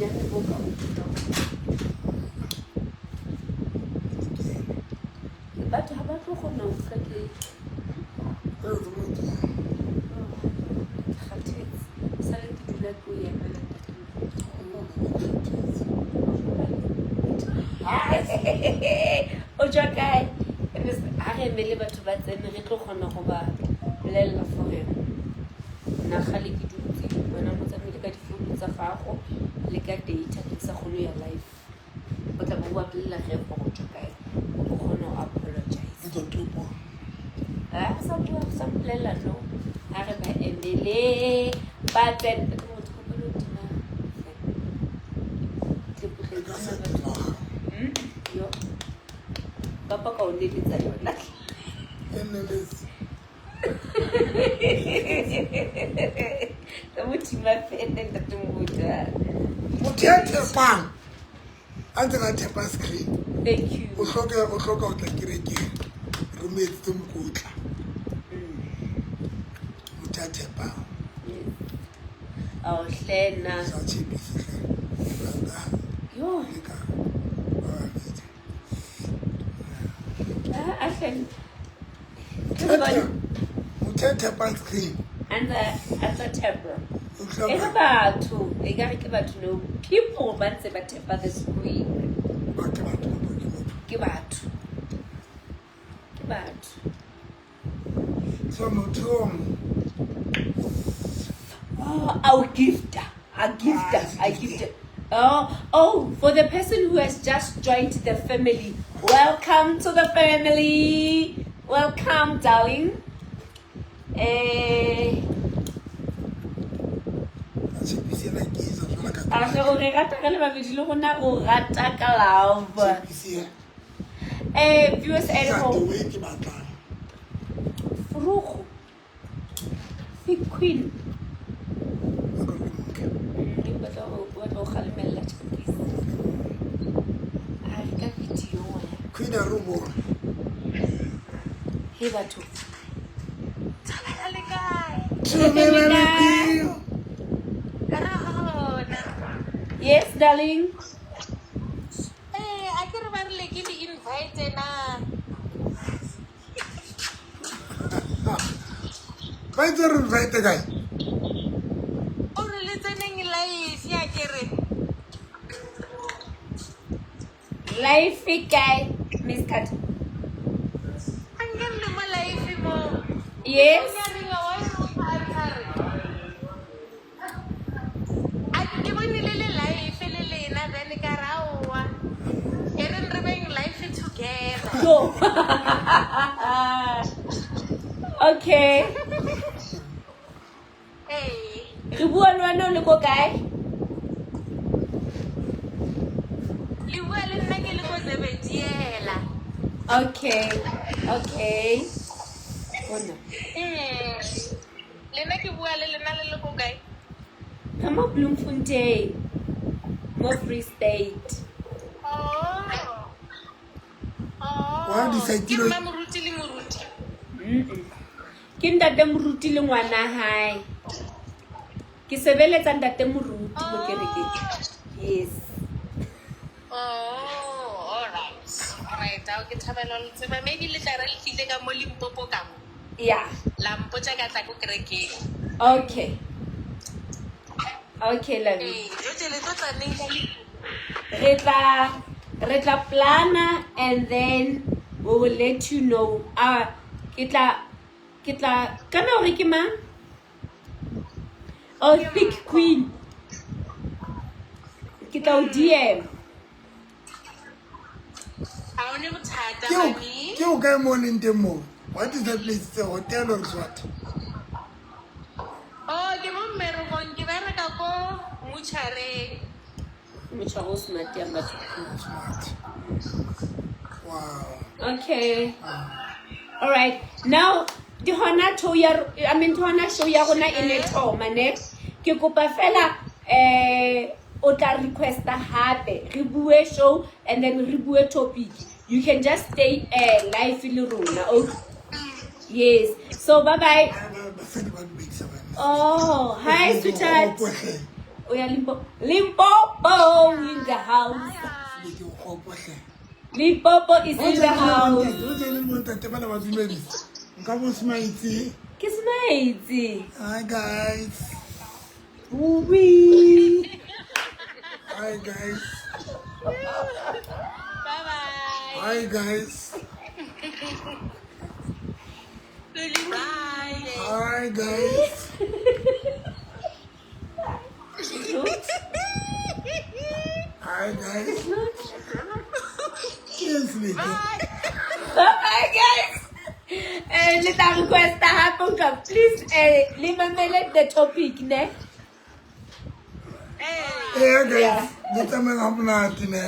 Bonnyane bo ka o Batho ha ba tlo kgona ho utlwa ke kgathetse. Sale ke dula ke o emela ntate. O tswa kae? Ha re emele batho ba tsene re tlo kgona go ba bolelela gore nna kgale ke dutse wena o tsamaile ka difounu tsa gago le ka data ke sa kgone ho ya live. O tla bo ba bolelela ge gore o tswa kae o kgone ho apologize. Ha sa bua sa mpolelela no. Ha re ba emele ba tsene motho kgopelo o tima yo papa ka o neletsa yona. Ka mo thima fene ntate Mobuta. Motho ya thepang a ntse a thepa screen. Thank you. O hloka ho tla kerekeng. Re mo etsetse mokotla. Motho ya thepang. Yes. Ao hle nna. Sa tshepise hle. Yo. Le ka ba babedi. Ah, hle. Motho ya thepang screen. Antsa thepa. O E hloka re batho, e ka re ke batho no people ba ntse ba thepa the screen. ba ke batho kapa ke motho. Ke batho. Ke batho. So motho o mong Oh, I'll gift her. I gift her. I gift her. Oh, for the person who has just joined the family, welcome to the family. Welcome, darling. Eh, a tshepise ena ke etsa jwalo ka a re o re rata re le babedi le rona o rata ka love. Tshepise ena. Eh, viewers at Ke the home. way ke batlang. Frugo. Thick Queen. A ka re ke montle. Ke batla ho batla ho kgalemella Chappies. A re ka video ngwana. Queen a re o bone. Hey batho. Le kae? Thobela le Queen. Re gona. Yes, darling. Eh, a ke re ba rile ke le invite na. Ba itse re invite kae? O re le tseneng live ya ke re. Life e kae, Miss Kat? A nke re le mo live mo. Yes. Ya ringa wa re o tshare. A ke bone le le live le lena then ka ra oa. E re re beng live together. Go. Okay. Eh. Re bua le wena o le ko kae? Le bua le nna ke le ko Zebediela. Okay. Okay. Bona. Le nna ke bua le lena le le ko kae? Re mo Bloemfontein. Mo Free State. Oh. Oh. Wa decide Ke mma moruti le moruti. Ke ntate moruti le ngwana hae. Ke sebeletsa ntate moruti mo kerekeng. Yes. Oh, all right. All right. Ao ke thabela ho le tseba. Maybe le tla re le tlile ka mo Limpopo ka mo. Yeah. La mpotsa ka tla ko kerekeng. Okay. Okay, love. Eh, jwale le tlo tla neng ka Limpopo? Re tla plana and then we will let you know. Ah, ke tla kana hore ke mang? Oh, Thick Queen. Ke tla o DM. Ha o ne bothata, mami. Ke o kae mo leng teng moo? What is that place? It's a hotel or what? Oh, ke mo mmerekong, ke bereka ko motšhareng. Motšharo o smart yang batho. Smart. Wow. Okay. All right. Now, di hona show ya I mean di hona show ya rona e ne thoma ne. Ke kopa fela o tla requesta hape re bue show and then re bue topic. You can just stay live le rona. Okay. Yes. So bye bye. Basadi ba dumedisa banna. Oh, hi sweetheart. O ya Limpopo. Limpopo in the house. Ke o kgopo hle. Limpopo is in the house. O tsene mo ntate ba le ba dumedisa. Nka bo smaitse. Ke smaitse. Hi guys. Uwi. Hi guys. Bye bye. Hi guys. Bye. Hi guys. Hi guys. Yes, lady. Bye guys. Le tla requesta hape nka please le mamele the topic ne. Eh guys, le tsamaya ha monate ne.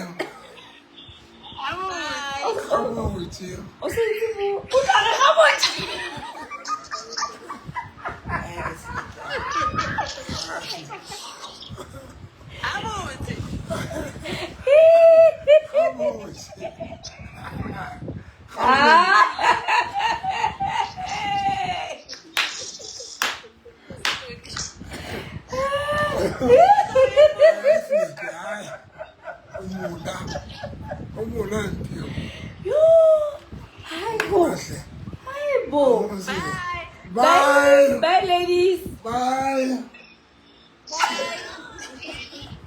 Bye. Gabotse. O se itse mo o tla re ga botse. Gabotse. Gabotse. Ah. Ai. O mona. O mona ntio. Yo. Hi bo. Kahle. Hi bo. Bye. Bye. Bye ladies. Bye.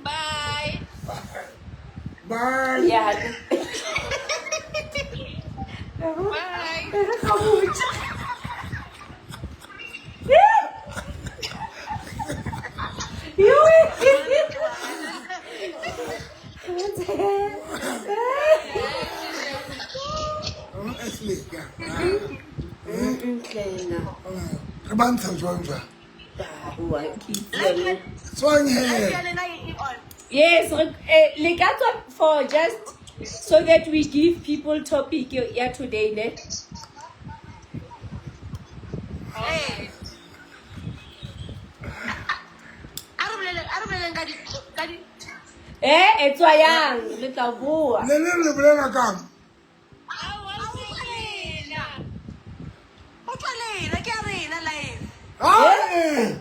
Bye. Bye. Yeah. Bye. Ga botse. Yo. Esleka. Ntlena. Re ba ntsha jwang jwang? Wa ke itse. Tswang he. Yes, le ka tswa for just so that we give people topic ya today ne. Hey. A re boleleng ka di Eh, e tswa yang le tla boa. Le le le bolela kang? Aowa, o tswa lena, ke a rena live. Ai.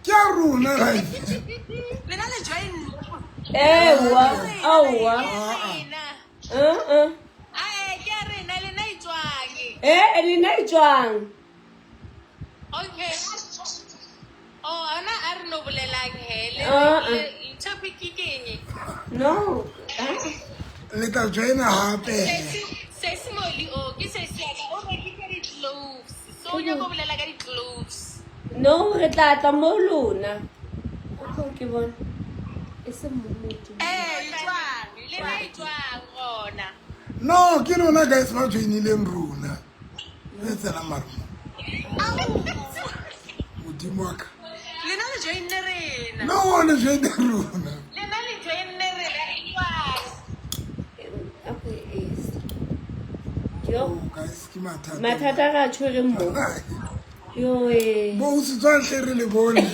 Ke a rona life. Lena le join. Ewa, aowa. Rena. Uh. Ae, ke a rena lena e tswang. Eh, lena e tswang. Okay. Oh, ana a re no bolelang he. Le Uh-uh. topic ke eng? No. Le tla joina hape. Se moli o ke se se o rekisa di-cloves. So o nyaka ho bolela ka di-cloves. No, re tla tla mo lona. Okay, ke bona. E se mo motho. Eh, tswang. Lena e tswang gona. No, ke rona guys ba joinileng rona. Le tsena mare mo. Modimo wa ka. Lena le joinne rena. No, le joine rona. Lena le joinne rena e tswang. Okay, yes. Yo, Oh, guys, ke mathata. mathata ga a tshwere mo. Yo eh. Bo o se tswang hle re le bone.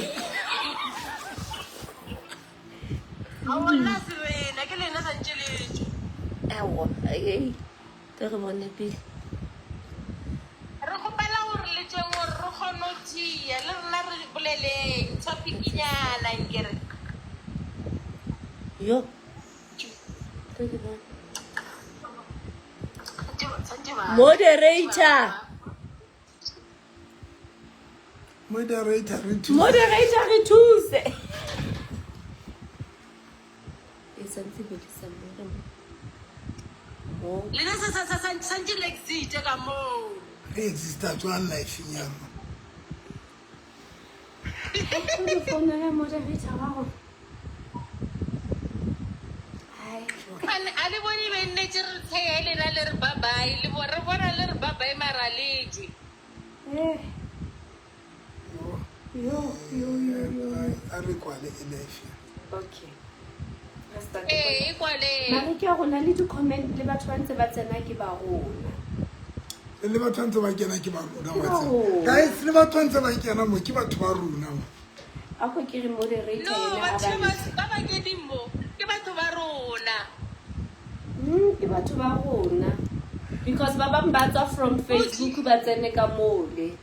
Aowa, nna se rena, ke lena santse le tswe. Aowa, eh. Te re bone pele. Re kgopela hore le tsweng hore re kgone ho tia, le rena re boleleng topic-nyana nkere. Yo. Te ke bone. Moderator. Moderator re thuse. Moderator re thuse. E santse bedisa mo re mo. Mo. Lena santse le exit ka moo. Re exista jwang life-eng ya rona? Ke founela moderator wa rona. Hai. A le bone be nnetse re tsheya lena le re bye bye, le bo re bona le re bye bye mara le tswe. Eh. Yo, yo, yo, yo. A re kwale e life. Okay. Re start. Eh, e kwaleng. Mare ke ya rona le di-comment le batho ba ntse ba tsena ke ba rona. Le batho ba ntse ba kena ke ba rona Ke wa ba tseba. rona. Guys, le batho ba ntse ba kena mo ke batho ba rona mo. A ko ke re moderator No, yena a batho ba ba ba keneng mo ke batho ba rona. Ke batho ba rona. Because ba bang ba tswa from Facebook ba tsene ka mole.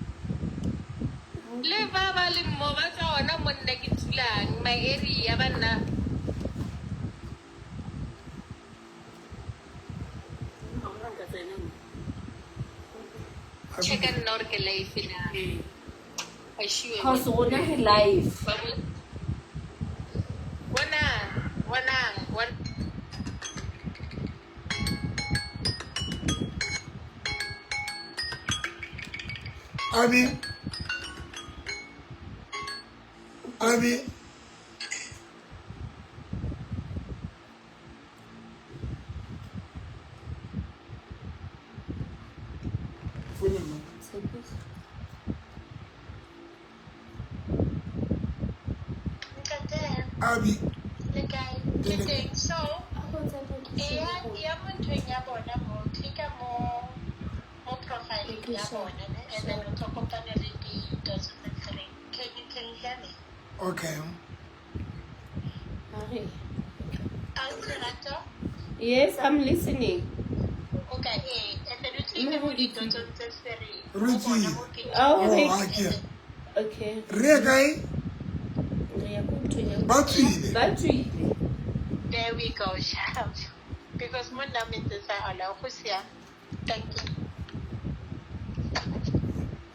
Le ba ba leng mo ba tswa ona mo nna ke dulang my area banna. Check nna gore ke life na. Ashiwe. Cause rona re live. Bonang, bonang, bon- Abi. Abi. Founa ma. Ntate, Abi. le kae? Ke teng. So, eya mo nthong ya bona mo, click-a mo mo profile-eng ya bona ne, and then o tlo kopana le di-dots tse three. Can you hear me? Okay. Are. Ausi Lerato? Yes, I'm listening. Okay, eh, and then o click-e mo di-dots tse three. Re Mo bona tswile. mo picture. Oh, Oh, wait. ha ke. Okay. Re ye kae? Re ya ko nthong ya- Ba tswile. Ba tswile. There we go, sharp. Because mo nna ntse sa ala go siame. Thank you.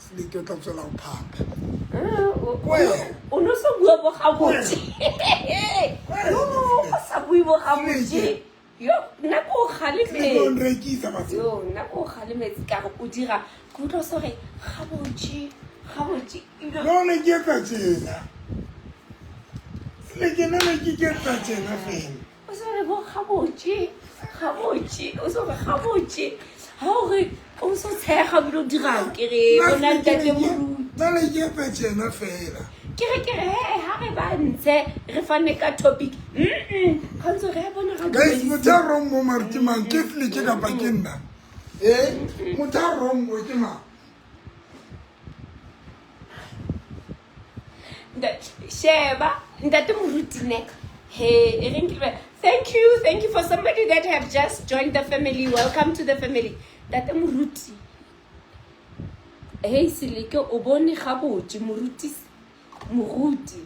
Seleke o tla tswela ho phapha. Ah, Kwena. o no so bua bo gabotse. Kwena. No, o sa bue bo gabotse. Seleke. Yo, nna ko o Seleke o kgalemetse. nrekisa batho. Yo, nna ko o kgalemetse ka re o dira ke utlwa o sa re gabotse, gabotse. Ebile- No ne ke etsa tjena. Seleke nna ne ke ke etsa tjena fela. O sa re bo gabotse, gabotse, o sa re gabotse. Ha o re o so tshega ebile o dirang ke re o na ntate moruti. Nna ne ke etsa tjena fela. Ke re ke re he ha re ba ntshe re fane ka topic. Ga ntse re a bona ga Guys, dumedise. motho a wrong mo mare ke mang? Ke Seleke kapa ke nna? Eh? Motho a wrong mo ke mang? Sheba ntate moruti ne he e reng ke le- thank you for somebody that have just joined the family. Welcome to the family. Ntate moruti, hey Seleke o bone gabotse moruti, moruti.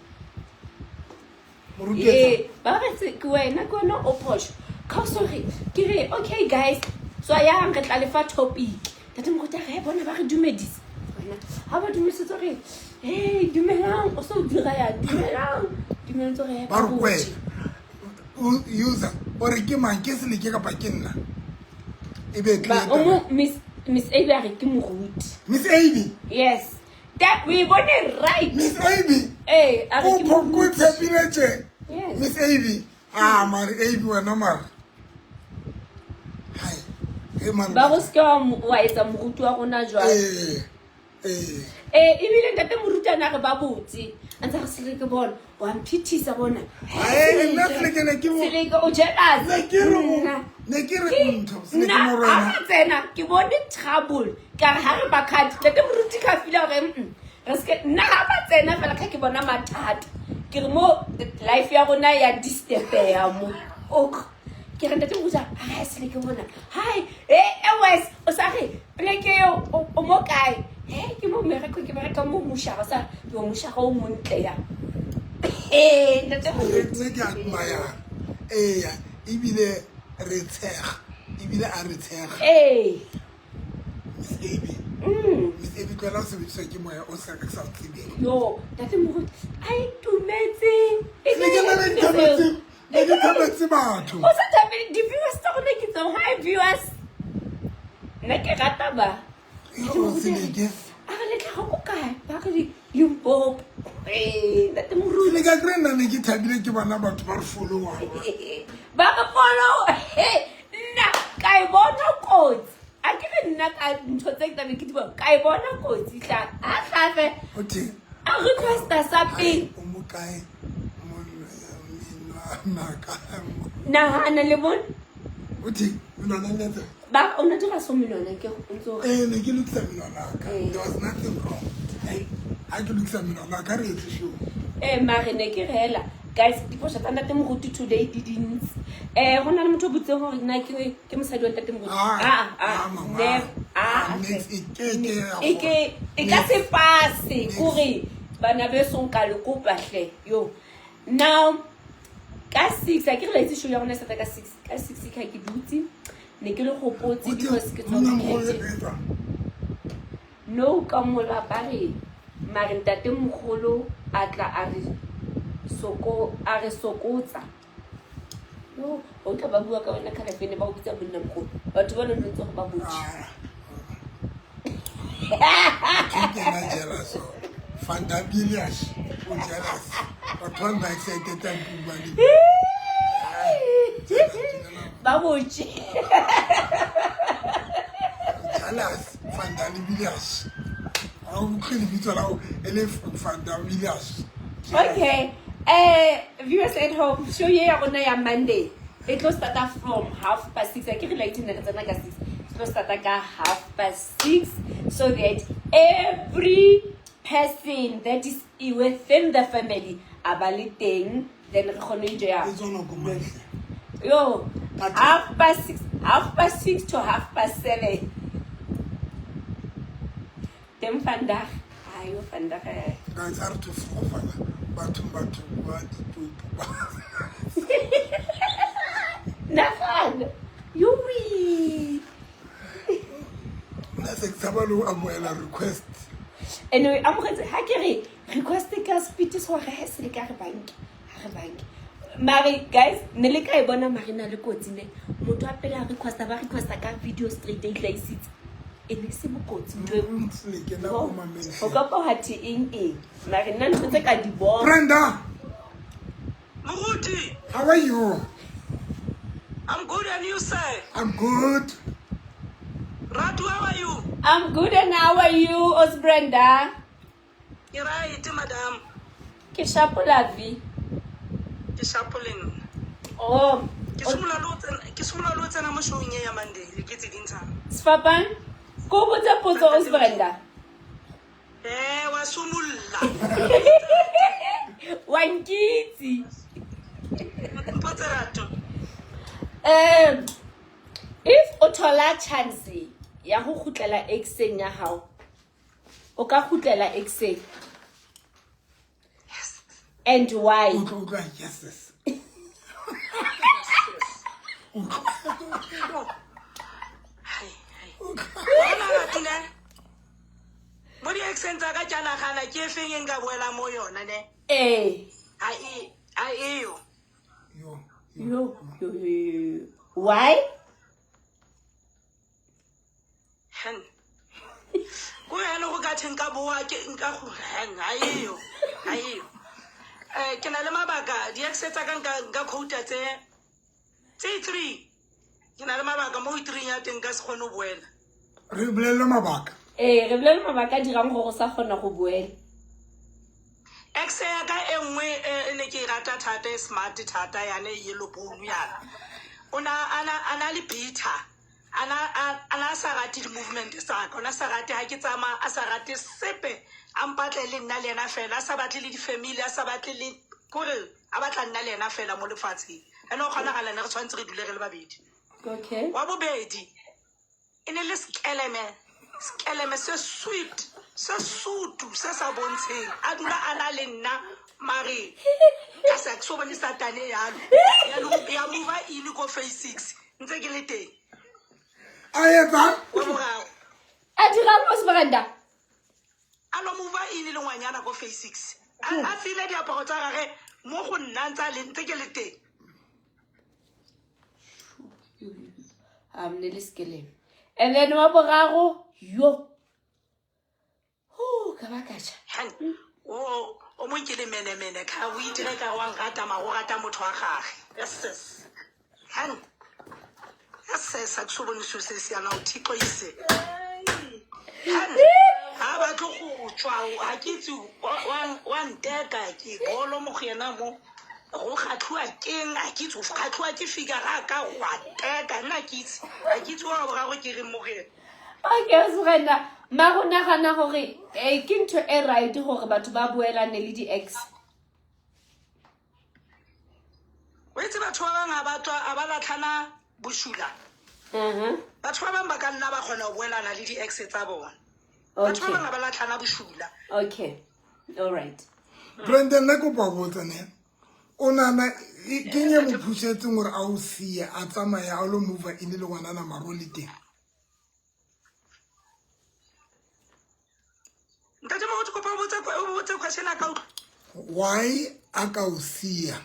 Moruti etsa. Ee, ba re ke wena ke wena o phoso ka o sorry ke re okay guys tswayang re tla lefa topic. Ntate moruti a re "He, bona ba re dumedise wena ha ba dumedisitse re hey dumelang o so dira ya dumelang dumelang tse re Ba re kwena. O user o re ke mang? Ke Seleke kapa ke nna? E be ba clear o mo taba. Miss Abby a re ke moruti. Miss Abby. Yes, that we bone right. Miss Abby. Eh, a re O ke ko moruti. tshepile tje. Yes. Miss Abby. Ah, mare Abby wena mare. Hai. He mare. Ba go seke wa etsa moruti wa rona jwalo. Eh. Eh. Eh, ebile ntate moruti a na re ba botse a ntse a re Seleke bona wa mphithisa bona. Ae, nna Seleke ne ke mo- Seleke o jealous. Ne ke re o- Nna. ne ke re ntho, Seleke Nna, morena. ha re tsena ke bone trouble ka re ha re ba cut ntate moruti ka feel hore re seke nna ha ba tsena fela ka ke bona mathata ke re mo life ya rona ya disturbeya mo. Ok. Ke re ntate moruti a re Seleke bona hi eh wes o sa re pleke eo o mo kae he ke mo mmereko ke bereka mo moshara sa yo moshara o montle ya eh ntate moruti Nne ke admire. Eya, ebile re tshega. Ebile a re tshega. eh Miss Abby. Miss Abby tlohela ho sebediswa ke moya o sa ka sa o tsebeng. Yo ntate moruti a itumetse. Seleke nna ne ke thabetse, ne ke thabetse batho. O sa thabele di-viewers tsa rona ke tseo. Hi viewers, nna ke rata ba. Yo, Seleke. A re le tlhaga ko kae? Ba re Limpopo. Ee, ntate moruti. Seleke a kry nna ne ke thabile ke bona batho ba re followang. Ba re follow. Nna ka e bona kotsi. A ke re nna ka ntho tse ke tlabe ke di bona, ka e bona kotsi tla. A hlafe. O theng? A requesta sa pele. O mo kae? Menwana ka mo. Nahana le bone. O theng? Menwana le etsa? Ba o na dira so menwana ke o ntse o re. Eh, ne ke lokisa menwana ya ka. Eh. There was nothing wrong. Hey, ha ke lokisa menwana ya ka re etse show. Eh, mare ne ke rela. Guys, diphoso tsa ntate moruti today di dintsi. Go na le motho o botseng gore nna ke mosadi wa ntate moruti. Ah, Ah, ah, ah, mama. never. Ah, Next, e ke ke ya e ke e ka se pase kore bana beso nka le kopa hle yo now ka 6 a ke re laetse show ya rona e starta ka 6 ka 6 ka ke dutse ne ke le gopotse because ke tswa Monna moholo weekend. e etsang? No ka mola ba re mare ntate mogolo a tla a re soko a re sokotsa yo o tla ba bua ka wena khalefene ba o bitsa monna mogolo batho ba nong ntse go ba botse. Ah. Ke kena jealous oh. Fanta Bilias o jealous. Batho ba ba excited a bua le. Ba botse. Jealous Fanta Bilias. Ha o utlwe lebitso la hao e le Fanta Bilias. Okay. Viewers at home, show ye ya rona ya Monday. E tlo starta from 6:30. A ke re like ne re tsena ka 6. E tlo starta ka 6:30 so that every person that is within the family a ba le teng then re kgone ho enjoya. E tswa nako mang hle? Yo, Ka 6:30, 6:30 to 7:30. Teng vandag. Ayo vandag. Guys, a re tlo fofana. Batho batho ba ditopo ba. Nagana. Yui. Nna se ke tshaba le ho amohela request. Anyway, amogetse ha ke re request ka speed so re ha se le ka re bank. Ha re bank. Mare guys, ne le ka e bona mare na le kotsi ne. Motho a pele a requesta ba requesta ka video straight e tlaisitse. E ne se bokotsi ntho eo. Seleke nna o mamele. O ka pa ha the eng eng. Mare nna ntho tse ka di bona. Brenda, Moruti, how are you? I'm good and you say? I'm good. Ratu, how are you? I'm good and how are you, Os Brenda? Ke right, madam. Ke shapo la vi. Ke shapo le nna. Oh, Ke simolola le ho tsena, ke simolola le ho tsena mo showing e ya Monday, le ke tse dintshang. Sefapang, ko botse potso Os Brenda. Eh, wa sumulla. Wa nkitse. Mpotse Ratu. If o thola chance ya ho kgutlela exeng ya hao, o ka kgutlela exeng. Yes. And why? O tlo utlwa yeses. Yo. Hai, hai. Bona Ratu ne? Mo di-accent tsa ka ke a nagana ke e feng e nka boelang mo yona ne? Eh. Ha e, ha eyo. Yo. Yo, yo, yo, yo. Why? Hen. Ko yana go ka theng ka boa ke nka go hen ha eyo. Ha eyo. Ke na le mabaka di-accent tsa ka nka nka quota tse tse 3. Ke na le mabaka mo 3 ya teng ka se kgone ho boela. Re bolelle mabaka. Eh, re bolelle mabaka a dirang gore o sa kgona go boela. Ex ya ka e nngwe e ne ke e rata thata e smart thata yane e yellow bone yana. O na ana ana le bitter. Ana ana sa rate di-movement tsa ka. Ona sa rate ha ke tsamaya, a sa rate sepe. A mpatle le nna le yena fela, a sa batle le di-family, a sa batle le kore a batla nna le yena fela mo lefatsheng. Ene o kgonagala ne re tshwanetse re dule re le babedi. Okay. Wa bobedi e ne le skeleme, skeleme se sweet, se sutu, se sa bontsheng. A dula a na le nna mare ka sa ke so bone satane yalo. Ya move in ko phase 6 ntse ke le teng. A etsang? Wa boraro. A dirang Os Brenda? A lo move in le ngwanyana ko phase 6. A file diaparo tsa gagwe mo go nna ntse a le ntse ke le teng. Ne le skeleme. And then wa boraro yo. Ho ka ba ka tjha. Hen, o o mo nkile mene mene ka o itire ka wa nrata ma go rata motho wa gagwe. Yes sis. Hen. Yes sis, a ke so bone selo se se yana o thixo ise. Hen. Ha ba tlo go tswa ha ke itse wa nteka ke bolo mo go yena mo. Go kgatlhuwa keng a ke itse go kgatlhuwa ke figure ga ka wa teka nna ke itse. Ha ke itse wa boraro ke reng mo go yena. Okay, Os Brenda, ma go nagana gore ke ntho e right gore batho ba boelane le di-ex? O itse batho ba bang ha ba tswa a ba latlhana bosula. Batho ba bang ba ka nna ba kgona ho boelana le di-ex tsa bona. Batho ba bang ga ba latlhana bošula. Okay, all right. Brandon, nna kopa ho botsa ne, o nahana ke eng e mo phusetseng hore a o siye a tsamaye a lo move in le ngwanana mare o le teng? Ntate Moruti, kopa o botse o botse question a ka utlwa. Why a ka o siya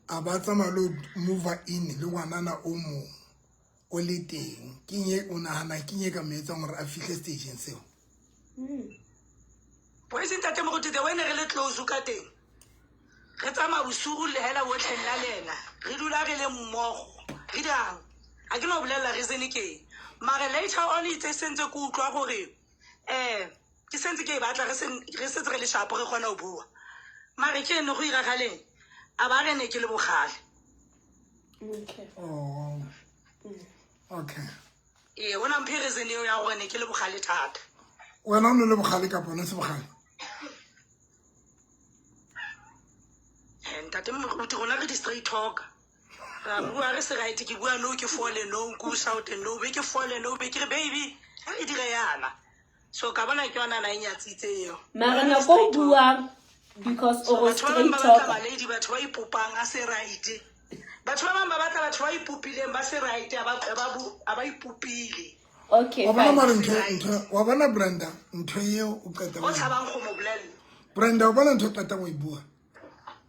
a ba tsamaya lo move in le ngwanana o mong o le teng? Ke eng e o nahana ke eng e ka mo etsang hore a fihle stageng seo? Boys, ntate Moruti, the way ne re le close ka teng, re tsamaya bosigo le hela botlhe nna le ena, re dula re le mmogo, re dirang, ga ke no bolelela reason ke eng. Mare later on itse sentse ke utlwa gore ke sentse ke e batla, re setse re le sharp, re kgona ho bua. Mare ke ene go iragaleng, a ba re ne ke le bogale. Okay. Oh. Okay. Ee, o na mphe reason eo ya gore ne ke le bogale thata. Wena o ne le bogale kapa o ne se bogale? Ntate Moruti, rona re di-straight talk. Ra bua re se right, ke bua no ke fole no, ke o shout no, be ke fole no, be ke re baby, ha re dire yana. So ka bona ke yona na e nyatsitse eo. Mara nako o buang because o go Batho ba bang straight ba batla talker. ba-lady, batho ba ipopang a se right. Batho ba bang ba batla batho ba ipopileng ba se right, a ba ipopile. Okay, Wa bona fine. mare ntho wa bona Brenda, ntho eo o qeta O ho e tshabang go mo bolella. Brenda, o bona ntho o qetang ho e bua.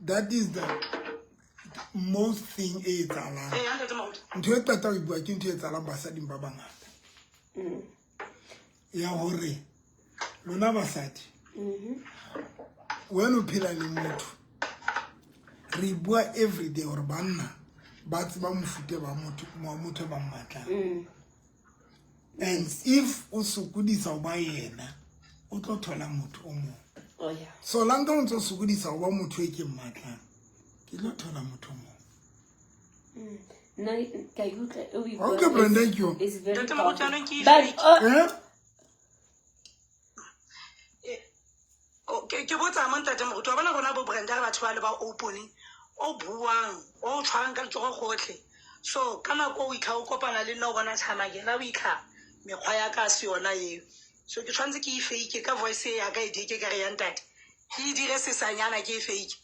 That is the most thing e etsahalang. Ee, ntate Moruti. Ntho e qetang ho e bua ke ntho e etsahalang basading ba bangata. Ya hore lona basadi, wena o phela le motho, re bua everyday hore banna ba tseba mofuta ba motho, wa motho ba mmatlang. And if o sokodisa ho ba yena, o tlo thola motho o mong. Oh yeah. So la nka o ntso sokodisa ho ba motho e ke mmatlang, ke tlo thola motho o mong. Nna ka e utlwa e o e Okay, buang Brenda, thank you. is very Ntate Moruti, powerful. anong ke e But, fake. Eh? Ke botsa mo ntate Moruti, wa bona rona bo Brenda re batho ba le ba open, o buang, o tshwarang ka letsogo gotlhe. So ka nako o itlha o kopana le nna o bona tshama ke nna o itlha mekgwa ya ka se yona eo. So ke tshwanetse ke e fake ka voice e ya ka e dike ka re ya ntate. Ke e dire sesanyana ke e fake.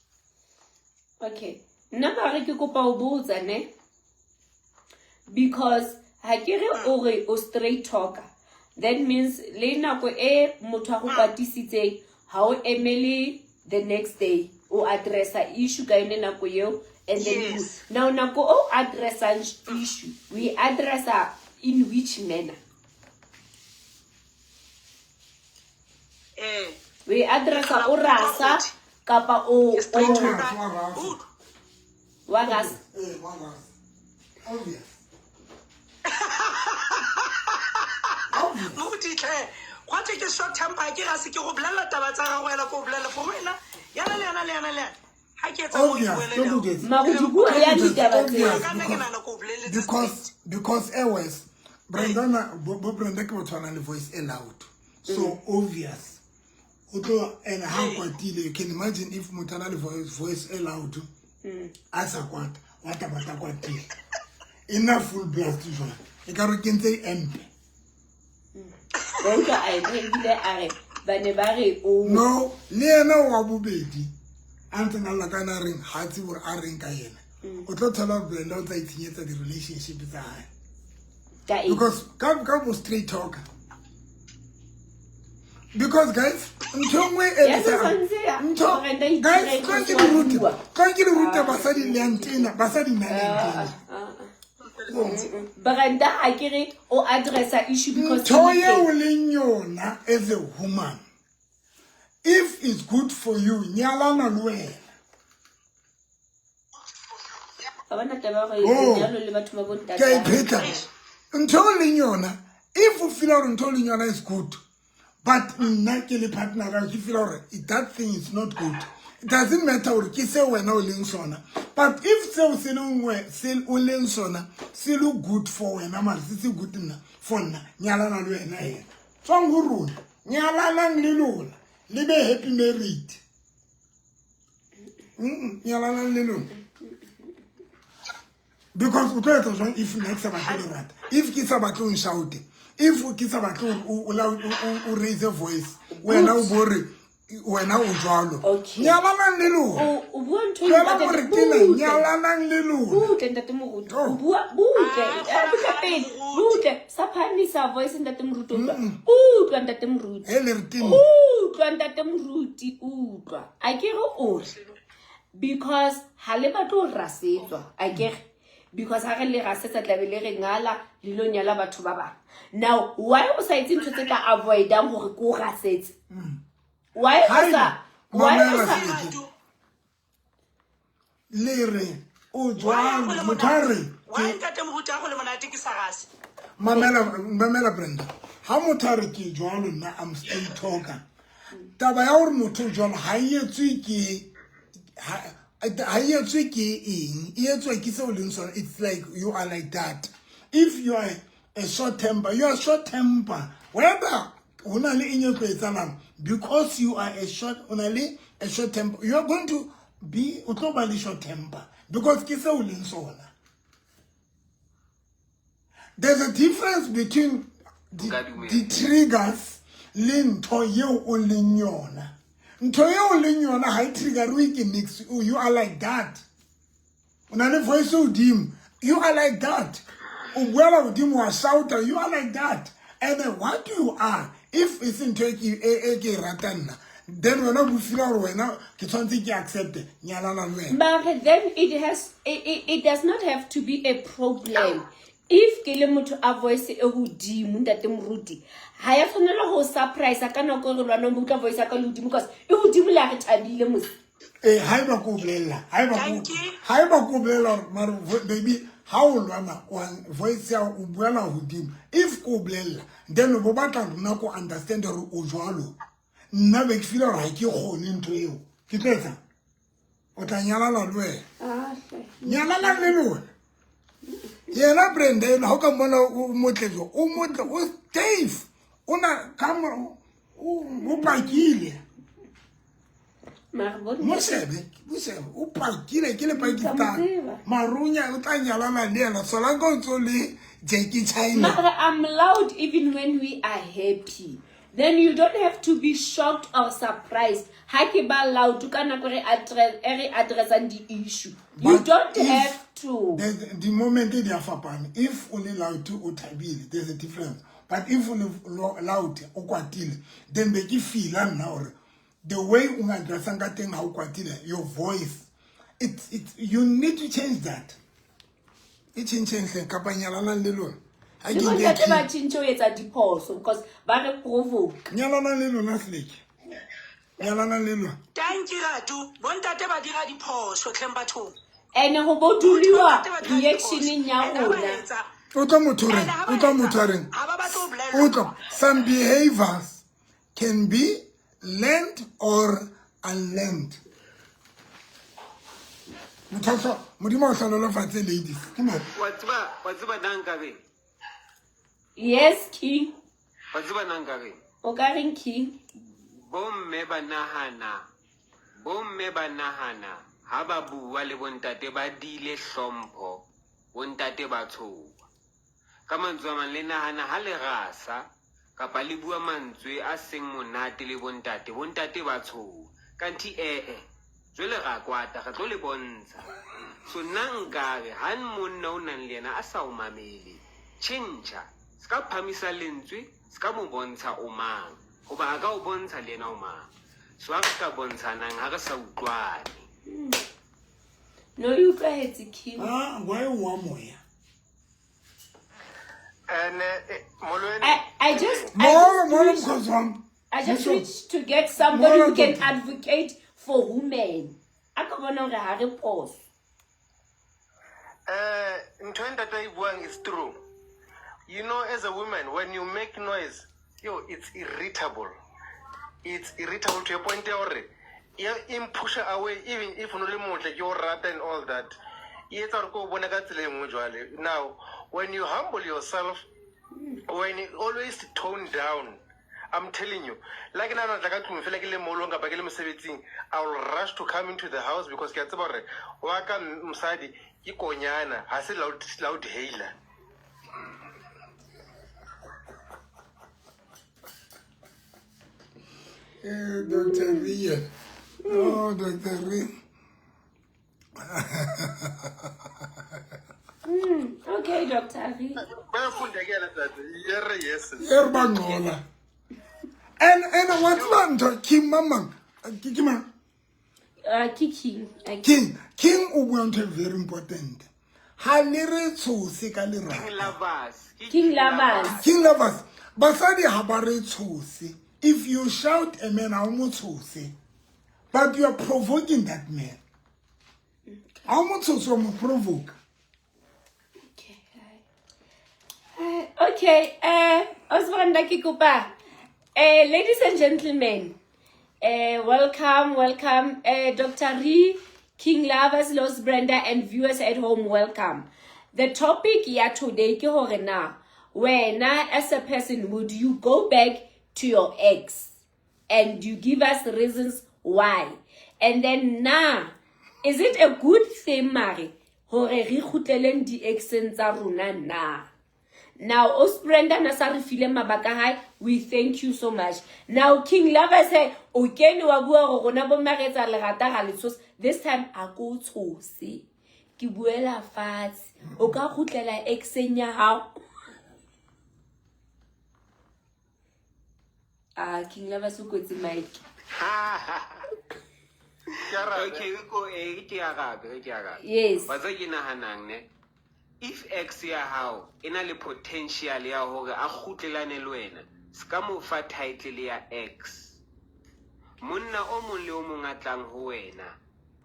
Okay. Nna mare ke kopa ho botsa ne, because ha ke re o re o straight talker, that means le nako e motho a go kwatisitseng ha o emele the next day, o addressa issue ka yone nako eo, and then you, Yes. now nako o addressang issue, we addressa in which manner? We addressa o rasa kapa o Ke straight o talker. Wa rasa. Wa rasa. Wa rasa. Obvious. Obvious. Moruti tlhe, gwa thwe ke short temper, ke ga se ke go bolelela taba tsa gago hela, ke go bolelela for wena. Yana le yana le yana le yana. Ha ke etsa mo Obvious, ke buele don't le do this. Mara di bua ya ditaba Obvious, tseo. Ka nna ke nahana ke o boleletse straight. Because airways, Brenda, bo Brenda ke motho a nang le voice e loud. So obvious. O tlo and ha kwatile, you can imagine if motho a na le voice e loud, a sa kwata, wa taba tla kwatile. E nna full blast jwale. E ka re kentse amp. Ba utlwa a ena ebile a re, ba ne ba re o No, le yena wa bobedi, a ntseng a lla ka ena a reng, ha a tsebe hore a reng ka yena. O tlo thola hore Brenda o tla itshenyetsa di-relationship tsa hae. Ka eng? Because ka bo straight talker. Because guys, ntho e nngwe e Ya le se sa- tshwanetse ya- ntho- Brenda e guys, itire tlo ke because le wa rute, bua. tlo ke le rute basadi le a ntena, basadi nna le a ntena. Brenda ha ke re o addressa issue because Ntho ke eo leng yona as a woman, if it's good for you, nyalana le wena. Ga bana taba ya gore Oh. lenyalo le batho ba bo ntate. Ke a iphetla. Ntho eo leng yona, if o feel hore ntho eo leng yona is good, but nna ke le partner ya ke feel hore that thing is not good. It doesn't matter hore ke seo wena o leng sona, but if seo se leng se o leng sona se le good for wena, mare se se good nna for nna, nyalana le wena yena. Tswang ho rona, nyalanang le lona, le be happy married. Nyalanang le lona. Because o tlo etsa jwang if nna ke sa batle lerata, if ke sa batle o nshoute, if ke sa batle gore o raise a voice, wena o bo re wena o jwalo. Okay. Nyalanang le lona. O bua ntho e Tlohela ntate- gore tena Butle. nyalanang le lona. Butle, ntate Moruti. Oh. O bua butle. Ah, Eh, butle pele. Moruti. Butle. Sa phahamisa voice, ntate Moruti. Utlwa. Utlwa, ntate Moruti. He le re tene. Utlwa, ntate Moruti, utlwa. A ke re o re because ha le batle ho rasetswa, a ke re because ha re le rasetsa tlabe le re ngala le lo nyala batho ba bang. Now why o sa etse ntho tse ka avoidang hore ke o rasetse? Why o Haeba, sa, why o mamela sa Seleke. Ratu, Le re o why jwalo go le motho a re monate? Why ntate Moruti ha go le monate ke sa rase? Mamela, mamela Brenda, ha motho a re ke jwalo nna I'm still talker, taba ya gore motho o jwalo ha e etswe ke ha e etswe ke eng, e etswa ke seo leng sona. It's like you are like that. If you are a short temper, you are short temper, whether ho na le eng e tlo etsahalang, because you are a short, o na le a short temper, you are going to be, o tlo ba le short temper because ke seo leng sona. There's a difference between Nka dumela. the triggers le ntho eo o leng yona. Ntho eo o leng yona ha e triggerwe ke nix. You are like that. O na le voice e hodimo, you are like that. O buela hodimo, wa shouta, you are like that. And then what you are, if e se ntho e ke e ratang nna, then wena o bo feela gore wena ke tshwanetse ke accepte nyalana le wena. Mare then it does not have to be a problem. If ke le motho a voice e hodimo, ntate Moruti, ha ya tshwanela ho surprise ka nako e re lwanang bo utlwa voice ya ka le hodimo, because e hodimo le ha re thabile mos. Ee, haeba ke o bolella, Thank you. haeba ke o bolella hore mare baby ha o lwana wa voice ya o buela hodimo, if ke o bolella then o bo batla rona ko understand hore o jwalo, nna be ke feela hore ha ke kgone ntho eo, ke tlo etsang? O tla nyalana le wena, nyalana le lona. Yena Brenda ena ha o ka mmona o motle jo, o motle, o safe, o na ka o pakile. Mare bo Mo shebe, mo shebe, o pakile ke le Pakistan. Ka mo tseba. Marunya o tla nyalana le yena solanka o ntso le Jackie China. Mare I'm loud even when we are happy. Then you don't have to be shocked or surprised. Ha ke ba loud ka nako e re addressang di-issue. You But don't if have to. The moment di a fapana. If o le loud o thabile, there's a difference. But if o le loud o kwatile, then be ke feela nna hore the way o addressang ka teng ha o kwatile, your voice, it's you need to change that. E tjhentjheng hle, kapa nyalanang le lona. Ha Le ke nke bontate ba ke- tjhentjhe ho etsa diphoso because ba re provoke. Nyalanang le lona Seleke. Nyalanang le lona. Thank you, Ratu. Bontate ba dira diphoso tlheng bathong. Ene ho bo duliwa Bontate ba dira reactioneng ya diphoso. And ha ba rona. Utlwa motho o reng? And ha ba Utlwa etsa, motho a reng? ha ba batle ho bolellwa. Utlwa, some behaviors can be learned or unlearned. Motho a Modimo a o hlohonolofatse, ladies. Ke mare. Wa tseba nna nka reng? Yes, King. Wa tseba nna nka reng? O ka reng, King? Bomme ba nahana ha ba bua le bontate ba dile hlompho, bontate ba tshoha. Ka mantswe a mang, le nahana ha le rasa kapa le bua mantswe a seng monate le bontate, bontate ba tshoha. Kanthi ee, jwale ra kwata, re tlo le bontsha. So nna nkare ha monna o nang le yena a sa o mamele, tjhentjha, se ka phamisa lentswe, se ka mo bontsha o mang, hoba a ka o bontsha le yena o mang. So ha re ka bontshanang ha re sa utlwane. No, e utlwahetse, King. Ah, why wa moya? And Molweni, I Molo, just molo wish, mkhozi wami. I just Mmuso. wish to get somebody Molo who can ntate. advocate for women. A ka bona hore ha re phoso. Ntho e ntate a e buang is true. You know, as a woman, when you make noise, yo, it's irritable. It's irritable to a point ya hore e push away, even if o no le motle, ke o rata and all that. E etsa hore ke o bone ka tsela e nngwe jwale. Now, when you humble yourself, when you always tone down, I'm telling you. Like ke nahana tla ka tlung fela ke le molong kapa ke le mosebetsing, I will rush to come into the house because ke a tseba hore wa ka mosadi ke konyana, ha se loud loud hailer. Eh, Dr. Ria. Oh, Dr. Ria. Okay, Dr. Ri. Bayafunda ke yena tate. Yere yes. E re ba ngcola. And wa tseba ntho King Mamang. Ke mang? Ke King. King. King o bua ntho e very important. Ha le re tshose ka King lerata. Lovers. Ke King Lovers. King Lovers. Basadi ha ba re tshose. If you shout a man, ha o mo tshose. But you are provoking that man. Ha o mo tshose, o mo provoke. Okay. Hi. Okay, Osbranda ke kopa. Ladies and gentlemen, welcome, welcome. Dr. Ri, King Lovers, Los Brenda, and viewers at home, welcome. The topic here today ke hore na, wena as a person, would you go back to your ex? And you give us reasons why. And then na, is it a good thing, mare, hore re kgutleleng di-exeng tsa rona na? Now, Osbrenda na sa re file mabaka hae, we thank you so much. Now, King Lovers, hey, o kene wa bua hore rona bo mme re etsa lerata ra le tshose. This time, a ko tshose. Ke buela fatshe. O ka kgutlela exeng ya hao. Ah, King Lovers o kwetse mic. Ke arabe. Okay, ko eh ke arabe, ke arabe. Yes. Wa tseba ke nahanang ne? If ex ya hao e na le potential ya hore a kgutlelane le wena, ska mo fa title ya ex. Monna o mong le o mong a tlang ho wena,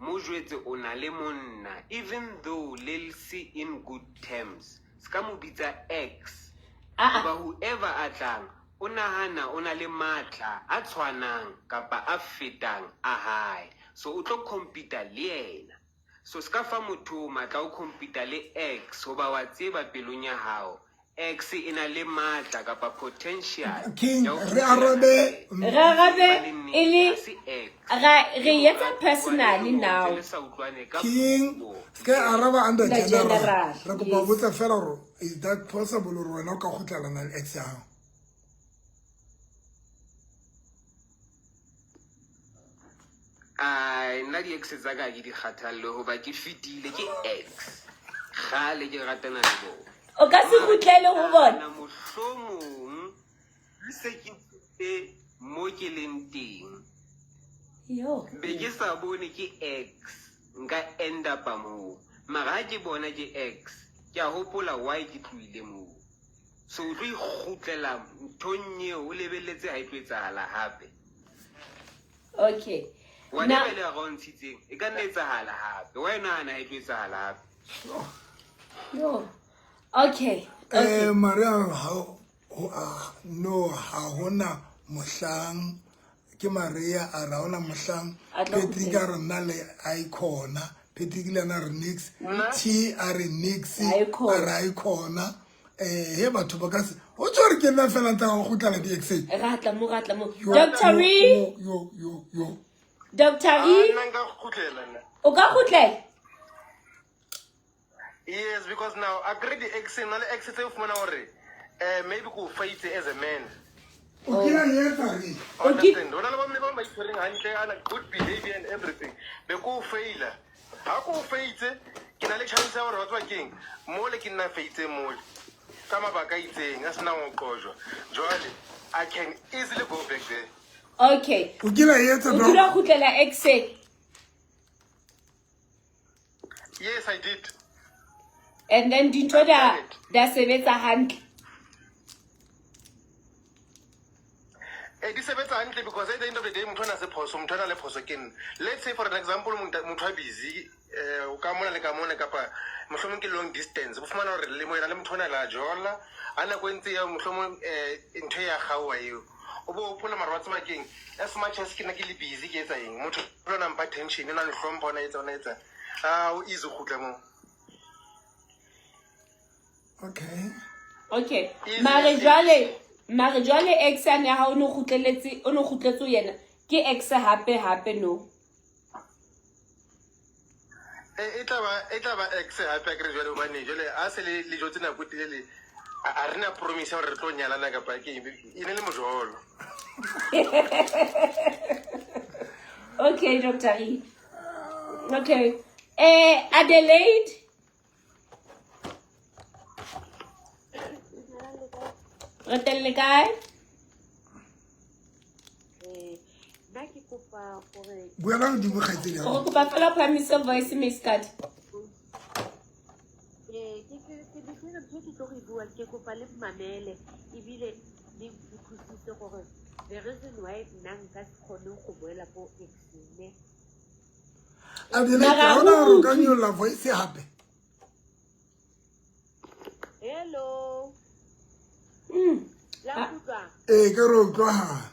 mo jwetse o na le monna, even though le se in good terms, ska mo bitsa ex. Ah, ah. Hoba whoever a tlang, o nahana o na le matla a tshwanang kapa a fetang a hae. So o tlo compete le yena. So ska fa motho matla o compete le ex hoba wa tseba pelong ya hao. Ex e na le matla kapa potential. King, ya ho re kgutlelana arabe le yena. Re arabe Ba le nnete, e le ha se ex. re etsa personally now. Le sa utlwane ka King, puo. se araba under The general. general, Re kopa ho yes. botsa fela hore is that possible hore wena o ka kgutlelana le ex ya hao? Ai, nna di-ex tsa ka ha ke di kgathalle hoba ke fetile ke ex. Kgale ke ratana le bona. O ka se kgutlele ho bona. Nahana mohlomong le se ke fihlile mo ke leng teng. Yo. Be ke sa bone ke ex, nka end up-a moo. Mara ha ke bona ke ex, ke a hopola why ke tlohile moo. So o tlo ikgutlela nthong eo o lebelletse ha e tlo etsahala hape. Okay. Whatever Now, le a ntshitseng, e ka nna etsahala hape. Why o nahana ha e tlo etsahala hape? yo. Okay. Okay. Eh, Maria ha ho a no ha hona mohlang ke Maria a ra hona mohlang A tlo Patrick kgutlela. a re nna le Icona Patrick le yena a re nix Nna? T a re nix Ayikhona. a re ayikhona eh he batho ba ka se o tjho re ke nna fela ntse go kgutlela di-exeng Ra tla mo, ra tla mo. Yo, Dr. yo, Re, yo yo yo Dr. Ah, Re, nna nka kgutlela nna. o ka kgutlela? Yes, because now agree the ex na le ex tse o fumana hore eh maybe ko faitse as a man. o kile a etsa re Okay. Understand? Hona le bo mme ba bang ba itshwereng hantle, a na good behavior and everything. Be ko faila. Ha ko faitse, ke na le chance ya hore wa tseba keng, mole ke nna faitse mole. Ka mabaka a itseng a senang ho qojwa. Jwale I can easily go back there. Okay. o kile a etsa O doc? kile wa kgutlela exeng? Yes, I did. And then dintho da da sebetsa hantle. Eh, di sebetsa hantle because at the end of the day motho o na se phoso, motho a na le phoso ke nna. Let's say for an example motho a busy eh o ka mona le ka mona kapa mohlomong ke long distance. O fumana hore le mo yena le motho ona la jola, ha nako e ntse ya mohlomong eh ntho e ya kgaoha eo. O bo hopola mara wa tseba keng, as much as ke nna ke le busy ke etsa eng, motho o na mpha attention, o na le hlompho, o na etsa, o na etsa. Ah, o easy ho kgutla moo. Okay. Okay. Easy Mare as jwale Mare jwale ex yane ya hao o no kgutleletse, o no kgutletse ho yena, ke ex hape hape no. E tla ba ex hape akere jwale, hobane jwale a se le jotse nako e telele, a re na promise hore re tlo nyalana kapa ke eng, e ne le mojolo. Okay, Dr. E. Okay. Adelaide. Re teng le kae? Nna ke kopa gore Buela godimo, kgaitsedi ya Re gago. kopa fela o phahamise voice, Miss Cat. Ke ne ke re ntho e ke tlo go e buang, ke kopa le mmamele ebile le nkutlwisise gore the reason why nna nka se kgone go boela ko ex-eng. Adelaide, Mara ha ona hore o ka utlwe. nyolla voice hape. Hello? La nkutlwa? Ee, ke re utlwagala.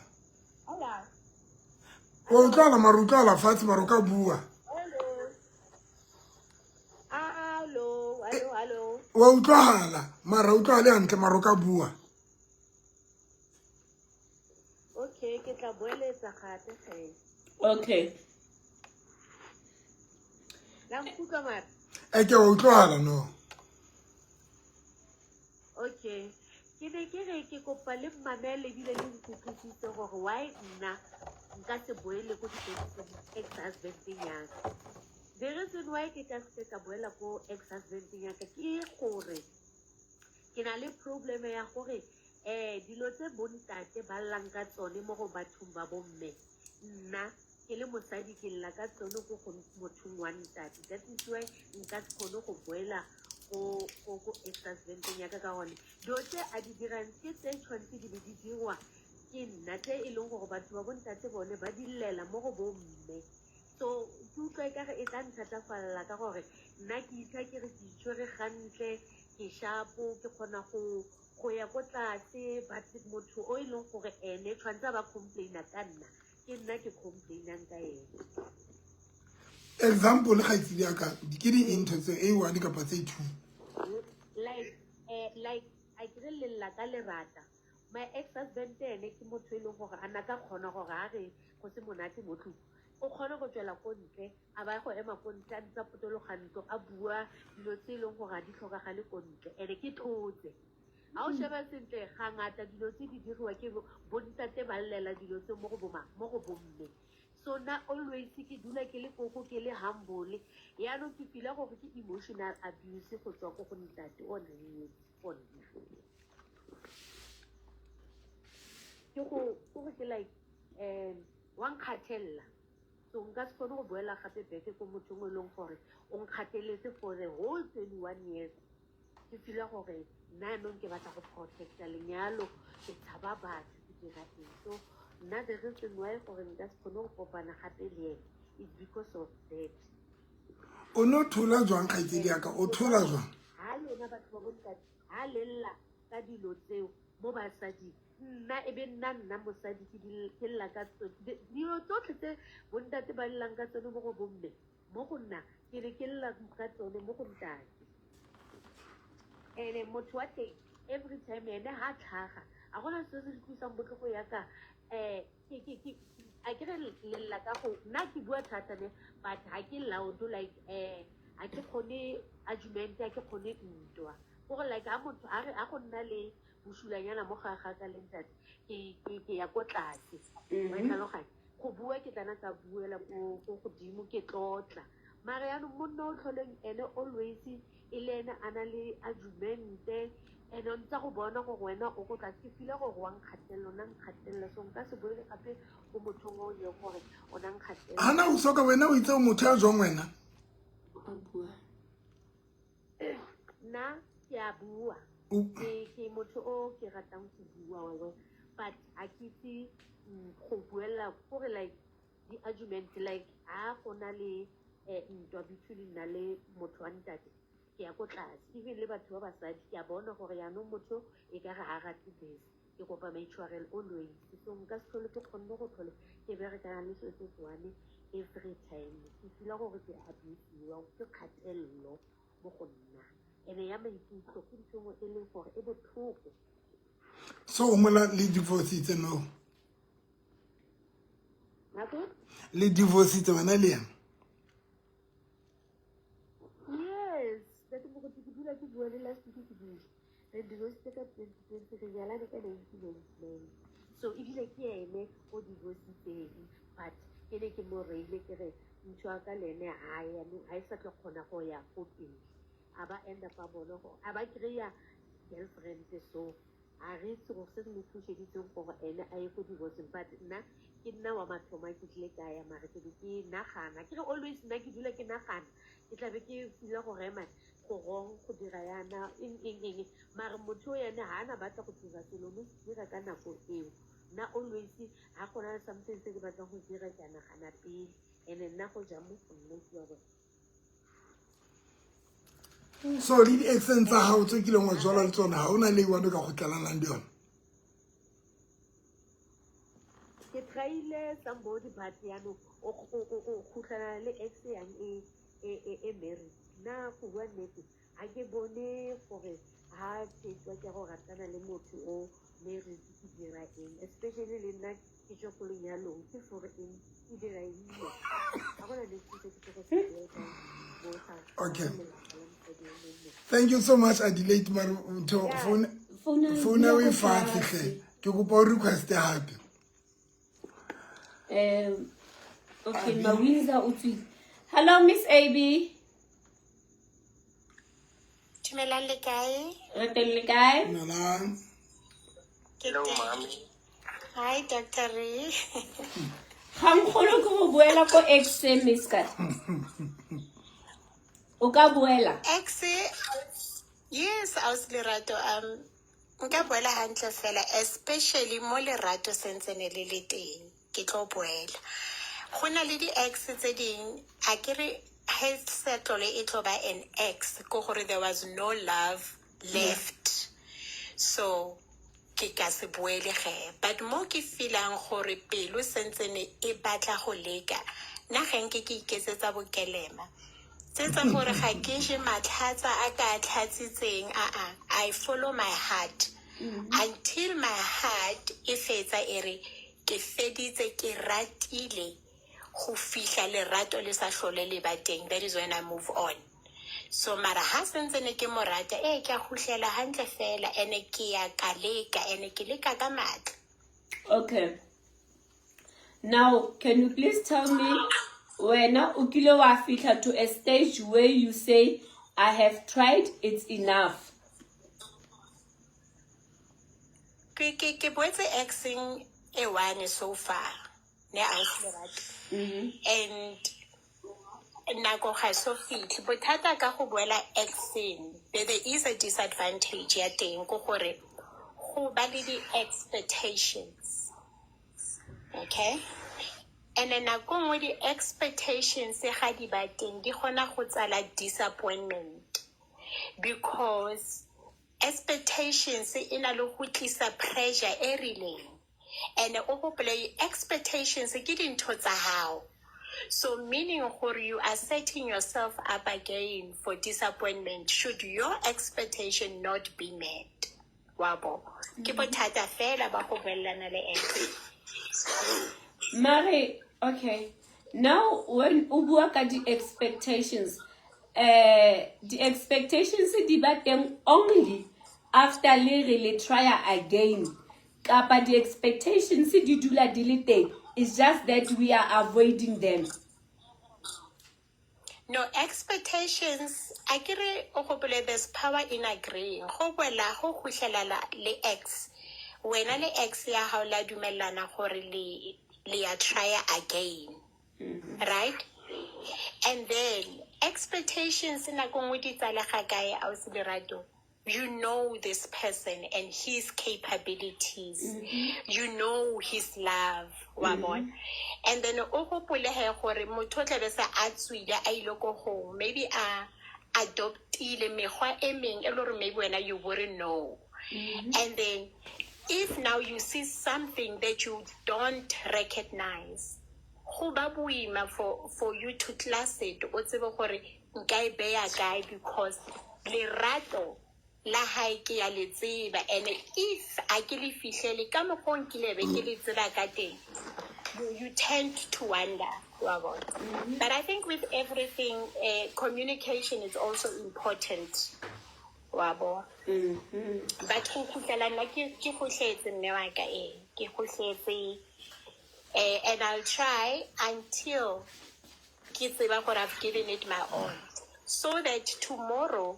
Hola? Wa utlwala, mara utlwala fatshe, mara o ka bua. Hello, hallo, hallo, hallo? Wa utlwagala, mara utlwagale hantle, mara o ka bua. Okay, ke tla boeletsa gape ge. Okay. La nkutlwa mara? E ke wa utlwagala no. Okay, ke ne ke re ke kopa le mmamele ebile le nkutlwisise gore why nna nka se boele ko ex husbandeng yaka. The reason why ke ka se ka boela ko ex husbandeng yaka ke gore ke na le problem ya gore dilo tse bontate ba llang ka tsone mo go bathong ba bomme, nna ke le mosadi ke lla ka tsone ko go mothong wa ntate. That is why nka se kgone go boela ko ex husbandeng yaka, ka gone dilo tse a di dirang ke tse tshwanetse di be di dirwa ke nna, tse e leng gore batho ba bontate bone ba di llela mo go bomme. So ke utlwa e kare e tla nthatafalela ka gore nna ke itha ke re ke itshwere gantle, ke shapo, ke kgona go ya ko tlase, but motho o e leng gore ene tshwanetse a ba complaina ka nna, ke nna ke complainang ka ene. Example, kgaitsedi ya ka, ke di ntho tse a one kapa tse two? Like a kere lella ka lerata. My ex husband ene ke motho e leng gore a na ka kgona gore a re go se monate mo tlong, o kgone go tswela ko ntle, a ba go ema ko ntle, a ntse a potologa ntlo, a bua dilo tse e leng gore ga di tlhokagale ko ntle, ene ke thotse. Ga o sheba sentle, ga ngata dilo tse di diriwa ke bontate, ba llela dilo tse mo go boma, mo go bomme. So nna always ke dula ke le koko, ke le humble. Yaanong ke feel-a gore ke emotional abuse go tswa ko go ntate o nang nyetse ko nna. Ke go kore ke like wa nkgathelela, so nka se kgone go boela gape back ko mothong o e leng gore o nkgateletse for the whole 21 years. Ke feel-a gore nna yanong ke batla go protecta lenyalo, ke tshaba batho, ke dira eng. So nna the reason why gore nka se kgone go kopana gape le ene is because of that. O ne o thola jwang, kgaitsedi ya ka? O thola jwang? Ha lona batho ba bontate ha lella ka dilo tseo mo basading, nna e be nna mosadi ke lla ka dilo tsotlhe tse bontate ba llang ka tsone mo go bomme, mo go nna ke be ke lla ka tsone mo go ntate. And motho wa teng every time ene ha tlhaga, a gona se se utlwisang botlhoko yaka a ke re lella ka go nna ke bua thata ne, but ha ke loud, like ha ke kgone argument, ha ke kgone ntwa. Gore like ha motho a re a go nna le bosulanyana mo gare ga ka le ntate, ke ya ko tlase wa e tlhaloganya. Go bua ke tlana ka buela ko godimo, ke tlotla. Mara yaanong monna o tlholeng ene always e le ene a na le argumente, and o ntse go bona gore wena o ko tlase. Ke feel-a gore wa nkgatelela, o na nkgatelela, so nka se boele gape ko mothong o e leng gore o na nkgatelela. Gana o soka wena, o itse o motho ya jwang wena? A bua. Nna ke a bua. Ke motho o ke ratang go bua wa bona, but ha ke itse go buela kore like di-argument, like ha go na le ntwa between nna le motho wa ntate, ke ya ko tlase. Even le batho ba basadi, ke a bona gore yaanong motho e ka re ha rate this, ke kopa maitshwarelo always. So nka se tlhole ke kgonne go tlhole ke berekana le selo se se one every time. Ke feel-a gore ke abusiwa, ke kgatelelo mo go nna, ene ya maikutlo ke ntho e nngwe e leng gore e botlhoko. So o mola le divorcitse no? Nako? Le divorcitse wena le yena? Yes, ntate Moruti, ke dula ke bua le last week ke buile. Re divorcitse ka 2020, re nyalane ka 1999. So ebile ke ene o divorcitseng, but ke ne ke mo reile ke re ntho ya ka le ene ha yaanong ha e sa tlo kgona go ya ko pele. A ba end up a bona gore a ba kry-a girlfriend, so ga re itse gore se se mo pusheditseng gore ene a ye ko divorceng, but nna ke nna wa mathomo a ke tlile ka ya, mare ke be ke nagana ke re always nna ke dula ke nagana, ke tlabe ke feel gore ema go wrong go dira yana eng eng eng, mare motho o ene ga ana batla go dira selo mo se dira ka nako eo. Nna always ga gona le something se ke batlang go dira, ke a nagana pele, and nna go ja mo go nna ke wa bona. So le di-accent tsa gago tse kileng wa tswala le tsona, ga o na le one o ka kgotlelanang le yone? Ke tryile somebody, but yaanong o kgutlana le ex yang e married. Nna go bua nnete, ga ke bone gore ha ke tswa ke go ratana le motho o married ke dira eng, especially le nna ke tswa ko lenyalong, ke for eng ke dira eng mo ga gona le se ke go se bua mo ga. Okay. Lelapa la mosadi o mongwe. Thank you so much, Adelaide, mare ntho phone Phone phone o e fatshe hle, ke kopa o request hape. Okay, Mawinza o tswile. Hello, Miss AB. Dumelang, le kae? Re teng, le kae? Dumelang. Ke Hello, teng. Mami. Hi, Dr. Re. Kgangkgolo ke go boela ko ex, Miss Kat. O ka boela? Ex, yes, aus Lerato. Nka boela hantle fela, especially mo lerato sentsene le le teng. Ke tlo boela. Go na le di-ex tse ding, a ke re he setlole e tlo ba an ex, ko gore there was no love left. So ke ka se boele ge, but mo ke feelang gore pelo sentsene e batla go leka, nna ge nke ke iketsetsa bokelema tse tsa gore ga ke je matlhatsa a ka a tlhatsitseng, aa, I follow my heart until my heart e fetsa e re ke feditse, ke ratile go fihla lerato le sa hlole le ba teng. That is when I move on. So mara ha sentse ne ke mo rata, ee, ke a kgutlela hantle fela, ene ke ya ka leka, ene ke leka ka matla. Okay. Now, can you please tell me wena o kile wa fihla to a stage where you say, "I have tried, it's enough"? Ke boetse exeng e one so far ne, ausi Lerato, and nako ga so fitlhe. Bothata ka go boela exeng, there is a disadvantage ya teng, ko gore go ba le di-expectations, okay? And then nako nngwe di-expectations ga di ba teng, di kgona go tsala disappointment, because expectations e na le go tlisa pressure e rileng, and o gopole expectations ke dintho tsa hao, so meaning gore you are setting yourself up again for disappointment should your expectation not be met, wa bo? Ke bothata fela ba go boelelana le ex. Mare, okay. Now, when o bua ka di-expectations, di-expectations di ba teng only after le re le try again, kapa di-expectations di dula di le teng, it's just that we are avoiding them? No, expectations, a ke re o gopole there's power in agreeing. Go boela go kgutlela le ex, wena le ex ya gago la dumellana gore le ya try again, right? And then expectations nako nngwe di tsalega kae, ausi Lerato? You know this person and his capabilities, you know his love, wa bona? And then o gopole he gore motho o tlabe se a tswile a ile ko gongwe, maybe a adoptile mekgwa e meng e le gore maybe wena you wouldn't know. And then if now you see something that you don't recognize, go ba boima for you to class it, o tsebe gore nka e beya kae, because lerato La hae ke ya le tseba, and if a ke le fihlele ka mokgwa o nkile be ke le tseba ka teng, you tend to wonder, wa bona. But I think with everything, communication is also important, wa bo. But go kgutlela nna ke kgutletse, mme wa ka, ee, ke kgutletse, and I'll try until ke tseba gore I've given it my all, so that tomorrow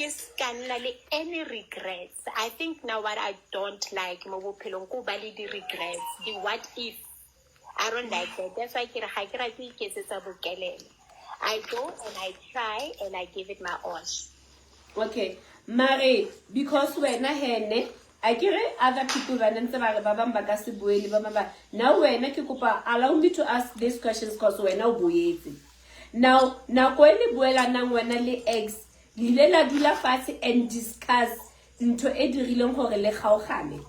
ke ska nna le any regrets. I think now what I don't like mo bophelong ko ba le di-regrets, the what if. I don't like that. That's why ke re ga ke rate ho iketsetsa bokelelo. I go and I try and I give it my all. Okay, mare because wena hene a ke re other people ba ne ntse ba re ba bang ba ka se boele, ba bang ba. Now wena, ke kopa, allow me to ask these questions because wena o boetse. Now nako e le boelanang wena le ex, le ile la dula fatshe and discuss ntho e dirileng gore le kgaogane?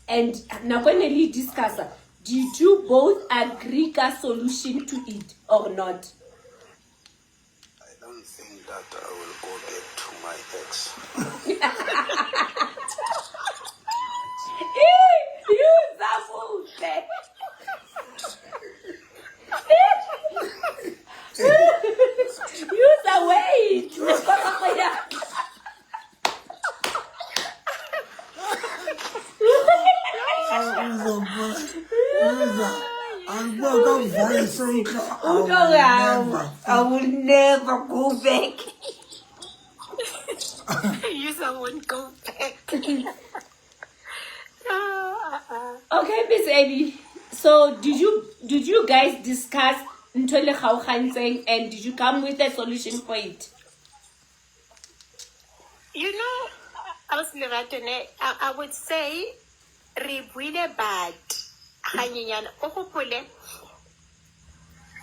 And nako e ne le discussa, did you both agree ka solution to it or not? I don't think that I will go back to my ex. User buhle. User, wait. Uza ka voice o utlwa, I will never. I will never go back. User won't go back. Okay, Miss Abby. So did you guys discuss ntho e le kgaogantseng and did you come with a solution for it? I was Lerato, ne, I would say re buile, but ganyenyane. O gopole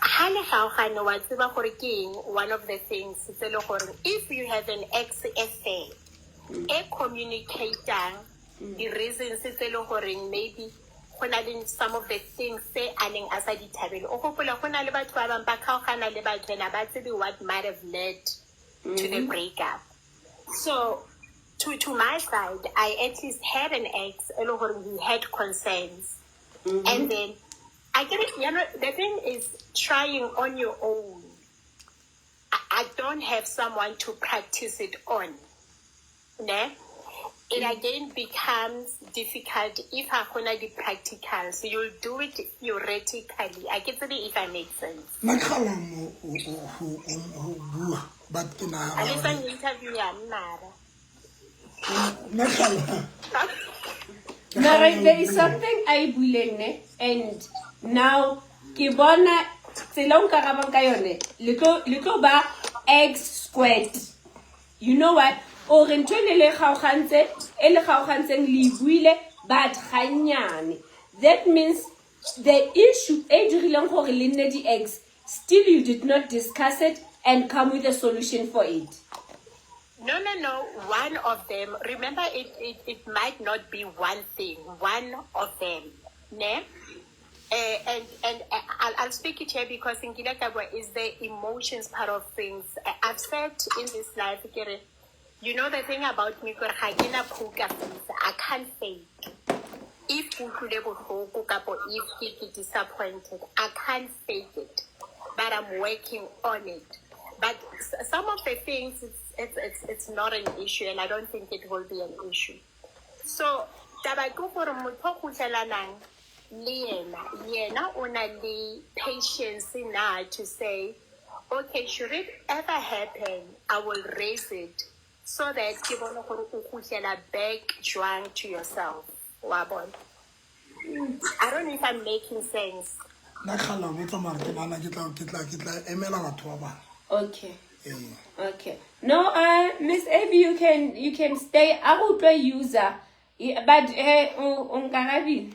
ha le kgaogane, wa tseba gore ke eng. One of the things tse le gore if you have an ex e fair e communicatang di-reasons tse le goreng maybe go na le some of the things tse a neng a sa di thabele. O gopola go na le batho ba bangwe ba kgaogana le batho and ba tsebe what might have led to the breakup. So to my side, I at least had an ex e le gore we had concerns, and then I get it. The thing is trying on your own. I don't have someone to practice it on, ne? It again becomes difficult if I gonna the practical. So you'll do it theoretically. I get it, if I make sense. Nna ke gala mo ho bua, but ke A le nagana sa gore interview ya mara. Nna ke gala Mara there is something I buileng ne, and now ke bona tsela o nkarabang ka yone, le tlo ba x squared. You know what? O re ntho e ne le kgaogantse, e le kgaogantseng, le e buile but gannyane. That means the issue e dirileng gore le nne di-ex, still you did not discuss it and come with a solution for it. No. One of them. Remember, it might not be one thing. One of them. Ne? And I'll speak it here because nkile ka bua is the emotions part of things. I've said in this life, ke re, you know the thing about me, kore ga ke na poker face. I can't fake. If ke utlwile bohloko kapo if ke disappointed, I can't fake it. But I'm working on it. But some of the things, it's not an issue, and I don't think it will be an issue. So, taba ke gore motho o kgutlelanang le yena, yena o na le patience na to say, okay, should it ever happen, I will raise it so that ke bone gore o kgutlela back jwang to yourself. Wa bona? I don't know if I'm making sense. Nna ke gala botsa, mare ke nagana ke tla emela batho ba bangwe. Okay. Ee. Okay. No, Miss Abby, you can stay. A go utlwe user. Yeah, but hey, o nkarabile.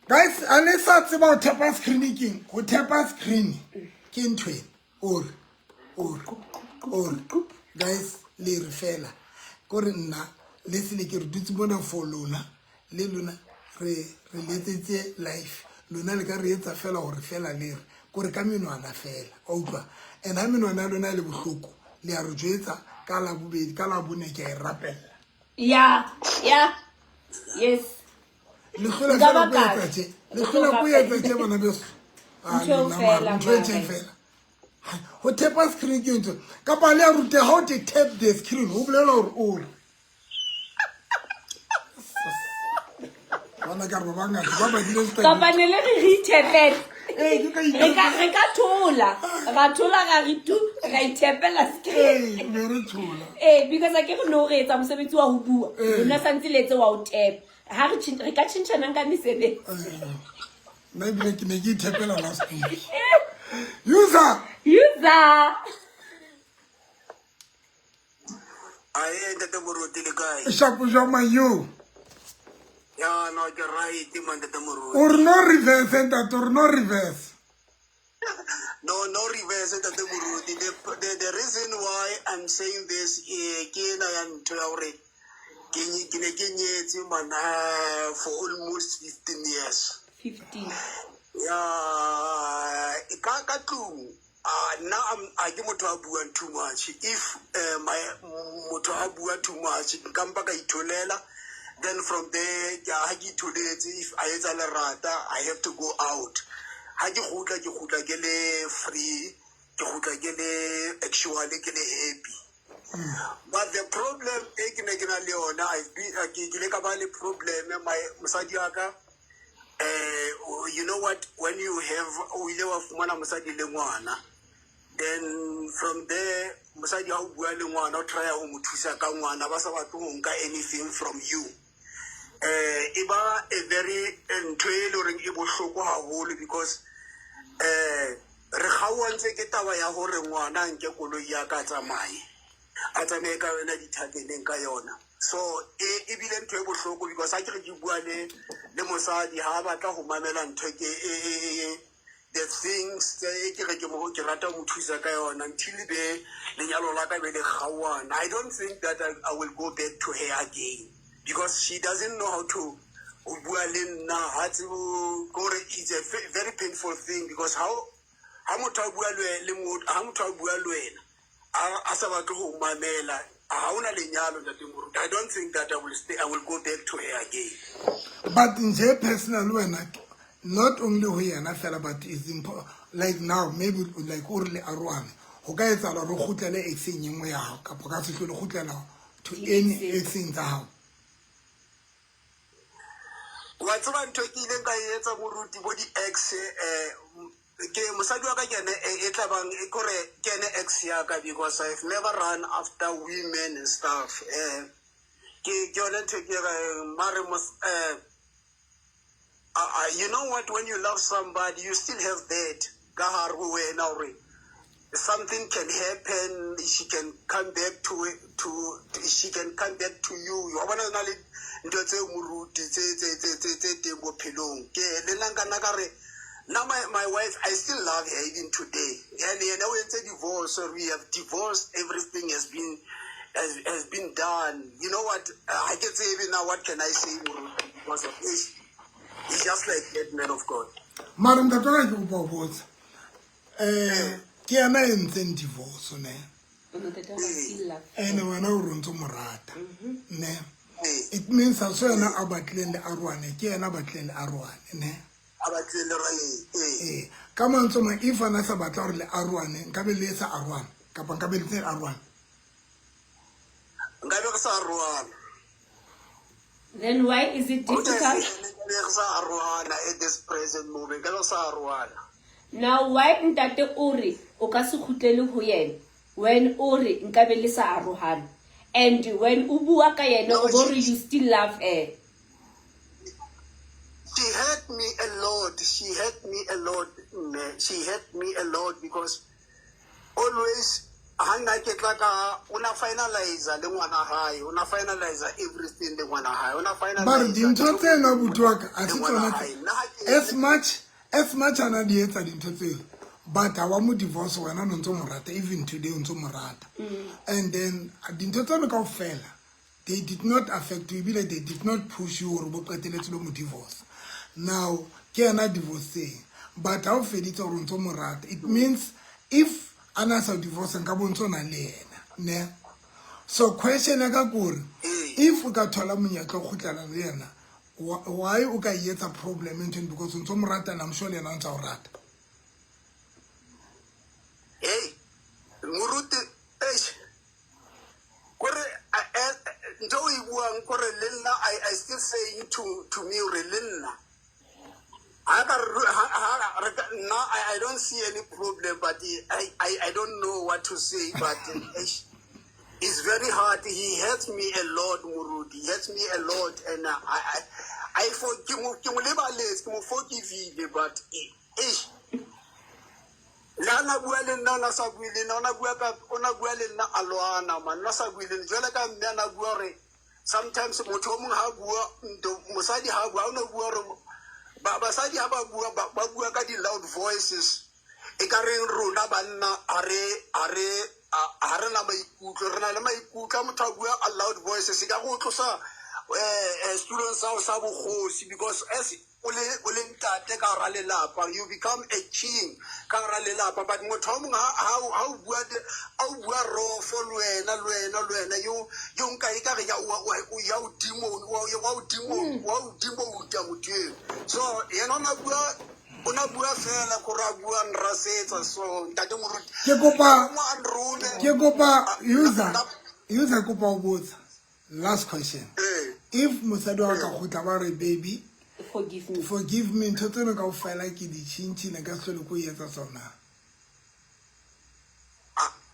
Guys, a le sa tseba ho tapa screen keng? Ho tapa screen ke ntho ena ore guys, le re fela kore nna le sele ke re dutse mona for lona, le lona re letsetse life lona, le ka re etsa fela gore fela le re kore ka menwana fela wa utlwa. And ha menwana ya lona e le bohloko, le a re jwetsa. Ka la bobedi, ka la bone ke a e rapella. Ya, yes. Le hlola Nka fela ba ko etsa kae? tje. Le hlola ko etsa tje, bana beso. Ah, Ntho eo lona mara, fela, ntho e tje mare. fela. Ho tap-a screen ke ntho. Kapa le a rute ha o te tap the screen, ho bolela hore o re. Bona ka re ba bangata ba badile setaki. Kapa ne le re re ithepele. Ee, ke ka Re ka thola, ra thola, ra re tu, ra ithepela screen. Ee, be re thola. Ee, because a ke re no re etsa mosebetsi wa ho bua. Ee. Lona santse le etse wa ho tap. Ha re re ka tjhentjhanang ka mesebetsi. Nna ebile ke ne ke ithepela last week. User. User. Ae, ntate Moruti, le kae? Shapo jwa mayo. Ya, no, ke right man, ntate Moruti. O re no reverse, ntate, o re no reverse. No, reverse, ntate Moruti. The reason why I'm saying this, ke ena ya ntho ya hore ke ne ke nyetse man, for almost 15 years. 15. Ya, ka tlung, nna a ke motho a buang too much. If my motho a bua too much, nka mpa ka itholela. Then from there, ke ha ke itholetse, if a etsa lerata, I have to go out. Ha ke kgutla, ke kgutla ke le free, ke kgutla ke le actually ke le happy. But the problem e ke ne ke na le yona, I've been, ke ile ka ba le problem, my mosadi wa ka, you know what, when you have, o ile wa fumana mosadi le ngwana, then from there, mosadi ha o bua le ngwana, o try ho mo thusa ka ngwana, ba sa batle ho nka anything from you. E ba a very, ntho e le horeng e bohloko haholo because, re kgaohantse ke taba ya hore ngwana a nke koloi ya ka a tsamaye. A tsamaye ka yona dithabeneng ka yona. So, e bile ntho e bohloko because ha ke re ke bua le mosadi, ha a batla ho mamela ntho ke, e, the things tse e ke re ke mo, ke rata ho mo thusa ka yona until be lenyalo la ka be le kgaohana. I don't think that I will go back to her again because she doesn't know how to ho bua le nna, ha tsebe kore it's a very painful thing because ha motho a bua le ha motho a bua le wena, a sa batle ho mamela, ha hona lenyalo, ntate Moruti. I don't think that I will stay, I will go back to her again. But nje personal wena, not only ho yena fela, but is like now maybe like o re le arohane, ho ka etsahala hore o kgutlele ex-eng e nngwe ya hao, kapa o ka se hlole o kgutlela to any ex-eng tsa hao? Wa tseba ntho e ke ileng ka e etsa, Moruti, bo di-ex, ke mosadi wa ka ke ene e tla bang, e kore ke ene ex ya ka because I've never run after women and stuff. Ke yone ntho e ke reng, mare you know what, when you love somebody, you still have that ka hare ho wena hore something can happen, she can come back to, she can come back to you. Wa bona na le ntho tse, Moruti, tse teng bophelong. Ke le nna nka nna ka re now my wife, I still love her even today. And yena o entse divorce, we have divorced, everything has been done. You know what, ha ke tsebe now what can I say, Moruti, because of this. He's just like that, man of God. Mara ntate wa ka, ke kopa ho botsa, ke yena e entseng divorce ne? Ene wena o re o ntso mo rata ne? It means ha se wena a batlileng le arohane, ke yena a batlileng le arohane ne? A batlile le ee. Ee, ka mantswe mang, if ana sa batla hore le arohane, nkabe le sa arohana kapa nkabe le tse arohana? Nkabe re sa arohana. Then why is it difficult? Nkabe re sa arohana at this present moment, nkabe re sa arohana. Now why ntate o re o ka se kgutlele ho yena when o re nkabe le sa arohana, and when o bua ka yena o bo re you still love her? She hurt me a lot. She hurt me a lot, mme. She hurt me a lot because always ha nna ke tla ka o na finalize le ngwana hae, o na finalize everything le ngwana hae, o na finalize. Mare dintho tsena, abuti wa ka, ha se Le ngwana tsona hae. Nna ha as much ana di etsa dintho tseo, but ha wa mo divorce. Wena o ntso mo rata, even today o ntso mo rata. And then dintho tseno kaofela, they did not affect you, ebile they did not push you hore bo qeteletse lo mo divorce. Now ke yena divorceng, but ha o feditse hore o ntso mo rata, it means if ana sa divorce, nka bo ntso na le yena ne? So question ya ka ke gore Ee. if o ka thola monyetla o kgutlela le yena, why o ka e etsa problem ntho eno? Because o ntso mo rata and I'm sure le yena o ntsa o rata. Hey, moruti, eish, kore ntho o e buang kore le nna I still saying to me gore le nna ha ka re ha re nna I don't see any problem, but I don't know what to say, but eish, it's very hard. He hurts me a lot, moruti. He hurts me a lot, and I for ke mo ke mo lebaletse, ke mo forgivile, but eish, le ha na bua le nna, o na sa bue le nna, o na bua ka, o na bua le nna a lwana, man, o na sa bue le nna. Jwale ka mme a na bua hore sometimes motho o mong ha bua ntho, mosadi ha bua, ha o no bua hore basadi ha ba bua, ba bua ka di-loud voices. E ka reng rona banna ha re, ha re, ha re na maikutlo, re na le maikutlo. Ha motho a bua a loud voices, e ka go tlosa, setulong sa hao sa bogosi, because as o le, o le ntate ka hara lelapa, you become a king ka hara lelapa. But motho o mong ha o, ha o bua de-, ha o bua rofo le wena, le wena, le wena, yo, yo nka e ka re ya, wa, wa, o ya o demon, wa, wa o demon, wa o demon motho eo. So yena o na bua, o na bua fela gore a bua nrasetsa. So ntate moruti, Ke kopa, o a nrome. ke kopa user, user kopa o botsa last question. Ee. If mosadi wa ka kgutla ba re, baby, forgive me, forgive me, ntho tseno kaofela ke di tjhentjhile, ka se hlole ke o etsa tsona.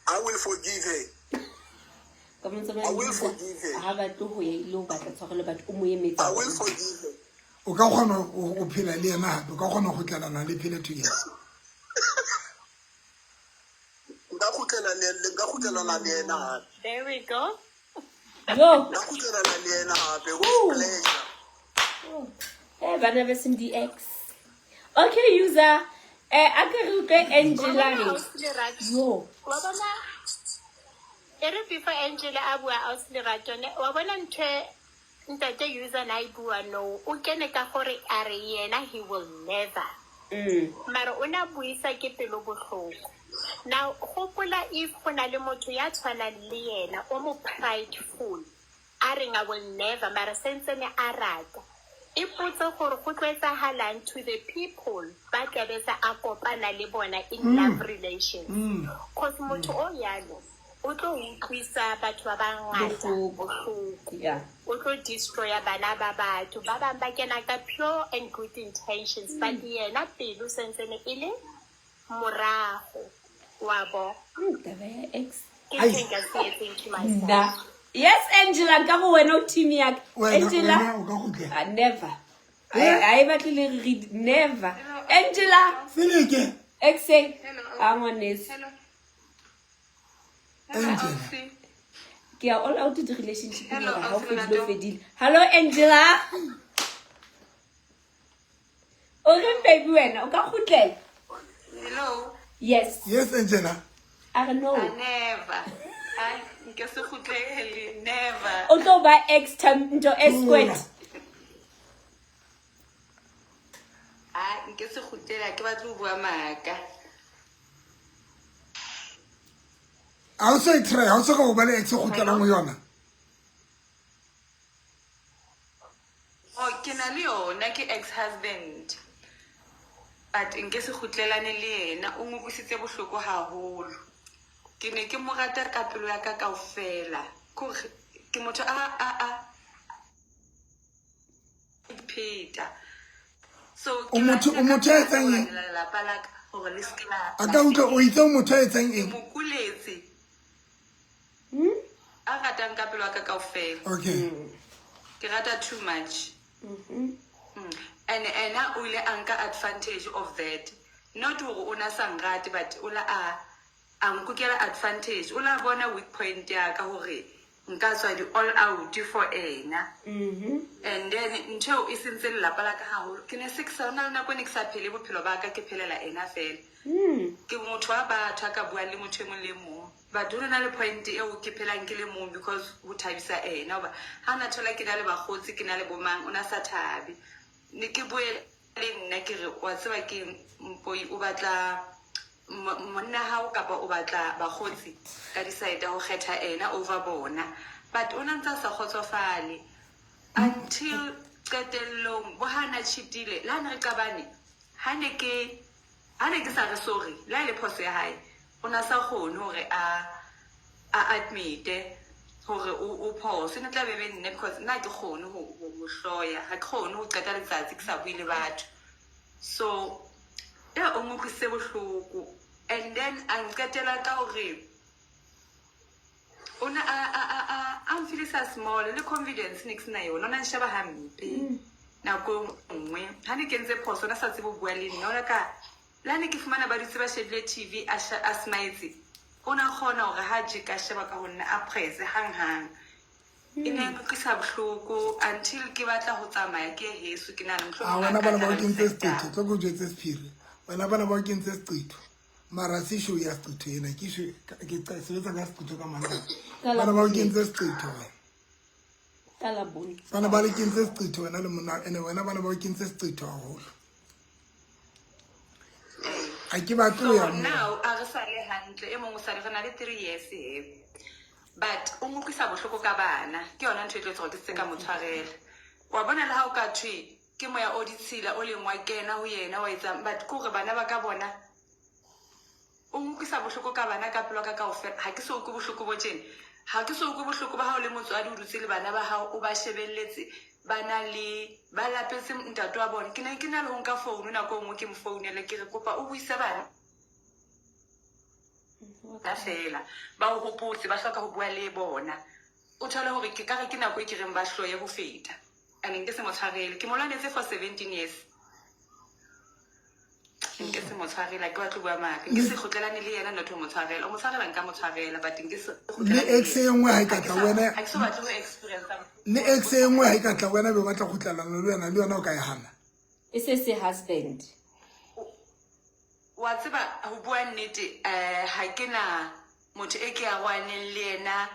I will forgive her. Ka mo I will forgive her. Ha batle ho ya ile ho batla tshwarelo, but o mo emetse. I will forgive her. O ka kgona ho phela le yena hape, o ka kgona ho kgutlelana le phele together. Nka kgutlela le, nka kgutlelana le yena hape. There we go. Yo. Nka kgutlelana le yena hape, with pleasure. Bana ba seng di-ex. Okay, user. A ke re utlwe Angela Wa bona re. ausi Lerato? Yo. Wa bona, e re before Angela a bua ausi Lerato, ne, wa bona ntho e ntate user na e bua no, o kene ka gore a re yena he will never. Mara o na buisa ke pelo bohloko. Now, gopola if go na le motho ya tshwanang le yena, o mo prideful, a reng I will never, mara sentsene a rata. Ipotse gore go tlo etsahalang to the people ba tlabe sa a kopana le bona in love relations. Cause motho o yalo, o tlo utlwisa batho ba bangata Bohloko. bohloko. Yeah. O tlo destroya bana ba batho. Ba bang ba kena ka pure and good intentions, but yena pelo sentsene e le morago. Wa bo? Taba ya ex. Ke Ai. ntho e nka se etseng to myself. Nna. Yes, Angela, nka go wena o team ya ka. Wena, Angela. wena o ka kgutlela. Never. Eh? A e batle le re never. Angela. Feleke. Ex e. Hello. A ngwaneso. Hello. Angela. Ke ya all out di relationship Hello, hore ha o Ausi fedile, o Lerato. fedile. Hello, Angela. O reng baby wena o ka kgutlela? Hello. Yes. Yes, Angela. A re no. I never. I nke se kgutlele, never. O tlo ba ex time ntho e squared. Ai, nke se kgutlele, ha ke batle ho bua maka. Ha o so e try, ha o so ka o ba le ex o kgutlelang ho yona? Oh, ke na le yona, ke ex-husband. But nke se kgutlelane le yena, o nkutlwisitse bohloko haholo. Ke ne ke mo rata ka pelo ya ka kaofela. Kore ke motho a ipheta. So, O ke motho, rata o motho ka a etsang eng? lwanela lelapa la ka hore le se ke la A ka utlwa o itse o motho a etsang Ke eng? mo kuletse. A ratang ka pelo ya ka kaofela. Okay. Ke rata too much. And ena o ile a nka advantage of that. Not hore o na sa nrate, but o la a nkukela advantage. O la bona weak point ya ka hore nka tswa di all out for ena. And then ntho eo e sentse lelapa la ka haholo. Ke ne se ke sa, hona le nako e ne ke sa phele bophelo ba ka, ke phelela ena fela. Ke motho wa batho a ka buang le motho e mong le mong. But ho na le point eo ke phelang ke le mong because ho thabisa ena. Hoba ha na thola ke na le bakgotsi, ke na le bo mang, o na sa thabe. Ne ke bue le nna ke re, wa tseba ke Mpoi o batla Monna hao kapa o batla bakgotsi ka decide ho kgetha ena over bona, but o na ntse a sa kgotsofale until qetellong bo ha na cheat-ile. Le ha ne re qabane, ha ne ke sa re sorry, le ha e le phoso ya hae, o na sa kgone hore a admit-e hore o phoso. E ne tla be be nne, because nna ha ke kgone ho hloya, ha ke kgone ho qeta letsatsi ke sa bue le batho. So ya o nkutlwisitse bohloko, and then a nqetela ka hore o ne a mfilisa small, le confidence ne ke sena yona. O na nsheba hampe nako e nngwe ha ne ke entse phoso, o na sa tsebe ho bua le nna. O la ka le ha ne ke fumana ba dutse ba shebile TV, a smile, o na kgona hore ha je ka sheba ka ho nna, a presse hang-hang. E ne nkutlwisa bohloko until ke batla ho tsamaya ke ye heso, ke nahana a mohlomong wena a ka bana ba tla o kentse respect-a. seqetho, tlo ko jwetse sephiri. Wena bana ba o kentse seqetho, mara se show ya seqetho ena ke show ke sebetsa ka seqetho ka mantaha. Ka la Bana ba o bone. kentse seqetho wena. Ka la bone. Bana ba le kentse seqetho wena le monna ene. Wena bana ba o kentse seqetho haholo, ha ke batle ho So ya moo. now a re sa le hantle, e mong o sale, re na le 3 years he, but o nkutlwisa bohloko ka bana. Ke yona ntho e tlo etsa hore ke se ka mo tshwarela. Wa bona, le ha o ka thwe ke moya o ditshila o leng wa kena ho yena wa etsang, but ke hore bana ba ka bona, o nkutlwisa bohloko ka bana ka pelo ya ka kaofela. Ha ke so utlwe bohloko bo tjena, ha ke so utlwe bohloko ba hao le motswadi o dutse le bana ba hao, o ba shebelletse, ba na le ba lapetse ntate wa bona. Ke ne ke na le ho nka founu nako e nngwe, ke mo founele, ke re kopa o buise bana ka fela ba o hopotse, ba hloka ho bua le bona. O thole hore ke ka re ke nako e ke reng ba hloye ho feta, and nke se mo tshwarele. Ke mo lwanetse for 17 years, nke se mo tshwarela. Ke batlo bua maka, nke se kgutlelane le yena, not ho mo tshwarela. O mo tshwarela, nka mo tshwarela, but nke se Le ex e nngwe ha e ka tla wena, ha ke so batle ho experience. Le ex e nngwe ha e ka tla wena, be batla kgutlelana le wena, le yona o ka e hana? E se husband. Wa tseba, ho bua nnete, ha ke na motho e ke arohaneng le yena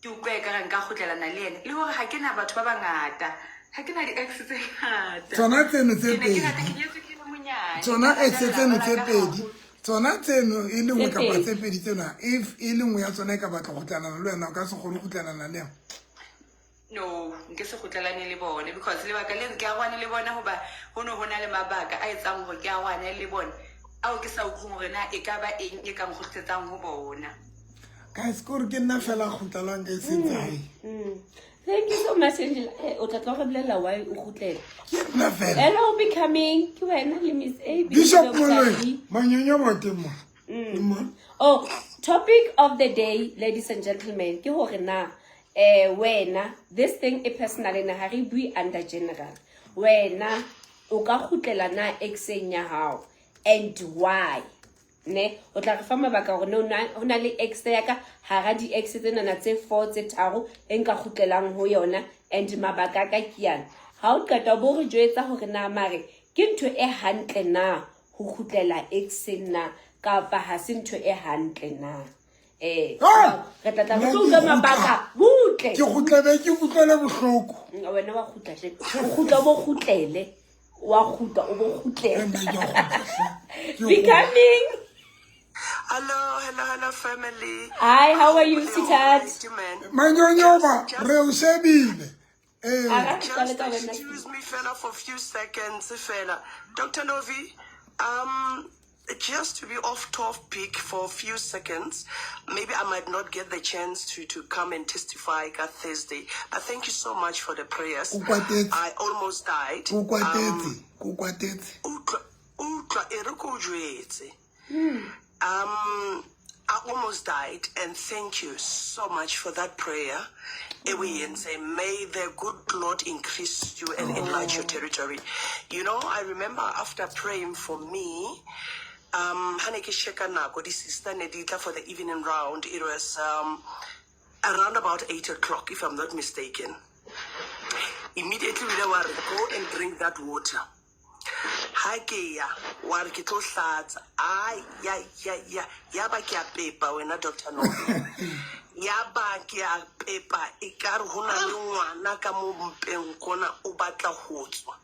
ke utlwa ekare nka kgutlelana le yena, le hore ha ke na batho ba bangata, ha ke na di-ex tse ngata. Tsona tseno tse Ke ne ke rata pedi. ke nyetswe ke le monyane. Tsona Ke ex rata tseno lelapa tse la ka pedi, haholo. Tsona tseno e le nngwe Tse kapa pedi. tse pedi tsena, if e le nngwe ya tsona e ka batla kgutlelana le wena, o ka se kgone ho kgutlelana le yona? No, nke se kgutlelane le bone, because lebaka le ke arohane le bona, hoba ho ne ho na le mabaka a etsang hore ke arohane le bona, ao ke sa utlweng hore na e ka ba eng e ka nkgutlisetsang ho bona. Guys, ke gore ke nna fela kgutlelang ka eseng tsa hae. Thank you so much, Angela. O tla tla re bolella why o kgutlela. Ke nna fela. Hello, becoming ke wena le Miss A B. Bishop Dr. Moloi B. manyonyo ba teng mo. Mo. Oh, topic of the day, ladies and gentlemen, ke hore na wena, this thing e personal ena, ha re bue under general. Wena o ka kgutlela na exeng ya hao, and why? Ne o tla re fa mabaka hore ne ho na le ex ya ka hara di-ex tsenana tse four, tse tharo, e nka kgutlelang ho yona, and mabaka a ka ke yana. Ha o qeta, o bo re jwetsa hore na mare ke ntho e hantle na ho kgutlela exeng na, kapa ha se ntho e hantle na. Ah! Re tla tla re Nna tlo ke utlwa kgutla. mabaka butle. Ke kgutle be ke utlwele bohloko. Wena wa kgutla hle, o kgutla, o bo kgutlele, wa kgutla, o bo kgutlele. Nna ke a kgutla hle. Ke kgutla. Becoming. Hello, hello, hello, family. Hi, how are you, Hopefully sweetheart? all right, man. Manyonyoba re o shebile ee. A re Just qale ka wena. excuse me, fella, for a few seconds, fella. Dr. Novi, just to be off topic for a few seconds, maybe I might not get the chance to come and testify on Thursday, but thank you so much for the prayers. O kwatetse. I almost died. Ko kwatetse, ko kwatetse. Utlwa, utlwa, e re ko o jwetse. I almost died, and thank you so much for that prayer. E o e entse. May the good Lord increase you and enlarge your territory. I remember after praying for me, ha ne ke checka nako, di-sister ne di tla for the evening round. It was around about 8 o'clock, if I'm not mistaken. Immediately, we were go and drink that water. Ha ke ya, wa re ke tlo hlatsa, ai ya ya ya, ya ba ke a pepa wena, Dr. Novi, ya ba ke a pepa, e ka re ho na le ngwana ka mo mpeng kona o batla ho tswa.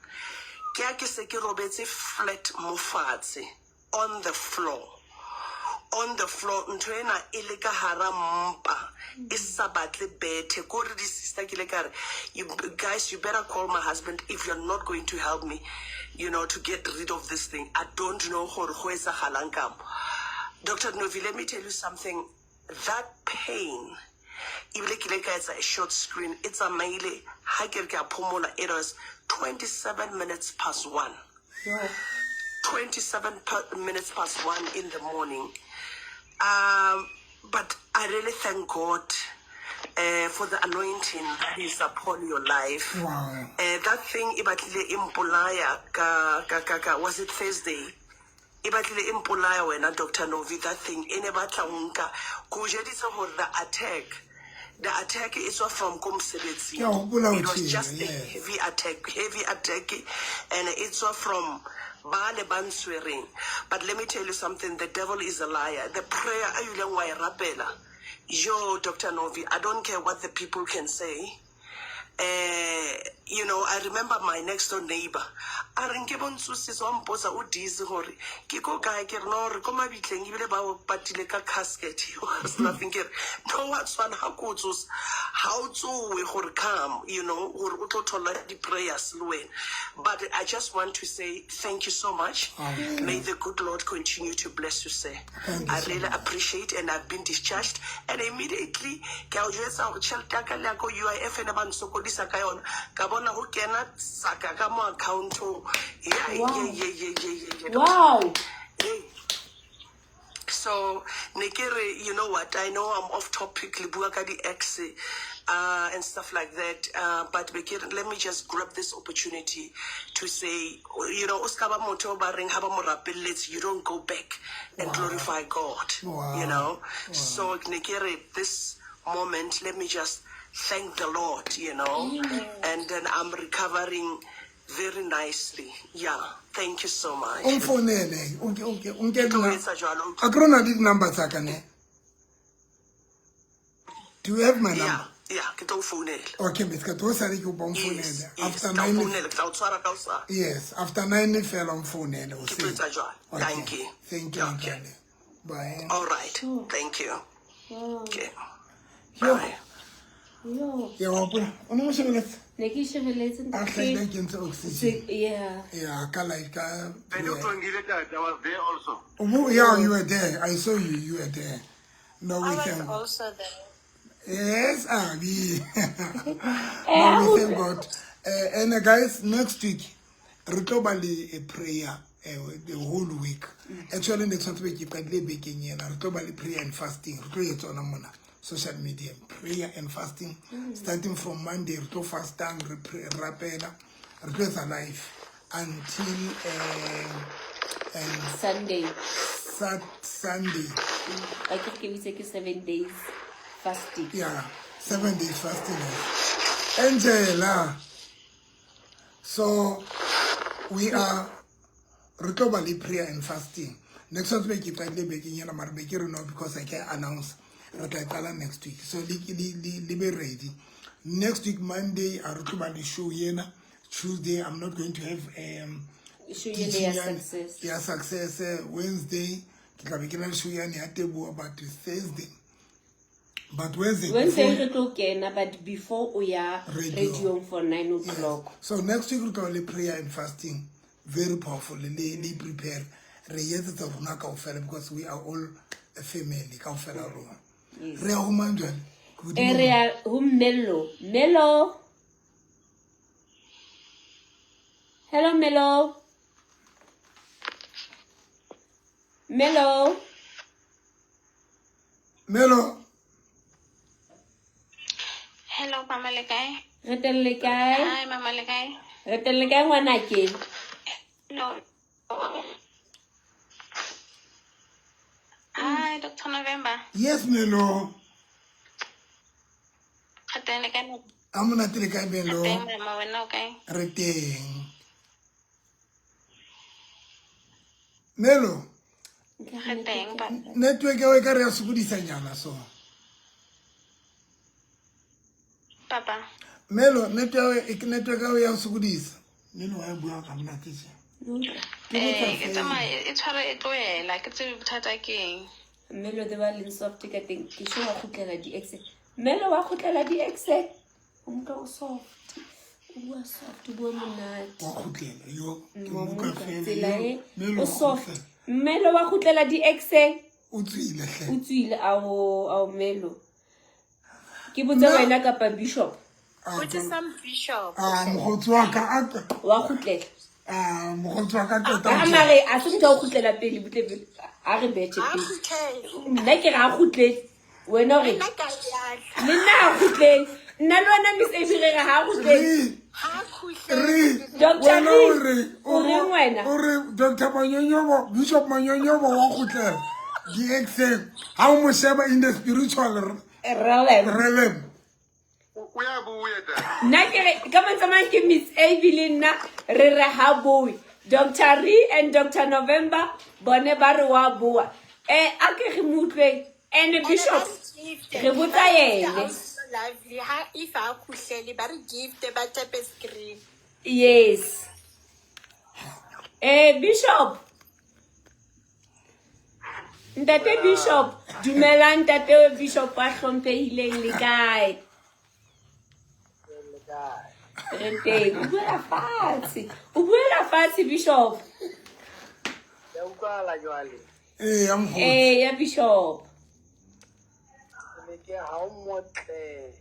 Ke ha ke se ke robetse flat mo fatshe on the floor. On the floor, ntho ena e le ka hara mpa, e sa batle bethe. Ko re di-sister ke ile ka re, you guys, you better call my husband if you're not going to help me, to get rid of this thing. I don't know gore go etsagalang ka mo. Dr. Novi, let me tell you something. That pain, ebile ke ile ka etsa a short screen, e tsamaile ha ke re ke a phomola. It was 27 minutes past 1. 27 minutes past 1 in the morning. But I really thank God for the anointing that is upon your life. Wow. That thing e batlile e mpolaya ka, was it Thursday? E batlile e mpolaya wena, Dr. Novi. That thing e ne batla ho nka ko jeditse hore the attack e tswa from ko mosebetsing. Ke a hopola ho It was tjena, just a heavy attack, heavy attack, and it's from ba le ba ntshwereng. But let me tell you something, the devil is a liar. The prayer a ileng wa e rapela, yo, Dr. Novi, I don't care what the people can say. I remember my next door neighbor. A re nke bontsosisa wa mpotsa o dizzy gore ke ko kae, ke re no, re ko mabitleng, ebile ba o patile ka casket. He was laughing. Ke re no, wa tshwana ha ko o tsosa, ha o tsowe gore come, gore o tlo thola di-prayers le wena. But I just want to say thank you so much. Amen. May the good Lord continue to bless you, sir. Thank you I so really much. Appreciate, and I've been discharged and immediately ke a o jwetsa gore tšhelete ya ka le ya ko UIF ene ba nsokodisa ka yona, ka bona go kena saka ka mo accountong. Wow. Ye. Wow. Hey. So ne ke re, you know what, I know I'm off topic, le bua ka di-ex and stuff like that, but be ke re, let me just grab this opportunity to say, o ska ba motho o ba reng ha ba mo rapelletse, you don't go back and glorify God. So ne ke re, this moment, let me just thank the Lord, and then I'm recovering very nicely. Yeah, thank you so much. O mfounele, o nke Ke tlo nna- etsa jwalo. A ke rona le di-number tsa ka ne? Do you have my Yeah. number? Yeah, ke tlo o founela. Okay, miss, ka tlo sale ke kopa o Yes. mfounele Yes, after ke tla o 9. founela, ke tla o tshwara ka hosane. Yes, after 9 fela o mfounele Ke tlo hoseng. etsa jwalo. Okay. Thank you. Thank you. Okay. Ntlale. Bye. All right, thank you. Okay. Yo. Bye. Yo. Ke a hopola o ne mo shebeletse. Ne ke shebeletse. A hlahile a kentse oxygen. Yeah. Yeah, ka like ka And you Twangile Tata, I was there also. Oh, yeah, you were there. I saw you. You were there. No, we I was thank also there. Yes, Abi. No, we thank God. And guys, next week, re tlo ba le a prayer the whole week. Actually, next week, ke qadile bekeng ena, re tlo ba le prayer and fasting. Re tlo etsa ona mona social media, prayer and fasting. Starting from Monday, re tlo fastang, re pray, re rapela, re tlo etsa live until and Sunday. Sunday. A ke re ke bitse ke 7 days fasting. Yeah, 7 days fasting. Angela. So we are re tlo ba le prayer and fasting. Next week ke qadile bekeng ena, mara be ke re no, because I can announce re tla e qala next week. So le be ready. Next week Monday a re tlo ba le show ena. Tuesday I'm not going to have Show yele teaching ya success. Ya success. Wednesday ke tla be ke na le show yane ya Teboa, but Thursday, but Wednesday Wednesday before- re tlo kena, but before o ya Radio. radio for 9 Yes. o'clock. So next week re tlo ba le prayer and fasting, very powerful. Le prepare. Re etsetsa rona kaofela because we are all a family kaofela rona. Re ya ho mang jwale? Ke hodimo E re ya ho Melo. Melo. Hello, Melo. Melo. Melo. Hello, Mama le kae? Re teng, le kae? Hi, Mama le kae? Re teng, le kae ngwanake? No. Hi, Dr. November. Yes, Melo. Re teng, le kae? A monate, le kae Melo? Teng mama, wena o kae? Re teng. Melo, Re teng papa. Network ya o e ka re ya sokodisanyana so. Papa. Melo, network ya o ya sokodisa. Melo wa bua ka monate tje. Ke botsa Eh, ke fela. tsamaya e tshwara e tlohela, ke tsebe bothata ke eng. Mmelo the ba leng soft ka teng ke sure wa kgutlela di-ex. Mmelo wa kgutlela di-ex. O motho o soft. O bua soft, o bua monate. Wa kgutlela yo ke Wa mo utlwa mo utlwa fela tsela yo e Melo o wa soft. kgutlela. Mmelo wa kgutlela di-ex. O tswile hle. O tswile ao ao Mmelo. Ke botse Nna- wena kapa Bishop. Ah, Botsisang Bishop. ah, mokgotsi wa ka a ka Wa kgutlela. ah, mokgotsi wa ka tota A mare a se motho wa ho kgutlela pele butle pele. A re bethe Ha pele. kgutlele. Nna ke re a kgutlele. Wena o re Nna ka yala. le nna a kgutlele. Nna le wena Miss Abby re re ha a kgutlele. re Ha kgutlele. re Dr. wena Re, o re o reng wena? o re Dr. Manyonyobo Bishop Manyonyobo wa kgutlela di-exeng ha o mo sheba in the spiritual Relem. realm O ya buya ta. Nna ke re ka mantswe a mang ke Miss Abby le nna re re ha boe. Dr. Re and Dr. November bone ba re wa boa. A ke re mo utlweng. And Bishop re botsa yene. Lovely. Ha if ha kgutlele ba re gift ba tape screen. Yes. Bishop. Ntate Bishop, dumela ntate Bishop a hlomphehileng le kae? Re teng. O buela fatshe. O buela fatshe Bishop. Ya utlwahala jwale. ee ya mokgotsi Ya Bishop. Ke ne ke ha o motle.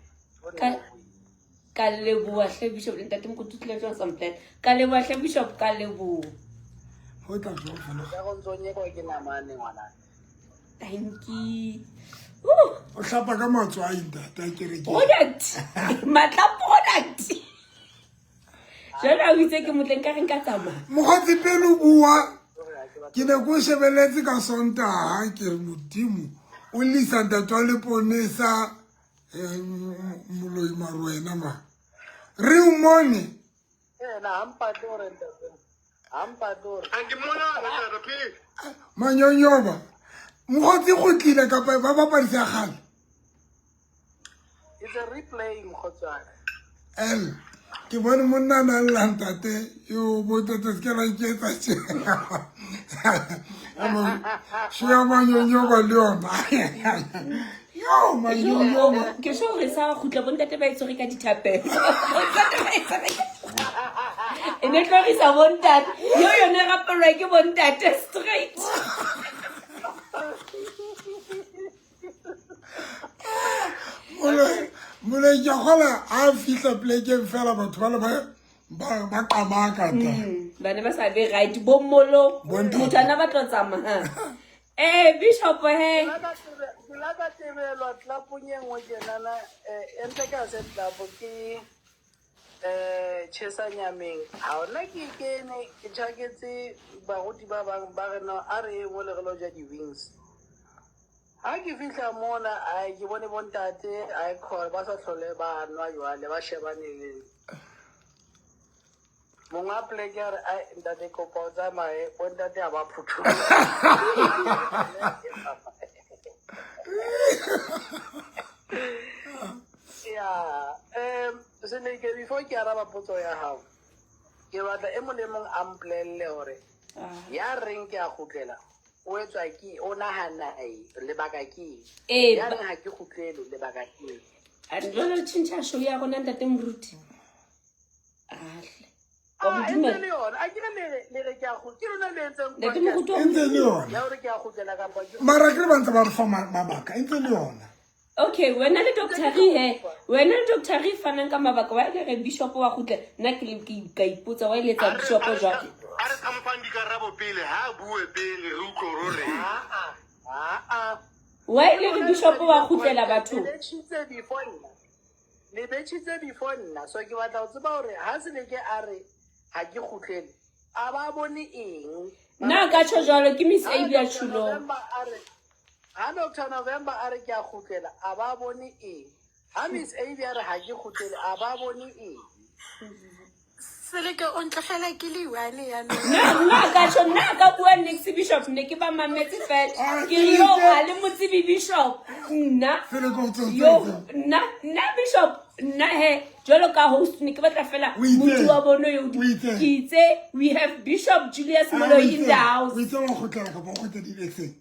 O ne Ka leboha hle Bishop le ntate Mokoto o tlile jwang sa mpolella. Ka leboha hle Bishop ka leboha. ho tla jwang fela ka go ntso nyekwa ke namane ngwana. Thank you. O hlapa ka matswai ntate a kerekeng Product. Matla product. Jwale ha o itse ke motle nka re nka tsamaya. Mokgotsi pele o bua ke ne ko shebeletse ka Sontaha ke re modimo o lisa ntate wa leponesa moloi mare wena ma re o mone Ena ha mpatle hore ntate. Ha mpatle hore Angimonanga tata please. Manyonyoba mokgotsi kgutlile kapa ba bapadisa ya kgale it's a replay mokgotsi wa ka. El ke bone monna a nang lla ntate yo botate se ke la nketsa tje sho ya manyonyoba le yona yo manyonyoba Ke sure hore sa kgutla bontate ba e tshwere ka dithapelo. Bontate ba e tshwere ka E ne tlorisa bontate. Yo yone e rapelwa ke bontate straight. Moloi ke a kgola a fihla plekeng fela batho bale ba qamaka ta Ba ne ba sa be right bo molo. Bontate. Motho ana ba tlo tsamaya. Bishop he. Ke la ka tebelwa tlelapong e nngwe tjenana e ntse ka se tlelapo ke tjhesa nyameng. Ha hona ke kene ke tjhaketse baruti ba bang ba re no a re yeng mole re lo ja di-wings. Ha ke fihla mona ai ke bone bontate ai khona ba sa hlole ba nwa jwale ba shebane le monga poleke a re ai ntate kopa o tsamaye bontate ha ba phuthulla. Ya, Seleke before ke araba potso ya hao, ke batla e mong le mong a mpolelle hore ya reng ke a kgutlela o etswa ke o nahana eng lebaka ke eng? Ya reng ha ke kgutlele lebaka ke eng? A jwale o tjhentjha show ya rona ntate Moruti. Ahle. Wa mo Ah, e ntse dumela. le yona. A ke re le re ke a ke lona le entseng Ntate podcast. Moruti wa E ntse le yona. Ya hore ke a kgutlela kapa ke Mara ke re ba ntse ba re fa mabaka e ntse le yona. Okay, wena le Dr. Re he. Wena le Dr. Re fanang ka mabaka wa le re Bishop wa kgutlela. Nna ke le ke ka ipotsa wa eletsa Bishop jwang. A re ka mo fang dikarabo pele ha a bue pele re utlwe hore o reng. Ah. Wa ile re Bishop wa kgutlela bathong. Le betjhitse before nna. Le betjhitse before nna. So ke batla ho tseba hore ha Seleke a re ha ke kgutlele, a ba bone eng? Nna ka tjho jwalo ke Miss Ha Abby ya Dr. tjhulong. November a re ha Dr. November a re ke a kgutlela, a ba bone eng? Ha Miss Abby a re ha ke kgutlele, a ba bone eng? Seleke o ntlogela ke le one yanong. Nna ka tjho nna ka bua next Bishop ne ke ba mametse fela. Ke re yo ha le mo tsebe Bishop. Nna Seleke o tsotse. yo nna nna Bishop nna he jwalo ka host ne ke batla fela O itse. motho wa bono yo O itse. ke itse we have Bishop Julius Ah, Moloi in the house. O itse wa kgutlela kapa o kgutlela di-exeng?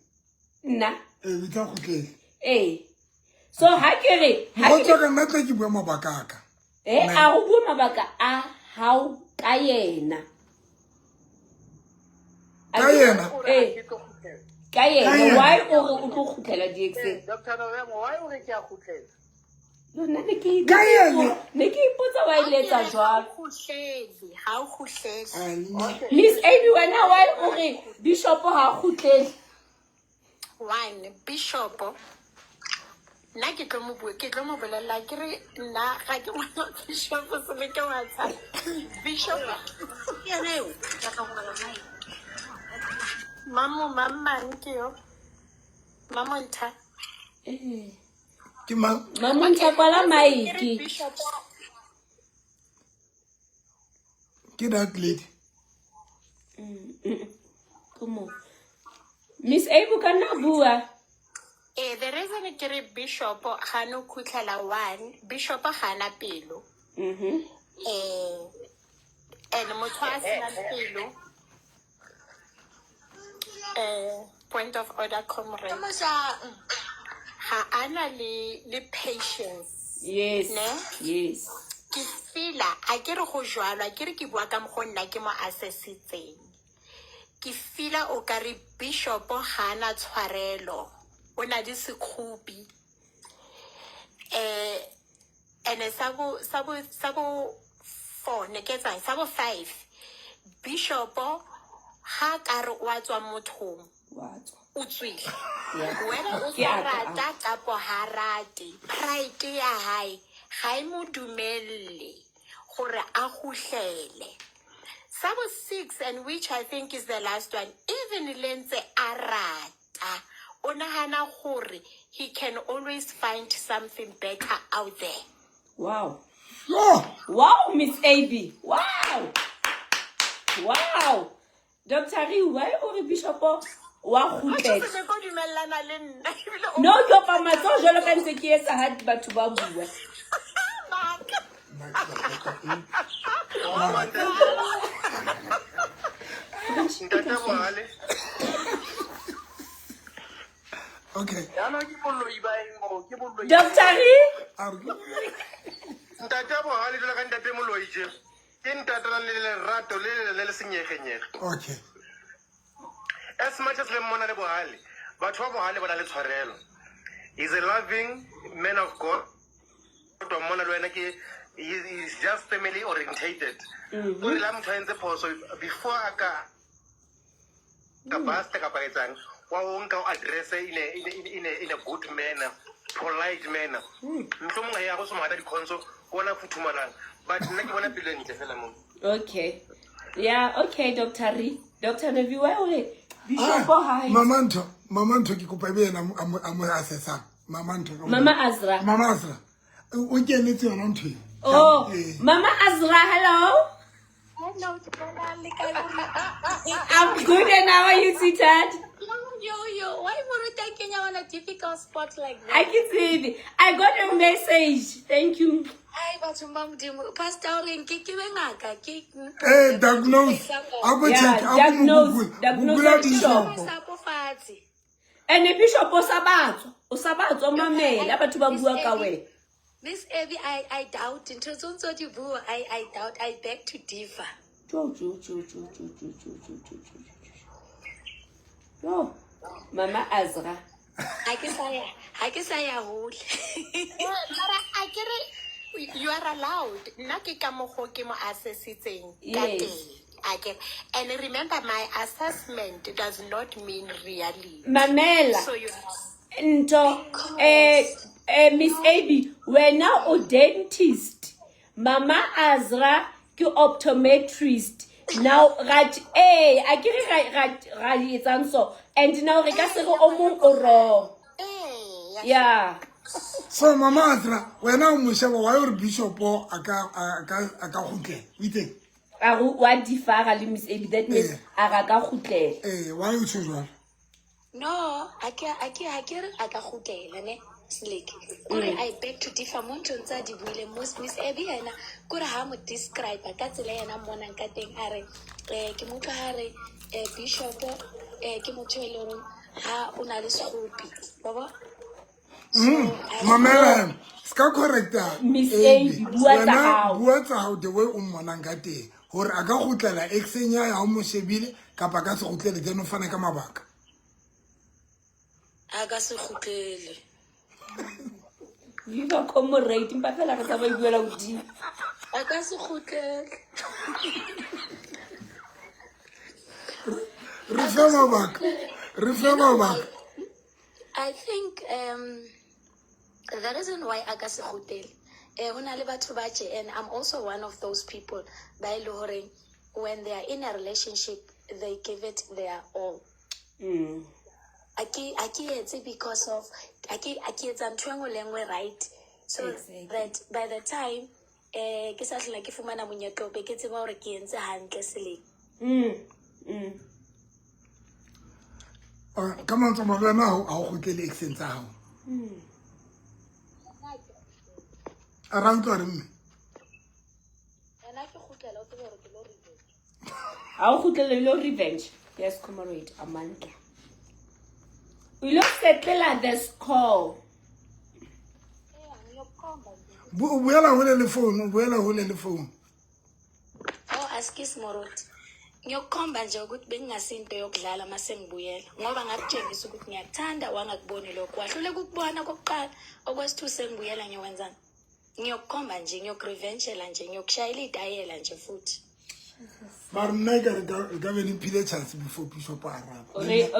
Nna Ee, o tla kgutlele. Ee, so ha ke re ha Mokgotsi ke wa ka, nna tla ke bua mabaka a ka. Eh, a go bua mabaka a hao ka yena. A Ka ke- yena? Eh, ka Ka yena. yena. Why o re o tlo kgutlela di-exeng? Dr. November, why o re ke a kgutlela? Lona ne ke Ka yena? ne ke ipotsa wa e letsa jwalo. Kgutlele, ha o kgutlele. A nna. Miss Amy, wena why o re bishop ha a kgutlele? One, bishop. Nna ke tlo mo bua, ke tlo mo bolella ke re nna ga ke ngwana bishop se le ke wa tshaba. Bishop. Yena eo, ya ka bogela mai. Mamo mamang ke yo. Mamo ntha. Eh. Ke mang? Mamontsha kwala Ke re maiki. Bishop Ke that lady. Come on. Miss Amy o ka nna bua. Eh, the reason ke re bishop ga no khutlela, one, bishop ga na pelo. Eh, and motho a senang pelo, eh, point of order, comrade. Ga ana le patience. Yes. Ne? Yes. Ke feel a ke re go jwalo, a ke re ke bua ka mo go nna ke mo assessitseng. Ke feela o ka re bishop ga ana tshwarelo. O na le sekgopi. Eh, ene sa bo four ne ke etsang sa bo five, bishop ga ka re o a tswa mothong, Wa tswa. o tswile. Yeah. Whether o Ke sa a ka- rata kapo ha rate, pride ya hae ga e mo dumelle gore a kgutlele. Sa bo six, and which I think is the last one, even le ntse a rata, o nagana gore he can always find something better out there. Wow. Yo! Wow, Miss AB. Wow. Wow. Dr. Ri, why o re bishop wa kgutlela? Se ko dumellana le nna ebile o No, ke opa matsoho jwalo ka ntse ke etsa ha batho ba bua. maka. Ntate Bohale. Okay. Jaanong ke boloi ba eng bo? Ke boloi. Dr. Ri, A re Ntate Bohale jwalo ka ntate Moloi tje. Ke ntate a nang le lerato le senyegenyege. Okay. As much as le mmona le bohale, batho ba bohale ba na le tshwarelo. He's a loving man of God. Wa mmona le wena ke he is just family orientated. O re la motho a entse phoso before a ka basta kapa etsang, wa o nka o address in a good manner, polite manner. Mohlomong ya go se mo rata dikhonso, ke ona futhumalang, but nna ke bona pelo e ntle fela mo. Okay. Yeah, okay, Dr. Ri. Dr. Novi, why o re bishop Ah, ha Mama Ntho, Mama Ntho ke kopa ebe yena a mo assessang. Mama Ntho. Mama Azra. Mama Azra. O kenetse yona ntho eo. Oh, Eh. Mama Azra, hello. Hello, Dumelang, le kae bo? I'm good, and how are you, sweetheart? Yo, yo, why would I kenya on a difficult spot like I that? can see it. I got your message. Thank you. Ai, batho ba Modimo, pastor o reng ke be ngaka ke Eh, diagnose. A ko Yeah, check, a ko mo diagnose- Google. diagnose Google bishop. bishop. Sapo fatshe. And the bishop o sa batswa, o sa batswa mamela batho ba bua ka wena. Miss Abby, I doubt ntho tse o ntse o di bua, I doubt, I beg to differ. Jo jo jo jo jo jo jo jo jo jo. Jo. Mama Azra. Ha ke sa ya hole. Mara a ke re you are allowed. Nna ke ka mokgo ke mo assessitseng ka Yes. teng. A ke re, and remember, my assessment does not mean reality. Mamela. So you Nto Miss Abby, wena o dentist. Mama Azra ke optometrist. Now right, a ke re ra etsang so, and now re ka se re o mong o wrong. Eh, Yeah. So Mama Azra, wena o mo sheba, why o re bishop a ka kgutlela? O itseng? A re wa differa le Miss Abby, that means Eh. a ra ka kgutlela. Eh, why o tjho jwalo? No, ha ke re a ka kgutlela ne Seleke. Kore I beg to differ mo nthong tse a di buileng. Miss Abby yena kore ha mo describe ka tsela yena a mmonang ka teng, a re ke motho ha re bishop ke motho e leng hore Ha o na le sekgopi wa bo. Mamela, se ka correcta. Miss Abby, bua tsa Wena hao. Bua tsa hao the way o mmonang ka teng, gore a ka gotlela exeng ya ya o mo shebile kapa a ka se gotlele, then o fane ka mabaka. A ka se kgutlele. Viva comrade, empa fela re tsa ba e buela hodimo. A ka se kgutlele. Re fe mabaka, re fe mabaka. I think the reason why a ka se kgutlele, ho na le batho ba tje, and I'm also one of those people ba e le horeng when they are in a relationship they give it their all. A ke etse because of a ke etsa ntho e nngwe le nngwe right, so that by the time ke sa hlola ke fumana monyetla ope, ke tseba hore ke entse hantle seleng. Ka mantswe a mang, wena ha o kgutlele exeng tsa hao. A ra utlwa re mme? Ena ke kgutlela, o tsebe hore ke lo revenge. Ha o kgutlele lo revenge. Yes, comrade Amanda. O ile setlela the score. O boela hole le phone, o boela hole le phone. Oh, askies moruti. Ngiyokukhomba nje ukuthi bengingasinto yokudlala mase ngibuyela, ngoba ngakutshengisa ukuthi ngiyakuthanda, wangakuboni lokho. Wahluleka ukubona kokuqala, okwesithu sengibuyela ngiyokwenzani? Ngiyokukhomba nje, ngiyokurevengela nje, ngiyokushayela idayela nje futhi. Mara nna e ka re ka be le mphile chance before Bishop a araba.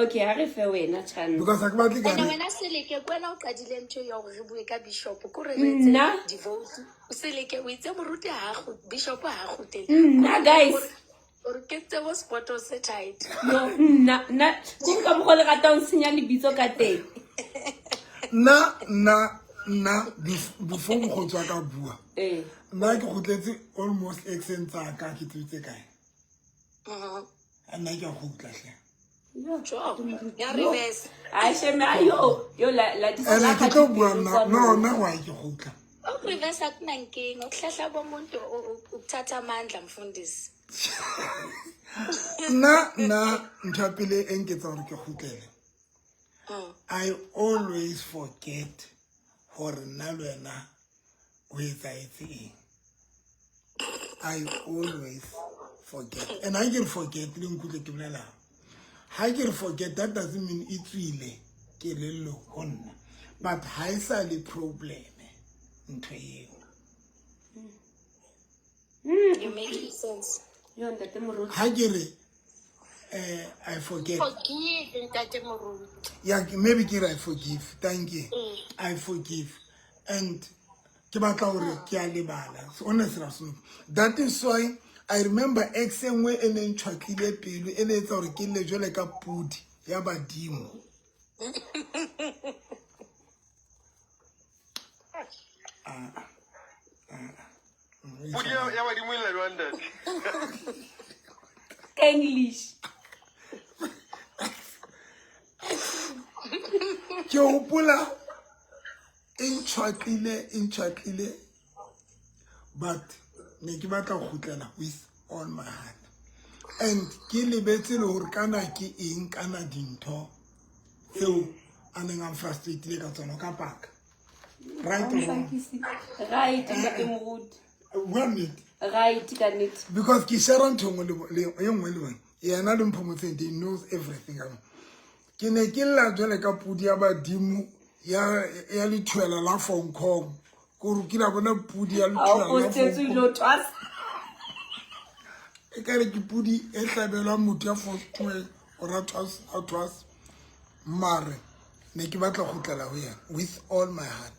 Okay, ha re fe wena chance. Because ha ke batle ka Ene re wena Seleke, ke wena o qadile ntho ya hore re bue ka Bishop, ko re Nna? etse di-vote. O Seleke, o itse moruti ha Bishop ha kgutlele. Nna, guys. Ore ke tsebo spoto se tight. No, nna, nna, ke ka mokgwa le ratang ho senya lebitso ka teng. Nna, before mokgotsi wa ka bua. Nna ke kgutletse almost exeng tsa ka, ke tsebitse kae? Nna ke a kgutla hle. Ya reverse. Ai, shame, ai, yo, yo, la di Ene ke tlo bua nna, no, nna wa ke kgutla. Ukureverse akunankinga, ukuhlahla bomuntu ukuthatha amandla mfundisi. Nna, ntho ya pele e nketsa hore ke kgutlele. I always forget hore nna le wena ho etsahetse eng. I always forget. And ha ke re forget, le nkutlwe ke bolelang. Ha ke re forget, that doesn't mean e tswile kelello ho nna. But ha e sa le problem ntho eo. You making sense. Yo, ntate Moruti. Ha ke re, I forget. Forgive, ntate Moruti. Yeah, maybe ke re I forgive. Thank you. I forgive. And ke batla hore ke a lebala. So honestly, that is why I remember ex e nngwe e neng tjhwatlile pelo, e ne etsa hore ke lle jwale ka pudi ya badimo. Pudi ya badimo e lla jwang, ntate? English. Ke hopola e ntjhwatlile, but ne ke batla ho kgutlela with all my heart. And ke lebetse le hore kana ke eng, kana dintho tseo a neng a frustrated ka tsona ka paka. Right or wrong? Right, ntate Moruti. One minute. Right, ka nnete. Because ke share ntho nngwe le e nngwe le wena. Yena le Mpho Motseng, they knows everything. Ke ne ke lla jwale ka pudi ya badimo ya lethwela la Hong Kong. Ko re ke la bona pudi ya lethwela la Ha o postetswe Hong ilo Kong. twasa. E kare ke pudi e hlabelwang motho ya fositsweng o ra thwas, a thwas. Mare ne ke batla ho kgutlela ho yena with all my heart.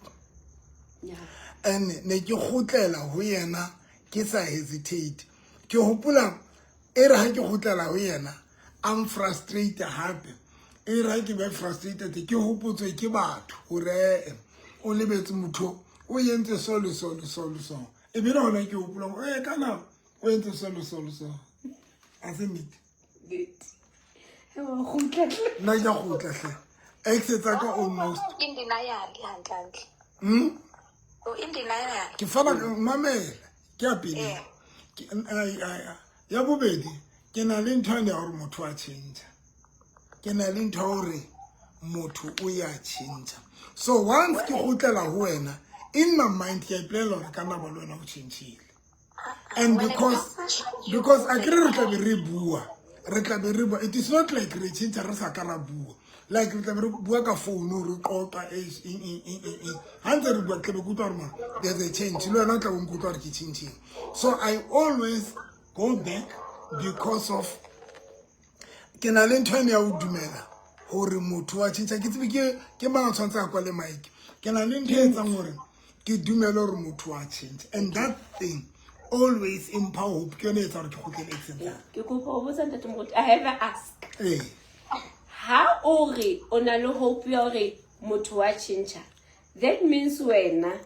And ne ke kgutlela ho yena ke sa hesitate. Ke hopola e re ha ke kgutlela ho yena, I'm frustrated hape. E re ha ke be frustrated, ke hopotswe ke batho hore o lebetse motho o entse so le so le so le so. E be le hona ke hopola hore, kana o entse so le so le so. A se nnete? Nnete. Wa kgutla hle. Nna ke a kgutla hle. Ex tsa ka almost. In denial, hantle hantle. O in denial. Ke fana ka mamela, ke ya pele. Ke, ai, ai, ai. Ya bobedi, ke na le ntho ya hore motho a change. Ke na le ntho ya hore Motho o ya tšhentšha. So once ke gotlela ho wena, in my mind ke a ipolelela gore ka naba le wena o tšhentšhile. And because a kere re tlabe re bua, re tlabe re bua. It is not like re tšhentšha re sa ka ra bua. Like re tlabe re bua ka phone, re qoqa, eng eng eng eng eng. Ha ntse re bua, ke tlabe ke utlwa gore man there's a change. Le wena o tlabe o nkutlwa gore ke tšhentšhile. So I always go back because of ke na le ntho ene ya go dumela gore motho wa tšhentšha. Ke tsebe ke mang a tshwanetse a kwale mic. Ke na le ntho e etsang gore ke dumele gore motho wa tšhentšha, and that thing always empower hope. Ke yone e etsa gore ke kgutlele exeng tsaka. Ke kopa ho botsa ntate Moruti, I have a ask. Ee. Ha o re o na le hope ya hore motho wa tjhentjha, that means wena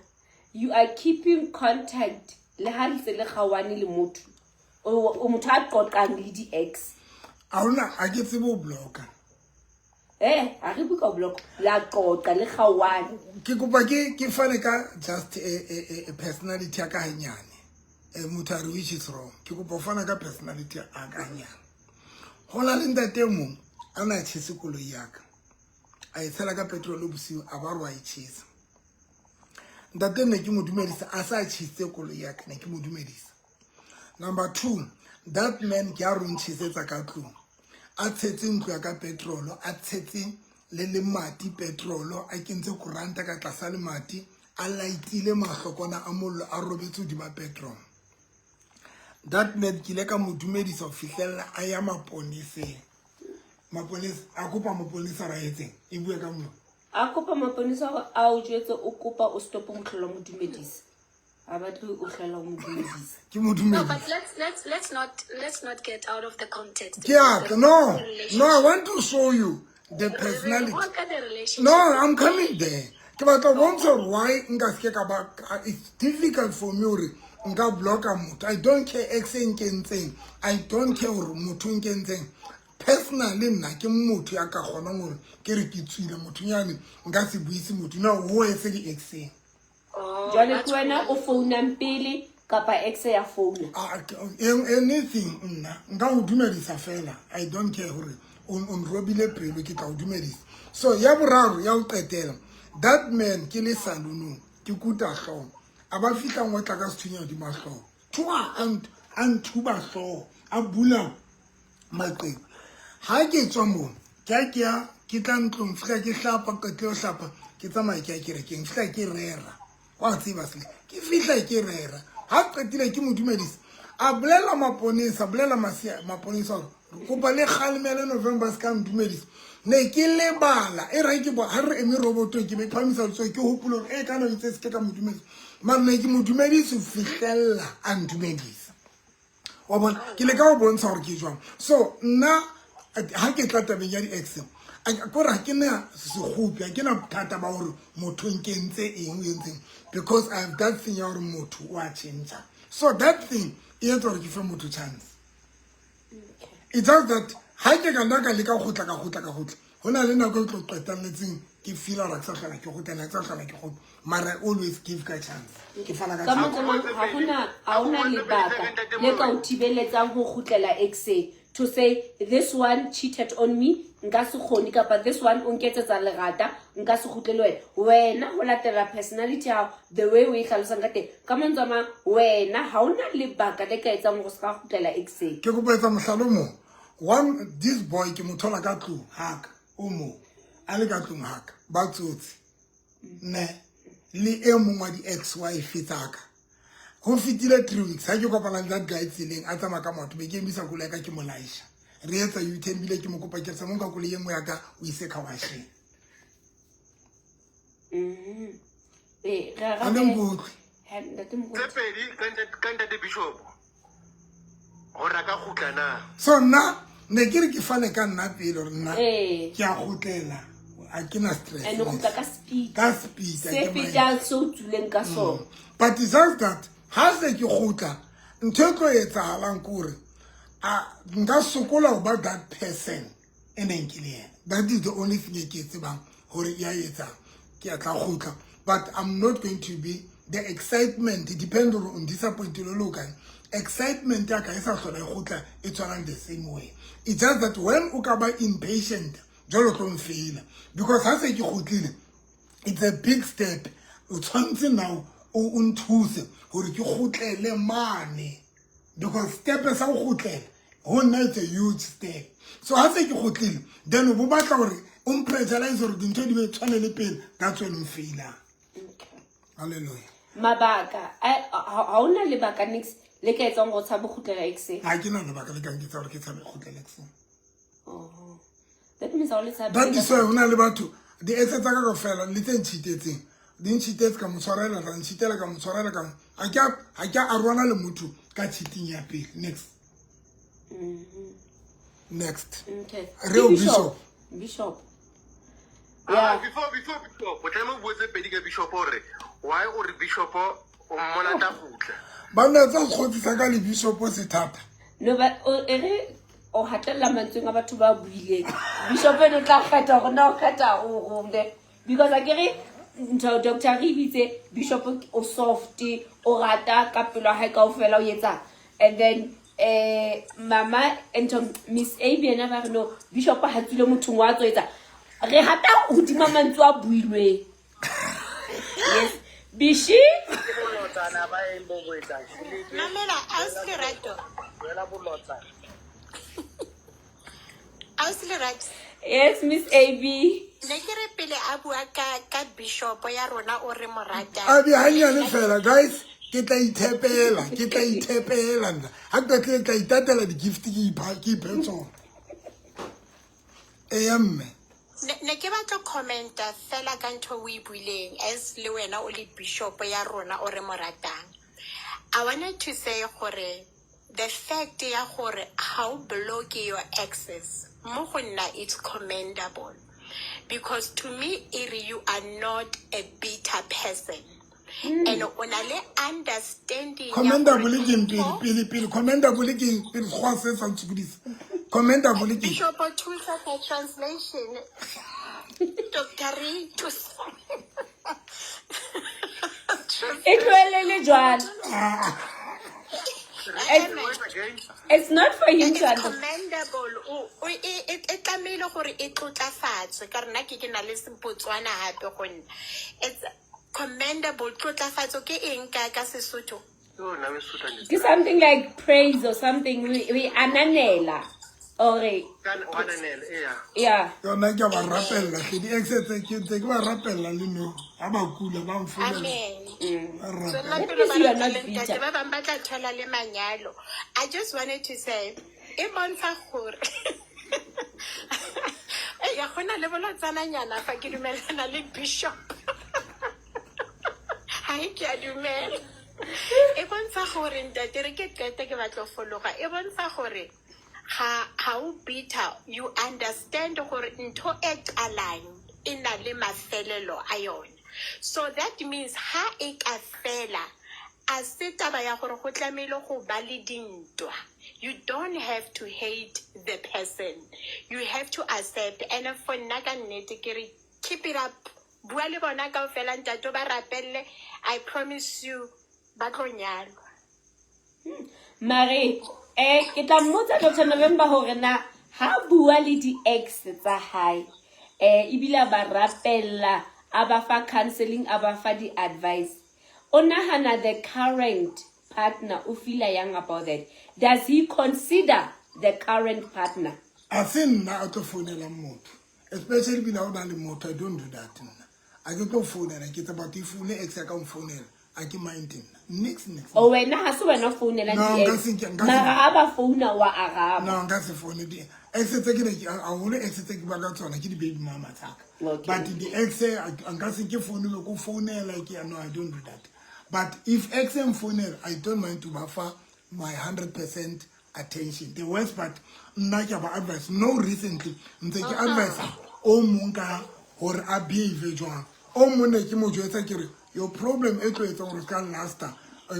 you are keeping contact le ha ntse le kgaohane le motho. O motho a qoqang le di-ex. A hona a ke tsebe ho blocka. A re bue ka block, la qoqa le kgaohane. Ke kopa ke fane ka just a personality ya ka hanyane. Motho a re which is wrong. Ke kopa ho fana ka personality ya ka hanyane. Ho na le ntate e mong a na tjhese koloi ya ka. A e tshela ka petrol bosiu, a ba re wa e tjhesa. Ntate ne ke mo dumedisa, a sa tjhesitse koloi ya ka, ne ke mo dumedisa. Number 2, that man ke a re ntjhesetsa ka tlung. A tshetse ntlo ya ka petrol, a tshetse le lemati petrol, a kentse koranta ka tlasa lemati, a laitile mahlokwana a mollo, a robetse hodima petrol. That man ke ile ka mo dumedisa ho fihlella a ya maponeseng. Maponesa, a kopa maponesa ra etseng? E bue ka mo. A kopa maponesa hore a o jwetse, o kopa o stop mohlolo mo dumedisa. A batle o hlola o mo dumedisa. Ke mo dumedisa. No, but let's not get out of the context. Ke a tla. No, no, I want to show you the personality. What kind of relationship? No, I'm coming there. Ke batla ho bontsha hore why nka se ke ka ba, it's difficult for me hore nka blocka motho. I don't care ex e nkentseng. I don't care hore motho o nkentseng. Personally nna ke motho ya ka kgonang hore ke re ke tswile motho nyane, nka se buise motho. No, ho etse di ex-eng. Oh, Jwale ke wena o founang pele kapa ex ya founa? Anything nna nka o dumedisa fela. I don't care hore o nrobile pelo, ke tla o dumedisa. So ya boraro ya ho qetela, that man ke le salonong, ke kuta hlooho. A ba fihla ngotla ka sethunya hodima hlooho. Thua, a nthuba hlooho, a bula maqeba. Ha ke tswa moo, ke a ke ya, ke tla ntlong, fihla ke hlapa, qetile ho hlapa, ke tsamaya ke ya kerekeng, fihla ke rera. Wa tseba sele, ke fihla ke rera. Ha qetile ke mo dumedisa, a bolela maponesa, bolela maponesa hore re kopa le kgalemele November se ka ndumedisa. Ne ke lebala, e re ke bo, ha re eme robotong, ke be ke phamisa letsoho, ke hopole hore, kana o itse se ke ka mo dumedisa. Mara ne ke mo dumedisa ho fihlella a ndumedisa. Wa bona, ke leka ho bontsha hore ke jwang. So nna ha ke tla tabeng ya di-ex, kore ha ke na sekgopi, ha ke na bothata ba hore motho o nkentse eng, o entseng, because I have that thing ya hore motho o a tjhentjha. So that thing e etsa hore ke fe motho chance. It's just that ha ke ka nna ka leka ho kgutla, ka kgutla, ka kgutla, ho na le nako e tlo qetelletseng ke feel hore ha ke sa hlola ke kgutla, ha ke sa hlola ke kgutla. Mara I always give ka chance. Ke fana ka Ka chance. mantswe a mang, ha hona lebaka le ka o thibeletsang ho kgutlela ex-eng. To say this one cheated on me, nka se kgone, kapa this one o nketsetsa lerata, nka se kgutle le wena. Wena ho latela personality ya hao, the way o e hlalosang ka teng. Ka mantswe a mang, wena ha hona lebaka le ka etsang hore o se ka kgutlela ex-eng. Ke kopa etsa mohlala o mong. One, this boy ke mo thola ka tlung haka, o mong a le ka tlung haka, ba tsotsi. Ne le e mong wa di-ex-wife tsa ka. Ho fetile 3 weeks ha ke kopana le that guy tseleng, a tsamaya ka maoto, be ke emisa koloi ya ka, ke mo laisha. Re etsa U-turn, ebile ke mo kopa ke re, Mo nka koloi e nngwe ya ka, o ise car washeng. Re Ha le nkutlwe. Ha, ntate Moruti. Tse pedi, ka ntate Bishop, hore a ka kgutla na? So nna ne ke re ke fane ka nna pele hore nna ke a kgutlela, ha ke na stress. And o kgutla ka speed. Ka speed, ha Se ke mind. fetang se o tswileng ka sona. But it's just that ha se ke kgutla, ntho e tlo etsahalang ke hore, nka sokola ho ba that person e neng ke le yena. That is the only thing e ke e tsebang hore ya etsang. Ke a tla kgutla, but I'm not going to be the excitement. It depends on disappointed le ho kae. Excitement ya ka e sa hlola e kgutla e tshwanang the same way. It's just that when o ka ba impatient, Jwale o tlo mfeila because ha se ke kgutlile, it's a big step. O tshwanetse now o nthuse gore ke kgutlele mane, because step sa go kgutlela ho nna, it's a huge step. So ha se ke kgutlile, then o bo batla gore o mpressurize gore dintho di be tshwane le pele. That's when o failang. Halleluja. Mabaka ha ona lebaka nix le ka etsang gore o tshabe kgutlela ex? Ga ke na lebaka le kang ke tsa gore ke tshabe kgutlela exeng. Oh. That means ha o le tshabe. That is why ho na le batho, di-ex tsa ka kaofela le tse ntšhitetseng, di ntšhitetse, ka mo tshwarela, ra ntšhitela, ka mo tshwarela, ka ha ke a aroana le motho ka cheating ya pele. Next, next. Okay. Real. Ke. Bishop. Bishop. Ah, Yeah. before bishop, o tlameha o bue tse pedi ka bishop, hore why o re bishop o mmona tla kgutla. Banna, tsa sekgotsi sa ka le bishopo se thata. No, but o e re o hatella mantsweng a batho ba buileng. Bishop eno o tla kgetha gore na o kgetha o rone, because a ke re ntho doctor re bitse bishop o soft, o rata ka pelo ya hae kaofela, o etsang. And then mama ntho Miss A ena ba re no, bishop ha tswile mothong wa tso etsa. Re hata hodima mantswe a builweng. Yes, bishi. Ke bolotsana ba eng bo bo etsang? Mamela, ausi Lerato. Wela bolotsana. Ausi Lerato. Yes, Miss AB. Ne ke re pele a bua ka bishop ya rona o re mo ratang. A be hanyane fela, guys, ke tla ithepela, ke tla ithepela nna. Ha ke qetile, ke tla itatela di-gift, ke iphe tsona. Eya, mme. Ne ke batla commenta fela ka ntho o e buileng, as le wena o le bishop ya rona o re mo ratang. I wanted to say gore the fact ya gore ha o block your exes, mo go nna it's commendable, because to me e re you are not a bitter person and o na le understanding ya gore Commendable ke eng pele? ntho- Pele, commendable ke eng pele? Sekgowa se sa ntshokodisa. Commendable ke eng? Bishop, thusa ka translation. Dr. Re, thusa. E tlohele jwalo. Again. It's not for him It's to understand. commendable. E tlamehile gore e tlotlafatswe ka rena ke na le Botswana hape go nna. It's commendable. Tlotlafatso ke eng ka Sesotho? Yo, nna Sesotho ha Ke something like praise or something. We ananela or Kana o ananela, eya. Yeah. Yona ke a ba rapella hle di-ex tse, ke ntse ke ba rapella le no ha ba kula ba mfounela. Amen. Ba rapella. Tswella That pele means ba you are not rapele, ntate. bitter. Ba bang ba tla thola le manyalo. I just wanted to say e bontsha gore ya gona le bolotsananyana fa ke dumelana le bishop. Ha e ke a dumela. E bontsha gore, ntate, re ke qete, ke batla ho fologa. E bontsha gore ha o bitter, you understand gore ntho e qalang e na le mafelelo a yona. So that means ha e ka fela, a se taba ya gore go tlamehile go ba le dintwa. You don't have to hate the person, you have to accept. And for nna ka nnete ke re keep it up. Bua le bona kaofela, ntate, o ba rapelle. I promise you ba tlo nyalwa. Mare ke tla mmotsa Dr November hore na ha bua le di-ex tsa hae, ebile a ba rapella, a ba fa counseling, a ba fa di-advice, o nahana the current partner o feela yang about that? Does he consider the current partner? A se nna a tlo founelang motho, especially bile ha o na le motho. I don't do that nna. A ke tlo founela ke tse batho. If o le ex ya ka mfounela, a ke mind nna. Nix, nix. O wena ha se wena o founelang No, di-ex? nka se- Mara ha ba founa wa araba? No, nka se foune di-ex tse ke ne haholo. Ex tse ke bua ka tsona ke di-baby mama tsaka. But di-ex nka se ke founile ko founela ke. No, I don't do that. But if ex e mfounela, I don't mind to ba fa my 100% attention. The worst part, nna ke a ba advice. No, recently ntse ke advice o mong ka hore a behave jwang. O mong ne ke mo jwetsa ke re your problem e tlo etsang gore se ka lasta,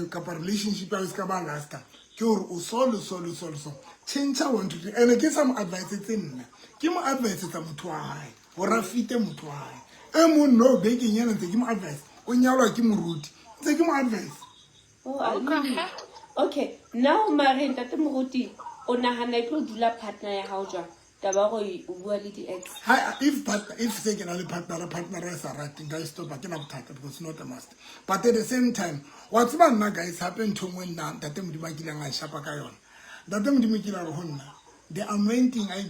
kapa relationship ya hao e se ka ba lasta, ke hore o so le so le so le so, tjhentjha one two three. And ke sa mo advisetse nna, ke mo advisetsa motho wa hae gore a fite motho wa hae e mong. No, bekeng ena ntse ke mo advice, o nyalwa ke moruti, ntse ke mo advice. Oh, really? Okay, now mare ntate moruti, o nahana e tlo dula partner ya hao jwang? Taba gore o bua le di-ex. Hi, if partner, if se ke na le partner e sa rate, nka e stopa, ke na bothata, because it's not a must. But at the same time, wa tseba nna, guys, hape ntho e nngwe nna ntate Modimo a kileng a nshapa ka yona. Ntate Modimo kile a re ho nna, the anointing a e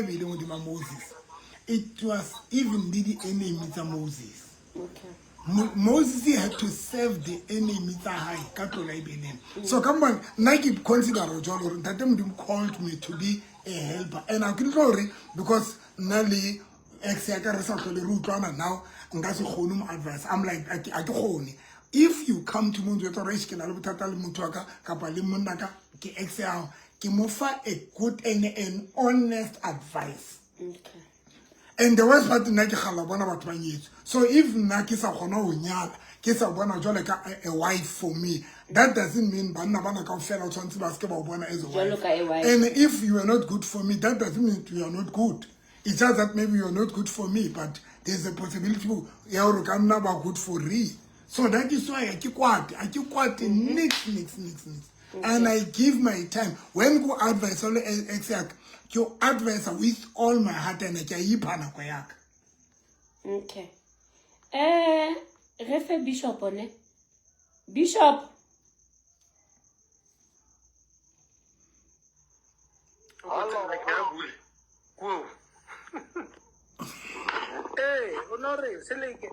beileng hodima Moses, it was even le di-enemy tsa Moses. Moses had to serve the enemy tsa hae ka tlola e beileng. So ka mobane nna ke consider jwalo hore ntate Modimo called me to be a helper, and a ke tlo hore because nna le ex ya ka re sa hlole re utlwana now, nka se kgone mo advice. I'm like, a ke kgone. If you come to me o njwetsa hore, "Eish, ke na le bothata le motho wa ka kapa le monna ka," ke ex ya hao, ke mo fa a good and an honest advice. And the worst part, nna ke gala bona batho ba nyetswe. So if nna ke sa kgona ho nyala, ke sa bona jwale ka a wife for me, that doesn't mean banna bana kaofela o tshwanetse ba seke ba o bona as a Jwalo wife. ka a wife. And if you are not good for me, that doesn't mean you are not good. It's just that maybe you are not good for me, but there's a possibility ya hore ka nna ba good for re. So that is why a ke kwate, a ke kwate nix, nix, nix, nix. And I give my time. When go advice le ex ya ka, ke o advise with all my heart, and ke a ipha nako ya ka. Okay, re fe bishop ne, Bishop. Go. Ee, o no re seleke.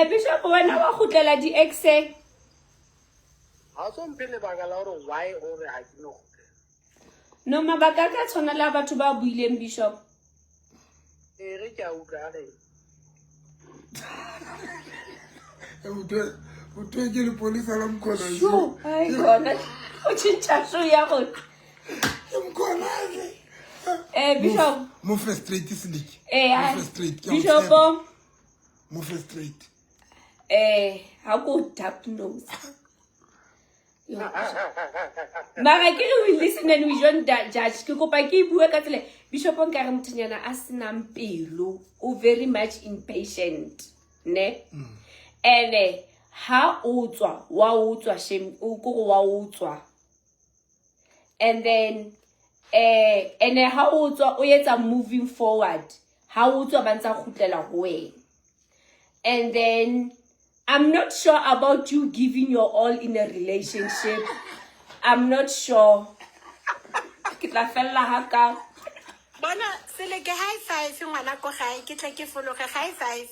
Bishop, wena wa kgutlela di-exeng? Ga o so mphe lebaka la gore why o re ga ke no kgutlela. No, mabaka a ka tshwana le a batho ba buileng, Bishop. Ee, ge ke a utlwa a reng. Motho ke lepolesa la Mkhona. Sure, ai gona o tšhentšha show ya gone. Ke Mkhona. Bishop. Mo fe straight, Seleke. Ai, Mo fe straight, ke a o Bishop. tshepa. Mo fe straight. Ha ko diagnose. Yo, mara ke re we listen and we don't judge. Ke kopa ke e bue ka tsela, Bishop, nkare mothonyana a senang pelo, o very much impatient ne. Ene ha o tswa, wa o tswa, shame, o kore wa o tswa. And then ene ha o tswa, o etsa moving forward. Ha o tswa, ba ntsa kgutlela ho wena. And then I'm not sure about you giving your all in a relationship. I'm not sure. Ke tla fella ha ka. Bona Seleke, high five, ngwana ko gae, ke tle ke fologe. High five,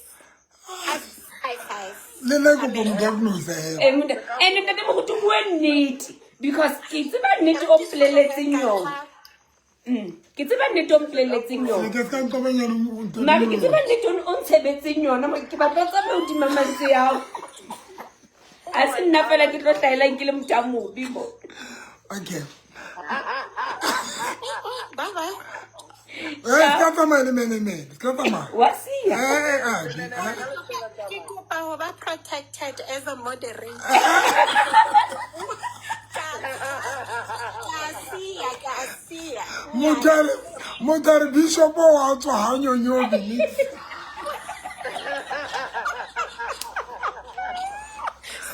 high five. Le nna ke kopa mo diagnose he. And ntate moruti, o bue nnete, because ke tseba nnete o mpoleletseng yona. Ke tseba nnete o mpoleletseng yona. Seleke, se ka nqobanya le ntho. Mare ke tseba nnete o ntshebetseng yona. Ke batla o tsamaye hodima mantswe ao. A se nna fela ke tlo hlaelang ke le motho a mobe mo. Okay. Bye bye. Se ka tsamaya le menemene, se ka tsamaya. Wa sia. Abi, Ke kopa ho ba protected as a moderator. Ka sia, ka sia. Motho a re bishop wa tswa ha nyonyobe nix.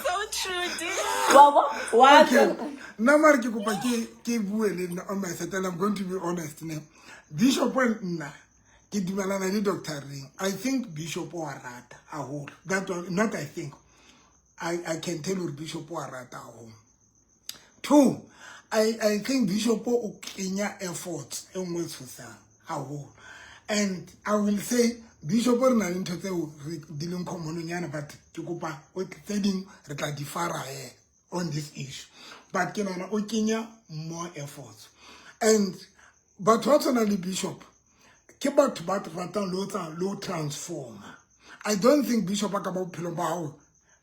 So true, dear. Wa bo wa Okay. tswa. Nna mare ke kopa ke bue le nna on my side, and I'm going to be honest ne. Bishop, nna ke dumelana le Dr. Ring. I think Bishop wa rata haholo. That one, not I think, I can tell you Bishop wa rata haholo. Two, I think Bishop o kenya efforts e nngwe tshosang haholo. And I will say Bishop re na le ntho tseo re di leng common-nyana, but ke kopa o tse ding re tla differ he on this issue. But ke nahana o kenya more efforts. And batho ba tshwanang le Bishop ke batho ba ratang le ho tsa le ho transforma. I don't think Bishop a ka ba bophelong ba hao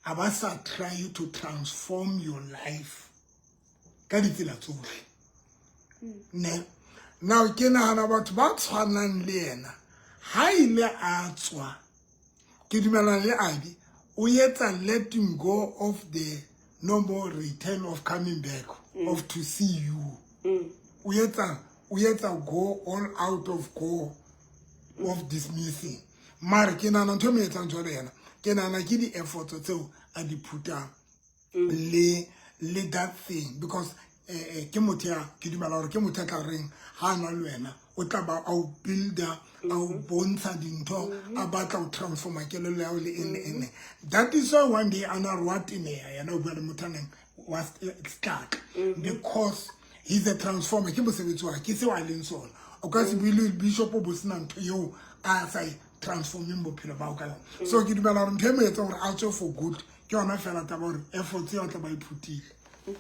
a ba sa try to transform your life ka ditsela tsohle ne. Now ke nahana batho ba tshwanang le yena, ha ile a tswa, ke dumelana le Abi, o etsa letting go of the no more return of coming back of to see you. O etsa go all out of go of dismissing. Mare ke nahana ntho e mo etsang jwalo yena, ke nahana ke di-efforts tseo a di phutang le that thing, because Ke motho ya ke dumela gore ke motho a tla reng ha a na le wena o tla ba a o builder, a o bontsha dintho, a batla ho transforma kelello ya hao le eng le eng. That is why one day a na re wa teneha yena o bua le motho a neng wa setlatla, because he's a transformer. Ke mosebetsi wa, ke seo a leng sona. O ka se bue le bishop o bo sena ntho eo a sa e transformeng bophelo bao ka yona. So ke dumela gore ntho e mo etsang gore a tswe for good ke yona fela taba gore efforts eo tla ba iphutile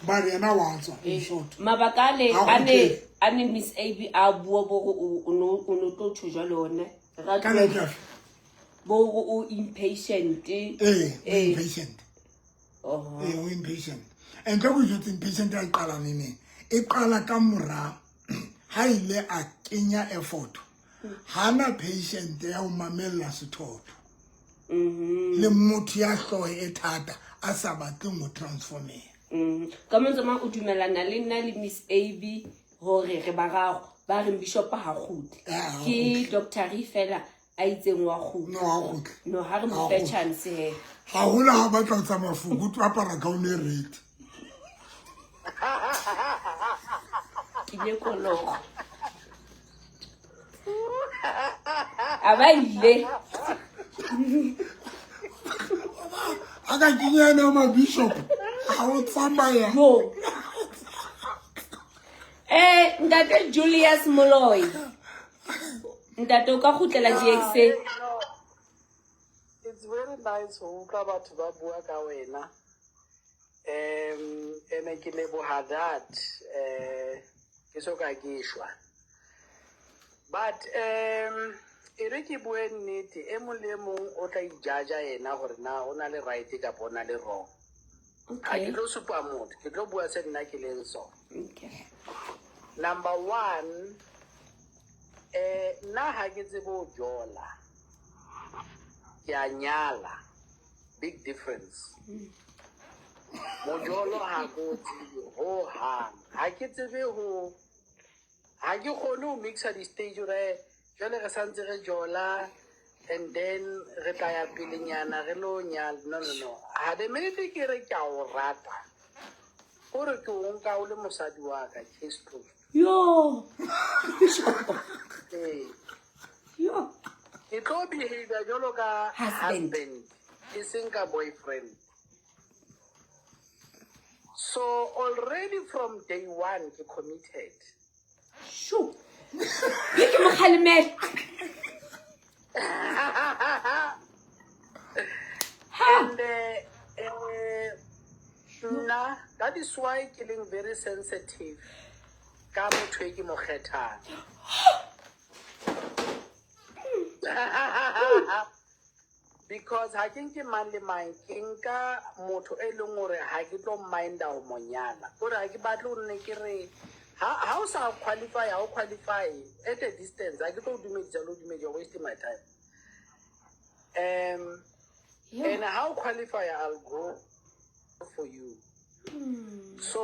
ba re yena wa tswa, in short. Mabaka ale Ha a ne kgutlele. A ne Miss AB a bua bo gore o no tlo tjho jwalo one. Ka nako efe? Bo gore o impatient. Ee, o impatient. Ee, o impatient. And ka go jwetse, impatient ya e qala neneng? E qala ka mora ha ile a kenya effort, hana patient ya ho mamella sethotho le motho ya hlooho e thata a sa batleng ho transformeha. Ka mantswe a mang, o dumelana le nna le Miss AB hore re bararo ba reng bishop ha kgutle. Ah, ha Ke Doctor Re fela a itseng wa kgutla. No, ha kgutle. No, ha re mo Ha fe kgutle. chance he. Haholo ha o batla ho tsamaya for good, o apara gown e red. Ke ile kologo a ba ile. A ka kenya ena ma-bishop ha o tsamaya. Yo, ntate Julius Moloi, ntate, o ka kgutlela DXA? No, it's very nice ho utlwa batho ba bua ka wena, ene ke leboha that ke so ka ke shwa, but e re ke bue nnete, e mong le e mong o tla ijaja yena gore na o na le right kapa o na le wrong. Ga ke tlo supa motho, ke tlo bua se nna ke leng sona. Number one, nna ha ke tsebe ho jola, ke a nyala. Big difference. Mojolo ha ke o tsebe ho hang, ha ke tsebe ho, ha ke kgone ho mixa di-stage gore jwale re santse re jola and then re tla ya pelenyana re lo nyala. No, no, no. Ha the minute ke re ke a o rata, kore ke o nka o le mosadi wa ka, case closed. Yo. Ee. Yo. Ke tlo behave jwalo ka husband. Husband, e seng ka boyfriend. So already from day one ke committed. Sho. Ke mo kgalemela. And nna, that is why ke leng very sensitive ka motho e ke mo kgethang, because ha ke nke mang le mang, ke nka motho e leng hore ha ke tlo minda ho mo nyala, kore ha ke batle ho nne ke re ha o sa qualify, ha o qualify at a distance, ha ke tlo o dumedisa le o dumedisa, you're wasting my time. And how qualify, I'll go for you. So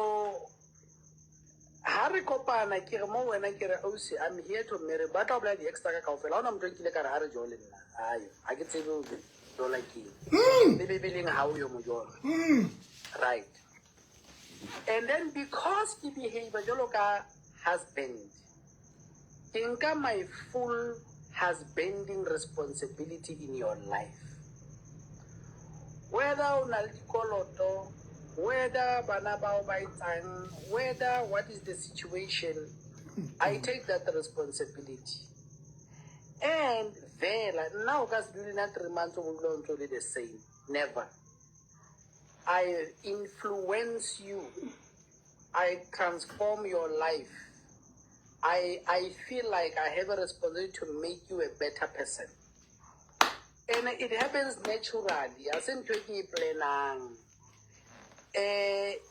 ha re kopana, ke re mo wena, ke re ausi, I'm here to marry. Ba tla o bolela di-extra ka kaofela. Ha ona motho e nkile ka re ha re jole nna, ayo, ha ke tsebe ho jola keng, le bebeleng ha o yo mojola, right? And then because ke behave jwalo ka husband, ke nka my full husbanding responsibility in your life, whether o na le dikoloto, whether bana bao ba etsang, whether what is the situation, I take that responsibility. And vela nna o ka se dule nna 3 months o dula o ntse o le the same. Never. I influence you, I transform your life. I feel like I have a responsibility to make you a better person, and it happens naturally, a se ntho e ke e planang.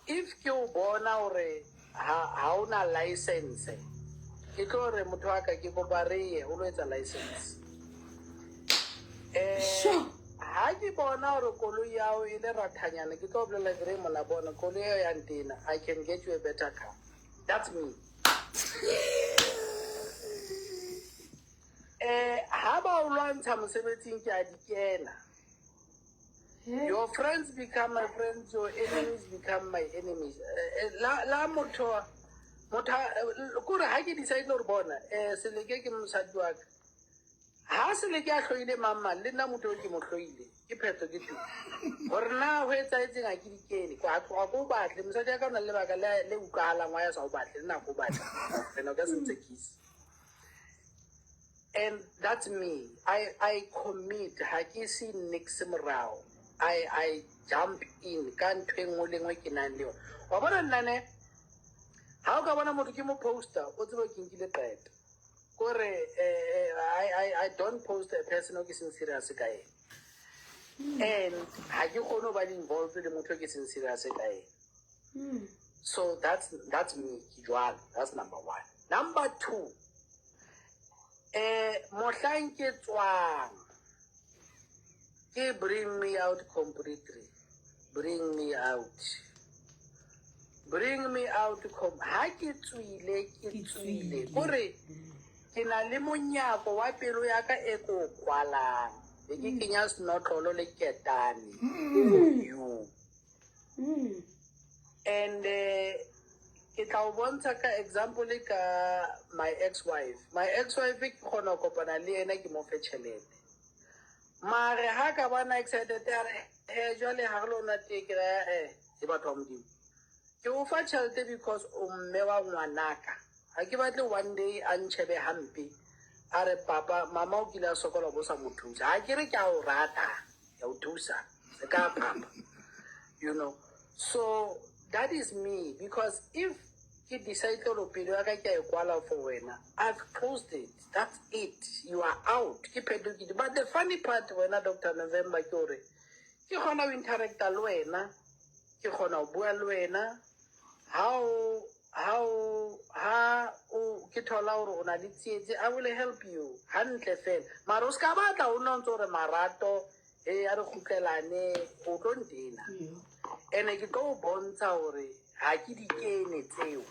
If ke o bona hore ha o na license, ke tlo re motho wa ka, ke kopa re ye o lo etsa license. Ha ke bona hore koloi ya hao e le rathanyana, ke tlo bolela ke re mona, bona koloi eo ya ntena, I can get you a better car. That's me. Ha ba o lwantsha mosebetsing, ke a di kena. Your friends become my friends, your enemies become my enemies. La motho motho kore ha ke decide gore bona Seleke ke mosadi wa ka. Ha Seleke a hloile mang mang le nna motho o ke mo hloile ke phetho ke tu. Gore na ho etsahetseng ha ke di kene ka tloga ko o batle mosadi ya ka o na le lebaka le utlwahalang wa ya sa o batle le nna ko batla. Ene o ka se ntsekise. And that's me. I commit. Ha ke se nix morao. I jump in ka ntho e nngwe le nngwe ke nang le yona. Wa bona nna ne, ha o ka bona motho ke mo poster, o tsebe ke nkile qeto. Kore I don't post a person o ke seng serious ka ena. And ha ke kgone ho ba involved le motho o ke seng serious ka ena. So that's me, ke jwalo. That's number one. Number two, mohlang ke tswang, ke bring me out completely. Bring me out. Bring me out ha ke tswile, ke tswile. Kore ke na le monyako wa pelo ya ka e ko kwalang. Be ke kenya senotlolo le ketane for you. And ke tla o bontsha ka example ka my ex-wife. My ex-wife ke kgona ho kopana le yena ke mo fe tjhelete. Mare ha ka bona excited a re, he jwale ha re lo nwa tee, ke re, ke batho ba Modimo. Ke o fa tjhelete because o mme wa ngwanaka. Ha ke batle one day a ntjhebe hampe. A re papa, mama o kile a sokola bo sa mo thusa. Ha ke re ke a o rata, ke a o thusa. Se ka papa. You know. So that is me, because if ke decide hore pelo ya ka ke a e kwala for wena, I've closed it. That's it. You are out. Ke phetho ke. But the funny part wena Dr. November ke hore ke kgona ho interacta le wena, ke kgona ho bua le wena. Ha o ke thola hore o na le tsietsi, I will help you hantle fela. Mara o ska batla o nna o ntse o re marato, a re kgutlelane, o tlo ntena. Ene ke tlo o bontsha hore ha ke di kene tseo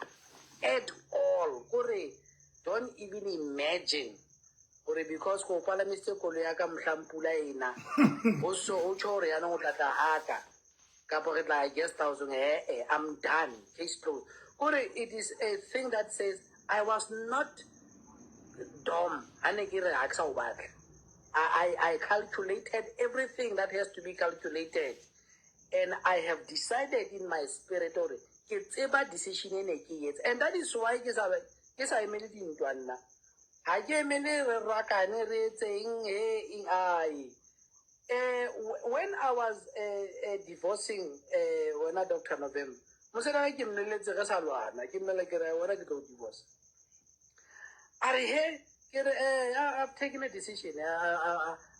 at all. Kore don't even imagine hore because ko palamisitse koloi ya ka mohlang pula ena, o so o tjho hore yanong o tla tla haka kapa re tla guest house, I'm done, case closed. Kore it is a thing that says I was not dumb. Ha ne ke re ha ke sa o batla. I calculated everything that has to be calculated. And I have decided in my spirit hore ke tseba decision e ne ke e etsa. And that is why ke sa emele dintwa nna. Ha ke emele re rakane re etseng, he, eng, ai. When I was divorcing wena Dr. November, mosadi wa ka ke mmolelletse re sa lwana, ke mmolella ke re, wena ke tlo o divorce. A re, he, ke re, I've taken a decision.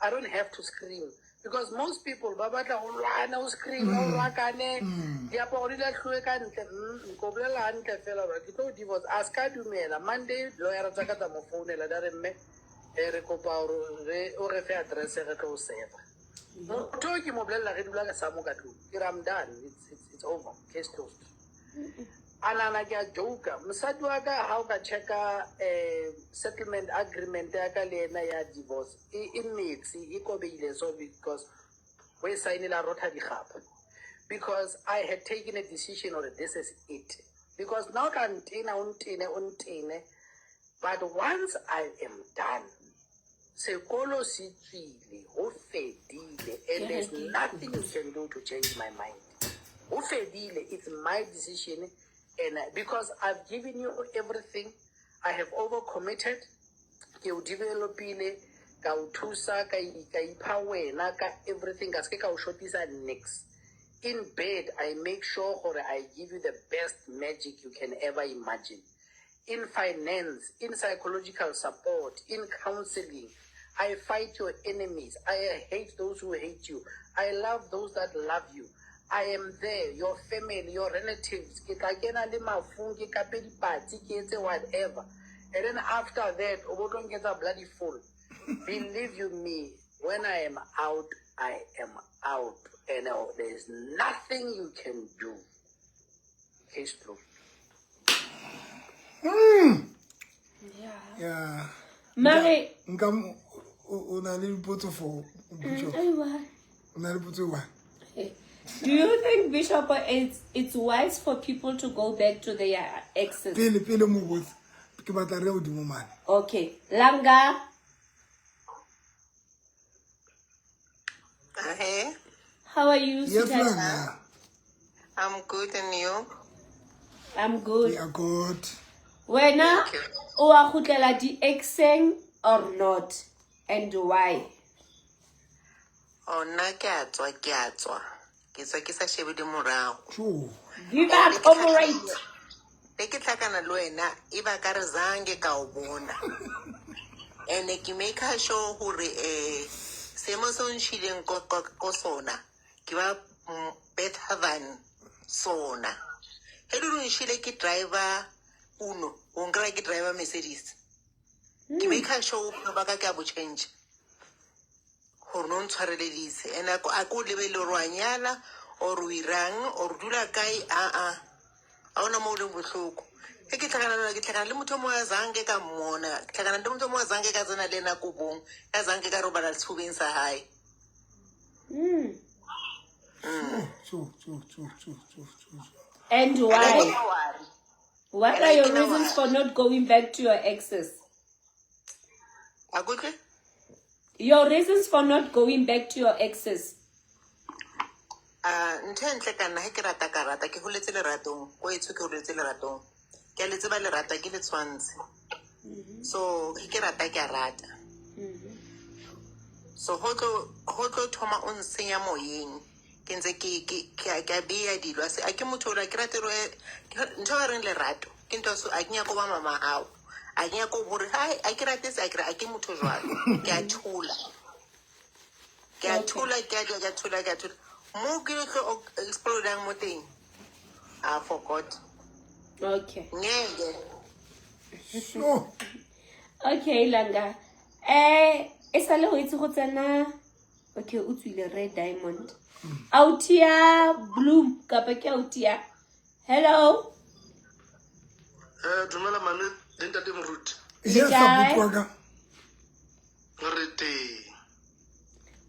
I don't have to scream. Because most people ba batla ho lwana, ho scream, ho rakane, diaparo di lahluwe ka ntle. Ko bolela hantle fela hore ke tlo divorce. A ska dumela. Monday, lawyer tsa ka tsa mo founela, di re, mme, re kopa hore o re fe address re tlo o serve. Motho o ke mo bolella re dula ka sa mo ka tlung. Ke re, I'm done. It's over. Case closed. A nahana ke a joke. Mosadi wa ka ha o ka checka settlement agreement ya ka le yena ya divorce, e metsi, e kobeile so because o e sign-ile a rotha dikgapha. Because I had taken a decision or this is it. Because now ka ntena, o ntene, o ntene. But once I am done, sekolo se tswile, ho fedile, and there's nothing you can do to change my mind. Ho fedile, it's my decision, and because I've given you everything, I have overcommitted, ke o developile, ka o thusa, ka ipha wena, ka everything, ka se ka o shotisa nix. In bed, I make sure gore I give you the best magic you can ever imagine. In finance, in psychological support, in counseling, I fight your enemies. I hate those who hate you. I love those that love you. I am there, your family, your relatives. Ke tla kena le mafung, ke kape dipatsi, ke etse whatever. And then after that, o bo tlo nketsa bloody fool. Believe you me, when I am out, I am out. And there is nothing you can do. Case closed. Yeah. Mare nka o na le dipotso for Bishop? Aiwa. O na le potso e one? Do you think, Bishop, it's wise for people to go back to their exes? Pele pele mo botse ke batla re godimo mane. Okay. Langa, Hey, how are you, yes sweetheart? Langa. I'm good and you? I'm good. We are good. Wena Thank you. o a kgutlela di-exeng or not? And why? Oh, nna ke a tswa, ke a tswa. Ke tswa ke sa shebe le morago. Tjo. Viva comrade. Le ke tlhakana le wena e ba ka re zange ka o bona. And ke make sure hore seemo se o ntšhileng ko sona ke ba better than sona. He le ntšhile ke driver Uno, o nkry ke driver Mercedes. Ke make sure bophelo ba ka ke a bo change. Gore no ntshwareleditse and a ko lebelele gore wa nyala or o irang or o dula kae, aa ga ona mo o leng botlhoko. Ge ke tlhakana le wena, ke tlhakana le motho o mongwe a zange ka mmona, ke tlhakana le motho o mongwe a zange ka tsena le ena kobong, a zange ka robala sefubeng sa hae. Tjo tjo tjo tjo tjo tjo. And And I why? ke na worry. What And are I your ke na reasons worry. for not going back to your exes? A ke utlwe? Your reasons for not going back to your exes. Ah, ntho e ntle ka nna ge ke rata ka rata, ke holetse leratong, ko etsho ke holetse leratong, ke a le tseba lerata ke le tshwantshe. So ge ke rata ke a rata. So ho tlo thoma o nsenya moyeng, ke ntse ke a beya dilo. A ke motho ola, ke rate ntho e ba reng lerato ke ntho so a ke nyako ba mama hao, a ke nyako hore hai a ke rate se, a ke a ke motho jwalo. Ke a thola, ke a thola, ke a ke a thola, ke a thola mo ke tlo explodang mo teng. I forgot. Okay. Ngeke. Sure. Okay, Langa. E sale ho itse go tsena. Okay, o tswile Red Diamond. Autia Bloom kapa ke Autia. Hello. Dumela mame le ntate Moruti. Yes, kae? abuti wa ka. Re teng.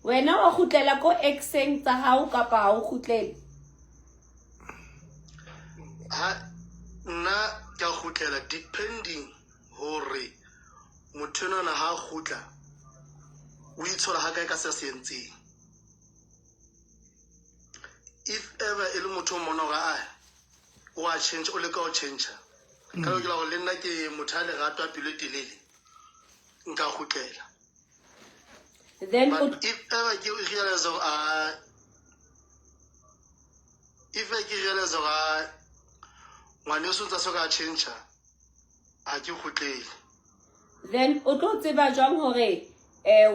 Wena wa kgutlela ko exeng tsa hao kapa ha o kgutlele? Ha nna ke a kgutlela depending hore motho enwana ha a kgutla o itshola ha kae ka se a se entseng. If ever e le motho o mmona hore ae o a change, o leka ho change, ka lokela hore le nna ke motho a lerato a pelo e telele, nka kgutlela. Then But if ever ke realize hore a, if ke realize hore a ngwaneso o ntsa so ka change, ha ke kgutlele. Then o tlo tseba jwang hore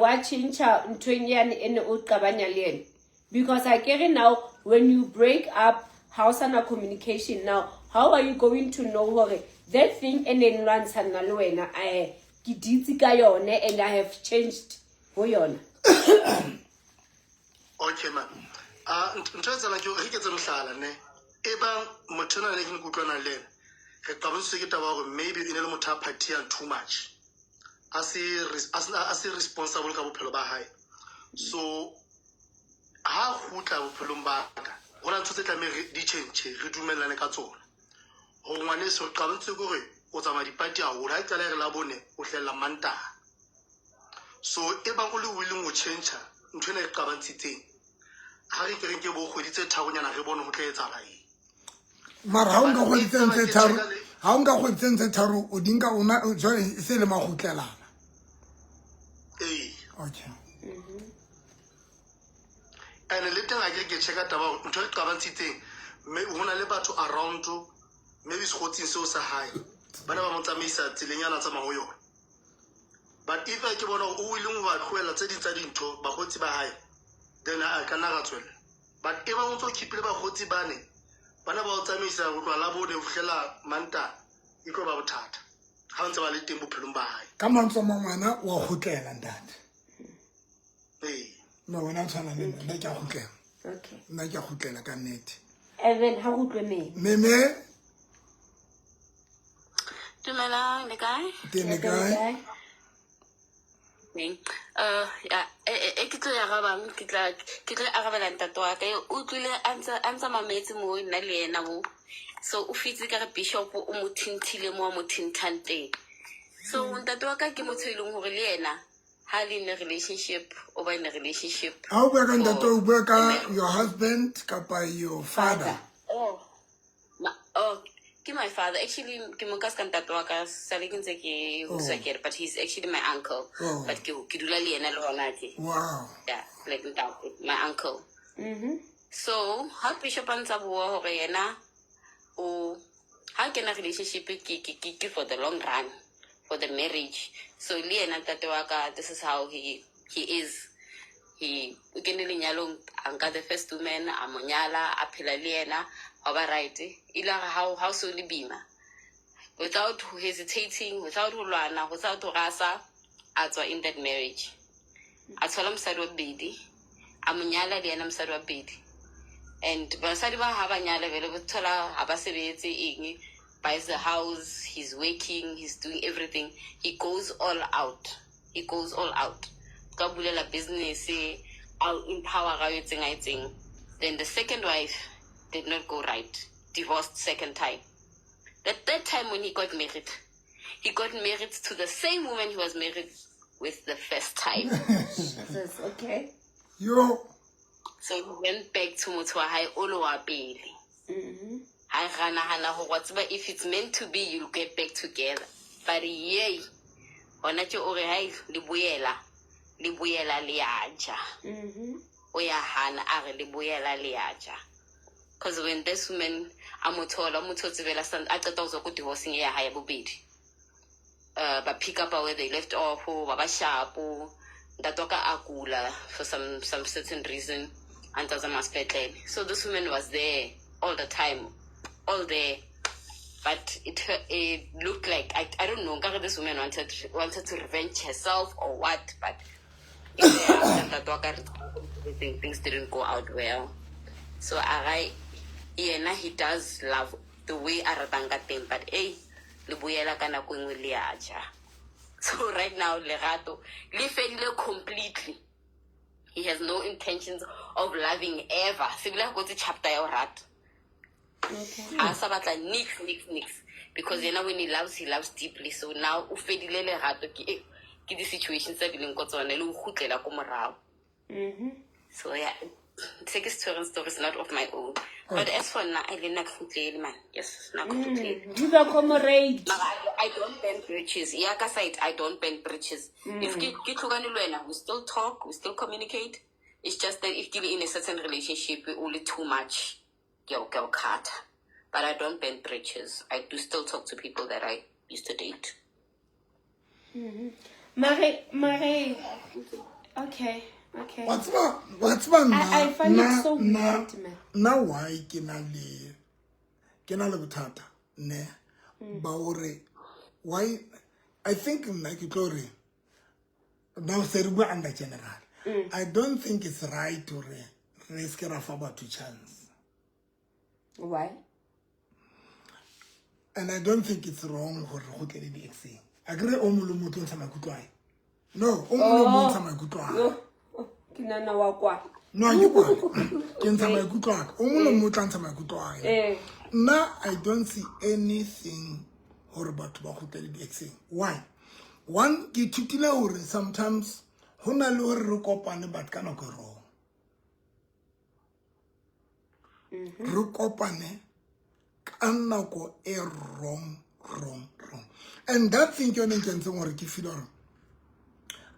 wa change nthweng yane e ne o qabanya le yena? Because I get it now, when you break up, ha o sana communication now, how are you going to know hore that thing e neng lwantshana le wena, ke ditse ka yone and I have changed ho yona? Okay, ma. Ntho e etsahalang ke hore re ketse mohlala, ne. E bang motho enwa ne ke nkutlwana le ena, re qabantshitswe ke taba ya hore maybe e ne le motho a partyang too much. A se responsible ka bophelo ba hae. So ha kgutla bophelong ba ka, ho na ntho tse tlamehang di change, re dumellane ka tsona. Hore ngwaneso re qabantshitswe ke hore o tsamaya dipati haholo, ha e qala e re Labone, o hlahella Mantaha. So e bang o le willing ho change ntho ena e qabantshitseng, ha re ke re nke bo kgwedi tse tharonyana re bone ho tla etsahala eng. Mara ha o nka kgwedi tse ntse tharo, ha o nka kgwedi tse ntse tharo, o di nka o na, jwale e se le makgutlelana. Ee. Okay. And le teng ha ke ke checka taba hore ntho e qabantshitseng, mme ho na le batho around maybe sekgotsing seo sa hae, bana ba mo tsamaisa tseleng ya na tsamaya ho yona. But if ke bona hore o willing ho ba tlohela tse ding tsa dintho bakgotsi ba hae, then a ka nna ra tswella. But e bang o ntso keep-ile bakgotsi bane, bana ba o tsamaisa ho tloha Labone ho fihlela Mantaha, e tlo ba bothata ha o ntse ba le teng bophelong ba hae. Ka mantswe a mang wena wa kgutlela, ntate. Ee. No, wena o tshwana le nna, nna ke a kgutlela. Okay. Nna ke a kgutlela ka nnete. And then ha go utlwe meme. Meme. Dumelang, le kae? Teng le kae? Teng. Ya, e ke tlo e arabang, ke tlo e arabela ntate wa ka. O utlwile a ntsa mametse mo nna le yena mo. So o fitse ka re bishop o mo thinthile mo a mo thinthang teng. So ntate wa ka ke motho e leng hore le yena ha le in a relationship, o ba in a relationship. Ha o bua ka ntate, For o bua ka your husband kapa your father? Oh, oh, ke my father. Actually, ke mo ka ska ntate wa ka sale ke ntse ke hodiswa ke re, but he's actually my uncle. But ke dula le yena le hona tje. Yeah, like ntate, my uncle. So, ha bishop a ntsa bua hore yena o ha kena relationship ke for the long run, for the marriage. So le yena ntate wa ka, this is how he is. He o kene lenyalong, a nka the first woman, a mo nyala, a phela le yena, wa ba right. Ile a re ha o so le bima, without hesitating, without ho lwana, without ho rasa, a tswa in that marriage. A thola mosadi wa bobedi, a mo nyala le yena mosadi wa bobedi. And basadi ba ha ba nyala vele bo thola ha ba sebetse eng, buys the house, he's working, he's doing everything. He goes all out. He goes all out. Ka bulela business, I'll empower ga etseng a etseng. Then the second wife did not go right. Divorced second time. The third time when he got married, he got married to the same woman he was married with the first time. Jesus, okay. Yo. So he went back to motho wa hae o le wa pele. Ha re nahana hore wa tseba, if it's meant to be, you'll get back together. But yay, hona tje o re hai le boela, le boela le a ja. O ya hana a re le boela le a ja. Because when this woman a mo thola, o mo thotse fela a qeta ho tswa ko divorcing ya hae ya bobedi. Ba pick up where they left off, ba ba sharp. Ntate wa ka a kula for some certain reason, a ntsa tsamaya sepetlele. So this woman was there all the time, all there. But it looked like, I don't know, nkare this woman wanted to revenge herself or what, but yeah, ntate wa ka re everything, things didn't go out well. So a yena he does love the way a ratang ka teng, but hey, le boela ka nako e nngwe le a ja. So right now lerato le fedile completely. He has no intentions of loving ever. Sebile go kotse chapter ya ho rata. Ha sa batla nix, nix, nix, because yena when he loves, he loves deeply. So now o fedile lerato ke di situations tse bileng ko tsona le ho kgutlela ko morao. So yeah, se ke se tshwereng story is not of my own. But as for nna, I le nna ke kgutlele, man. Yes, nna ke kgutlele. Viva comrade. Mara I don't burn bridges. Ya ka side, I don't burn bridges. If ke tlhokane le wena, we still talk, we still communicate. It's just that if ke le in a certain relationship, we only too much, ke o cut. But I don't burn bridges. I do still talk to people that I used to date. Mare, okay. Wa tseba nna I find it so nna weird, man. Nna why ke na le bothata ne ba hore why I think nna ke tlo re now se re bua under general, I don't think it's right hore re se ke ra fa batho chance. Why? And I don't think it's wrong gore re kgutlele di-exeng. Akere o mongwe le mongwe o tlo ntsha maikutlo ae, no, o mongwe le mongwe o ntsha maikutlo ae. Yo, oh, ke nana wa kwa. No, ha ke kwane, ke ntsha maikutlo aka. O mongwe le mongwe o tla ntsha maikutlo ae. Nna I don't see anything gore batho ba kgutlele di-exeng. Why? One, ke ithutile gore sometimes go na le gore re kopane, but ka nako e wrong re kopane ka nako e wrong, wrong, wrong. And that thing ke yone e nkentseng gore ke feel gore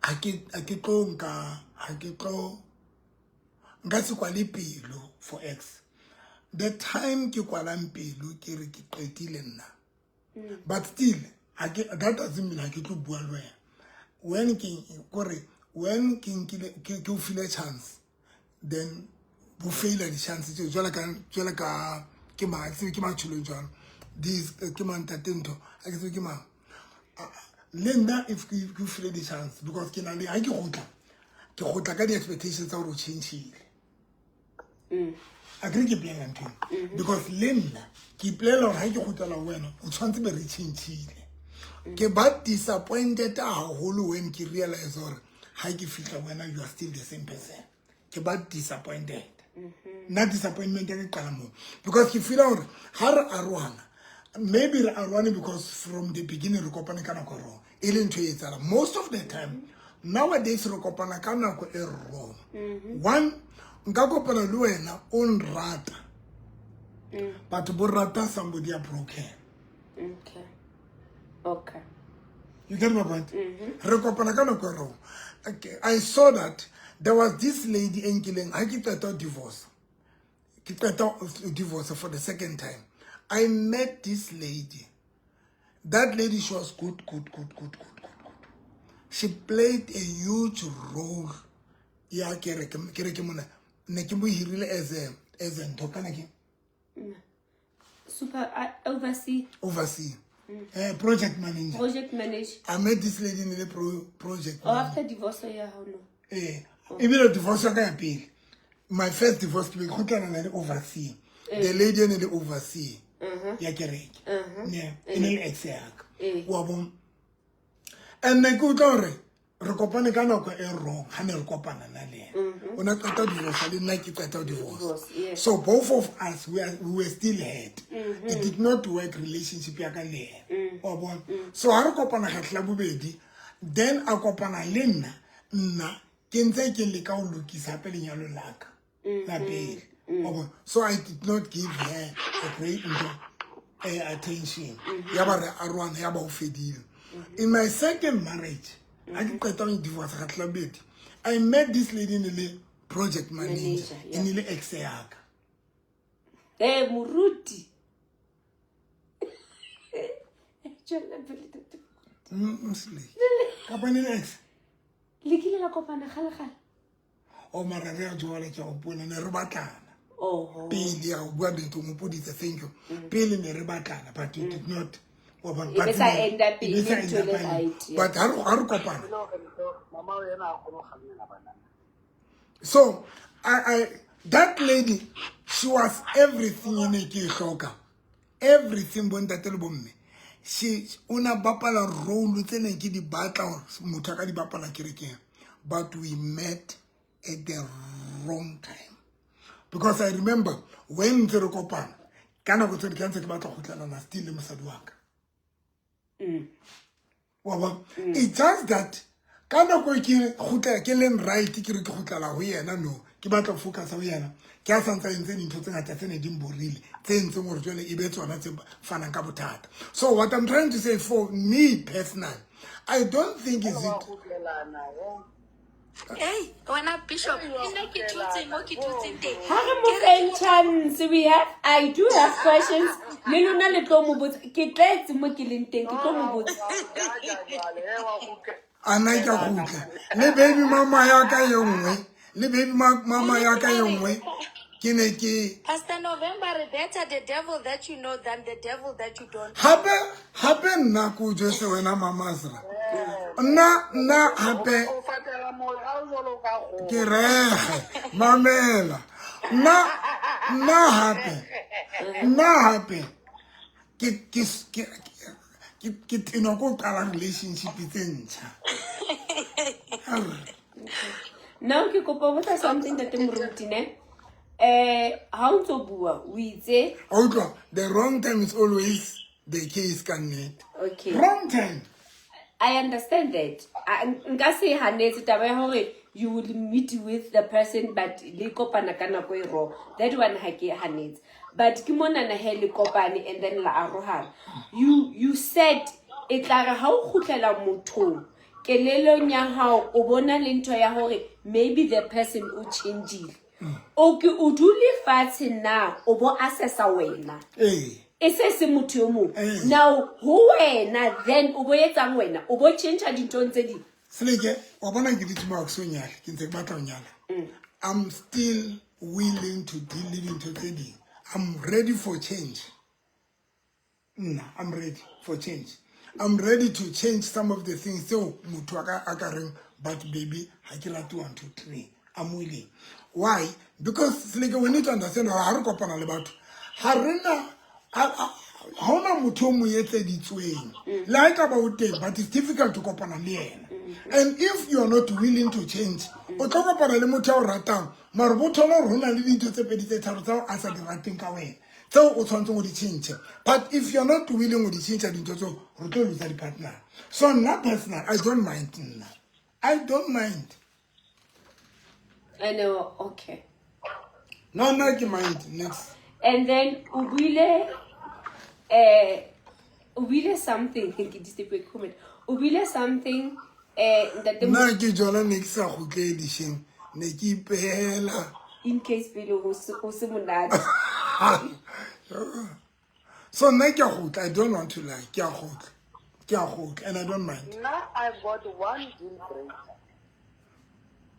ha ke tlo nka, ha ke tlo nka se kwale pelo for ex. The time ke kwalang pelo ke re ke qetile nna, but still ha ke, that doesn't mean ha ke tlo bua le wena. When ke kore when ke nkile ke o file chance, then bo faila di-chance tseo. Jwale ka ke mang, ke tsebe ke mang tjholong jwalo, this ke mang, ntate ntho, ha ke tsebe ke mang. Le nna if ke o file di-chance, because ke na le ha ke kgutla, ke kgutla ka di-expectations tsa gore o changile. A kere ke ipolela ntho eno because le nna ke ipolela gore ha ke kgutlela ho wena, o tshwanetse be re changile. Ke ba disappointed haholo when ke realize gore Ha ke fihla wena, you are still the same person. Ke ba disappointed. Nna disappointment ya ke qala moo, because ke feela gore ga re arohana, maybe re arohane because from the beginning re kopane ka nako e wrong, e leng ntho e etsahalang most of the time nowadays. Re kopana ka nako e wrong. One, nka kopana le wena o nrata, but bo rata somebody ya broken. You get my point? Re kopana ka nako e wrong. Okay, I saw that there was this lady e nkileng ha ke qeta ho divorce, ke qeta ho divorce for the second time. I met this lady. That lady, she was good, good, good, good, good, good, good. She played a huge role ya kereke. Kereke mona ne ke mo hirile as a ntho kana ke Super oversee. Oversee, project manager. Project manager. I met this lady in the project Oh, manager. after divorce ya hao, no? Eh, ebile divorce ya ka ya pele, my first divorce, ke be ke kgutlana le overseer, the lady e ne le overseer ya kereke ne e ne le ex yaka, wa bona. And ne ke utlwa hore re kopane ka nako e wrong. Ha ne re kopana na le ena, o ne qeta ho divorce le nna ke qeta ho divorce. Divorce, yes. So both of us, we were still hurt. It did not work, relationship ya ka le ena, wa bona. So ha re kopana kgetlho la bobedi, then a kopana le nna, nna ke ntse ke leka ho lokisa hape lenyalo la ka la pele, wa bona. So I did not give her a great ntho, attention. Ya ba re arohana, ya ba ho fedile. In my second marriage, ha ke qeta ho divorce kgetlho la bobedi, I met this lady, ne le project manager. Manager, E ne le ex ya ka. Eh, moruti. Tswela pele, ntate. Slay. Kapa ne le ex. Le kile la kopana kgale-kgale? O mara re a jwale ke a gopola ne re batlana. Oho. Pele ya go bua nnete, o mopoditse, thank you. Pele ne re batlana, but it did not, wa bona, E but be sa end up e be sa e le end ntho up e le right, yeah. but ha re kopana. Mama o ena a kgone go kgalemela banana. So I that lady, she was everything e ne ke e hloka, everything, bontate le bomme. She o na bapala role tse neng ke di batla hore motho a ka di bapala kerekeng, but we met at the wrong time, because I remember when ntse re kopana ka nako tse di ka ntse ke batla go kgutlelana still le mosadi wa ka, wa bona. It's just that ka nako e ke kgutla ke leng right, ke re ke kgutlela ho yena, no, ke batla ho focusa ho yena, ke a santse a entse dintho tse ngata tse ne di mborile, tse entseng hore jwale e be tsona tse fanang ka bothata. So what I'm trying to say, for me personal, I don't think is it Hey, wena Bishop, nna ke thotse mo ke thotseng teng. Ha re mo feng chance. We have I do have questions, le lona le tlo mo botsa. Ke tletse mo ke leng teng, ke tlo mo botsa. A nna ke a kgutla le baby mama ya ka e nngwe, le baby mama ya ka e nngwe ke ne ke Pastor November, better the devil that you know than the devil that you don't. Hape hape nna ko jwetse wena Mama Zra, nna hape o fatela morao jwalo ka kgomo. Ke rege mamela, nna hape ke tenwa ko qala relationship tse ntjha. Now ke kopa ho botsa something, ntate moruti, ne ha o ntso bua o itse A utlwa, the wrong time is always the case, ka nnete. Okay. Wrong time. I understand that. Nka se hanetse taba ya hore you will meet with the person, but le kopana ka nako e wrong. That one ha ke hanetse. But ke monana he le kopane and then la arohana. You said e tla re ha o kgutlela mothong, kelellong ya hao o bona le ntho ya hore maybe the person o changile. O ke o dule fatshe na o bo assessa wena? Ee. E se motho yo mongwe. Eh. Now ho wena then o bo etsang wena? O bo change dinthong tse ding? Seleke wa bona, ke ditse mo so nyala, ke ntse ke batla ho nyala. I'm still willing to deal le dintho tse ding. I'm ready for change. Nna I'm ready for change. I'm ready to change some of the things tseo motho a ka reng, but baby, ha ke rate one two three. I'm willing. Why? Because Seleke, we need to understand hore ha re kopana le batho, ha re na Ha hona motho o mo etseditsweng. Le ha ekaba o teng, but it's difficult to kopana le yena. And if you are not willing to change, o tlo kopana le motho ya o ratang, mara bo thola hore ho na le dintho tse pedi tse tharo tseo a sa di rateng ka wena, tseo o tshwanetseng ho di tjhentjhe. But if you are not willing ho di tjhentjha dintho tseo, re tlo lose di-partner. So nna personal, I don't mind nna. I don't mind. I know, okay. No, nna ke mind next. And then o buile o buile something, ke disturb comment. O buile something ntate Nna ke jona ne ke sa kgutlele sheng, ne ke ipehela. In case pele ho se monate. So nna ke a kgutla, I don't want to lie, ke a kgutla. Ke a kgutla and I don't mind. Now I've got one deal breaker.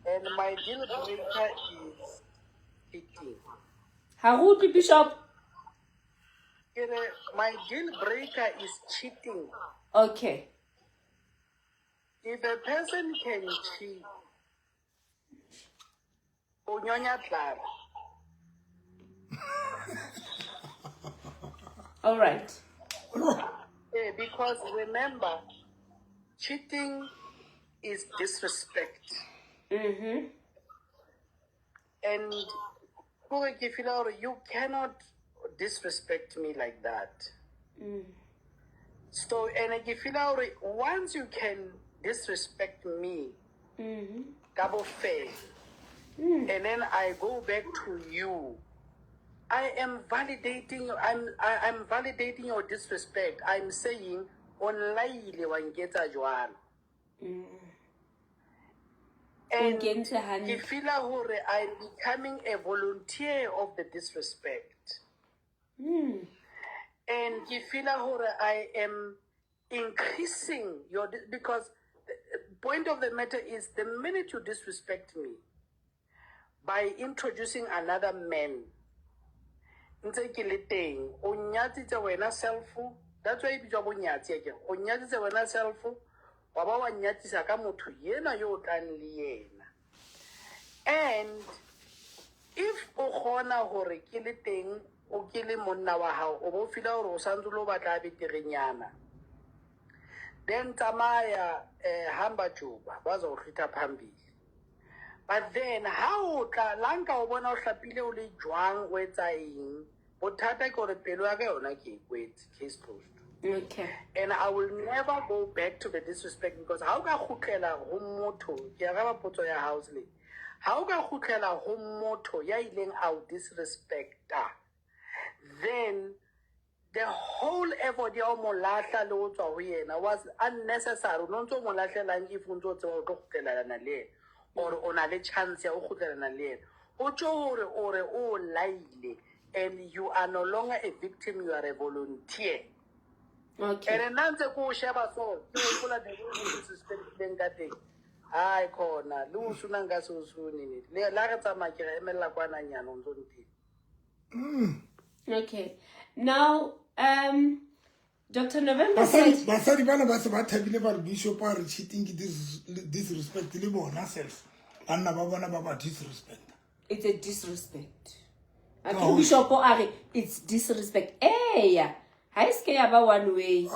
And my deal breaker is cheating. Ha re utlwe, Bishop. Ke re, my deal breaker is cheating. Okay. If a person can cheat, o nyonya tlala. All right. Because remember, cheating is disrespect. And kore ke feel hore you cannot disrespect me like that. So, and ke feel hore once you can disrespect me, ka bofelo, and then I go back to you, I am validating, I'm validating your disrespect. I'm saying, o nlaile wa nketsa jwalo. And O nkentse hantle. ke feel hore I'm becoming a volunteer of the disrespect. And ke feel hore I am increasing your, because the point of the matter is the minute you disrespect me by introducing another man, ntse ke le teng, o nyatsitse wena self, that's why e bitswa bonyatsi akere, o nyatsitse wena self, wa ba wa nyatsisa ka motho yena yo o tlang le yena. And if o kgona hore ke le teng, o ke le monna wa hao, o bo feel hore o santse o lo batla beterenyana, then tsamaya, hamba juba, bazohlwitha phambili. But then ha o tla, la nka o bona o hlapile o le jwang, o etsa eng, bothata ke hore pelo ya ka yona ke e kwetse, case closed. Okay. And I will never go back to the disrespect, because ha o ka kgutlela ho motho, ke araba potso ya hao le, ha o ka kgutlela ho motho ya ileng a o disrespecta, then the whole effort ya ho mo lahla le ho tswa ho yena was unnecessary. O no ntso mo lahlelang if o ntso tseba o tlo kgutlelana le yena, or o na le chance ya ho kgutlelana le yena. O tjho hore o re o laile, and you are no longer a victim, you are a volunteer. Okay. And nna ntse ke o sheba so, ke hopola the way o disrespectileng ka teng. Hai khona, le o suna nka se o sune ne. Le la re tsamaya ke re emella kwana nyana o ntso nteng. Okay. Now, Dr. November Basadi, said basadi bana ba se ba thabile ba re Bishop a re cheating ke disrespect le bona self. Banna ba bona ba ba disrespect. It's a disrespect. A Ka ke ho- Bishop a re it's disrespect. Eya, ha e se ke ya ba one way.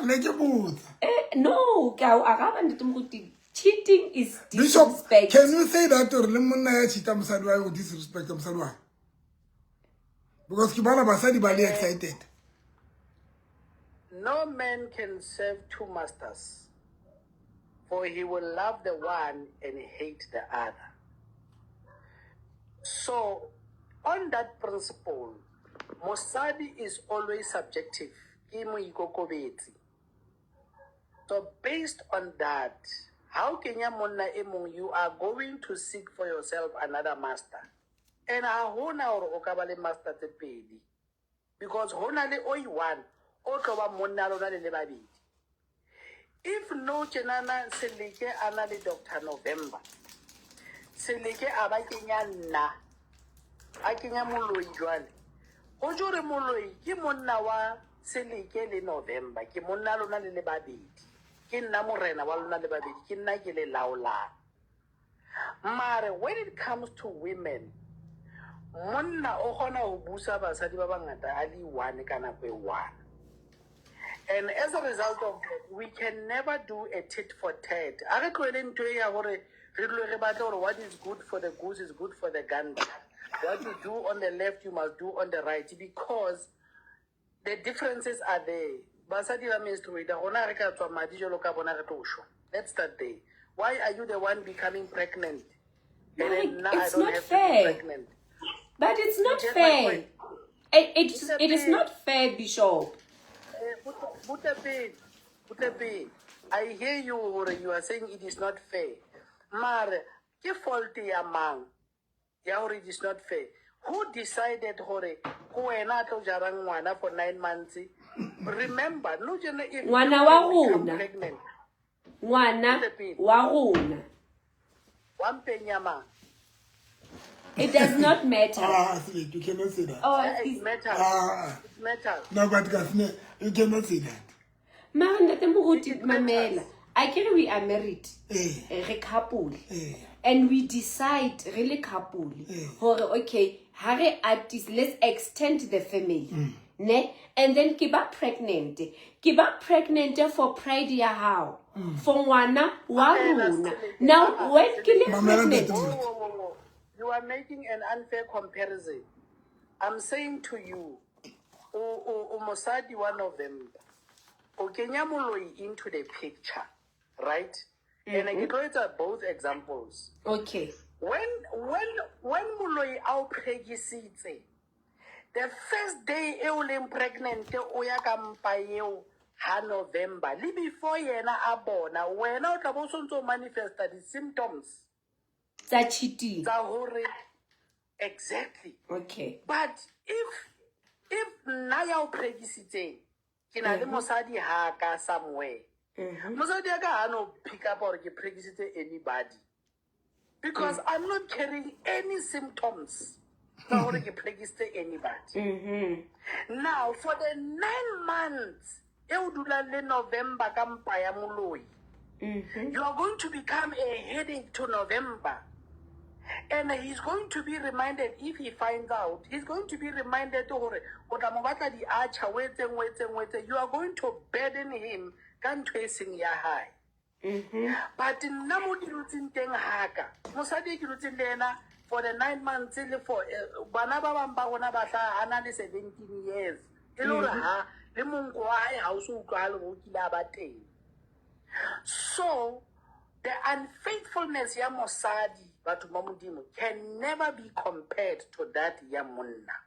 Ne ke botsa. No, ke a o araba ntate Moruti. Cheating is Bishop, disrespect. can you say that hore le monna ya cheata mosadi wa hae o disrespect mosadi wa hae? Because ke bona basadi ba le excited. No man can serve two masters, for he will love the one and hate the other. So, on that principle, mosadi is always subjective. Ke moikokobetsi. So, based on that, how can ya monna e mong, you are going to seek for yourself another master? And ha hona hore o ka ba le master tse pedi. Because hona le o one, o tlo ba monna lona le le babedi. If no tjenana Seleke a na le Doctor November, Seleke a ba kenya nna, a kenya moloi jwale. Ho tjho hore moloi ke monna wa Seleke le November, ke monna lona le le babedi. Ke nna morena wa lona le babedi, ke nna ke le laolang. Mare when it comes to women, Monna o kgona ho busa basadi ba bangata a le one ka nako e one. And as a result of that, we can never do a tit for tat. A re tlohele ntho e ya hore re dule re batle hore what is good for the goose is good for the gander. What you do on the left, you must do on the right, because the differences are there. Basadi ba menstruate, rona re ka tswa madi jwalo ka bona re tlo shwa. Let's start there. Why are you the one becoming pregnant? And then Mike, now I it's don't not have to be fair. pregnant. But it's not You get my fair. point? It is not fair, Bishop. Butle pele, butle pele. I hear you hore you are saying it is not fair. Mare, ke fault ya mang ya hore it is not fair? Who decided hore ke wena a tlo jarang ngwana for 9 months? Remember, no jena if you Ngwana wa can become rona. pregnant. Ngwana Butle pele. wa rona. Wa mpeng ya mang? It does not matter. Ah, Seleke, you cannot say that. Oh, It it's matters. Ah, It matters. no, but Kasne, you cannot say that. Mara ntate Moruti, It mamela. matters. Akere we are married. Eh, Re couple. eh. And we decide re le couple hore okay, ha re artist, let's extend the family. Ne? And then ke ba pregnant. Ke ba pregnant for pride ya hao. For ngwana wa Mamela, rona. Seleke. Now when ke le Mamela pregnant, ntate Moruti. Whoa, whoa, whoa, whoa. You are making an unfair comparison. I'm saying to you, o mosadi one of them, o kenya moloi into the picture, right? And I can tlo both examples. Okay. When moloi a o pregisitse, the first day e o leng pregnant o ya ka mpa eo ha November, le before yena a bona, wena o tla bo o sontso o manifesta di-symptoms Tsa cheating. tsa hore exactly. Okay. But if nna ya o pregisitseng, ke na le mosadi ha ka somewhere, mosadi ya ka ha no pick up hore ke pregisitse anybody, because I'm not carrying any symptoms tsa hore ke pregisitse anybody. Now for the 9 months e o dulang le November ka mpa ya moloi, you are going to become a headache to November. And he's going to be reminded, if he finds out, he's going to be reminded hore o tla mo batla di-archer, o etseng, o etseng, o etseng. You are going to burden him ka ntho e seng ya hae. But nna mo ke dutseng teng haka, mosadi e ke dutseng le ena for the 9 months le for bana ba bang ba rona ba hlaha a na le 17 years. E le hore ha le monko wa hae ha o so utlwahale hore o kile a ba teng. So the unfaithfulness ya mosadi, batho ba Modimo, can never be compared to that ya monna.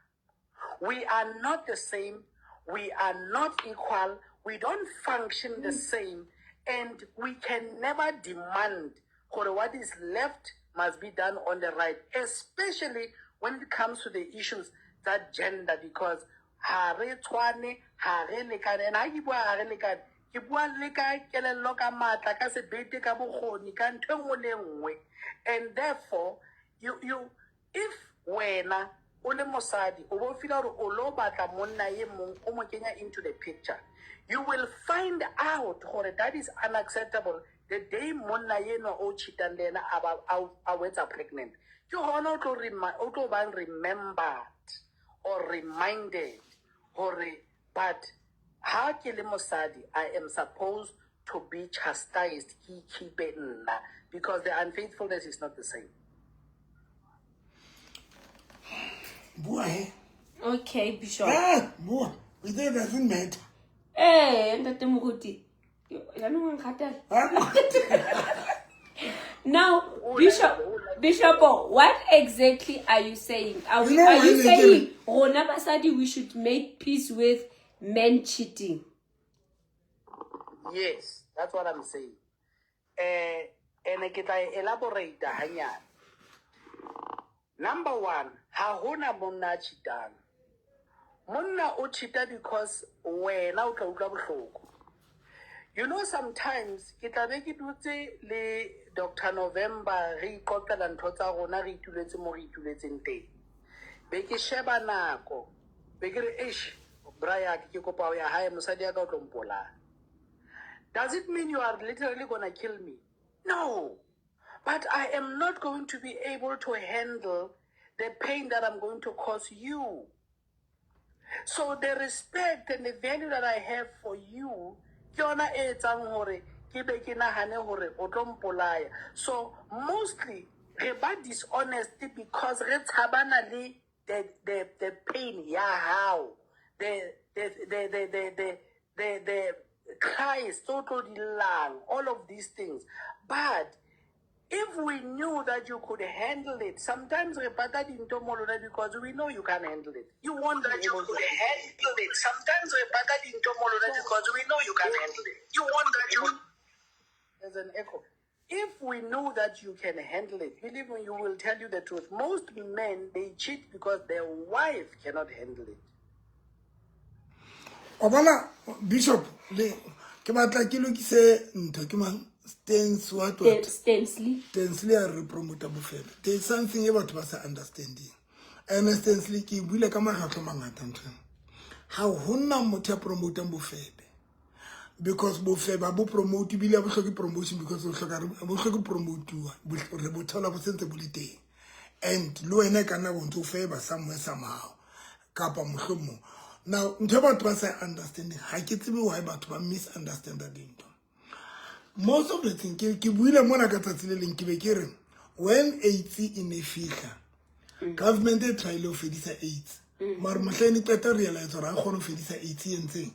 We are not the same. We are not equal. We don't function the same. And we can never demand for what is left must be done on the right, especially when it comes to the issues that gender, because ha re tshwane, ha re lekane. And ha ke bua ha re lekane, ke bua le ka kelello, ka matla, ka sebete, ka bokgoni, ka ntho e nngwe le e nngwe. And therefore, if wena o le mosadi, o bo feel hore o lo batla monna e mong, o mo kenya into the picture, you will find out hore that is unacceptable the day monna enwa o cheatang le yena a ba, a o etsa pregnant. Ke hona o tlo o tlo bang remembered or reminded hore, but ha ke le mosadi, I am supposed to be chastised, ke keep nna, because the unfaithfulness is not the same. Bua he. Okay, Bishop. Ah, bua. It doesn't matter. Eh, ntate Moruti. Jaanong wa nkgathala. Ah, Now, Bishop, what exactly are you saying? Are You know you when they saying give rona basadi we should make peace with men cheating? Yes, that's what I'm saying. And ke tla elaborate hanyane. Number one, ha hona monna a cheatang. Monna o cheata because wena o tla utlwa bohloko. You know, sometimes ke tla be ke dutse le Dr. November re iqoqela ntho tsa rona, re ituletse mo re ituletseng teng. Be ke sheba nako, be ke re, eish, bra ya ka, ke kopa ho ya hae, mosadi ya ka o tlo mpolaya. Does it mean you are literally going to kill me? No. But I am not going to be able to handle the pain that I'm going to cause you. So the respect and the value that I have for you, ke yona e etsang hore ke be ke nahane hore o tlo mpolaya. So mostly re ba dishonest because re tshabana le the pain ya hao, the cries tse o tlo di llang, all of these things. But if we knew that you could handle it, sometimes re pata dintho mo lona because we know you can handle it. You won't be able to handle it. Sometimes re pata dintho mo lona because we know you can handle it. You won't be able. There's an echo. If we know that you can handle it, believe me, you will tell you the truth. Most men, they cheat because their wife cannot handle it. Wa bona, Bishop, le ke batla ke lokise ntho ke mang? Stans what what? Stansley. Stansley a re promota bofelo. There is something e batho ba sa understanding. And Stansley, ke buile ka makgetlo mangata ntho ena. Ha hona motho ya promotang bofebe. Because bofebe ha bo promote, ebile ha bo hloke promotion, because bo hloka, bo hloke promotuwa, re bo thola bo sentse bo le teng. And le wena e ka nna bo ntso feba somewhere somehow, kapa mohlomong. Now, ntho e batho ba sa understanding, ha ke tsebe why batho ba misunderstanda dintho. Most of the thing, ke buile mona ka tsatsi le leng, ke be ke re, when AIDS e ne fihla, government e tryile ho fedisa AIDS. Mara mohla e ne qeta realize hore ha e kgone ho fedisa AIDS e entseng.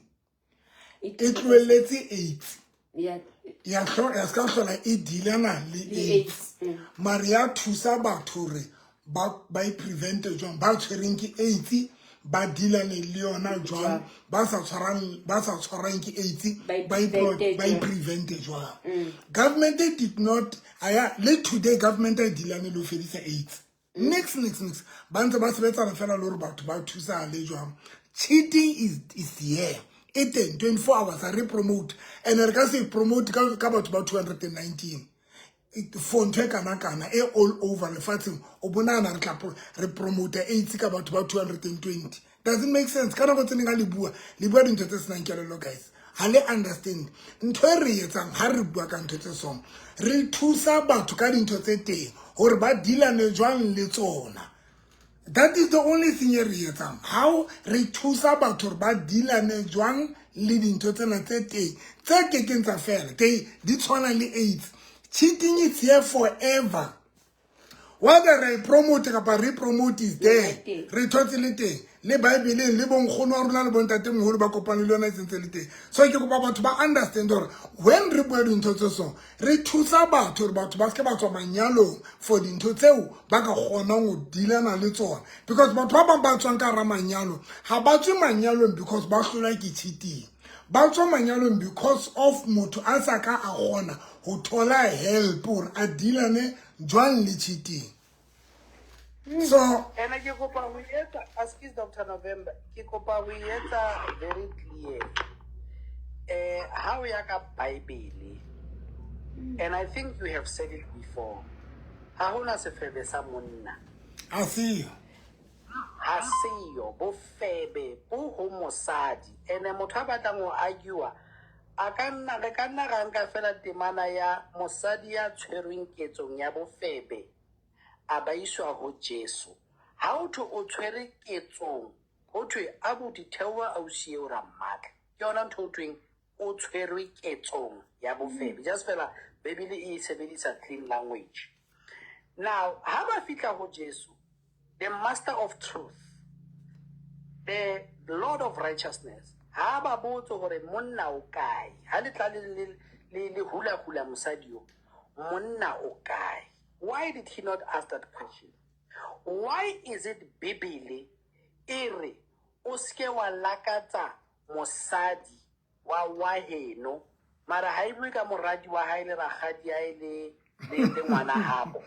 E tlohelletse AIDS. Ya ya ska hlola e dealana le Le AIDS. AIDS. Mara ya thusa batho hore ba e prevente jwang, ba tshwereng ke AIDS ba dealane le yona jwang, ba sa tshwarang ke AIDS Ba e ba e prevente ba e jwang. prevente jwang. Government did not aya le today, government e dealane le ho fedisa AIDS. Nix, nix, nix. Ba ntse ba sebetsana fela le hore batho ba thusahale jwang. Cheating is here. E teng 24 hours, ha re promote. And re ka se promote ka batho ba 219. For ntho e kana-kana e all over lefatsheng, o bonahana re tla re promote AIDS ka batho ba 220. Doesn't make sense. Ka nako tse ding ha le bua, le bua dintho tse senang kelello, guys. Ha le understand. Ntho e re etsang ha re bua ka ntho tse song, re thusa batho ka dintho tse teng hore ba dealane jwang le tsona. That is the only thing e re etsang. How re thusa batho hore ba dealane jwang le dintho tsena tse teng tse kekeng tsa fela. They di tshwana le AIDS. Cheating is here forever. Whether re promote kapa re promote, is there. Re thotse le teng. Le Bible le bonkgono wa rona le bontatemoholo ba kopane le yona e sentse le teng. So ke kopa batho ba understand hore when re bua dintho tse so, re thusa batho hore batho ba seke ba tswa manyalong for dintho tseo ba ka kgonang ho dealana le tsona. Because batho ba bang ba tswang ka hara manyalo, ha ba tswe manyalong because ba hlolwa ke cheating. Ba tswa manyalong because of motho a sa ka a kgona ho thola help hore a dealane jwang le cheating. So Ene ke kopa ho etsa, excuse Dr. November, ke kopa ho etsa very clear. Ha o ya ka Bible, and I think you have said it before, ha hona sefebe sa monna. A seyo. Ha seyo, bofebe bo ho mosadi. Ene motho a batlang ho argue, a ka nna, re ka nna ra nka fela temana ya mosadi ya tshwerweng ketsong ya bofebe, a ba iswa ho Jesu. Ha o thwe o tshwere ketsong, ho thwe abuti theoha ausi eo ra mmatla. Ke yona ntho ho thweng o tshwerwe ketsong ya bofebe. Just fela Bibele e sebedisa clean language. Now, ha ba fihla ho Jesu, the master of truth, the Lord of righteousness, ha ba botse hore monna o kae, ha le tla le hula-hula mosadi yo, monna o kae? Why did he not ask that question? Why is it Bibele e re o seke wa lakatsa mosadi wa heno, mara ha e bue ka moradi wa hae le rakgadi hae le ngwana habo?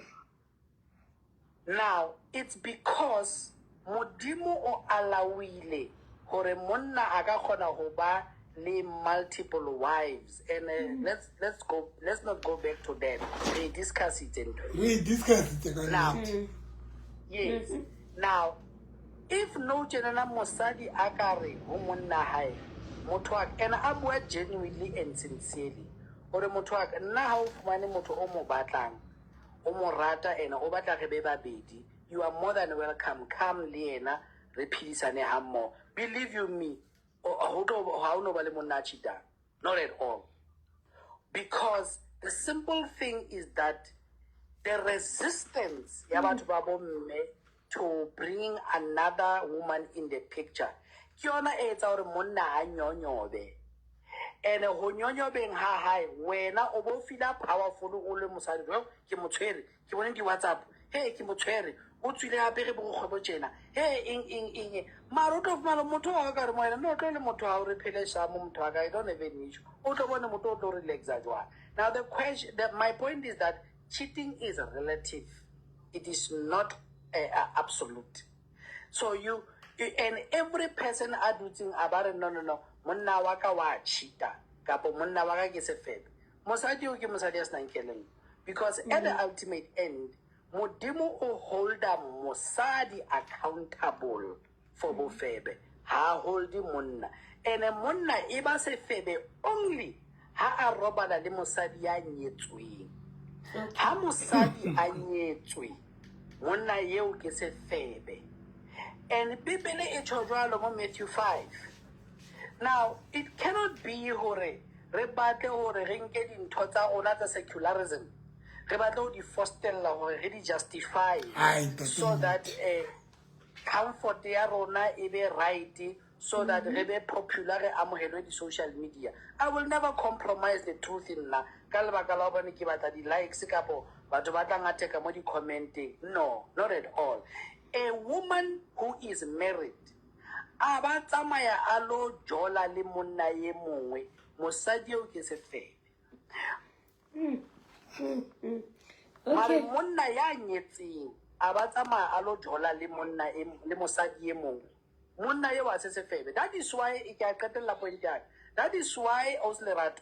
Now, it's because Modimo o allowile hore monna a ka kgona ho ba le multiple wives. And let's not go back to that. We discuss it ntho e. We discuss it ka Now, nnete. yes. Now, if no tjenana mosadi a ka re ho monna hae, motho wa ka, and a bua genuinely and sincerely, hore motho wa ka, nna ha o fumane motho o mo batlang, o mo rata, and o batla re be babedi, You are more than welcome, come le yena re phedisane ha mmoho. Believe you me, ho tlo ha o no ba le monna a cheatang, not at all, because the simple thing is that the resistance ya batho ba bomme to bringing another woman in the picture ke yona e etsa gore monna a nyonyobe. And ho nyonyobeng ha hae, wena o bo feela powerful o le mosadi. Well, ke mo tshwere, ke bone di-WhatsApp, he ke mo tshwere, o tswile apere borokgwebo tjena, he eng eng eng. Mara o tlo fumana motho wa ka re mo wena no tlo le motho wa o re phele shamo, motho wa ka, I don't have an issue. O tlo bone motho o tlo relaxa jwang. Now the question, my point is that cheating is relative, it is not absolute. So you and every person a dutseng a ba re, "No, no, no, monna wa ka wa cheata," kapo "Monna wa ka ke sefebe," mosadi o ke mosadi a senang kelello, because at the ultimate end Modimo o holda mosadi accountable for bofebe, ha holde monna. Ene monna e ba sefebe only ha a robala le mosadi ya nyetsweng. Ha mosadi a nyetswe, monna eo ke sefebe, and Bibele e tjho jwalo mo Matthew 5. Now it cannot be hore re batle hore re nke dintho tsa rona tsa secularism, re batle ho di fostella hore re di justify Ai, ntate. so that comfort ya rona e be right, so that re be popular, re amohelwe di-social media. I will never compromise the truth nna ka lebaka la hobane ke batla di-likes kapo batho ba tla ngatheka mo di-commenteng. No, not at all. A woman who is married a ba tsamaya a lo jola le monna ye mongwe, mosadi eo ke sefebe. Mare monna ya nyetseng a ba tsamaya a lo jola le monna le mosadi e mongwe, monna eo a se sefebe. That is why e ke a qetella point ya ka. That is why, ausi Lerato,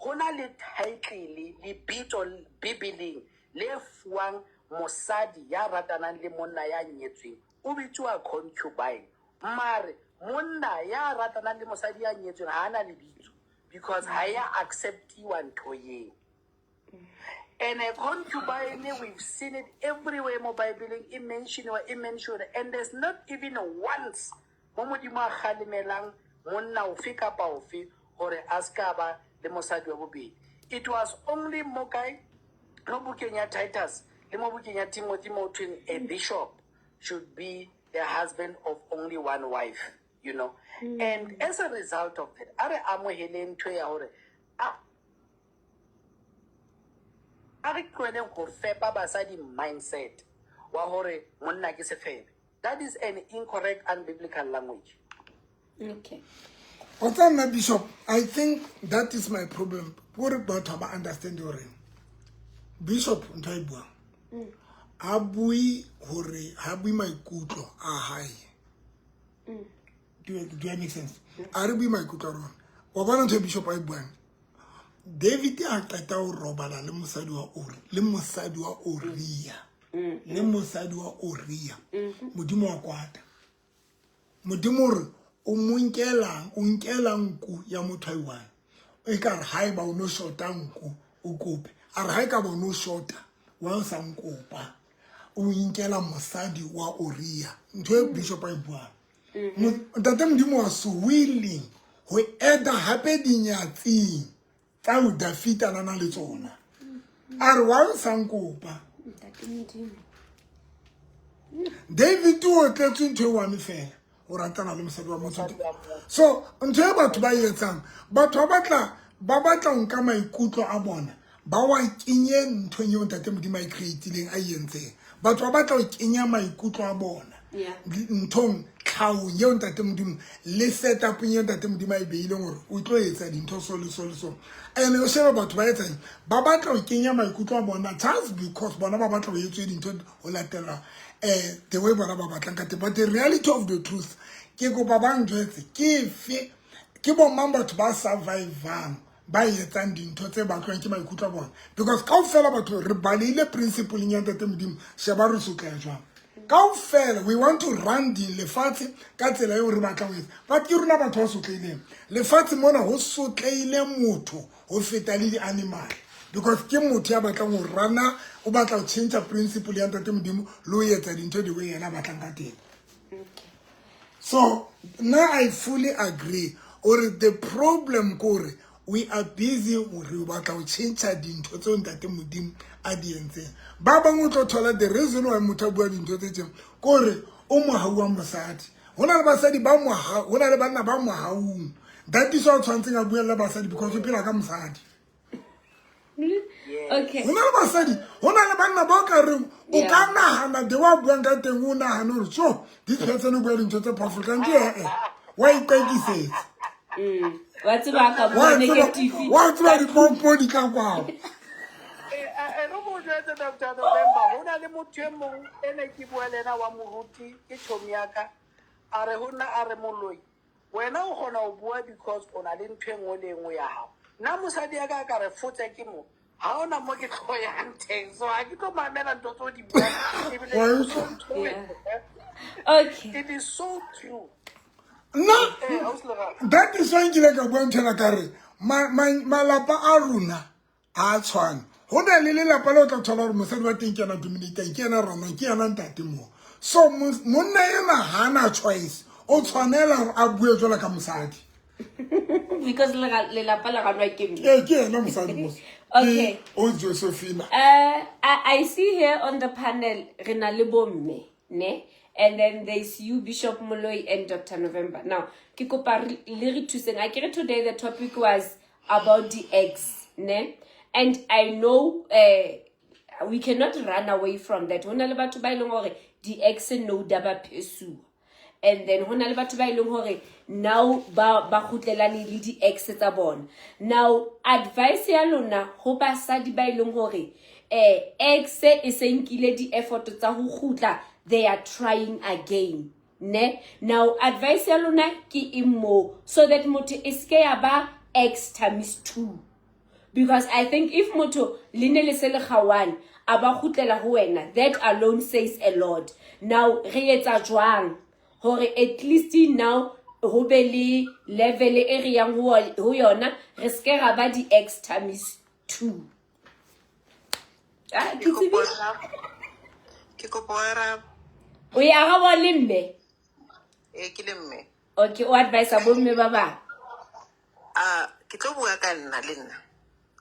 go na le title, lebitso Bibeleng le fuwang mosadi ya ratanang le monna ya nyetsweng, o bitsiwa concubine. Mare monna ya ratanang le mosadi ya nyetsweng ha ana lebitso, because ha ya acceptiwa ntho eo. And a concubine, we've seen it everywhere mo Bible, e mentioniwa, e mentioniwa, and there's not even once mo Modimo a kgalemelang monna ofe kapa ofe hore a ska ba le mosadi wa bobedi. It was only mo kae, mo bukeng ya Titus le mo bukeng ya Timothy, mo thweng a bishop should be the husband of only one wife. And as a result of that, a re amoheleng ntho ya hore a re tloheleng go fepa basadi mindset wa hore monna ke sefebe. That is an incorrect, unbiblical language. O tsa nna, Bishop, I think that is my problem, kore batho ba understand hore Bishop ntho a e buang, ha bue hore ha bue maikutlo a hae. Do I make sense? A re bue maikutlo a rona. Wa bona ntho e Bishop a e buang, David a qeta ho robala le mosadi wa Ori, le mosadi wa Oria, le mosadi wa Oria, Modimo wa kwata. Modimo o re o mo nkelang, o nkela nku ya motho a i-one. E ka re ha eba o no shota nku, o kope. A re ha e ka ba o no shota wa o sa nkopa, o inkela mosadi wa Oria. Ntho e Bishop a e buang, ntate Modimo wa so willing ho eda hape dinyatsing tsa o Dafita na le tsona. A re wa o sa nkopa. Ntate Modimo. David o tletswe ntho e one fela, o ratana le mosadi wa motho. So ntho e batho ba e etsang, batho ba batla ho nka maikutlo a bona ba wa kenye nthong eo ntate Modimo a e creatileng, a e entseng. Batho ba batla ho kenya maikutlo a bona nthong, tlhaong eo ntate Modimo le setupong eo ntate Modimo a e beileng hore o tlo etsa dintho so le so le so. And o shebe batho ba etsang, ba batla ho kenya maikutlo a bona just because bona ba batla ho etswe dintho ho latela the way bona ba batlang ka teng. But the reality of the truth, ke kopa ba njwetse, ke efe, ke bomang batho ba survivang ba etsang dintho tse batlwang ke maikutlo a bona? Because kaofela batho re baleile principle ya ntate Modimo. Sheba re sotleha jwang kaofela. We want to run di lefatshe ka tsela eo re batlang ho etsa, but ke rona batho ba sotlehileng lefatshe mona. Ho sotlehile motho ho feta le di-animal. Because ke motho ya batlang ho rana, o batla ho change principle ya Ntate Modimo le ho etsa dintho the way yena a batlang ka teng. So now I fully agree. Or the problem kore we are busy re batla ho change dintho tseo Ntate Modimo a di entseng. Ba bang o tlo thola the reason why motho a bua dintho tse tjena kore o mohau wa mosadi. Ho na le basadi ba mohau, ho na le banna ba mohaung. That is why o tshwantseng a buella basadi because o phela ka mosadi. Okay. Ho na le basadi, ho na le banna ba o ka reng o ka nahana the wa buang ka teng o nahane hore so this person o bua dintho tse powerful kante ee wa iqekisetsa. Wa tseba ka bua negative. Wa tseba dipompo di tla kwao. E re mo jwetse Dr. November, ho na le motho e mong e ne ke bua le ena wa moruti, ke chomi ya ka, a re ho nna, a re moloi, wena o kgona ho bua because o na le ntho e nngwe le e nngwe ya hao. Nna mosadi ya ka a ka re fotse ke mo, ha ona mo ke tlo yang teng, so ha ke tlo mamela ntho tseo di buang, ebile Wa ke utlwa? so true. Okay. It is so true. Nna Ausi Lerato. that is why nkile ka bua ntho ena ka re malapa a rona a tshwane. Ho na le lelapa le o tla thola hore mosadi wa teng ke yena dominating, ke yena ranang, ke yena ntate moo. So monna ena ha ana choice, o tshwanela hore a bue jwalo ka mosadi. Because lelapa le ranwa ke mme. Ee, ke yena mosadi mos. Okay. Ke o Josephina. I see here on the panel re na le bomme, ne? And then there's you, Bishop Moloi, and Dr. November. Now, ke kopa le re thuseng. Akere today the topic was about the ex, ne? And I know we cannot run away from that. Ho na le batho ba e leng hore di ex no da ba pursue. And then ho na le batho ba e leng hore now ba kgutlelane le di ex tsa bona. Now advice ya lona ho basadi ba e leng hore ex e se nkile di effort tsa ho kgutla, they are trying again, ne? Now advice ya lona ke e mo so that motho e ske ya ba ex times 2. Because I think if motho le ne le se le kgaohane, a ba kgutlela ho wena, that alone says a lot. Now re etsa jwang hore at least now ho be le level e re yang ho yona, re ske ra ba di ex times 2. Ah, ke tsebile. Ke kopa ho araba. O ya araba le mme? Ee, ke le mme. Okay, o advise bomme ba bang? Ke tlo bua ka nna le nna.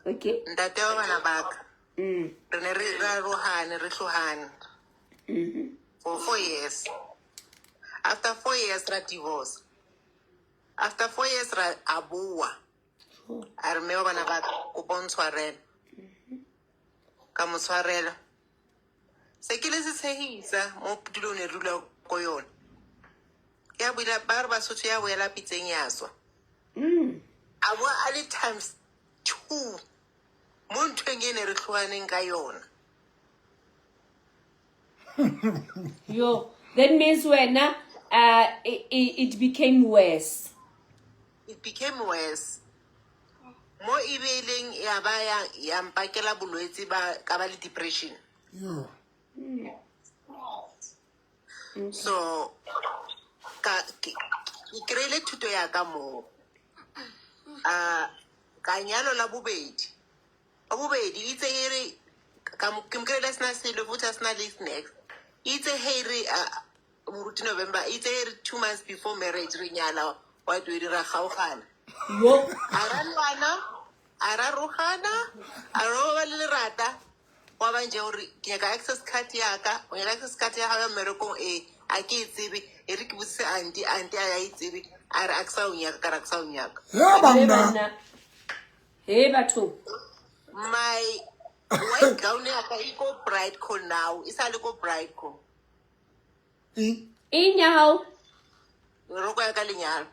Okay. Ntate wa bana ba ka. Re ne re arohane, re hlohane. For 4 years. After 4 years ra divorce. After 4 years ra a bua. A re mme wa bana ba ka, kopa o ntshwarele. Ka mo tshwarela. Se ke le se tshehisa mo tulong ne re dula ko yona. Ya buila ba re Basotho ya boela pitseng ya swa. A bua a le times 2 mo nthweng e ne re hlohaneng ka yona. Yo, that means wena, it became worse. It became worse. Mo e beileng ya ba ya mpakela bolwetse ba ka ba le depression. Yo. So ka ke kry-ile thuto ya ka moo. Ka nyalo la bobedi. Wa bobedi itse e re ka ke mo kry-ile a sena selo futhi a sena le snacks. Itse he re, Moruti November, itse e re 2 months before marriage re nyala wa twedi ra kgaogana. Yo. A ra lwana, a ra rogana, a roba le lerata. Wa ba nje hore ke nyaka access card ya ka, o nyaka access card ya hao ya mmerekong, ee, a ke e tsebe. E re ke botsise auntie, auntie a ya e tsebe. A re a ke sa o nyaka, ka re a ke sa o nyaka. Ya banna. He banna. He batho. My white gown ya ka e ko Bridecon now, e sa le ko Bridecon. Eng? Eng ya hao? Roko ya ka lenyalo.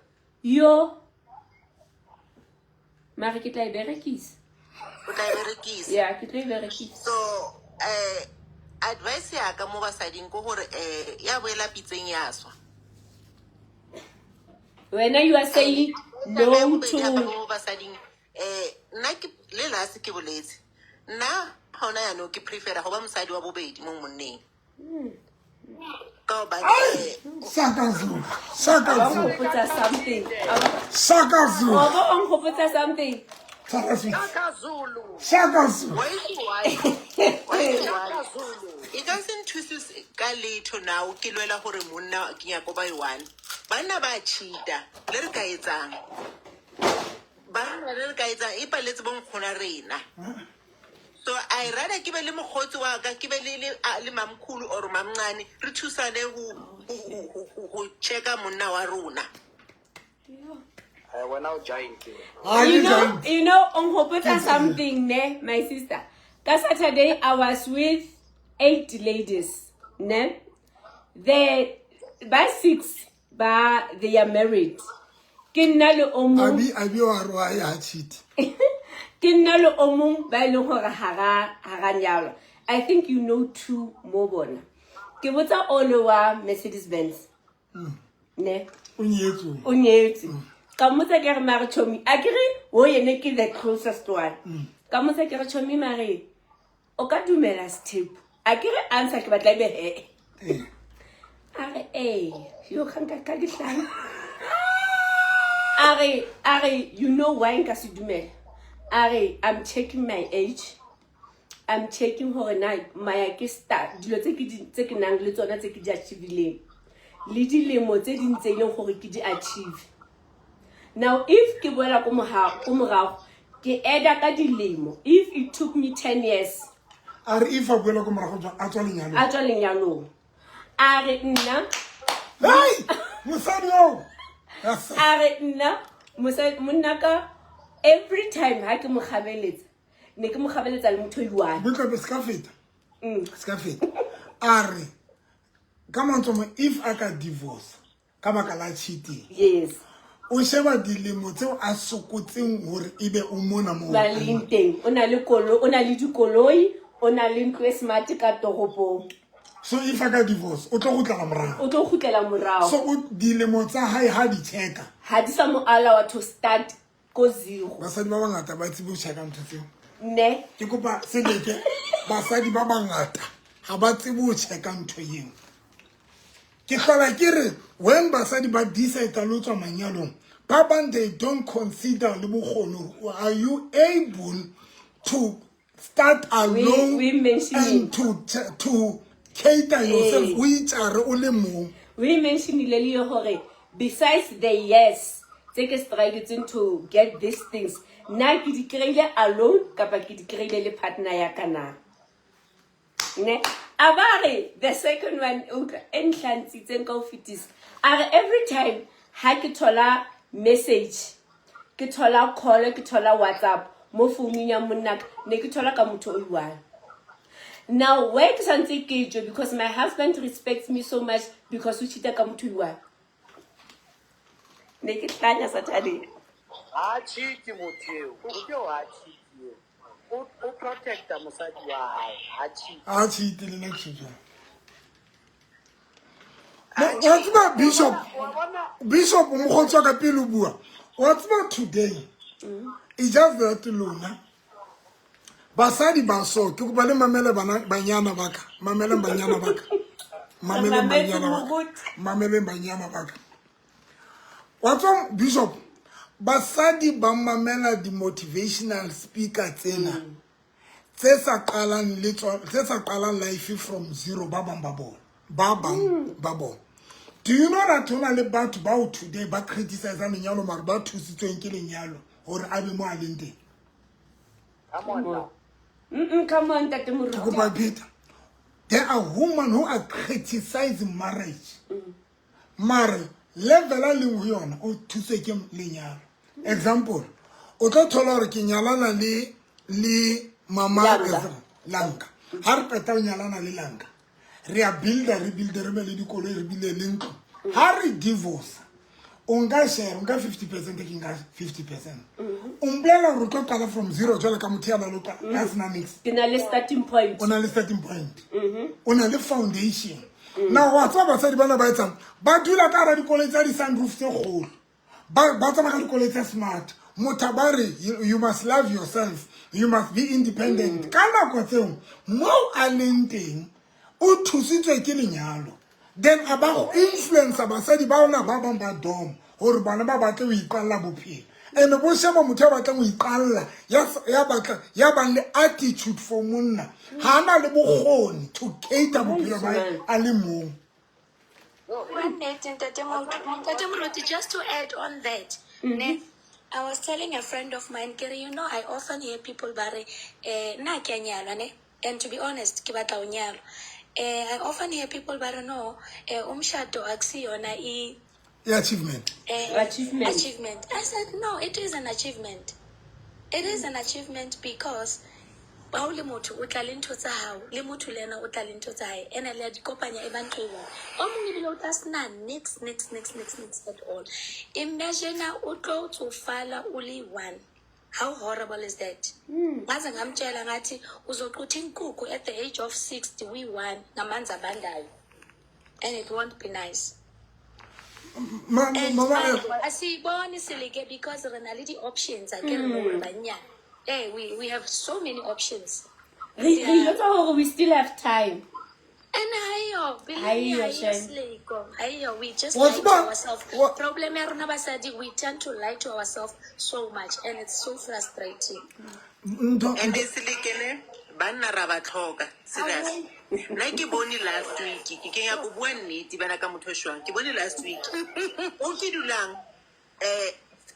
Yo. Mare ke tla e berekisa. O tla e berekisa. Yeah, ke tla e berekisa. So, advice ya ka mo basading ke hore, ya boela pitseng ya swa. Wena you are saying no to mo basading, nna ke le last ke boletse. Nna ha hona yanong ke prefera ho ba mosadi wa bobedi mo monneng. Ka hobane, Saka Zulu, Saka Wa Zulu. nkgopotsa something. Saka Zulu. Wa bo o nkgopotsa something. Tshwara switch. Shaka Zulu. Shaka Zulu. Wa itse why? Wa itse Shaka why? Zulu. E ka se nthuse ka letho now ke lwela gore monna ke nyako ba i-one. Banna ba cheat-a le re ka etsang? Banna le re ka etsang e paletse bo nkgona rena. So I rather ke be le mokgotsi wa ka, ke be le mamkhulu or mamncane, re thusane ho checka monna wa rona. Eh, wena o giant. Ha You ke know, giant. you know, o nkgopotsa something ne, my sister. Ka Saturday I was with 8 ladies, ne? They by 6 ba they are married. Ke nna le o mong. Abi wa re wa ya cheat. Ke nna le o mong ba e leng hore hara nyalwa. I think you know 2 mo bona. Ke botsa ole wa Mercedes Benz. Ne? O nyetswe. O nyetswe. Ka mmotsa ke re mare chomi, a ke re wo yene ke the closest one. Ka mmotsa ke re chomi mare o ka dumela sethembu. A ke re answer ke batla ebe he. A re ee, yo ga nka ka ke hlano. A re, you know why nka se dumela? A re, I'm checking my age. I'm checking hore na maya ke star dilo tse ke di tse ke nang le tsona tse ke di achieve-ileng. Le dilemo tse ding tse e leng gore ke di achieve. Now if ke boela ko morago, ke add-a ka dilemo. If it took me 10 years. A re if a boela ko morago a tswa lenyalong. A tswa lenyalong. A re nna. Hey, mosadi oo. A re nna, monna ka every time ha ke mo kgabeletsa, ne ke mo kgabeletsa le motho o i-one. Botlebe se ka feta. Se ka feta. A re ka mantswe mo if a ka divorce ka baka la cheating. Yes. O sheba dilemo tseo a sokotseng hore ebe o mona moo. Ba leng teng, o na le kolo, o na le dikoloi, o na le ntlo e smart ka toropong. So if a ka divorce, o tlo kgutlela morao. O tlo kgutlela morao. So o dilemo tsa hae ha di checka. Ha di sa mo allow to start ko zero. Basadi ba bangata ba tsebe ho checka ntho tseo. Ne. Ke kopa seleke basadi ba bangata ha ba tsebe ho checka ntho eo. Ke hlola ke re when basadi ba decide le ho tswa manyalong, ba bang they don't consider le bokgoni hore are you able to start alone We mentioned and to cater yourself, o itjare o le mong. We mentioned le le hore besides the years tse ke struggletseng to get these things, na ke di kry-ile alone kapa ke di kry-ile le partner ya ka na? Ne? A ba re the second one utlwa e ntlhantshitseng ka ho fetisa. A re every time ha ke thola message, ke thola call, ke thola WhatsApp mo founung ya monna ka, ne ke thola ka motho o i-one. Now where ke santse ke tswe, because my husband respects me so much because o cheat-a ka motho o i-one. Ne ke hlanya Saturday. Ha cheat motho eo. Motho eo ha cheat eo. O protecta mosadi wa hae, ha cheat. Ha cheat le nna ke jwang. Wa tseba Bishop, Bishop mokgotsi wa ka pele o bua. Wa tseba today, e just that lona basadi ba so ke kopa le mamele bana banyana ba ka, mameleng banyana ba ka, mameleng banyana ba ka, mameleng banyana ba ka. Wa tseba Bishop, basadi ba mamela di-motivational speaker tsena tse sa qalang le tswa, tse sa qalang life from zero, ba bang ba bona, ba bang ba bona. Do you know that hona le batho bao today ba criticize lenyalo mare ba thusitsweng ke lenyalo hore a be mo a leng teng? Come on now. Come on, Ntate Moruti. Ke kopa Peter. There are women who are criticizing marriage. Mare level a leng ho yona o thuswe ke lenyalo. Example, o tlo thola hore ke nyalana le mama Lanka. Lanka. Ha re qeta ho nyalana le Lanka, re a builder, re builder, re be le dikoloi, re bile le ntlo. Ha re divorce, o nka share, o nka 50%, ke nka 50%. O mpolela hore o tlo qala from zero jwalo ka motho ya nang le ka sena niks. Ke na le starting point. O na le starting point. O na le foundation. Now wa tseba basadi bana ba etsang, ba dula ka hara dikoloi tsa di-sunroof tse kgolo. Ba tsamaya ka dikoloi tse smart. Motho ba re, you must love yourself, you must be independent. Ka nako tseo, moo a leng teng, o thusitswe ke lenyalo. Then a ba go influencer basadi ba ona ba bang ba dom hore bana ba batle ho iqalla bophelo. And bo sheba motho ya batlang ho iqalla, ya batlang, ya bang le attitude for monna, ha na le bokgoni to cater bophelo ba hae a le mong. One minute, Ntate Moruti, just to add on that, ne, I was telling a friend of mine, ke re, you know, I often hear people ba re, nna ke a nyalwa, ne? And to be honest, ke batla ho nyalwa. I often hear people ba re, no, umshado akusi yona i achievement. Achievement. Achievement. I said, no, it is an achievement. It is an achievement because ha o le motho o tla le ntho tsa hao, le motho le yena o tla le ntho tsa hae, ene le a di kopanya e ba ntho e one. O mong ebile o tla sena nix, nix, nix, nix, nix at all. Imagine o tlo tsofala o le one. How horrible is that? Ngaze ngamtshela ngathi uzoqutha inkukhu at the age of 60 we one ngamanzi abandayo. And it won't be nice. And asiyiboni silike because re na le di-options, a ke re no re bannyane. Hey, we have so many options. Re jwetsa hore we still have time. And hayo, believe me, Hayo, hayo shame. Sileko. Hayo, we just What's lie to ourselves. Problem ya rona basadi, we tend to lie to ourselves so much, and it's so frustrating. And sileke ne, banna ra ba tlhoka, serious. Nna ke bone last week, ke kenya go bua nnete bana ka motho o shwang. Ke bone last week. O ke dulang,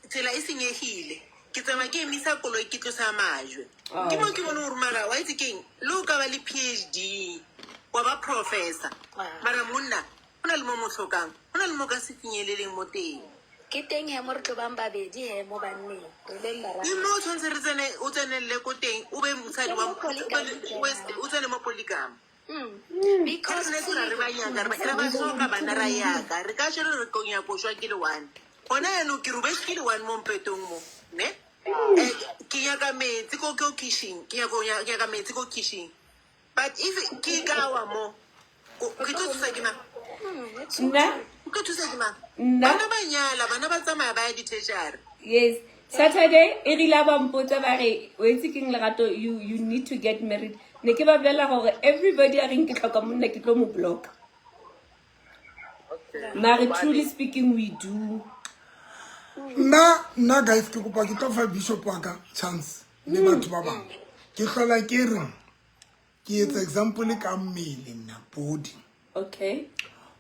tsela e senyegile. Ke tsamaya ke emisa koloi ke tlosa majwe. Ke mo ke bone hore mara wa itse keng, le o ka ba le PhD, wa ba professor. Mara monna, ho na le mo mo hlokang, ho na le mo ka se finyeleleng mo teng. Ke teng he mo re tlo bang babedi he mo banneng. Re beng bararo. Ke mo o tshwanetse re tsene, o tsenelle ko teng, o be mosadi wa Ke mo polygamy o be, o tsene mo polygamy. Because Re ne re ba nyaka, re ba hloka bana ra yaka. Re ka shero re tlo nyaka ho shwa ke le one. Hona yanong ke robetse ke le one mo mpetong mo, ne? Ke nyaka metsi ko kitchen, ke nyaka ho ke nyaka metsi ko kitchen. But if ke ka wa mo, ke tlo thusa ke mang? Nna? Ke tlo thusa ke mang? Nna? Bana ba nyala, bana ba tsamaya ba ya di-tertiary. Yes. Saturday, e rile ba mpotsa ba re, o itse keng Lerato, you need to get married. Ne ke ba bolella hore everybody a reng ke hloka monna ke tlo mo block. Mare truly speaking, we do. Nna guys, ke kopa ke tlo fa bishop wa ka chance le batho ba bang. Ke hlola ke re, ke etsa example ka mmele nna, body. Okay.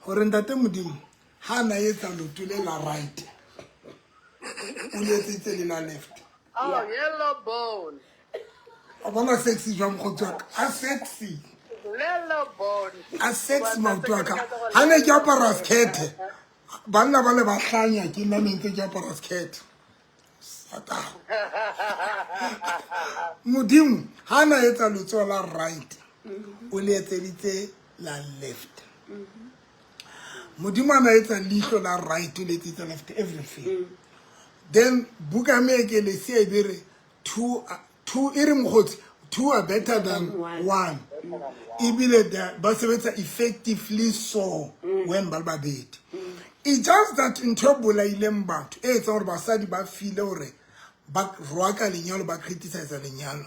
Hore ntate Modimo, ha na etsa leoto le la right, o le etseditse le la left. Oh, yellow bone. O bona sexy jwang mokgotsi wa ka? A sexy. Yellow bone. A sexy maoto a ka. Ha ne ke apara skirt, banna ba le ba hlanya ke nna ne ntse ke apara skirt. Satan. Modimo, ha na etsa letsoho la right, o le etseditse la left. Modimo a na etsa leihlo la right, o le etseditse left, everything. Then buka me ke le se e be re two e re mokgotsi, two are better than One. one. Ebile ba sebetsa effectively so when ba le babedi. It's just that ntho e bolaileng batho e etsang hore basadi ba feel hore ba rwaka lenyalo, ba criticize lenyalo.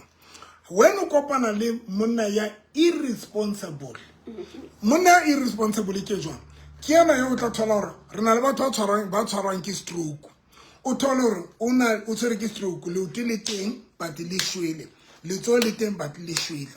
When o kopana le monna ya irresponsible, monna ya irresponsible ke jwang? Ke yena yo o tla thola hore re na le batho ba tshwarwang ke stroke. O thole hore o tshwerwe ke stroke, leoto le teng but le shwele, letsoho le teng but le shwele.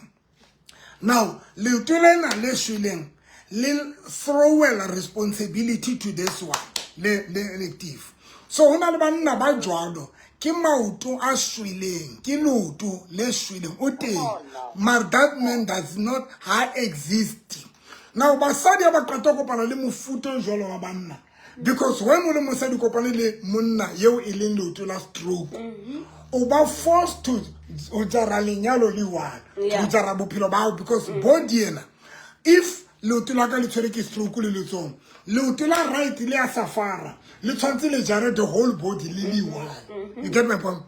Now, leoto lena le shweleng le throwela responsibility to this one, le tif. So ho na le banna ba jwalo, ke maoto a shweleng, ke leoto le shweleng, o teng. Mar that man does not ha exist. Now, basadi ha ba qeta ho kopana le mofuta o jwalo wa banna, because when o le mosadi o kopane le monna eo e leng leoto la stroke, o ba forced to ho jara lenyalo le one, ho jara bophelo ba hao, because body ena, if leoto la ka le tshwere ke stroke le letsoho, leoto la right le a safara, le tshwantse le jare the whole body le le one. You get my point?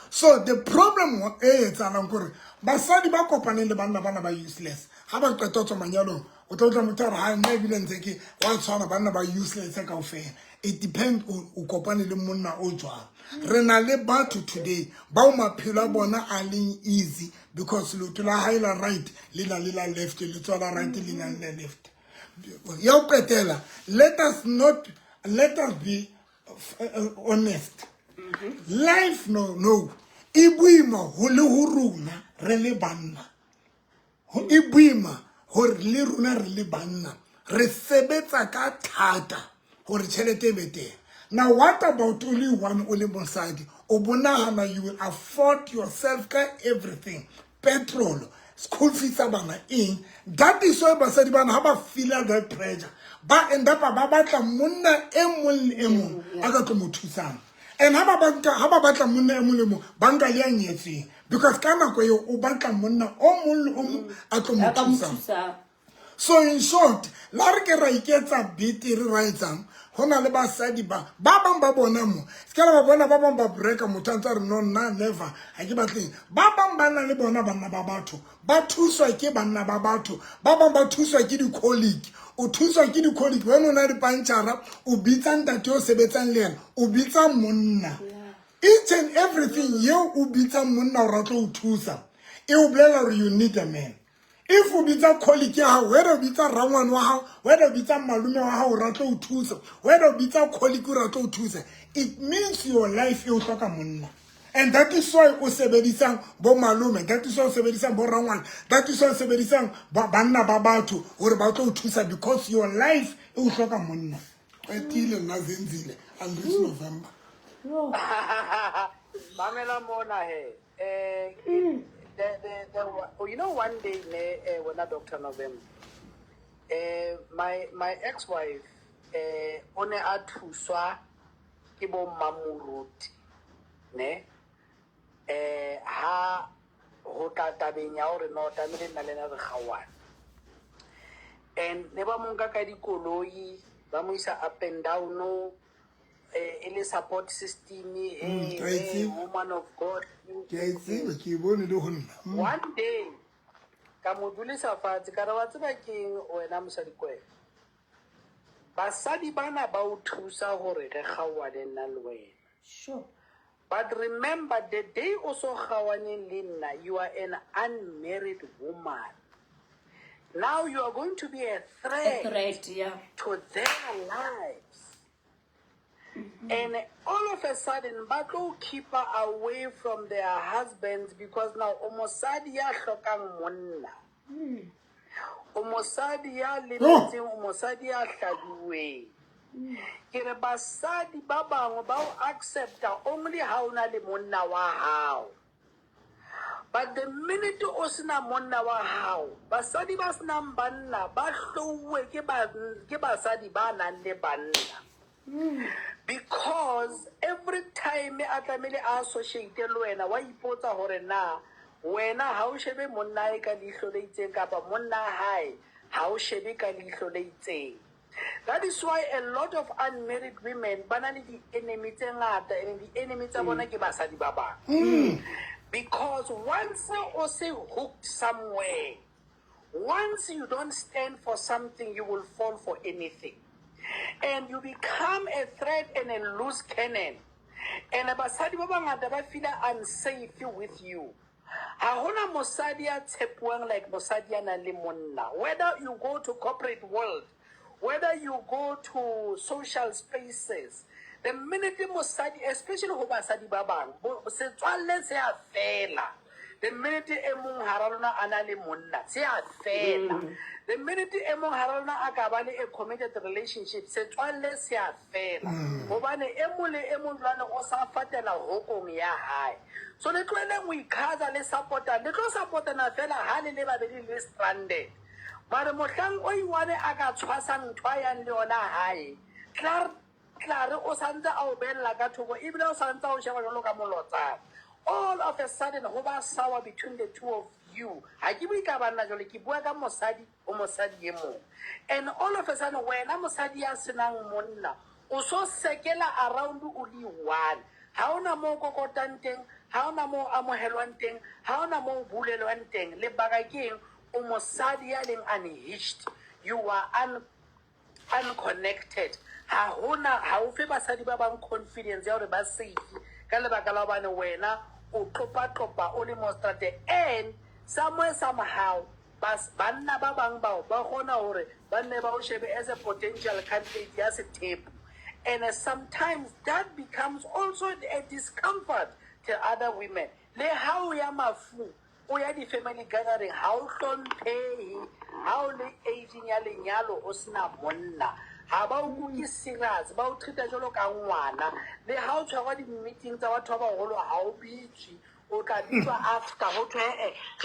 So the problem e etsahalang ke hore basadi ba kopaneng le banna bana ba useless. Ha ba qeta ho tswa manyalong, o tla utlwa motho a re, ha, nna ebile ntse ke wa tshwana, banna ba useless kaofela. It depends o kopane le monna o jwang. Re na le batho today bao maphelo a bona a leng easy because leoto la hae la right le na le la left, letsoho la right le na le la left. Ya ho qetela, let us not, let us be honest. Life no no e boima ho le ho rona re le banna. Ho e boima hore le rona re le banna re sebetsa ka thata hore tjhelete e be teng. Now what about o le one o le mosadi o bonahana you will afford yourself ka everything, petrol, school fees tsa bana, eng. That is why basadi bana ha ba feela that pressure ba end up ba batla monna e mong le e mong a ka tlo mo thusang. And ha ba banka ha ba batla monna e mong le mong ba nka le ya nyetsweng, because ka nako eo o batla monna o mong le o mong a tlo mo A ka mo thusang. Thusang. So in short, la re ke ra iketsa betere ra etsang, ho na le basadi ba bang ba bona mo se ka la ba bona ba bang ba breka motho a ntse a re no nna never ha ke batleng. Ba bang ba na le bona banna ba batho ba thuswa ke banna ba batho, ba bang ba thuswa ke di-colleague. O thuswa ke di-colleague, wena o na le pantšhara, o bitsa ntate o sebetsang le yena, o bitsa monna, each and everything yeo o bitsang monna o ratlo o thusa e o bolela gore you need a man. If o bitsa colleague ya gago, whether o bitsa rangwane wa gago, whether o bitsa malome wa gago o ratlo o thusa, whether o bitsa colleague o ratlo o thusa, it means your life e o hloka monna. And that is why o sebedisang bo malome, that is why o sebedisang bo rangwane, that is why o sebedisang banna ba batho gore ba tlo o thusa, because your life e o hloka monna. Qetile nna Zenzile. I'll reach November. Mamela mona he. Oh, you know, one day ne wena Dr. November. My ex-wife o ne a thuswa ke bo Mamoruti ne ha ho tla tabeng ya hore no tlamehile nna le ena re kgaohane, and ne ba mo nka ka dikoloi ba mo isa up and down, e le support system, Ke a e tseba. Woman of God. Ke a e tseba, ke e bone le ho nna. One day ka mo dulisa fatshe ka re, wa tseba keng wena mosadi kwena, basadi bana ba o thusa hore re kgaohane nna le wena. But remember, the day o so kgaohaneng le nna, you are an unmarried woman. Now you are going to be a threat, A threat, yeah. to their lives. And all of a sudden, ba tlo keep her away from their husbands because now o mosadi ya hlokang monna. O mosadi ya lemetseng, o mosadi ya hladuweng. Ke re basadi ba bangwe ba o accepta only ha o na le monna wa hao. But the minute o sena monna wa hao, basadi ba senang banna ba hlouwe ke basadi ba nang le banna. Because every time a tlamehile a associate le wena, wa ipotsa hore na wena ha o shebe monna hae ka leihlo le itseng kapa monna hae ha o shebe ka leihlo le itseng. That is why a lot of unmarried women ba na le di-enemy tse ngata, and di-enemy tsa bona ke basadi ba bang. Because once o se hooked somewhere, once you don't stand for something, you will fall for anything. And you become a threat and a loose cannon. And basadi ba bangata ba feel unsafe with you. Ha hona mosadi ya tshepuwang like mosadi ya nang le monna. Whether you go to corporate world, whether you go to social spaces, the minute mosadi, especially ho basadi ba bang, setswalle se a fela. The minute e mong hara lona a na le monna, se a fela. The minute e mong hara lona a ka ba le a committed relationship, setswalle se a fela. Hobane e mong le e mong jwale o sa fatela hokong ya hae. So le tlohelleng ho ikhaza le support-a, le tlo support-ana fela ha le le babedi le stranded. Mare mohlang o iwane a ka tshwasang ntho a yang le yona hae, tla re o santse a o bella ka thoko ebile o santse a o sheba jwalo ka molotsana. All of a sudden ho ba sour between the two of you. Ha ke bue ka banna jwale, ke bua ka mosadi o mosadi e mong. And all of a sudden wena mosadi ya senang monna o so sekela around o le one. Ha ona moo kokotang teng, ha ona moo amohelwang teng, ha ona moo bulelwang teng. Lebaka ke eng? O mosadi ya leng unhitched. You are unconnected. Ha hona, ha o fe basadi ba bang confidence ya hore ba safe ka lebaka la hobane wena o tlopa-tlopa o le mo seterateng. And somewhere somehow banna ba bang bao ba kgona hore ba nne ba o shebe as a potential candidate ya sethepu. And sometimes that becomes also a discomfort to other women. Le ha o ya mafung, o ya di-family gathering, ha o hlomphehe, ha o le aging ya lenyalo o sena monna. Ha ba o kuke serious, ba o treat-a jwalo ka ngwana. Le ha o tshwarwa di-meeting tsa batho ba baholo, ha o bitswe. O tla bitswa after, ho thwe,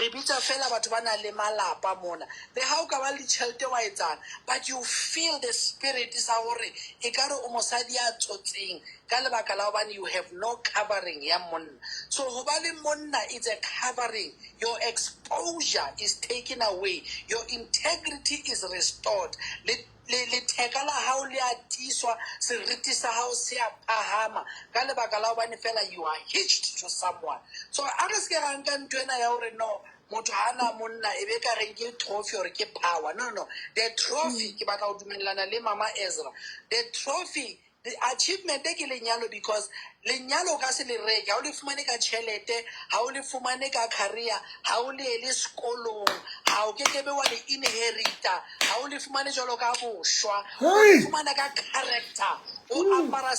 re bitsa fela batho ba nang le malapa mona. Le ha o ka ba le tjhelete wa etsang, but you feel the spirit sa hore ekare o mosadi ya tsotseng ka lebaka la hobane you have no covering ya monna. So ho ba le monna is a covering. Your exposure is taken away. Your integrity is restored. Le letheka la hao le a tiiswa, seriti sa hao se a phahama ka lebaka la hobane fela you are hitched to someone. So a re se ke ra nka ntho ena ya hore no, motho ha na monna e be ka reng ke trophy or ke power. No, no, the trophy, ke batla ho dumellana le Mama Ezra, the trophy, the achievement e ke lenyalo, because lenyalo o ka se le reke, ha o le fumane ka tjhelete, ha o le fumane ka career, ha o le ele sekolong, ha o kekebe wa le inherita, ha o le fumane jwalo ka boshwa, o le fumana ka character, o apara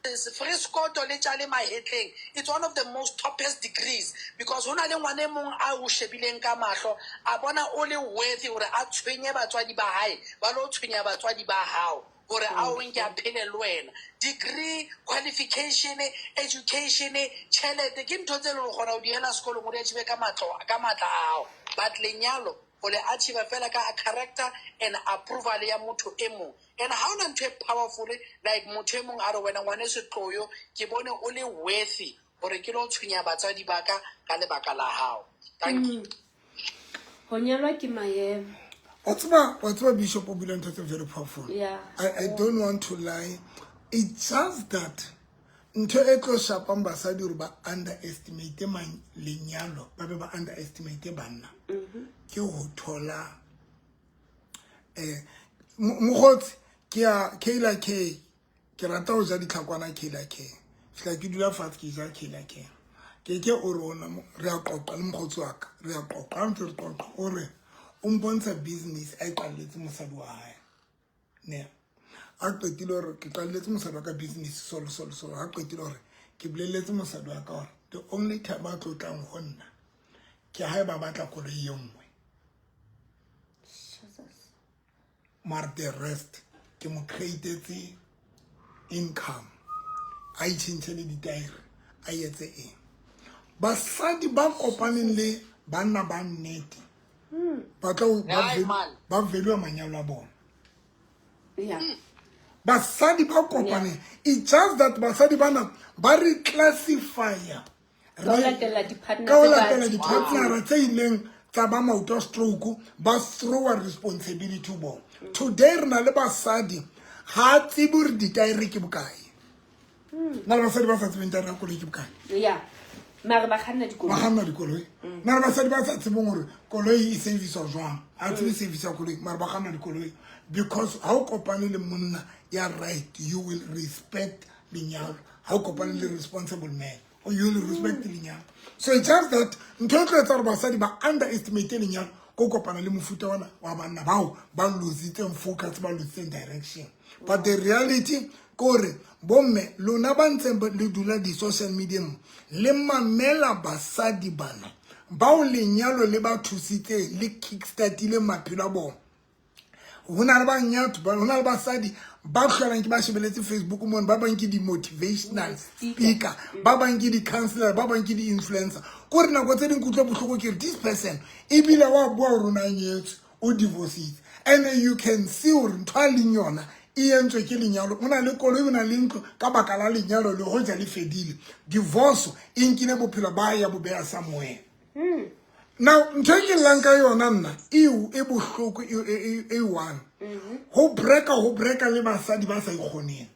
freskoto le tjale mahetleng. It's one of the most toppest degrees, because ho na le ngwana e mong a o shebileng ka mahlo, a bona o le worthy hore a tshwenye batswadi ba hae, ba lo tshwenya batswadi ba hao hore a o nke a phele le wena. Degree, qualification, education, tjhelete ke ntho tse leng hore o kgona ho di ela sekolong, o di achieve ka matla a hao. But lenyalo o le achieve fela ka character and approval ya motho e mong. And ha hona ntho e powerful like motho e mong a re wena ngwaneso tloyo, ke bone o le worthy hore ke lo tshwenya batswadi ba ka ka lebaka la hao. Thank you. Ho nyalwa ke maemo. Wa tseba Bishop o buile ntho tse very powerful. Yeah. I don't want to lie. It's just that ntho e tlo shapang basadi hore ba underestimate mang lenyalo, ba be ba underestimate banna. Ke ho thola, mokgotsi, ke ya Kayla K. Ke rata ho ja ditlhakwana Kayla K. Fihla ke dula fatshe ke ja Kayla K. Ke ke o re ona mo, re a qoqa le mokgotsi wa ka, re a qoqa, ha ntse re qoqa, o re o mpontsha business a e qalletse mosadi wa hae. Ne. A qetile hore ke qalletse mosadi wa ka business solo solo solo, a qetile hore ke bolelletse mosadi wa ka hore the only time a tlo tlang ho nna ke ha eba batla koloi e nngwe. Mara the rest ke mo createtse income, a itjhentjhe le ditaere, a etse eng. Basadi ba kopaneng le banna ba nnete ba tlo ba value manyalo a bona. Basadi ba kopaneng, it's just that basadi bana ba re classify Ka ho latela di-partner ka ho tse ba latela di di-partner tse ileng tsa ba maoto a stroke, ba throwa responsibility ho bona. Today re na le basadi ha a tsebe hore ditaere ke bokae. Na le basadi ba sa tsebeng taere ya koloi ke bokae? Yeah. Mare ba kganna dikoloi. Ba kganna dikoloi. Na le basadi ba sa tsebeng hore koloi e service-wa jwang? Ha tsebe service ya koloi, mare ba kganna dikoloi. Because ha o kopane le monna ya right, you will respect lenyalo. Ha o kopane le responsible man, or you will respect lenyalo. So it's just that ntho e tlo etsa hore basadi ba underestimate lenyalo, ko kopana le mofuta ona wa banna bao ba lositseng focus, ba lositseng direction. But the reality ke hore bomme lona ba ntseng le dula di-social media mo, le mamela basadi bana bao lenyalo le ba thusitseng, le kickstartile maphelo a bona. Ho na le banyatho, ho na le basadi ba hlolang ke ba shebeletse Facebook mona, ba bang ke di-motivational speaker, ba bang ke di-counselor, ba bang ke di-influencer. Ko re nako tse ding ke utlwa bohloko ke re this person ebile wa bua hore o na nyetswe, o divorced, and you can see hore ntho a leng yona e entswe ke lenyalo. O na le koloi, o na le ntlo ka baka la lenyalo, le hoja le fedile. Divorce e nkile bophelo ba ya bo beha somewhere. Now ntho e ke llang ka yona nna e bohloko e one. Ho breaka le basadi ba sa ikgoneng,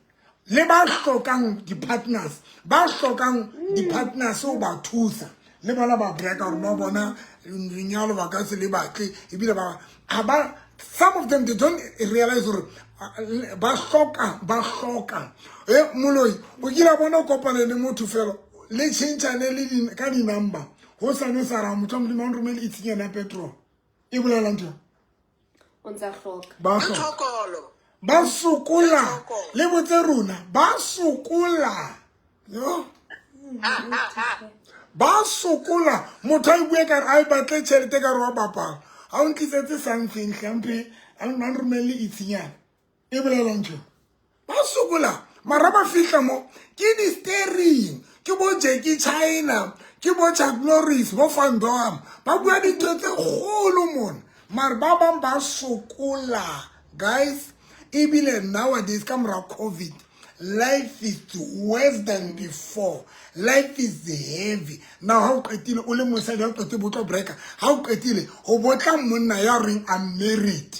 le ba hlokang di-partners, ba hlokang di-partners ho ba thusa, le bona ba breaka hore ba bona lenyalo ba ka se le batle, ebile ba ha ba, some of them they don't realize hore ba hloka, ba hloka. Moloi o kile a bona o kopane le motho fela, le tjhentjhane le ka di-number. Ho sa ne sa ra motho wa Modimo a nromele e tshinyana ya petrol. E bolela ntho? O ntsa hloka. Ba hloka. Ntshokolo. Ba sokola le botse rona ba sokola yo ba sokola motho a bue kare a e batle tšhelete ka re wa bapala ga o ntlisetse something hlampe a nromelele itsinyana e bolelang ntho ba sokola mara ba fihla mo ke di-steering ke bo jackie china ke bo chuck norris bo fandom ba bua dintho tse kgolo mona mare ba bang ba sokola guys ebile nowadays ka mora covid life is worse than before life is heavy now ha o qetile o le mosadi ha o qetile bo tlo breaker ha o qetile ho botla monna ya reng i'm married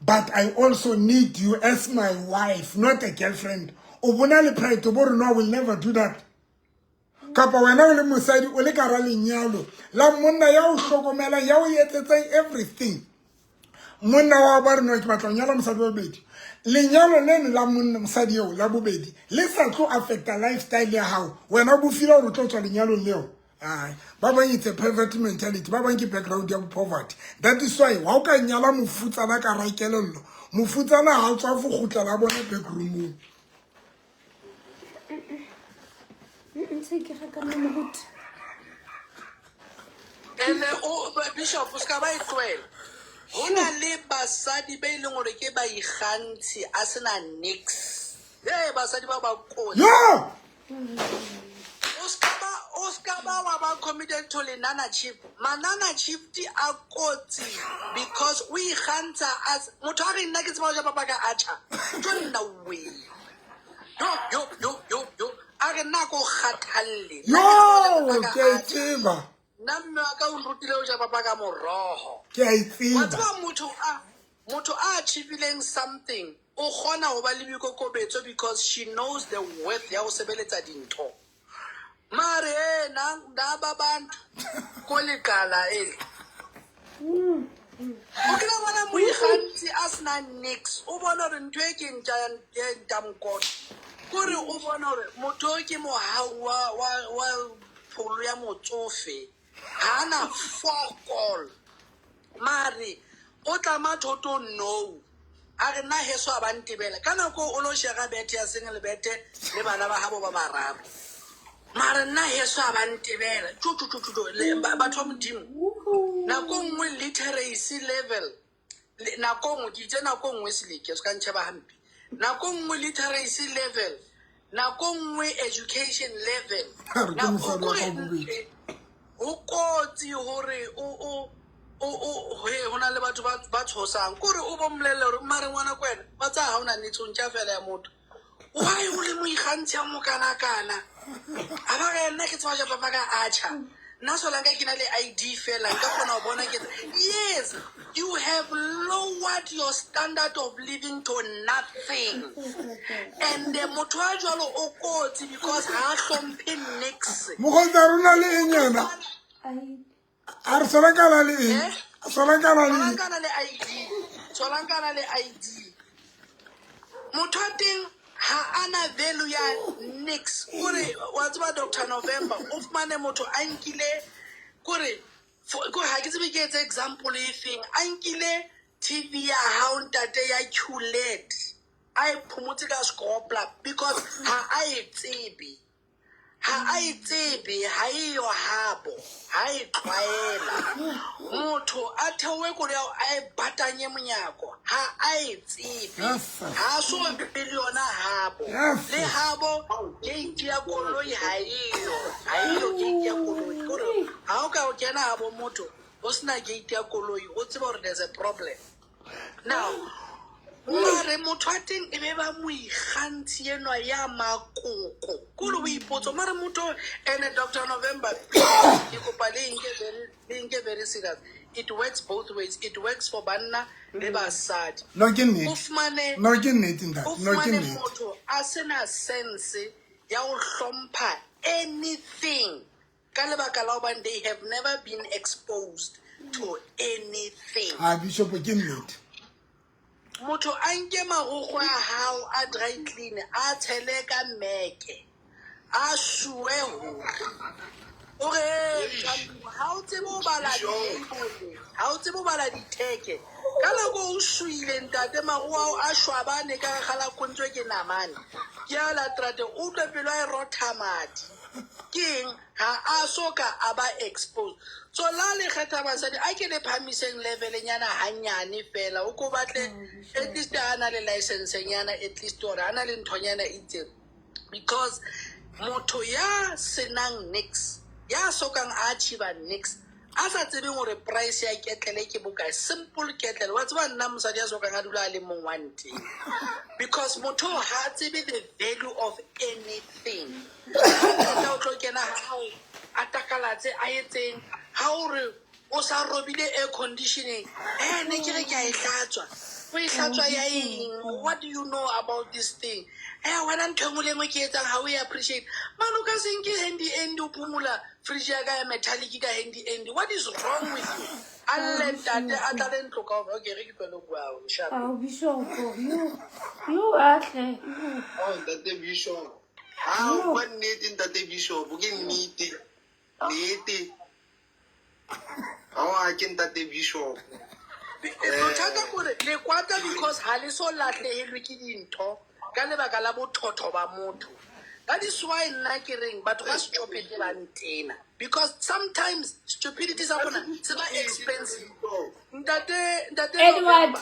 but i also need you as my wife not a girlfriend o bona le pride bo re no i will never do that kapa wena o le mosadi o le kara lenyalo la monna ya o hlokomelang ya o etsetsang everything monna wa ba re no ke batla go nyala mosadi wa bobedi lenyalo leno la monna mosadi eo la bobedi le sa tlo affecta lifestyle ya gago wena o bofile gore o tlo tswa lenyalong leo ai ba bang it's a poverty mentality ba bang ke background ya poverty that is why wa o ka nyala mofutsana ka rakelello mofutsana ga o tswa fo kgutlela bone backroomong ene o bishop o se ka ba e tlohela go na le basadi ba e leng gore ke baikgantshi a sena nix ee basadi ba ba kotsi o ska ba wa ba committed to lenana chief manana chief di a kotsi because o ikgantsha as motho a re nna ke tseba go ja papa ka atjha jo nna we yo yo yo yo yo a re nna ko kgathalle yo ke a tseba nna mme wa ka o nrutile go ja papa ka morogo ke a e tseba wa tseba motho a motho a achievileng something o kgona go ba le boikokobetso because she knows the worth ya go sebeletsa dintho mare e naba bantu ko lekala ele o kile bona moikgantsi a sena nix o bona gore ntho e ke ntša ya ntamkoto kore o bona gore motho o ke mohau wa pholo ya motsofe ga ana fokol mare o tla mathoto no a re nna heso a ba ntebela ka nako o lo shera bethe ya single bethe le bana ba gabo ba bararo mare nna heso a ba ntebela tšotšotšotšo batho ba modimo nako nngwe literacy level nako nngwe ke itse nako nngwe seleke se ka ntšheba hampe nako nngwe literacy level nako nngwe education level go kotsi gore o go na le batho ba tshosang kore o bo mmolelele gore mare ngwana ko wena ba tsaya ga o na netse o ntša fela ya motho why o le moikgantshi ya mokanakana a ba re nna ke tseba ja papa ka atšha nna solanka ke na le id fela nka kgona go bona ke yes you have lowered your standard of living to nothing and motho a jalo o kotsi because ga a hlomphe nix mokgotsi a rona le eng yona a re solanka le eng eh? solanka le eng le id solanka le id motho wa teng ha ana value ya nix kore wa tseba Dr November o fumane motho a nkile kore kore ha ke tsebe ke etse example e feng a nkile TV ya hao ntate ya QLED a e phomotse ka scopla because ha a e tsebe ha a e tsebe ha e yo habo ha e tlwaela motho a theohe koloi ya a e batanye monyako ha a e tsebe ha so be le yona habo le habo gate ya koloi ha eyo ha eyo gate ya koloi kore ha o ka o kena habo motho o sena gate ya koloi o tseba gore there's a problem now mare motho wa teng e be ba moikgantshi enwa ya makoko kore o ipotso mare motho ene Dr November ke kopa le nke very serious it works both ways it works for banna le basadi no ke nnete o fumane no ke nnete ntate o no ke fumane nnete motho a sena sense ya go hlompha anything ka lebaka la hobane they have never been exposed to anything a bishop ke nnete motho a nke marokgo a hao a dry clean a tshele ka meke a sue ho O re ha o tsebe ho bala di-label, ha o tsebe ho bala ditheke. Ka nako o shwele ntate maruo ao a shwabane ka re kgala kontswe ke namane. Ke a la trate o utlwe pelo a e rotha madi. Ke eng ha a so ka a ba exposed. So la le kgetha basadi a ke le phahamiseng level-nyana hanyane fela o ko batle at least a na le license-nyana at least or a na le nthonyana e itseng. Because motho ya senang nix, ya sokang a achieve nix, a sa tsebeng hore price ya ketlele ke bokae, simple ketlele. Wa tseba nna mosadi ya sokang a dula a le mong wa nteng. Because motho ha a tsebe the value of anything. Ha o tlo kena ha hao, a takalatse, a etseng, ha o re o sa robile air conditioning, ne ke re ke a e hlatswa. O e hlatswa ya eng? What do you know about this thing? Wena ntho e nngwe le e nngwe ke etsang ha o e appreciate. Man, o ka se nke handy andy o phumula fridge ya ka ya metallic ka handy andy. What is wrong with you? A lle ntate, a tlale ntlo kaofela. Okay, re ke tlohele ho bua, sharp. Ao, Bishop, you are hle. Oh, ntate Bishop. Ah, bua nnete ntate Bishop, ke nnete. Nnete. Ao, ke ntate Bishop. Bothata kore le kwata because ha le so lahlehelwe ke dintho ka lebaka la bothotho ba motho. That is why nna ke reng batho ba stupid ba ntena. Because sometimes stupidity sa bona se ba expensive. Ntate, ntate Edward.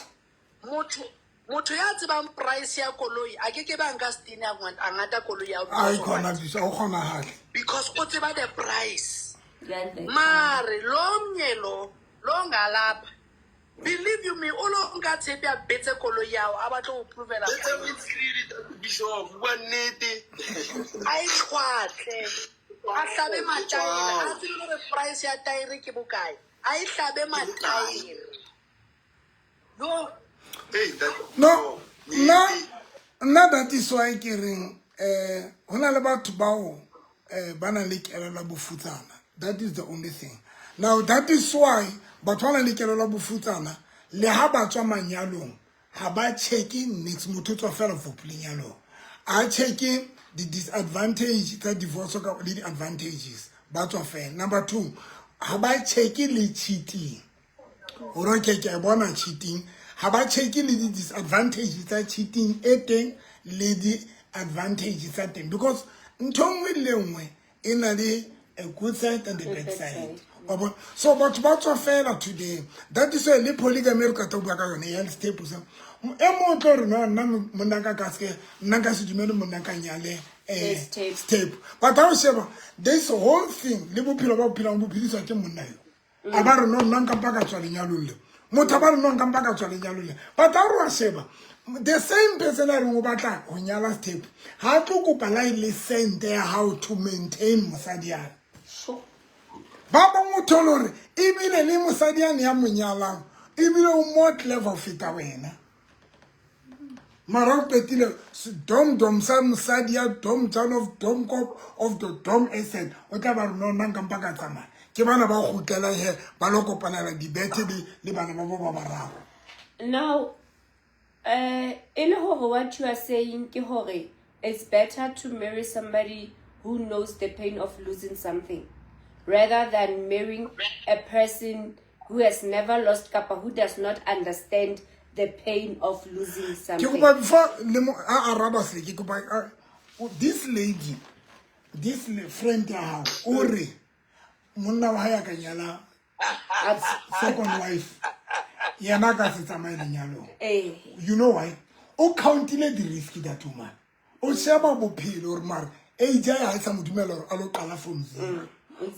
Motho ya tsebang price ya koloi a ke ke ba nka stene a ngata koloi ya Ai khona Bishop, o kgona hale. Because o tseba the price. Mare lo mnyelo lo ngalapha. Believe you me, o lo nka tshepe a betse koloi ya hao, a batla ho provela Betse windscreen, Bishop, bua nnete. A e tlhwatle. A hlabe mataere, a tsebe hore price ya taere ke bokae. A e hlabe mataere. Yo. Hey, that No, nna that is why ke reng, ho na le batho bao, ba nang le kelello ya bofutsana. That is the only thing. Now that is why batho ba nang le kelello ya bofutsana le ha ba tswa manyalong ha ba check-e niks, motho o tswa fela for lenyalong. A check-e the disadvantage tsa divorce ka le di-advantages, ba tswa fela. Number 2, ha ba check-e le cheating. Hore ke ke bona cheating, ha ba check-e le di-disadvantages tsa cheating e teng le di-advantages tsa teng, because ntho nngwe le nngwe e na le a good side and a bad side. Wa bona? So batho ba tswa fela today. That is why le polygamy re ka tla bua ka yone ya step se. E mong o tlo re no nna monna ka ka se nna ka se dumele monna ka nyale Step. step. But ha o sheba this whole thing le bophelo ba bophelang bo phediswa ke monna yo. A ba re no nna nka mpa ka tswa lenyalong le. Motho a ba re no nka mpa ka tswa lenyalong le. But ha re wa sheba the same person a reng o batla ho nyala step ha tlo kopa la le sente ya how to maintain mosadi ya. Sure. Ba bang o thole hore ebile le mosadi yane ya mo nyalang ebile o more clever ho feta wena. Mara o qetile dom dom sa mosadi ya dom son of dom cop of the dom asset o tla ba re no nna nka mpa ka tsamaya. Ke bana ba kgutlela he ba lo kopanela dibethe le bana ba bo ba bararo. Now, e le hore what you are saying ke hore it's better to marry somebody who knows the pain of losing something rather than marrying a person who has never lost kapa who does not understand the pain of losing Ke something. kopa before le mo a araba se ke kopa this lady, this friend ya hao o re monna wa hae a ka nyala second wife yena ka se tsamaye lenyalong. You know why? O countile the risk that woman. O sheba bophelo hore mara age ya hae sa mo dumela hore a lo qala from zero.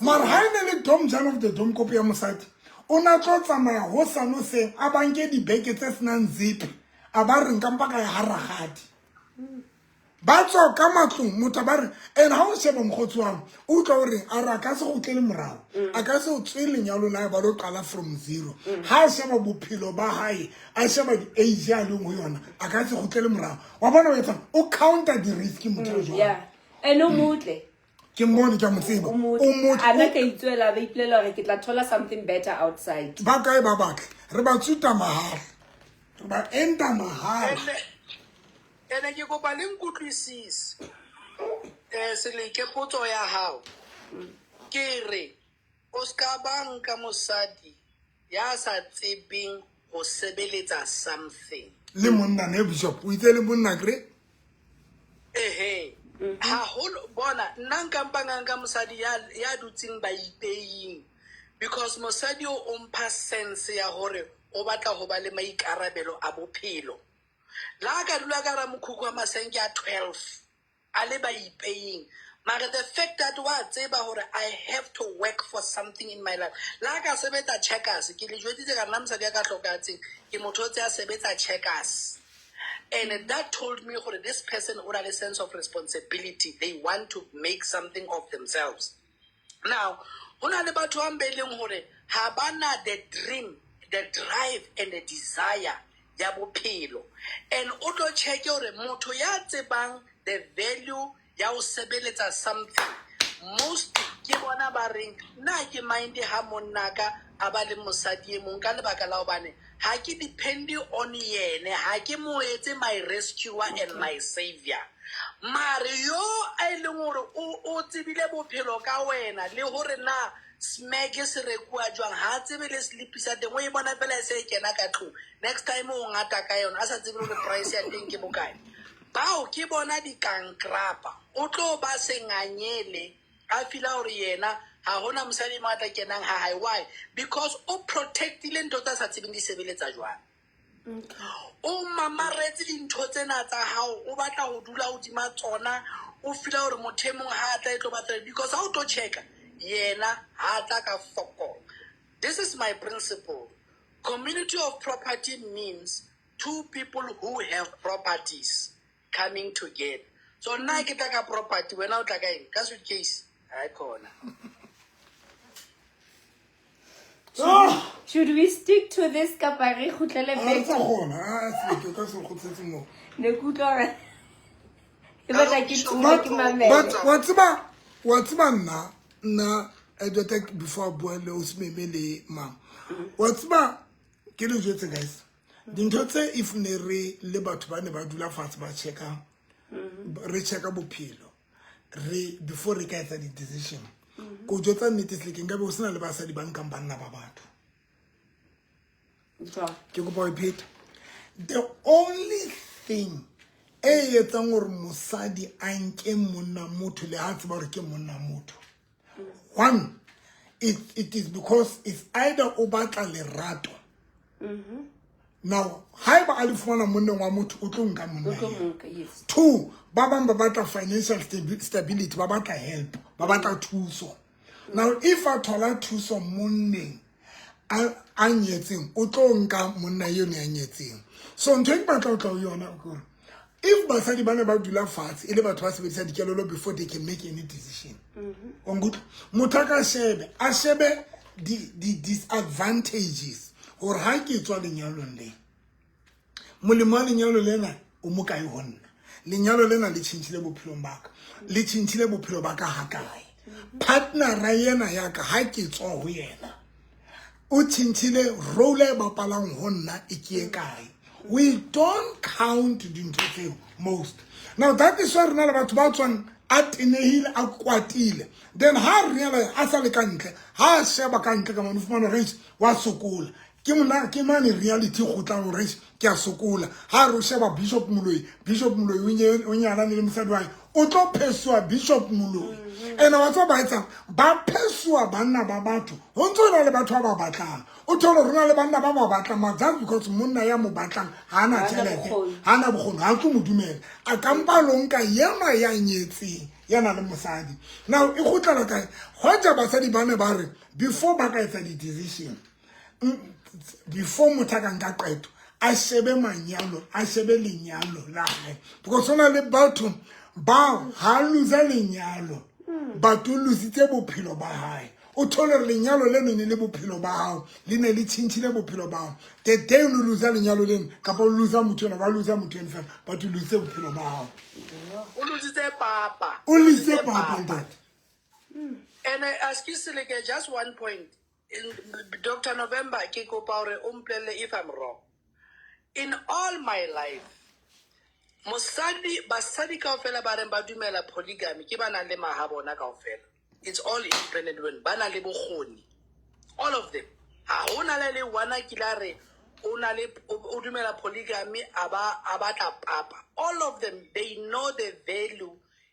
Mara ha e ne le dom jana of the dom kopi ya mosadi, o na tlo tsamaya ho sa no seng a banke dibeke tse senang zip, a ba re nka mpa ka ya ha rakgadi. Ba tswa ka matlong motho ba re and ha o sheba mokgotsi wa hao, o utlwa hore a re a ka se kgutlele morao, a ka se tswe lenyalo la hae ba lo qala from zero. Ha a sheba bophelo ba hae, a sheba di-age a leng ho yona, a ka se kgutlele morao. Wa bona o etsang? O counter di-risk motho a jwalo. Yeah. And o motle. Ke mmone, ke a mo tseba. O motle. O motle. A nna ka itswela, ba ipolela hore ke tla thola something better outside. Ba kae ba batle? Re ba tsuta mahala. Re ba enta mahala. Ene ke kopa le nkutlwisise. Seleke potso ya hao. Ke re o ska ba nka mosadi ya sa tsebeng ho sebeletsa something. Le monna ne, bishop, o itse le monna kre. Ehe, haholo bona nna nka mpa nka nka mosadi ya dutseng ba ipeying, because mosadi o mpha sense ya hore o batla ho ba le maikarabelo a bophelo. La ka dula ka hara mokhukhu wa masenke a 12 a le ba ipeying, mare the fact that wa tseba hore I have to work for something in my life, la ka sebetsa Checkers. Ke le jwetsitse ka nna mosadi ya ka hlokahetseng ke motho o tse a sebetsa Checkers, and that told me gore this person o na le sense of responsibility. They want to make something of themselves. Now ho na le batho ba be leng hore ha ba na the dream, the drive and the desire ya bophelo, and o tlo check hore motho ya tsebang the value ya ho sebeletsa something, most ke bona ba reng nna ke mind ha monnaka a ba le mosadi e mong, ka lebaka la hobane ha ke depende on yene, ha ke mo etse my rescuer and my savior. Mare yo a e leng hore o tsebile bophelo ka wena, le hore na Smeg se rekuwa jwang, ha a tsebe le slip sa teng, o e bona fela e se e kena ka tlung, next time o ngata ka yona a sa tsebe hore price ya teng ke bokae. Bao ke bona dikankrapa, o tlo ba senganyele a feel hore yena ha hona mosadi mo a tla kenang ha hae. Why? Because o protectile ntho tsa sa tsebeng di sebeletsa jwang, o mamaretse dintho tsena tsa hao, o batla ho dula hodima tsona, o feel hore motho e mong ha a tla e tlo batla, because ha o tlo checka yena ha tla ka fokola. This is my principle. Community of property means two people who have properties coming together. So nna ke tla ka property, wena o tla ka eng? Ka suitcase? Ha e khona. Should we stick to this kapa re kgutlele Ha re back? sa kgona a se ke ka se kgotsetse mo. Ne ke utlwa hore e batla ke tuma ke mamele. But wa tseba nna Edward, before a bua le Osimeme le mam, wa tseba ke le jwetse guys, dintho tse if ne re le batho ba ne ba dula fatshe ba checka, re checka bophelo re before re ka etsa di-decision, ko jwetsa nnete, seleke nkabe ho sena le basadi ba nkang banna ba batho. Jwang? Ke kopa ho e pheta. The only thing e etsang hore mosadi a nke monna motho le ha tseba hore ke monna motho, one, it is because it's either o batla lerato. Now haeba a le fumana monneng wa motho, o tlo nka monna O tlo eo. mo nka, yes. Two, ba bang ba batla financial stability, ba batla help, ba batla thuso. Now if a thola thuso monneng a nyetseng, o tlo nka monna eno ya nyetseng. So ntho e ke batla ho tla ho yona ke hore if basadi ba ne ba dula fatshe e le batho ba sebedisa dikelello before they can make any decision, wa nkutlwa, motho a ka shebe, a shebe di-disadvantages hore ha ke tswa lenyalong le, molemo wa lenyalo lena o mo kae ho nna, lenyalo lena le tjhentjhile bophelong ba ka, le tjhentjhile bophelo ba ka hakae, partnera ena ya ka ha ke tswa ho yena o tjhentjhile role e bapalang ho nna e ke e kae. We don't count dintho tseo most. Now that is why re na le batho ba tswang a tenehile, a kwatile, then ha realize a sa le ka ntle, ha a sheba ka ntle ka mane, o fumana hore eish, wa sokola. Ke mona ke mane reality kgotlang hore eish, ke a sokola. Ha re o sheba Bishop Moloi, Bishop Moloi o nyalane le mosadi wa hae, o tlo phesoa Bishop Moloi. Ene wa tseba ba etsang, ba phesoa banna ba batho, ho ntso ho na le batho ba ba batlang. O thole hore ho na le banna ba ba batlang, mara just because monna ya mo batlang ha ana Ha ana tjhelete, bokgoni. ha ana bokgoni, ha tlo mo dumela, a kampa lo nka yena ya nyetseng, ya nang le mosadi. Now e kgutlela kae? Hoja basadi ba ne ba re before ba ka etsa di-decision, before motho a ka nka qeto, a shebe manyalo, a shebe lenyalo la hae, because ho na le batho bao ha losa lenyalo, batho o lositse bophelo ba hae. O thole hore lenyalo leno ne le bophelo ba hao, le ne le tjhentjhile bophelo ba hao. The day o no losa lenyalo leno, kapa o losa motho ena, ba losa motho eno fela, but o lositse bophelo ba hao. O lositse papa. O lositse papa, ntate. And excuse Seleke, just one point. Dr. November, ke kopa hore o mpolelle if I'm wrong. In all my life, mosadi, basadi kaofela ba reng ba dumela polygamy ke ba nang le maha bona kaofela. It's all independent women. Ba na le bokgoni. All of them. Ha ho na le le one a kile a re o na le o dumela polygamy a ba a batla papa. All of them they know the value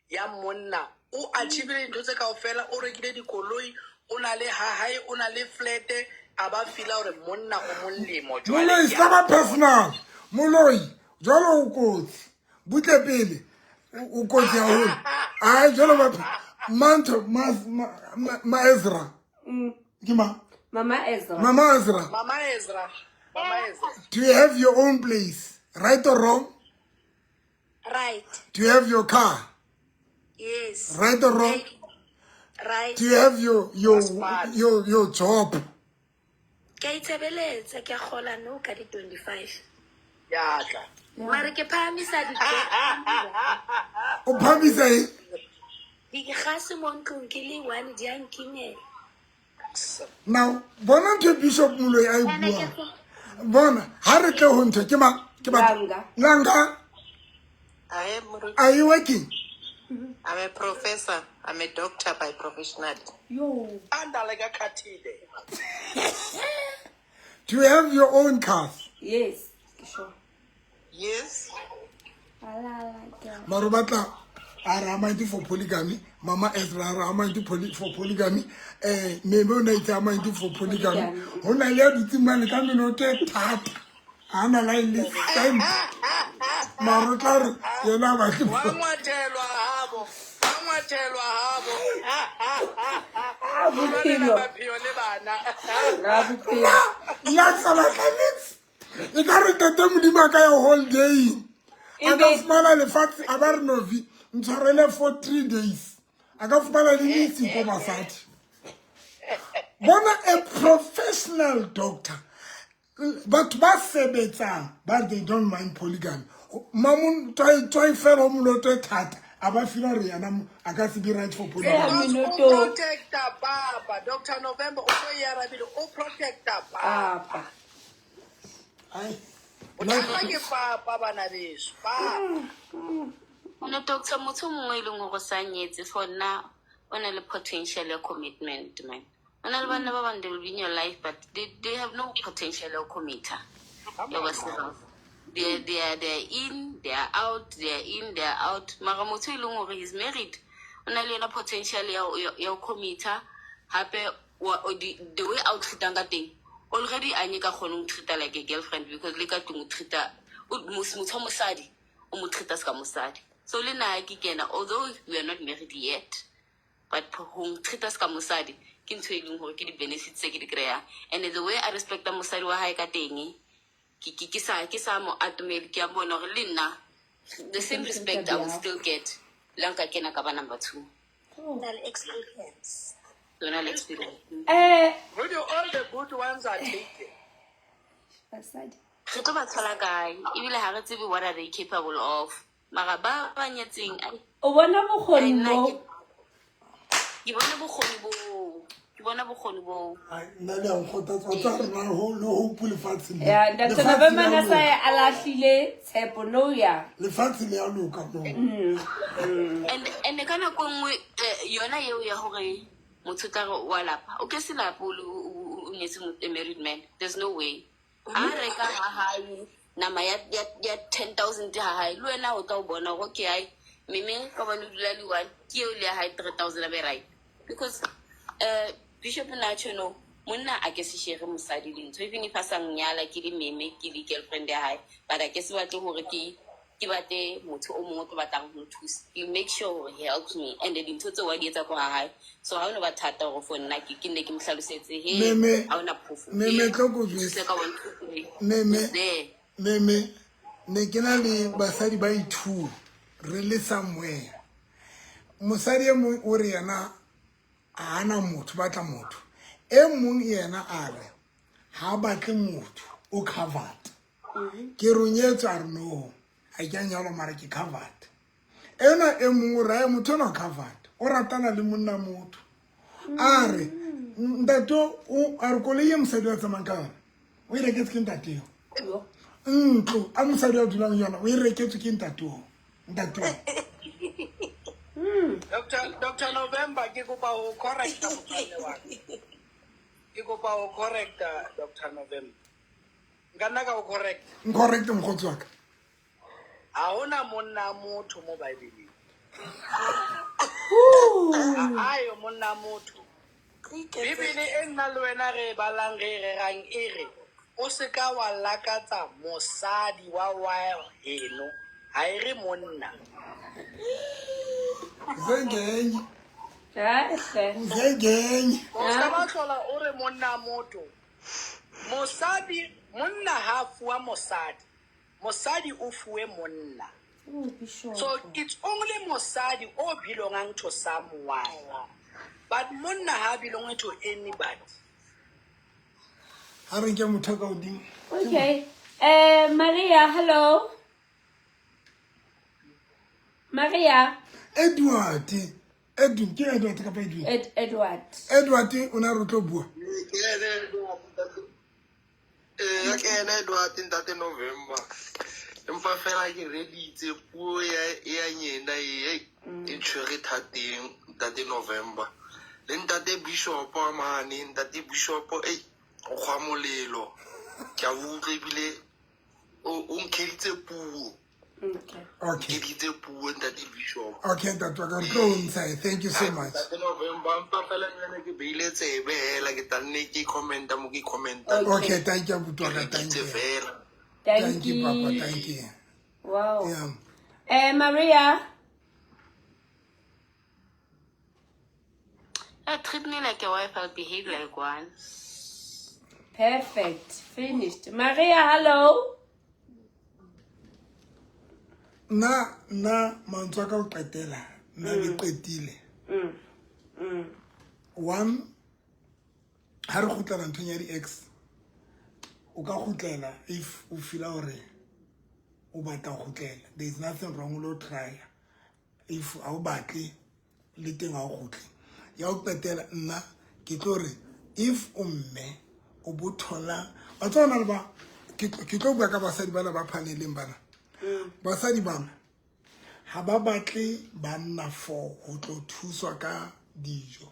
ya monna. O achievile dintho tse kaofela, o rekile dikoloi, o na le ha hae, o na le flat, a ba feel hore monna o molemo. Jwale Moloi ke se ka ba a personal. Moloi jwalo o kotsi. Butle pele o kotsi haholo. Ai jwalo ba Manto ma ma ma Ezra. Ke ma Mama Ezra. Mama Ezra. Mama Ezra. Mama Ezra. Do you have your own place? Right or wrong? Right. Do you have your car? Yes. Right or wrong? Right. Do you have your job? Ke a itshebeletsa, ke a kgola nou ka di-25. Ya tla. Mare ke phahamisa O phahamisa eng? Digase mo ntlong ke le one di a nkimela. Now, bona ntho e Bishop Moloi a e buang. Bona, ha re tle ho ntho ke mang? Ke batho. Langa. Langa, I am Ruth. are you working? I'm a professor. I'm a doctor by professional. Yo. Anda like a khathile. Do you have your own cars? Yes. Ke sure. Yes. Maro batla a re amante for polygamy. Mama Ezra a re amante for polygamy. Meme o ne a itse amante for polygamy. Polygamy. Ho na le ya dutseng mane ka menoto e thata. Ha na la e le stamp. Maro o tla re yena ha batle Wa ngwathelwa habo. Wa ngwathelwa habo. Ah, O lwanela bophelo. mapheo le bana. Ra bophelo. Nna ke sa batla niks. E ka re tate Modimo a ka ya holiday. A ka fumana lefatshe a ba re novi ntshwarele for 3 days. A ka fumana le nitsi ko basadi. Bona a professional doctor. Batho ba sebetsang ba they don't mind polygamy. Mamun tswai fela o moloto e thata a ba feel hore yena a ka se be right for polygamy. Because o Minoto. protecta papa. Dr. November o tlo e arabile. O protecta papa. Papa. Ai. Bothata ke papa bana beso. Papa. No, doctor, motho o mongwe e leng hore o sa nyetse for nna o na le potential ya commitment, man. O na le banna ba bang, they will be in your life, but they have no potential ya ho commit-a. Ya ba serious. They are in, they are out, they are in, they are out. Mara motho e leng hore he's married, o na le yona potential ya ho commit-a. Hape, the way a o treat-ang ka teng, already a nye ka kgone ho treat-a like a girlfriend because le ka tlung o treat-a, motho wa mosadi, o mo treat-a ska mosadi. So le nna ha ke kena, although we are not married yet, but ho ntreat-a ska mosadi, ke ntho e leng hore ke di-benefits tse ke di kry-ang. And the way a respect-a mosadi wa hae ka teng, ke sa mo atomele, ke a bona hore le nna, the same respect I will still get, le ha nka kena ka ba number 2. Na le experience. Yona le experience. Rudy, all the good ones are taken. Basadi. Re tlo ba thola kae? Ebile ha re tsebe what are they capable of. Mara ba ba nyetseng, ai. O bona bokgoni Ai, nna bo? ke bona bokgoni boo. Ke bona bokgoni boo. Ai, nna le a nkgothatsa, wa tseba re na le hope lefatsheng le. Ya, Ntate Lefatshe le a November na sa loka. a lahlile tshepo, no ya. Lefatshe le a loka, no. And ka nako e nngwe, yona eo ya hore motho o tla re wa lapa. O ke se lapa o le o nyetse a married man. There's no way. Ha reka ha hae, nama ya 10,000 ha hae, le wena o tla o bona hore okay, ai, meme ka bone o dula le one, ke eo le ya hae 3,000 a be right. Because, Bishop Nacho no, monna a ke se share mosadi le ntho, even if a sa nnyala ke le meme, ke le girlfriend ya hae, but a ke se batle hore ke batle motho o mongwe o tlo batlang ho nthusa. Ke make sure hore he helps me, and dintho tseo wa di etsa ko ha hae. So ha ho no ba thata hore for nna ke nne ke mo hlalosetse, he, Meme, ha hona phofo. meme, He, tlo ko jwetsa. thuse ka 1, 2, 3. Meme, It's there. meme, ne ke na le basadi ba i2 re le somewhere. Mosadi e mong o re yena ha ana motho, batla motho. E mong yena a re ha batle motho, o covered. Ke re o nyetswe, a re no, ha ke a nyalwa mara ke covered. Ena e mong o re, ai, motho enwa covered, o ratana le monna motho. A re, ntate o, a re koloi e mosadi wa tsamayang ka yona, o e reketswe ke ntate eo. Ntlo a mosadi a dulang yona, o e reketswe ke ntate oo. Ntate oo. Dr. November ke kopa ho correcta motswalle wa ka. Ke kopa ho correcta Dr. November. Nka nna ka o correct. Ncorrecte mokgotsi wa ka. Ha hona monna motho mo Bible. Ayo monna motho. Bibele e nna le wena re e balang re e rerang e re o se ka wa lakatsa mosadi wa wa heno ha e re monna. Zengenye. Kahle. Zengenye. O ska ba hlola o re monna motho. Mosadi monna ha fuwa mosadi. Mosadi o fuwe monna. So it's only mosadi o belonging to someone. But monna ha belong to anybody. Ha re nke motho ka hodimo. Okay. Maria, hello. Maria. Edward. Edwin, ke Edward kapa Edwin? Edward. Edward o ne a re o tlo bua. Ee, ke ena Edward ntate November. Empa fela ke reditse puo ya ya nyena e e tshwere thateng ntate November. Le ntate Bishop a mane, ntate Bishop ei o kgwa molelo. Ke a utlwa ebile o nkheditse puo. Okay. Okay. Nkheditse puo ntate Bishop. Okay, ntate wa ka re tlo o ntsha. Thank you so much. Ntate November mpa fela le wena ke beile tsebe hela ke tla nne ke commenta mo ke commenta. Okay, thank you abuti wa ka, thank you. Fela. Thank Thank you papa, you. thank you. Wow. Yeah. Maria. Treat me like a wife, I'll behave like one. Perfect. Finished. Maria, hello. Nna nna mantswe a ka ho qetela nna ke qetile. One, ha re kgutlela nthong ya di-ex, o ka kgutlela if o feela hore o batla ho kgutlela. There is nothing wrong o lo try. If ha o batle le teng ha o kgutle. Ya ho qetela nna ke tlo re if o mme o bo thola wa tseba hona le ba ke tlo bua ka basadi bana ba phaneleng bana. Basadi bana ha ba batle banna for ho tlo thuswa ka dijo.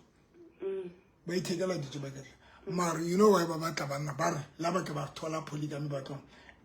Ba ithekela dijo ba ketla. Mara you know why ba batla banna ba re la ba ke ba thola polygamy ba tlo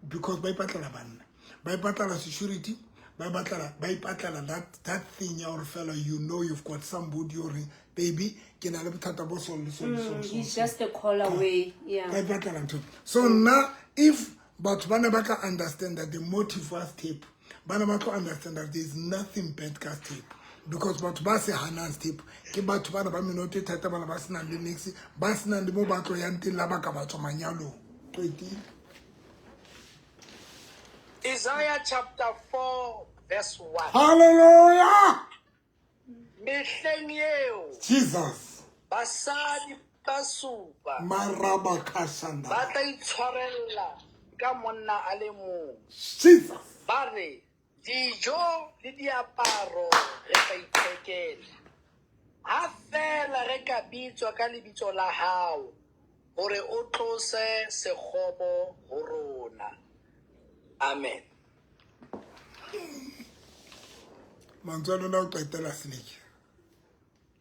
because ba ipatlela banna. Ba ipatlela security, ba ipatlela that thing ya hore fela you know you've got somebody hore baby ke na le bothata bo so le so le so. He's just a call away. Yeah. Ba ipatlela ntho. So nna if batho ba ne ba ka understand that the motive was tape, ba ne ba tlo understand that there is nothing bad ka tape. Because batho ba se hanang tape ke batho bana ba menoto e thata, bana ba senang le nix, ba senang le mo ba tlo yang teng la ba ka ba tswa manyalong. Qetile. Isaiah chapter 4 verse 1. Hallelujah. Mehleng eo Jesus. Basadi ba supa Maraba kashanda. ba tla itshwarella ka monna a le mong. Jesus. Ba re dijo le diaparo re tla ithekela. Ha fela re ka bitswa ka lebitso la hao hore o tlose sekgobo ho rona. Amen. Mantswe a lona ho qetela seleke.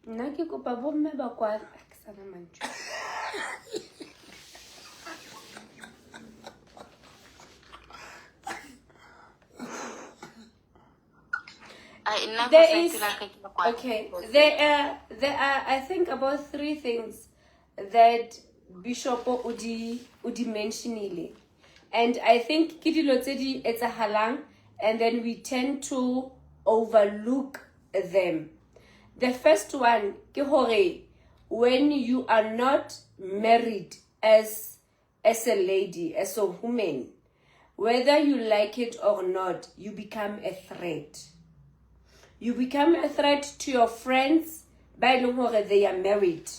Nna ke kopa bomme ba kwa ke sana mantswe. There is okay. There are I think about three things that Bishop Udi mentionile, and I think ke dilo tse di etsahalang, and then we tend to overlook them. The first one ke hore when you are not married as a lady, as a woman, whether you like it or not, you become a threat. You become a threat to your friends by leng hore they are married.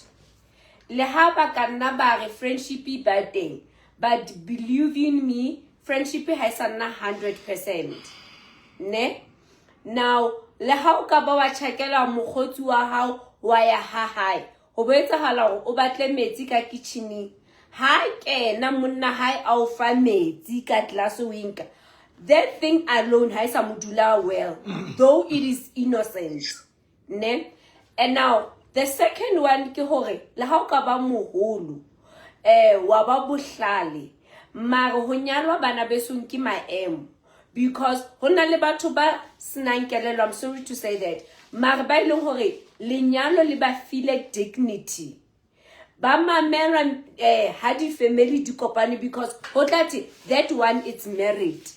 Le ha ba ka nna ba re friendship e ba teng, but believe in me, friendship ha e sa nna 100%. Ne? Now, le ha o ka ba wa tjhakela mokgotsi wa hao wa ya ha hae, ho bo etsahala hore o batle metsi ka kitchening. Ha kena monna hae a o fa metsi ka glass o inka. That thing alone ha e sa mo dula well, though it is innocent. Ne? And now the second one ke hore le ha o ka ba moholo wa ba bohlale, mare ho nyalwa bana besong ke maemo, because ho na le batho ba senang kelello, I'm sorry to say that, mare ba e leng hore lenyalo le ba file dignity, ba mamelwa ha di-family di kopane, because ho tla thwe that one it's married.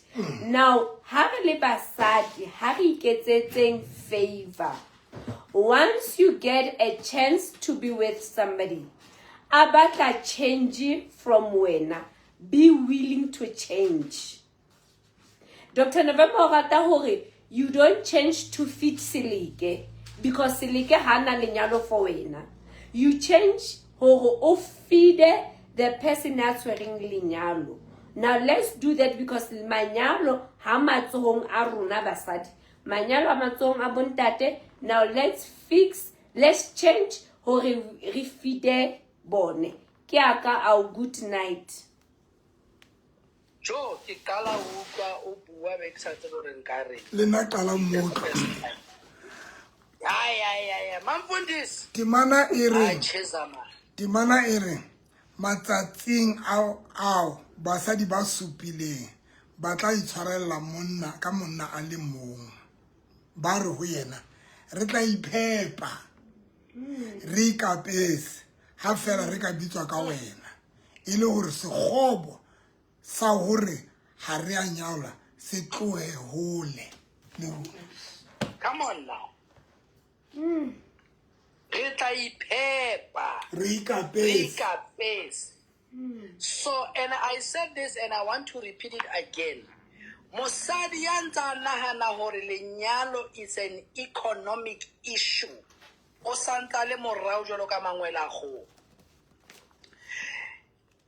Now ha re le basadi, ha re iketsetseng favor. Once you get a chance to be with somebody, a batla change from wena, be willing to change. Dr November o rata hore you don't change to fit Seleke, because Seleke ha na lenyalo for wena. You change hore o feede the person ya tshwereng lenyalo. Now let's do that, because manyalo ha matsohong a rona basadi, manyalo a matsohong a bontate. Now let's fix, let's change hore re feede bone. Ke aka ao. Good night. Jo, ke qala ho utlwa o bua, be ke sa tsebe hore nka reng. Le nna qala mmotlwa. Ai, ai, ai, ai. Mamfundisi. Temana e Ai, reng? cheza man. Temana e reng? Matsatsing ao basadi ba supileng ba tla itshwarella monna ka monna a le mong, ba re ho yena, re tla iphepa, re ikapese, ha fela re ka bitswa ka wena, e le hore sekgobo sa hore ha re a nyalwa se tlohe hole le rona. Come on now. Re tla iphepa. Re Re ikapese. Ikapese. So, and I said this and I want to repeat it again. Mosadi ya ntsa nahana hore lenyalo is an economic issue, o santsa le morao jwalo ka mangwele a kgoho.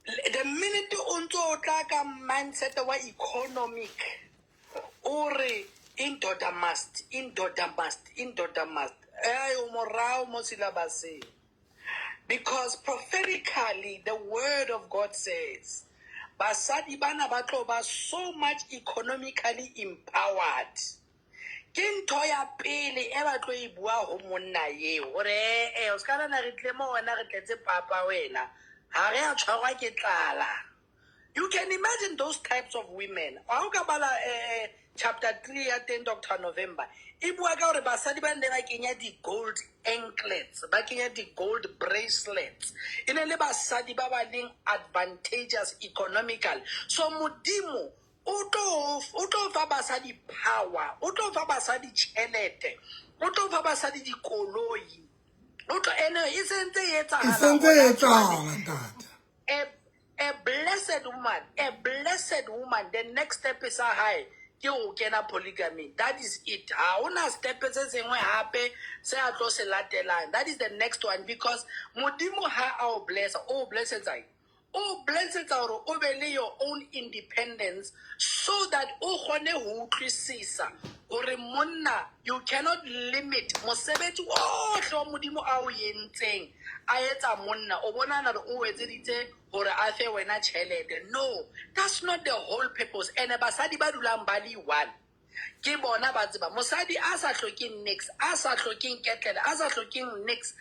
The minute o ntso o tla ka mindset wa economic, o re indoda must, indoda must, indoda must, ay, o morao mo syllabuseng. Because prophetically, the word of God says, basadi bana ba tlo ba so much economically empowered. Ke ntho ya pele e ba tlo e bua ho monna eo, hore ee, o ska nana re tlile mo wena, re tletse papa wena, ha re a tshwarwa ke tlala. You can imagine those types of women. Ha o ka bala chapter 3 ya teng, Dr November, e bua ka hore basadi ba ne ba kenya di-gold anklets, ba kenya di-gold bracelets. E ne le basadi ba ba leng advantageous economical. So Modimo o tlo fa basadi power, o tlo fa basadi tjhelete, o tlo fa basadi dikoloi, o tlo ene e sentse e E etsahala sentse e hona jwale. etsahala, ntate. A blessed woman, a blessed woman, the next step sa hae ke ho kena polygamy. That is it. Ha hona step se sengwe hape se a tlo se latelang. That is the next one, because Modimo ha a o blessa, o blessetsa eng? O blessetsa hore o be le your own independence, so that o kgone ho utlwisisa hore monna, you cannot limit mosebetsi ohle wa Modimo a o entseng a etsa monna. O bonana hore o etseditse hore a fe wena tjhelete. No, that's not the whole purpose. And basadi ba dulang ba le one ke bona ba tseba. Mosadi a sa hlokeng nix, a sa hlokeng ketlele, a sa hlokeng nix,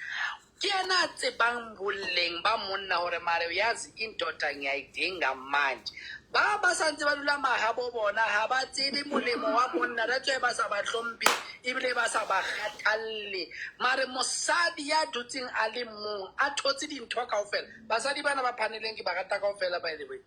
ke yena a tsebang boleng ba monna, hore mare yazi indoda ngiyayidinga manje. Ba ba santse ba dula mahabo bona ha ba tsebe molemo wa monna. That's why ba sa ba hlomphe ebile ba sa ba kgathalle. Mare mosadi ya dutseng a le mong, a thotse dintho kaofela, basadi bana ba phaneleng ke ba rata kaofela, by the way.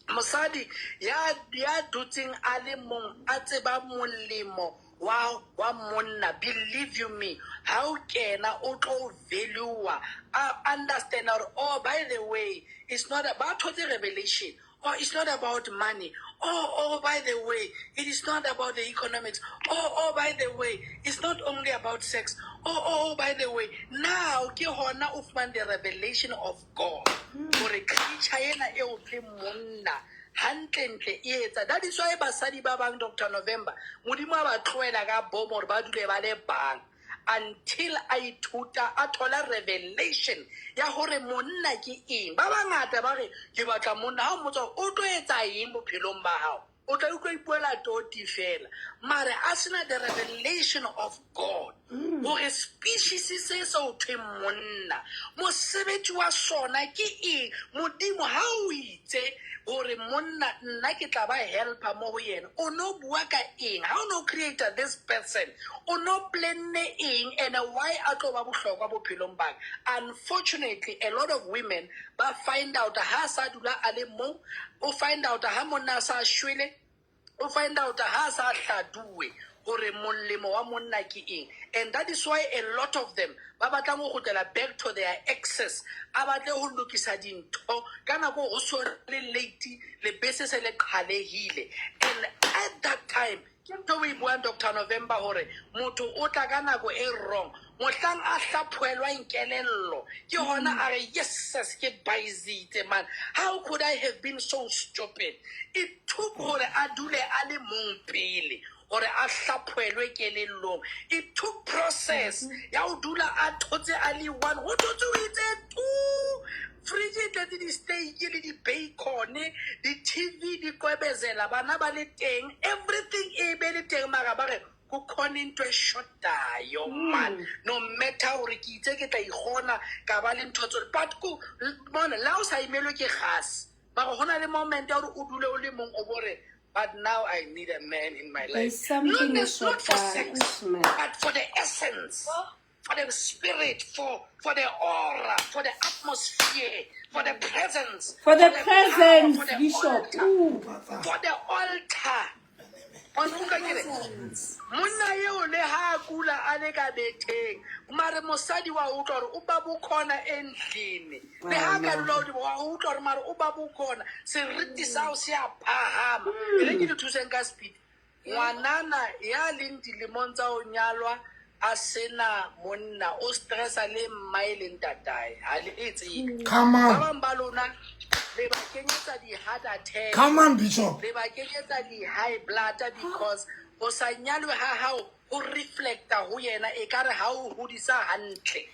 Mosadi ya dutseng a le mong, a tseba molemo wa monna, believe you me, ha o kena o tlo value, a understand hore, oh, by the way, it's not about the revelation, oh, it's not about money, oh, by the way, it is not about the economics, oh, by the way, it's not only about sex, oh, by the way, now ke hona o fumane the revelation of God hore creature ena eo ke monna hantlentle e etsa. That is why basadi ba bang, Dr November, Modimo a ba tlohela ka bomo hore ba dule ba le bang until a ithuta, a thola revelation ya hore monna ke eng. Ba bangata ba re ke batla monna, ha o mmotsa hore o tlo etsa eng bophelong ba hao. O tla utlwa ipuela toti fela, mare a sena the revelation of God gore species se se o thweng monna, mosebetsi wa sona ke eng. Modimo ha o itse gore monna nna ke tla ba helper mo go yena, o no bua ka eng? Ha o no create this person, o no planne eng, and why a tlo ba bohlokwa bophelong baka? Unfortunately, a lot of women ba find out ha sa dula a le mong, o find out ha monna a sa shwele, o find out ha a sa hladuwe gore molemo wa monna ke eng. And that is why a lot of them ba batlang go kgutlela back to their exes, a batle go lokisa dintho ka nako go so le late, lebese se le qhalehile. And at that time, ke ntho o e buang, Dr November, gore motho o tla ka nako e wrong. Mohlang a hlaphoelwang kelello, ke hona a re, "Yes, sis, ke baisitse man, how could I have been so stupid?" It took gore a dule a le mong pele gore a hlaphoelwe kelellong. It took process ya ho dula a thotse a le one, go thotse o itse tu, fridge e tletse di-steak le di-bacon, di-TV di kwebezela, bana ba le teng, everything e be le teng, mara ba re kukhona into eshodayo man. No matter gore ke itse ke tla ikgona ka ba le ntho tsone, but ko mona la o sa imelwe ke gas, mara go na le moment ya gore o dule o le mong, o bo re, "But now I need a man in my life." There's something Not for eshodayo, sex, man. but for the essence, for the spirit, for the aura, for the atmosphere, for the presence, For the power, presence, for the Bishop. altar, Ooh. for the altar. Wa nkutlwa ke re, monna eo le ha a kula a le ka betheng, mare mosadi wa utlwa gore o ba bokhona endlini, le ha ka dula godimo wa utlwa gore mare o ba bokhona, seriti sao se a phahama. E re ke le thuseng ka speed. Ngwanana ya leng dilemong tsa ho nyalwa a sena monna, o stressa le mmae le ntatae, ha le e tsebe. Come on. Ba bang ba lona le ba kenyetsa di-heart attack. Come on, Bishop. Le ba kenyetsa di-high blood, because ho sa nyalwe ha hao ho reflecta ho yena, e ka re ha o hodisa hantle,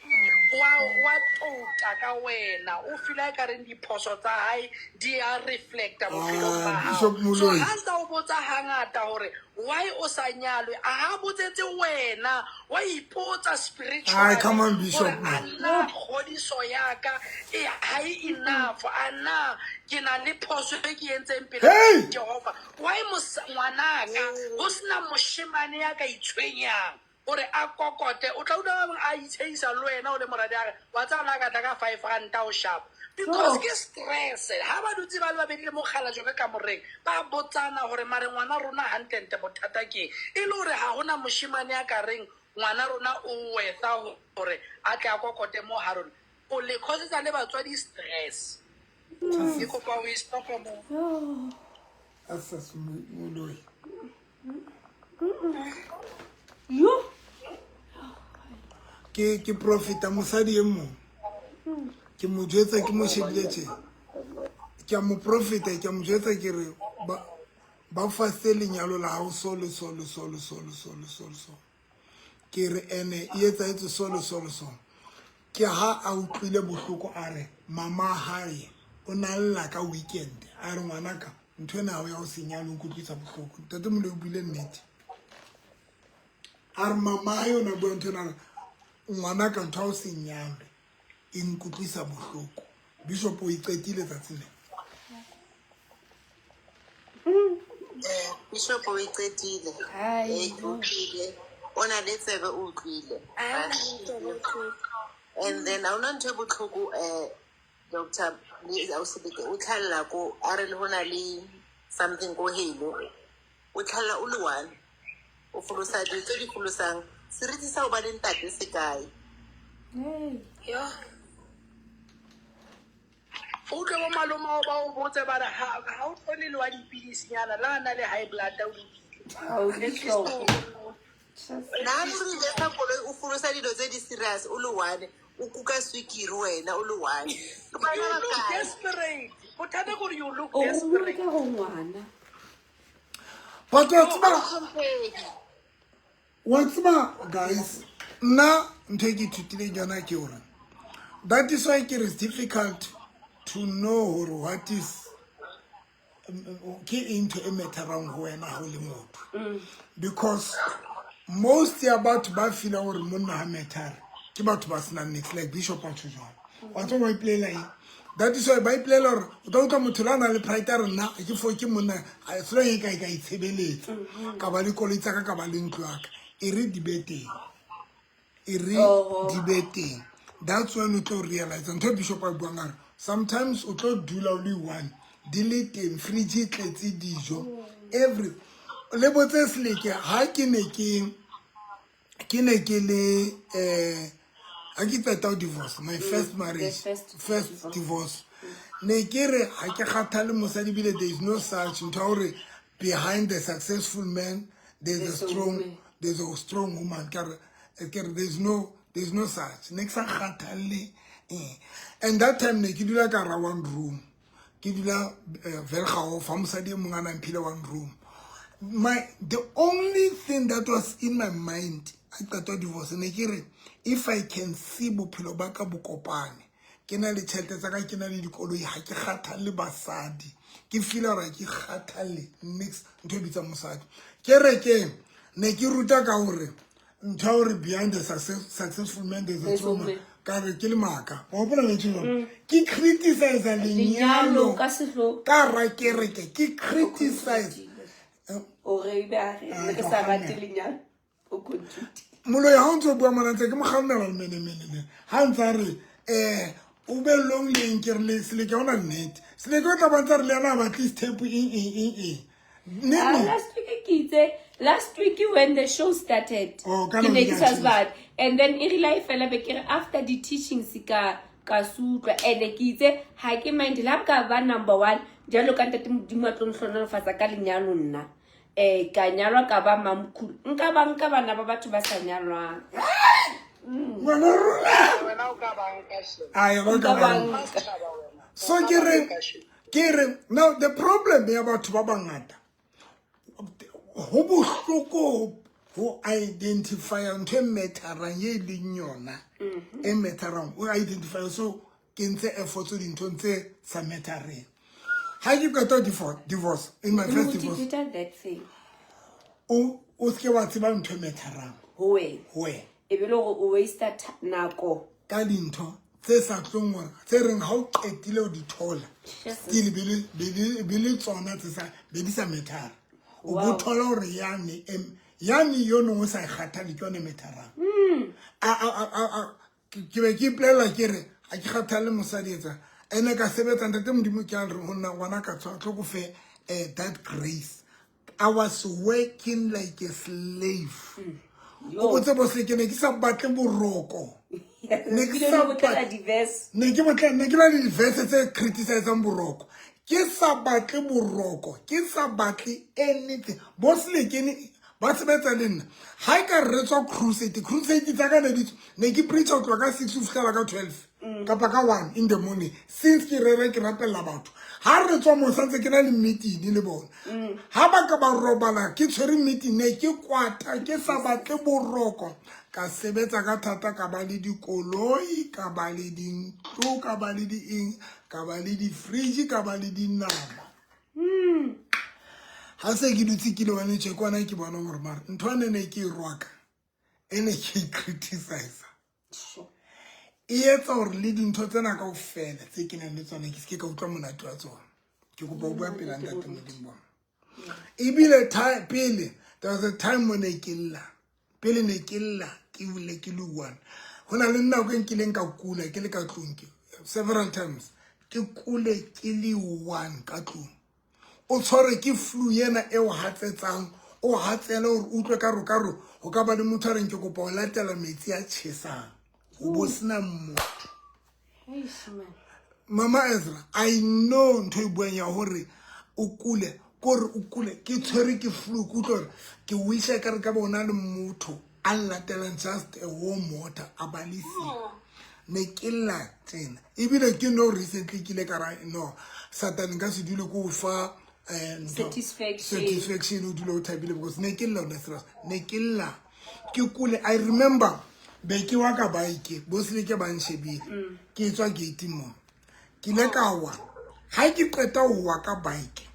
wa touta ka wena, o feela e ka reng diphoso tsa hae di a reflecta bophelong ba Ah, hao. Bishop So Moloi. ha ntse o botsa hangata hore why o sa nyalwe, a ha botsetse wena, wa ipotsa spiritually Ai, come on, Bishop, hore a man. na kgodiso ya ka e ha e enough, a na ke na le phoso e ke entseng pele Hey! Jehova? Why ngwanaka ho sena moshemane ya ka itshwenyang gore a kokote? O tla utlwa ba bang a itshehisa le wena o le moradi, a re, "Wa tseba, la ka tla ka R5 o sharp," because ke stress. Ha ba dutse ba le babedi le mokgalajo ka kamoreng, ba botsana gore mare ngwana rona hantlentle bothata ke eng, e le gore ha gona moshemane ya ka reng ngwana rona o wetsa gore a tle a kokote mo ga rona. O le causetsa le batswadi stress. Ke kopa o e stopa mo. Asas Moloi. Yo. Ke profita mosadi e mong. Ke mo jwetsa, ke mo shebile tje. Ke a mo profita, ke a mo jwetsa, ke re ba fase lenyalo la hao so le so le so le so le so le so le so. Ke re ene e etsahetse so le so le so. Ke ha a utlwile bohloko, a re mama hae o na lla ka weekend, a re, "Ngwanaka, ntho ena ya ho se nyale o nkutlwisa bohloko." Ntate Moloi o buile nnete. A re mama hae o na bua ntho ena, a re, "Ngwanaka, ntho ya ho se nyalwe e nkutlwisa bohloko." Bishop o e qetile tsatsing lena. Bishop o e qetile. Ai, Ee, ke utlwile. O na le tsebe, o utlwile. And then ha hona ntho e botlhoko, doctor le ausi, o tlhalla ko a re le ho na le something ko heno, o tlhalla o le one, o folosa dilo tse di folosang seriti sa ho ba le ntate se kae? Hey. O utlwe bo malome ao ba o botse ba re, ha o tlhole le wa dipidisinyana la na le high blood, o lokile. Oh, At least Bishop. Nna morile ka koloi, o folosa dilo tse di serious o le one, o kuka swikiri wena o le one. Bana You ba look kae? desperate. Bothata ke gore you look O bua desperate. ka go ngwana. But wa tseba, Tlhomphegi. wa tseba guys, nna ntho e ke ithutileng yona ke gore that is why ke re it's difficult to know gore what is ke eng ntho e matterang ho wena ha o le motho. Because most ya batho ba feela hore monna ha matter ke batho ba senang niks, like Bishop a tjho jwalo. Wa tseba ba ipolela eng? That is why ba ipolela hore o tla utlwa motho le a nang le pride a re nna ke fo ke monna selo e ka e ka itshebeletsa, ka ba le koloi tsa ka, ka ba le ntlo ya ka, e re di be teng, e re di be teng. That's when o tlo realize ntho e Bishop a buang a re sometimes o tlo dula o le one, di le teng, fridge e tletse dijo, every le botse Seleke ha ke ne ke le ha ke qeta ho divorce, my first marriage, first divorce, ne ke re ha ke kgathale mosadi, ebile there is no such ntho ya hore behind the successful man there's a strong, there's a strong woman. Ka re there's no such, ne ke sa kgathalle. And that time ne ke dula ka hara one room, ke dula Velgahof, ha mosadi e mong a nang phile one room. The only thing that was in my mind I qeta divorce ne ke re if I can see bophelo ba ka bo kopane, ke na le tjhelete tsa ka, ke na le dikoloi, ha ke kgathalle basadi, ke feel hore ke kgathalle nix ntho e bitsang mosadi. Ke re ke ne ke ruta ka hore ntho ya hore behind the successful man there's a strong man, ka re ke le maka. Wa hopola ne tjho? Ke criticize lenyalo ka sehloho ka ra kereke, ke criticize o re ba re ke sa rate lenyalo o contribute. Moloi ha o ntso bua mona ntse ke mo kgalemela lemenemene ha ntse a re o be long leng ke re le Seleke ha ona nnete. Seleke o tla ba ntse a re le yena ha batle step eng. Last week ke itse, last week when the show started, ke ne ke sa bad, and then e rile fela be ke re after the teachings ka sutlwa, and ke itse ha ke mind la ka ba number 1 jalo ka ntate Modimo a tlo nhlonolofatsa ka lenyalo nna. Ka nyalwa ka ba mamkhulu, nka ba nka bana ba batho ba sa nyalwang. Ngwana rona o ka ba nka she. Ai ba ka ba. So ke re now the problem ya batho ba bangata ho bohloko ho identify ntho e matterang ye leng yona e matterang o identify, so ke ntse efforts dinthong tse sa mattereng. Ha ke qeta divorce, in my first divorce, o se ke wa tseba ntho e matterang ho wena, e be le hore o waste nako ka dintho tse sa tlong hore tse reng ha o qetile o di thola still be le tsona tse sa be di sa mattera. O bo thola hore yane yane yo no sa kgathale ke yone matterang. Ke be ke ipolela ke re ha ke kgathale mosadi etsa ene ka sebetsa ntate Modimo ke a re ho nna ngwana ka tswa tlo go fe that grace. I was working like a slave. O botse bo se ke ne ke sa batle boroko. Ne ke sa batla di-verse. Ne ke batla ne ke la di-verse tse criticizang boroko. Ke sa batle boroko, ke sa batle anything. Bo Seleke ba sebetsa le nna. Ha e ka re tswa crusade, crusade tsa ka ne di ne ke preach ho tloha ka 6 ho fihlela ka 12. Kapa ka 1 in the morning. Since ke rere ke rapella batho. Ha re tswa mo santse ke na le meeting le bona. Ha ba ka ba robala ke tshwere meeting ne ke kwata ke sa batle boroko. Ka sebetsa ka thata, ka ba le dikoloi, ka ba le dintlo, ka ba le di eng, ka ba le di-fridge, ka ba le dinama. Ha se ke dutse ke le one tje kwana ke bona hore mara ntho ene ne ke e rwaka, ene ke e criticize. E etsa hore le dintho tsena kaofela tse ke nang le tsona ke se ke ka utlwa monate wa tsona. Ke kopa ho bua pela ntate Modimo. Ebile pele there was a time when ne ke lla, pele ne ke lla ke bule ke le one. Ho na le nako e nkileng ka kula ke le ka tlung ke several times ke kule ke le one ka tlung. O tshware ke flu yena e o hatsetsang, o hatsele hore utlwe ka ro ho ka ba le motho a reng ke kopa ho latela metsi a tjhesang. O bo sena motho. Mama Ezra, I know ntho e buang ya hore o kule, kore o kule ke tshwere ke flu, ke utlwe hore ke wisha ka re ka bona le motho a latelang just a warm water a ba le siyo. Ne ke lla tjena. Ebile ke no recently ke ile ka ra no Satan nka se dule ko fa satisfaction o dule o thabile because ne ke lla ona serious, ne ke lla ke kule. I remember be ke wa ka bike bo Seleke ba nshebile ke tswa gate mo ke ile ka wa. Ha ke qeta ho wa ka bike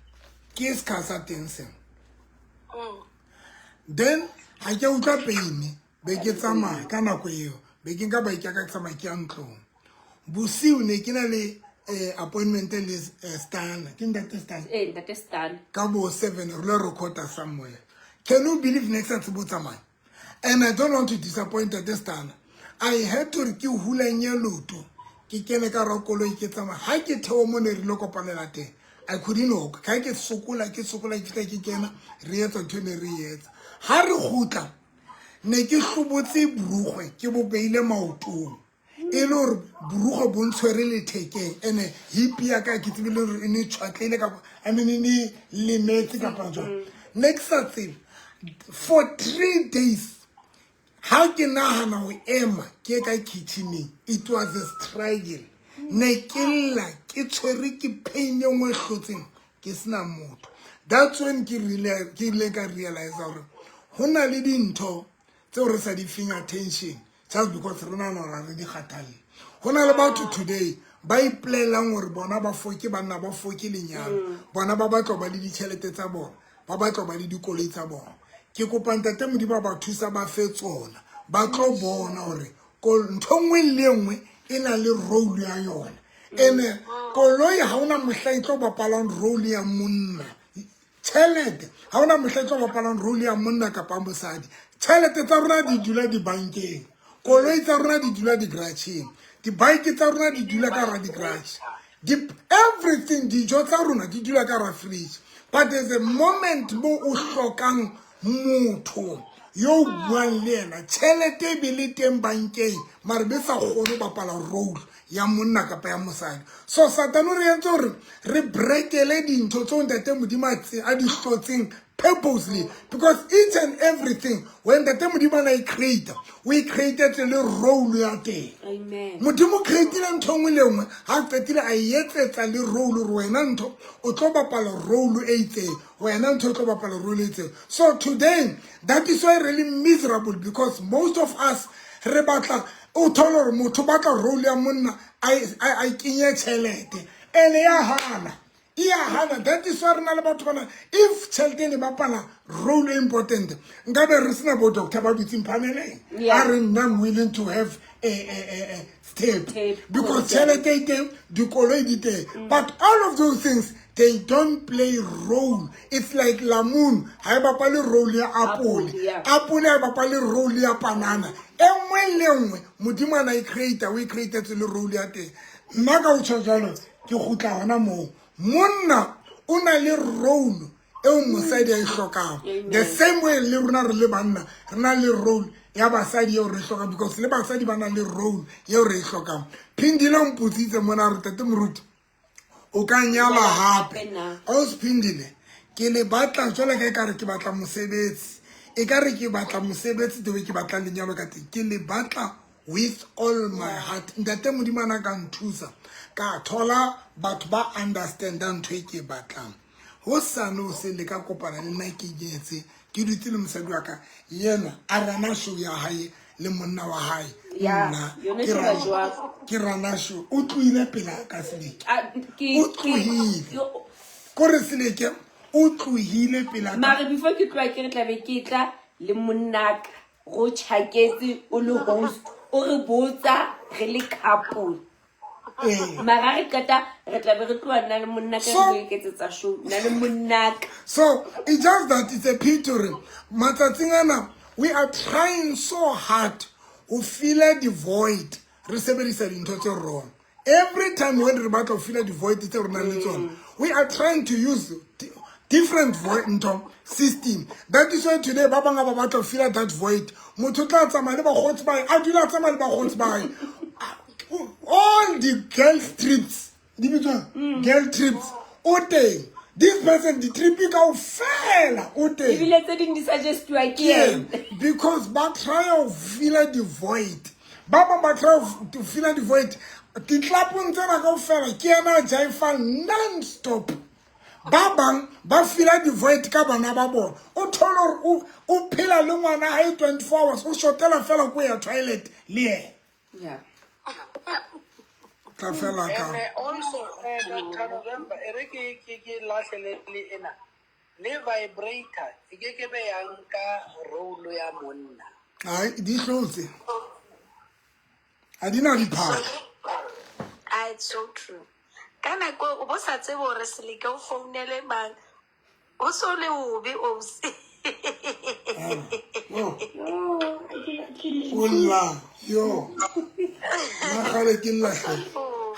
Ke scar sa teng sena. Then ha ke utlwa pain, be ke tsamaya ka nako eo, be ke nka bike ya ka, ke tsamaya ke ya ntlong. Bosiu ne ke na le appointment le Stan, ke ntate Stan. Ee, ntate Stan. Ka bo 7 re lo recorda somewhere. Can you believe ne ke sa tsebe ho tsamaya? And I don't want to disappoint ntate Stan. I had to re ke hulanye leoto, ke kene ka hara koloi ke tsamaya. Ha ke theoha mo ne re lo kopanela teng, I couldn't walk. Ka ke sokola, ke sokola, ke fihla ke kena, re etsa ntho e ne re e etsa. Ha re kgutla, ne ke hlobotse borukgwe, ke bo beile maotong. E le hore borukgwe bo ntshwere lethekeng, ene hip ya ka ke tsebile hore e ne tjhwatlehile kapa, I mean, e ne lemetse kapa jwang. Ne ke sa tsebe. For 3 days, ha ke nahana ho ema ke ye ka kitchen-eng, it was a struggle. Ne ke lla, ke tshwere ke pain e nngwe e hlotseng, ke sena motho. That's when ke ile ka realize hore ho na le dintho tseo re sa di feng attention just because re nahana hore ha re di kgathalle. Ho na le batho today ba ipolelang hore bona ba foke banna, ba foke lenyalo, bona ba batla ho ba le ditjhelete tsa bona, ba batla ho ba le dikoloi tsa bona. Ke kopa ntate Modimo a ba thusa ba fe tsona, ba tlo bona hore ntho nngwe le nngwe e na le role ya yona. Ene koloi ha hona mohla e tlo bapalang role ya monna. Tjhelete ha hona mohla e tlo bapalang role ya monna kapa mosadi. Tjhelete tsa rona di dula dibankeng, koloi tsa rona di dula di-garage-eng, di-bike tsa rona di dula ka hara di-garage, everything, dijo tsa rona di dula ka hara fridge. But there's a moment mo o hlokang motho yo o buang le yena, tjhelete e be le teng bankeng, mare be sa kgone ho bapala role ya monna kapa ya mosadi. So Satane o re entse hore re breakele dintho tseo ntate Modimo a di hlotseng purposely, because each and everything when ntate Modimo a na e create, o e createtse le role ya teng. Amen. Modimo creatile ntho nngwe le nngwe, ha qetile a e etsetsa le role hore wena ntho o tlo bapala role e itseng, wena ntho o tlo bapala role e itseng. So today that is why really miserable, because most of us re batla o thole hore motho batla role ya monna a kenye tjhelete, ene ya hana, e ya hana. That is why re na le batho bana, if tjhelete e ne bapala role e important, nkabe re sena bo doctor ba dutseng paneleng. A re nna I'm willing to have a step, Tape. because tjhelete e teng, dikoloi di teng, but all of those things they don't play role. It's like lamune ha e bapale role ya apole, apole ha e bapale role ya panana. E nngwe le nngwe Modimo a na e creator, o e createtse le role ya teng. Nna ka ho tjho jwalo, ke kgutla hona moo. Monna o na le role eo mosadi a e hlokang. The same way le rona re le banna re na le role ya basadi eo re e hlokang, because le basadi ba na le role eo re e hlokang. Phindile o mpotsitse mona re tate Moruti o ka nyala hape. Ausi Phindile, ke le batla jwale ka ekare ke batla mosebetsi, ekare ke batla mosebetsi the way ke batla lenyalo ka teng, ke le batla with all my heart. Ntate Modimo a na ka nthusa ka thola batho ba understandang ntho e ke e batlang. Hosane o se le ka kopana le nna ke nyetse, ke dutse le mosadi wa ka, yena a rana show ya hae le monna wa hae. Nna ke rana show. O tlohile pela ka Seleke. O tlohile. Kore Seleke o tlohile pela ka. Mare before ke tloha ke re tla be ke tla le monnaka, go tjhaketse o le host, o re botsa re le couple. Mara re qeta re tla be re tloha nna le monnaka re iketsetsa show, nna le monnaka. So it's just that it's a pity hore matsatsing ana we are trying so hard ho fill the void, re sebedisa dintho tse wrong. Every time when re batla ho fill the void tse re nang le tsona, we are trying to use different void ntho system. That is why today ba bang ba batla ho fill that void. Motho o tla tsamaya le bakgotsi ba hae, a dula a tsamaya le bakgotsi ba hae. All the girl trips, di bitswang girl trips, o teng. This person di trip kaofela o teng. Ebile tse ding di suggestiwa ke yena. Because ba try ho fill the void. Ba bang ba try to fill the void. Ditlapong tsena kaofela ke yena a jaifang non-stop. Ba bang ba fill the void ka bana ba bona. O thole hore o phela le ngwana hae 24 hours, o shotela fela ko ya toilet le yena. Tla fela ka. And also, Dr. November, e re ke lahlele le ena. Le vibrator e ke ke be ya nka role ya monna. Ai, di hlotse. Ha di na diphahlo. Ah, it's so true. Ka nako o bo sa tsebe hore Seleke o founele mang. O so le obe ausi. O lla, yo. Nna kgale ke lla hle.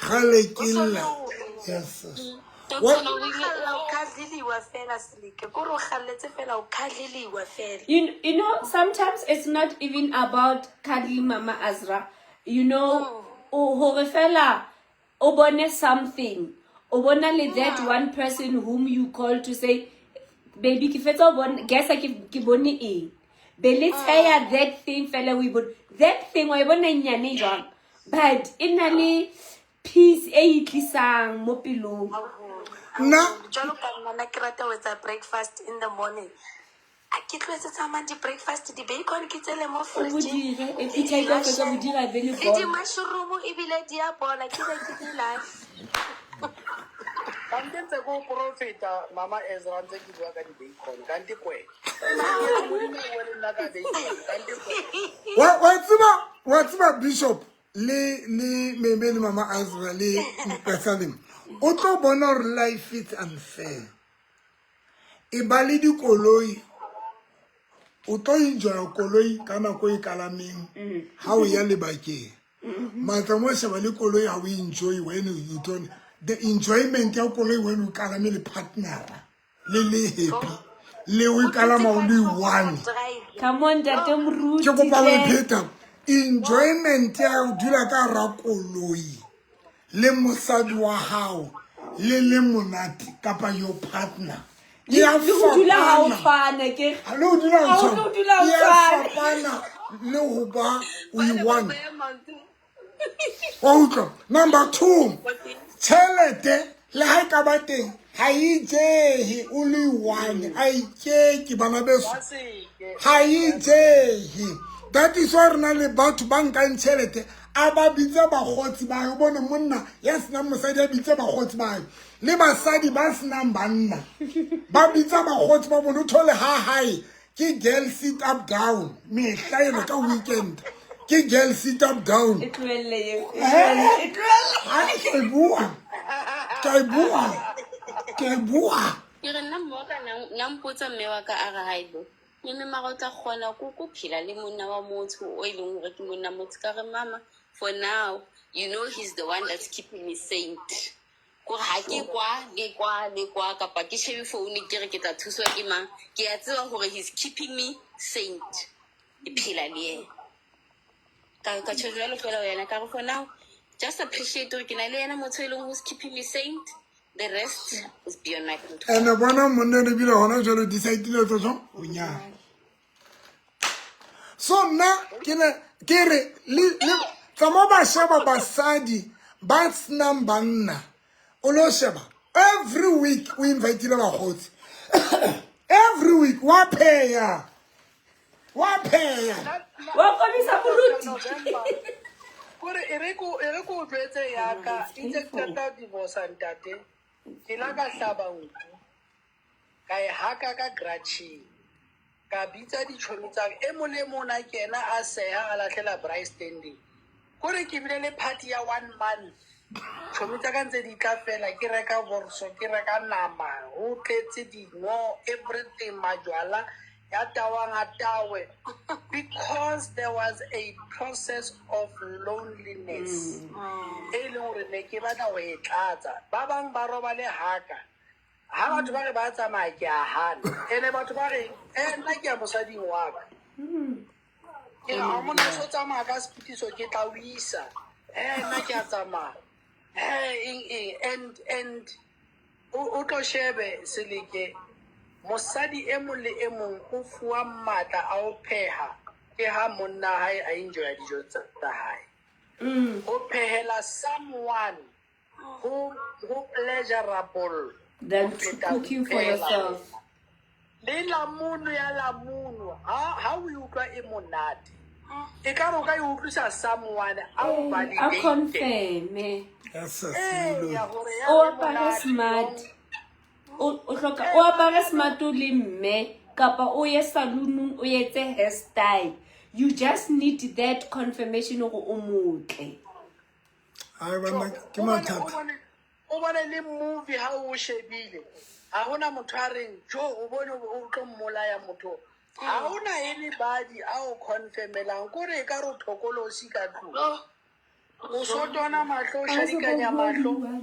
Kgale ke lla. Yes. Yes. What? Kgalla o khadliliwa fela Seleke. Kore o kgalletse fela o khadliliwa fela. You know, sometimes it's not even about cuddling Mama Azra. You know, o hore fela o bone something. O bona le that one person whom you call to say, baby, ke fetsa ho bona, guess ke bone eng. Be le tsheya that thing fela o e bone. That thing wa e bona e nyane jwang. But e na le peace e e tlisang mo pelong. Nna Jwalo ka nna nna ke rata ho etsa breakfast in the morning. A ke tlo etsetsa mang di-breakfast, di-bacon ke tsele mo O bo fridge-eng, dire, e le fitlha e tlo fetsa bo dira be le le gone. di-mushroom ebile di a bola, ke be ke di lahle. Kante ntse ko profeta Mama Ezra ntse ke bua ka di-bacon, kante kwena. Modimo o bue le nna ka bacon, kante kwena. Wa tseba Bishop le Meme le Mama Azra le Pesalem. O tlo bona hore life is unfair. E ba le dikoloi. O tlo enjoya koloi ka nako e kalameng ha o ya lebakeng. Matla mo sheba le koloi ha o enjoy when you don't. The enjoyment ya koloi when o kalame le partner le happy. Le o kalama o le one. Come on, Ntate Moruti. Ke kopa ho hle. pheta. Enjoyment ya ho dula ka hara koloi le mosadi wa hao le monate kapa your partner. E ya Le ho dula ha o fapana. tshwana, ke Ha le ho dula ha o Ha o tshwana. tlo dula o E ya tshwana. fapana le ho ba o e one. Wa utlwa? Number 2, tjhelete le ha e ka ba teng ha e jehe o le one, a e keke bana beso. Ha e jehe. That is why re na le batho ba nkang tjhelete a ba bitsa bakgotsi ba hae. O bone monna ya senang mosadi a bitsa bakgotsi ba hae, le basadi ba senang banna ba bitsa bakgotsi ba bona. O thole ha hae ke girl sit up down mehla ena ka weekend ke girl sit up down. E tlohelle eo, e Eh, tlohelle, e tlohelle. ha ke e bua, ke e bua, ke e bua. Ke re nna mme wa ka na mpotsa mme wa ka a re haibo. Mme mara o tla kgona ko phela le monna wa motho o e leng hore ke monna motho. Ka re mama, for now, you know he's the one that's keeping me saint. Kore ha ke kwa, le kwa, le kwa, kapa ke shebe phone ke re ke tla thuswa ke mang. Ke a tseba hore he's keeping me saint. Ke phela le yena. Ka tjho jwalo fela ho yena, ka re for now, just appreciate hore ke na le yena motho e leng who's keeping me saint. The rest is beyond my control. Ene bona monna ene ebile hona jwale o decide-ile tlo jwang? O nyala. So nna ke ne ke re le tsamao ba sheba basadi ba senang banna. O lo sheba every week o invite-ile bakgotsi. Every week wa pheya. Wa pheya. Wa komisa moruti. Kore e re ko jwetse ya ka, itse ke qeta divorce ntate. Ke la ka hlaba nku. Ka e haka ka garage. Ka bitsa ditjhomi tsa ka. E mong le mong a kena a seha a lahlela braai standing. Kore ke bile le party ya 1 month. Tjhomi tsa ka ntse di tla fela, ke reka borso, ke reka nama, ho tletse dino, everything, majwala, ya tawang a tawe. Because there was a process of loneliness. E leng hore ne ke batla ho e tlatsa. Ba bang ba robale haka. Ha batho ba re ba tsamaya ke a hana. Ene batho ba re, nna ke ya mosading wa ka. Ke re, ha monna o so tsamaya ka sepitiso ke tla o isa. Nna ke a tsamaya. Eng, eng. And o tlo shebe Seleke, mosadi e mong le e mong o fuwa matla a ho pheha ke ha monna hae a enjoya dijo tsa hae. O phehela someone who pleasurable than to cooking for yourself. Le lamunu ya lamunu, ha o e utlwa e monate. E ka re o ka e utlwisa someone a o A validate. confirme. Yes, sis, Ee, ya gore ya O re apare monate, smart. O hloka o apare smart o le mme kapa o ye saloonong o etse hairstyle. You just need that confirmation hore o motle. Ai banna, ke O bone- mathata. o bone le movie ha o shebile, ha hona motho a reng jo o bone o tlo mmolaya motho, ha hona anybody a o confirmelang kore e ka re o thokolosi ka tlung, o sotona mahlo, o shadikanya mahlo,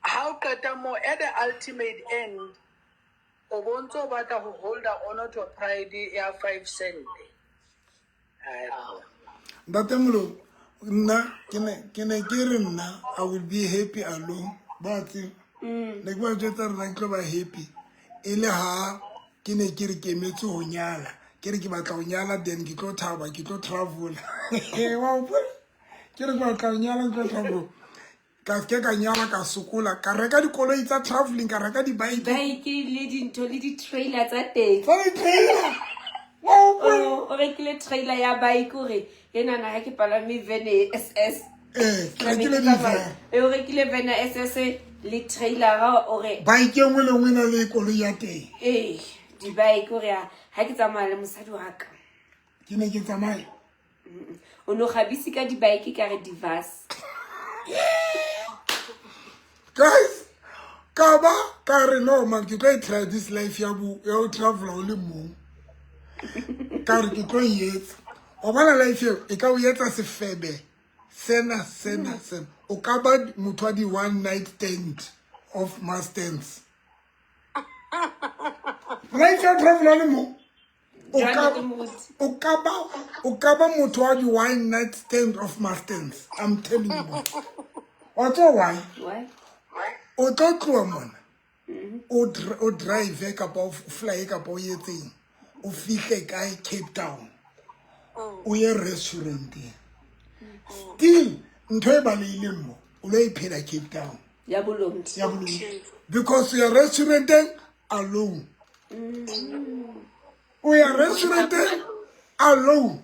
ha o qeta mo at the ultimate end o bontse o batla ho holda on to pride ya 5 cent. Ai, Ntate Moloi, nna ke ne ke re nna I will be happy alone. Ba tseba. Ne ke ba jwetsa re nna ke tlo ba happy. E le ha ke ne ke re ke emetse ho nyala. Ke re ke batla ho nyala, then ke tlo thaba, ke tlo travel. Wa hopola? Ke re ke batla ho nyala, ke tlo travel. Ka se ke ka nyala, ka sokola, ka reka dikoloi tsa travelling, ka reka di-bike. Bike le dintho le di-trailer tsa teng. Tsa di-trailer. Wa hopola? O rekile trailer ya bike hore enana ha ke palame van e SS. Ke rekile di-van. O rekile van ya SS le trailer hore Bike e nngwe le nngwe e na le koloi ya teng. Di-bike hore ha ke tsamaya le mosadi wa ka. Ke ne ke tsamaya. O no kgabise ka di-bike ka re di-vas. Guys, ka ba ka re no man, ke tlo e try this life ya bo ya ho travel o le mong. Ka re ke tlo e etsa. O bona life eo e ka o etsa sefebe sena sena sena. O ka ba motho wa di one night stand of masters. Life ya travel o le mong. O ka ba motho wa di one night stand of masters. I'm telling you. Wa tseba why? Why? O tlo tloha mona. O drive kapa o fly kapa o etseng. O fihle kae Cape Town. O ye restauranteng. Still ntho e baleileng mo, o lo e phela Cape Town. Ya bolomti. Ya bolomti. Because you are restauranteng alone. O ya restauranteng alone.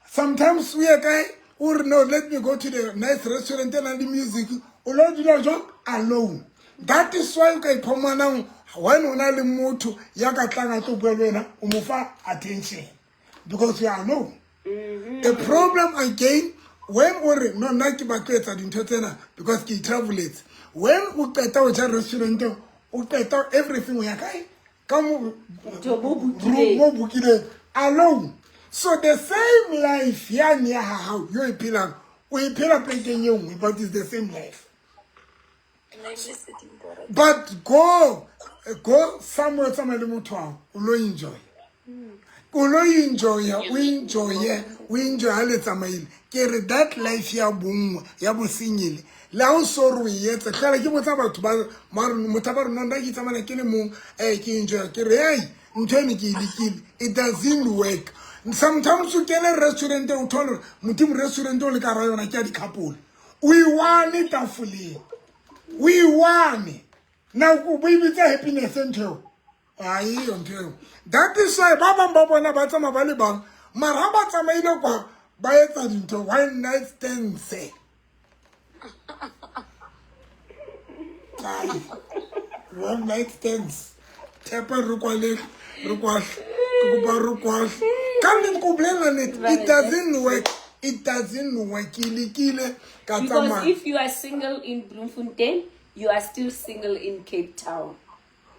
Sometimes we are kae o re no, let me go to the nice restaurant and the music. O lo dula jwang alone. That is why o ka iphumanang when o na le motho ya ka tlang a tlo bua le wena, o mo fa attention because you are alone. The problem again, when o re no nna ke batlo etsa dintho tsena because ke traveletse. When o qeta ho ja restaurant, o qeta everything o ya kae? Ka mo Ntho mo bukileng alone. So the same life yane ya hao yo e phelang, o e phela plekeng e nngwe, but it's the same life. But go somewhere tsamaya le motho wa hao, o lo enjoy. O lo enjoy, o enjoy, o enjoy ha le tsamaile. Ke re that life ya bonngwe, ya bosenyele, le ha o so re o e etsa, hlola ke botsa batho ba, motho ba rona, nna ke tsamaya ke le mong, ke enjoy. Ke re, hey, ntho eno ke e lekile. It doesn't work. Sometimes o kene restaurant o thole hore modimo restaurant o le ka hara yona ke ya di-couple. O e one tafoleng. O e one. Now o bo e bitsa happiness ntho eo. Ai, ntho eo. That is why ba bang ba bona ba tsamaya ba le bang, mara ha ba tsamaile kwa ba etsa dintho one night stands. Ai, one night stands. Thepa re kwale, re kwahle. Ke kopa re kwahle. Ka nnete ko bolela nnete, it doesn't work. It doesn't work. Ke lekile ka Because tsamaya. if you are single in Bloemfontein, you are still single in Cape Town.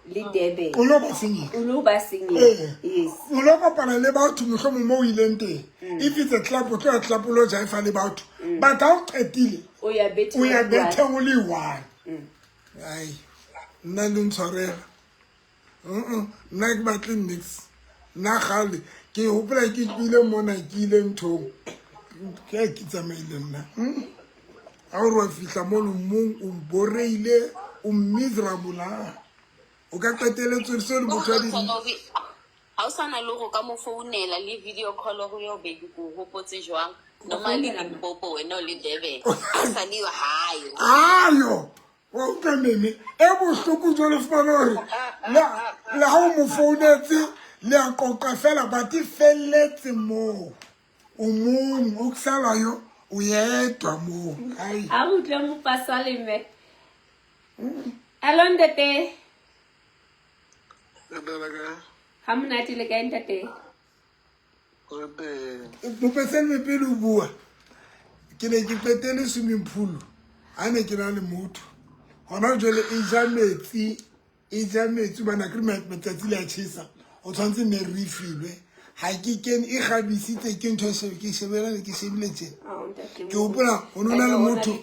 Le Durban. O lo ba single. O lo ba single. Yes. O lo kopana le batho mohlomong mo o ileng teng. If it's a club, o tlo ya club o lo jaifa le batho. But ha o qetile, O ya betheng o ya o le one. betheng o le one. Ai, nna le ntshwarela. Nna ke batle nix. Nna kgale ke hopola ke tlohile mona ke ile nthong. Ke a ke tsamaile nna. Ha o re wa fihla mono mong o boreile, o miserable ha. O ka qetelletse o se le motho wa di- Ha o sa na le hore o ka mo founela le video call hore yo baby ko hopotse jwang. Normally Limpopo wena o le Durban. Ha sa le yo hayo. Ayo. Wa utlwa meme e bohloko jwalo fumana hore le ha o mo founetse le a qoqa fela but e felletse moo. O mong okusalayo uyedwa mo. Hayi. A re utlwe mopasaleme. Hello ntate. Ha monate le kae ntate? Mopasaleme pele o bua. Ke ne ke qetele swimming pool. Ha ne ke na le motho. Hona jwale e ja metsi, e ja metsi bana ke re matsatsi le a tjhesa. O tshwanetse ne re filwe. Ha ke kene e kgabisitse ke ntho e ke shebela ke shebile tjena. Ke hopola ho no na le motho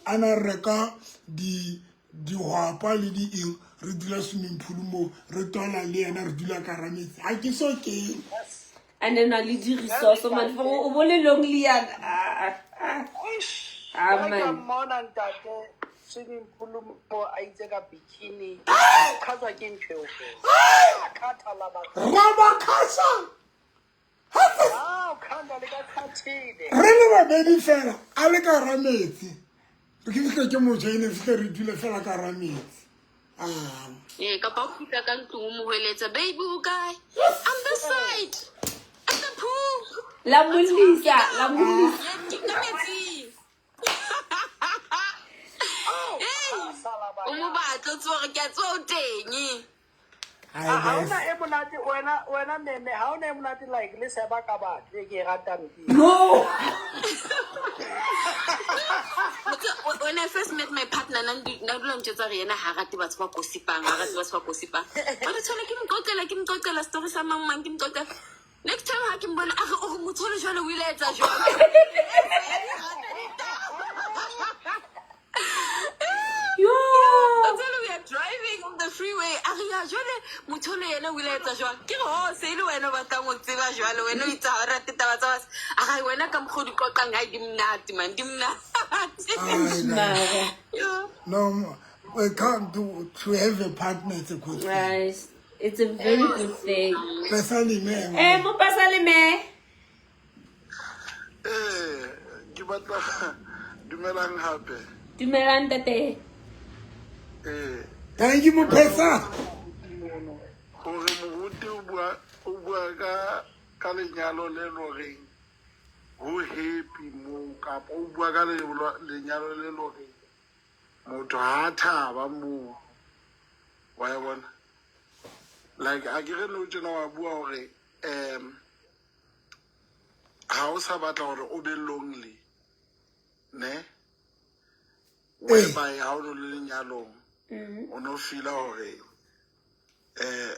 a na reka di dihwapa le di eng re dula swimming pool mo re twala le yena re dula ka hara metsi ha ke so kene And then le di-resource man for o bo le lonely yana. Ah Ka man. mmona ntate swimming pool mo a itse ka bikini. Khatswa ke ntho eo fela. Khathala ba. Rabakhasha. Ah, o khanda le ka khathile. Re le babedi fela a le ka hara metsi. Ke fihle ke mo joine fihle re dule fela ka hara metsi. Ah. Ee, kapa o fihla ka ntlong o mo hweletsa, baby o kae? I'm this side. At the pool. La mollisa, la mollisa. Ke ka metsing. Hey, o mo batla o tsebe hore ke a tseba o teng. Ha hona e monate wena wena meme ha hona e monate like le seba ka batho e ke e ratang ke. No. When I first met my partner, na dula ntse tsa re yena ha rate batho ba gossipang, ha rate batho ba gossipang. Ba re tshwana ke mo qoqela story sa mang mang ke mo qoqela. Next time ha ke mbona a re o motho ole jwale o ile a etsa jwang. Yo. Jwale we are driving on the freeway. A re ya jwale motho ole yena o ile a etsa jwang. Ke re ho se ile wena o batlang ho tseba jwale wena o itse ha o rate taba tsa batho. A re wena ka mokgwa o di qoqang ha di monate man, di monate. No, we can't do to have a partner it's a good thing. Right. It's a very good thing. Pesalime. Eh, mopasaleme. Eh, ke batla dumelang hape. Dumelang ntate. Eh. Thank you Mopesa. Hore moruti o bua ka lenyalo le loreng ho happy mo kapa o bua ka lenyalo le loreng motho ha thaba mo wa e bona. Like a ke re no tjena wa bua hore ha o sa batla hore o be lonely ne whereby ha o no le lenyalong o no feel hore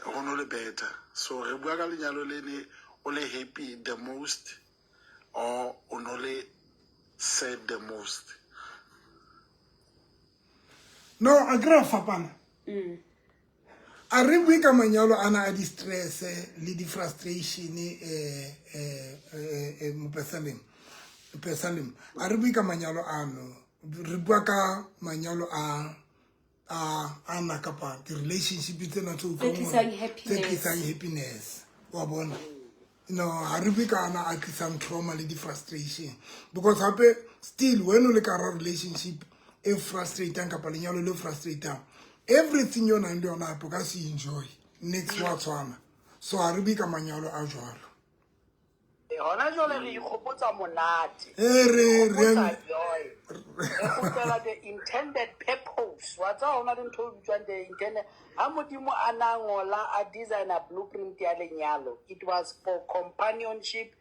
ho no le better. So re bua ka lenyalo le ne o le happy the most or o no le sad the most. No, a kry fapana. A re bue ka manyalo ana a di-stress le di-frustration mopesalem. Pesalem. A re bue ka manyalo ano. Re bua ka manyalo a ana kapa di-relationship tsena tse utlwang Tse tlisang hore happiness. tse tlisang happiness. Wa bona? No, ha re bue ka ana a tlisang trauma le di-frustration. Because hape still when o le ka hara relationship e frustrating kapa lenyalo le frustrating, everything yo nang le yona hape o ka se enjoy. Next wa tshwana. So ha re bue ka manyalo a jwalo. Hona jwale re ikgopotsa monate. Eh, Re ikgopotsa joy. Re kgutlela the intended purpose. Wa tseba hona le ntho e bitswang the intended. Ha Modimo a na ngola a designer blueprint ya lenyalo, it was for companionship,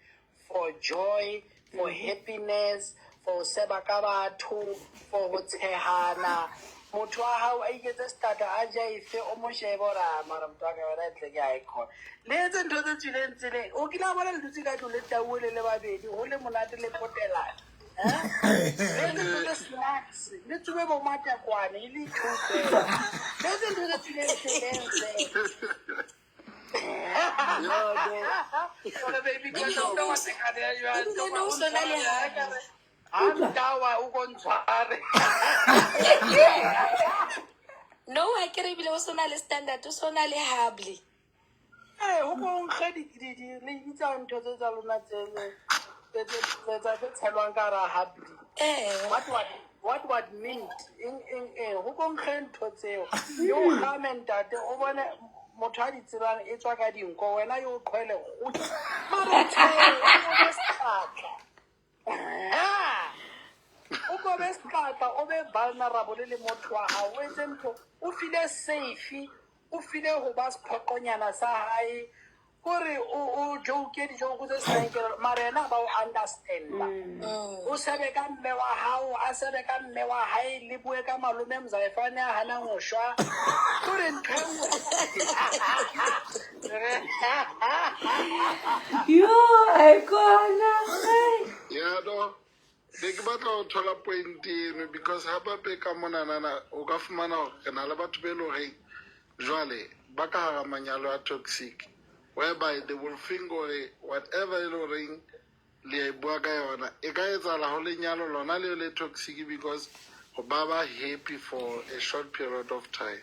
for joy, for happiness, for seba ka batho, for ho tshehana. Motho wa hao a iketse starter a jaife o mo shebe hore a mara motho wa ka wena ntle ke ha e khona. Le etse ntho tse tswileng tseleng. O kile wa bona le dutse ka tlung le tau le le babedi ho le monate le potelana. Le etse ntho tse snacks, le tsube bo matekwane e le ithute. Le etse ntho tse tswileng tseleng fela. Jwale baby, ke tla utlwa matekwane a jwang. Ebile no o sona le ha. Ha ntawa o ko ntshware. No, ha ke re ebile o sona le standard, o sona le hubbly. Eh, ho ko nkge le bitsa ntho tse tsa lona tse tse tshelwang ka hara hubbly. Eh. What mint? Eng ho ko nkge ntho tseo. Yo kgame ntate o bone motho a di tsebang e tswa ka dinko wena yo qhwele kgotsi. Mara o tshele, o bone Seqatla. O ko be seqatla, o be vulnerable le motho wa hao, o etse ntho, o feel safe, o feel ho ba sephoqonyana sa hae, kore o joke di-joke tse senang kelello, mara yena ba o understanda. O sebe ka mme wa hao, a sebe ka mme wa hae, le bue ka malome Mzaifane a hanang ho shwa. Kore ntho e nngwe. Yo, ayikona. Ya no, ne ke batla ho thola point eno because ha ba pe ka monanana o ka fumana hore re na le batho be leng horeng jwale ba ka hara manyalo a toxic, whereby they will think hore whatever e le horeng le a e bua ka yona e ka etsahala ho lenyalo lona leo le toxic, because ba ba happy for a short period of time.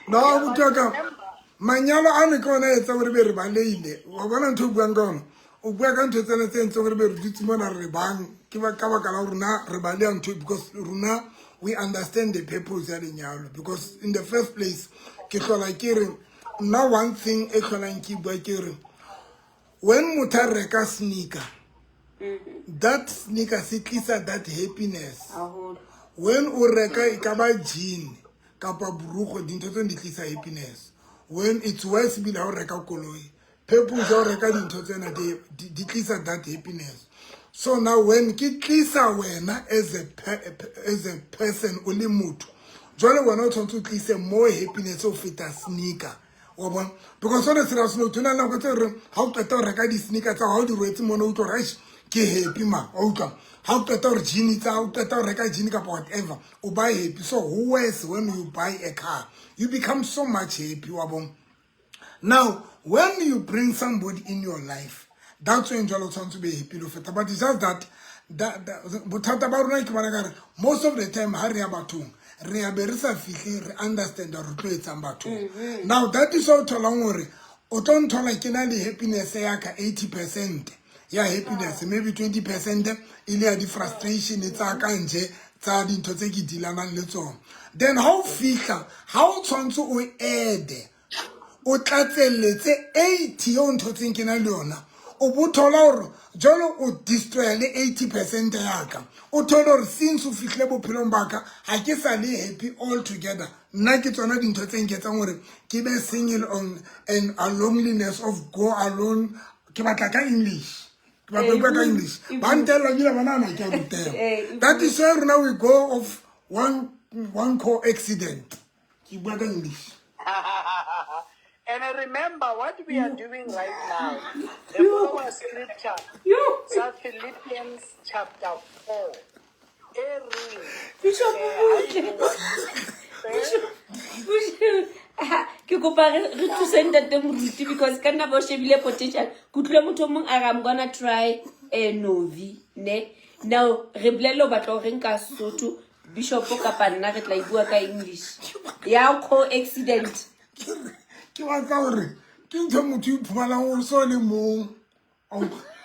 No, abuti wa ka, manyalo a ne ke ona etsa gore be re baleile. Wa bona ntho o buang ka ona, o bua ka ntho tsena tse entseng gore be re dutse mona re bang ke ka baka la rona re baleya ntho, because rona we understand the purpose ya lenyalo. Because in the first place, ke hlola ke re nna one thing e hlolang ke bua ke re, when motho a reka sneaker, that sneaker se tlisa that happiness. When o reka e ka ba jean kapa borugo, dintho tseno di tlisa happiness. When it's worse ebile ha o reka koloi, purpose ya ho reka dintho tsena di tlisa that happiness. So now when ke tlisa wena as a person, o le motho, jwale wena o tshwanetse o tlise more happiness ho feta sneaker, wa bona? Because on a serious note, ho na le nako tse reng ha o qeta ho reka di-sneaker tsa hao, ha o di rwetse mona, o utlwa hore eish, ke happy ma. Wa utlwa? Ha o qeta hore jean tsa, o qeta ho reka jean kapa whatever, o ba happy. So who worse, when you buy a car, you become so much happy, wa bona? Now when you bring somebody in your life, that's when jwale o tshwanetse o be happy le ho feta. But it's just that bothata ba rona ke bona ka re most of the time ha re ya bathong, re ya be re sa fihle re understand re tlo etsang bathong. Now that is why o tholang hore o tlo nthola ke na le happiness ya ka 80% ya happiness, maybe 20% e le ya di-frustration tsa ka nje tsa dintho tse ke dealanang le tsona. Then ha o fihla, ha o tshwanetse o ede o tlatselletse 80 eo ntho tseng ke na le yona, o bo thola hore jwale o destroya le 80% ya ka. O thole hore since o fihlile bophelong ba ka, ha ke sa le happy all together. Nna ke tsona dintho tse nketsang hore ke be single on and a loneliness of go alone. Ke batla ka English, ke batla ho bua ka English, ba ntella ebile ba nahana ke a ruteha. That is why rona we go off one car accident. Ke bua ka English. And I remember what we are doing right now. The follow scripture, sa Philippians chapter 4. E reng, Bishop, eh, ke kopa re thuse ntate moruti, because ka nna ba o shebile potential. Ke utlwile motho o mong a re, "I'm gonna try novi ne." Now re bolelle o batla ho reng ka Sesotho, bishop, kapa nna re tla e bua ka English ya co accident. Ke batla hore ke ntho motho o iphumanang o so le mong.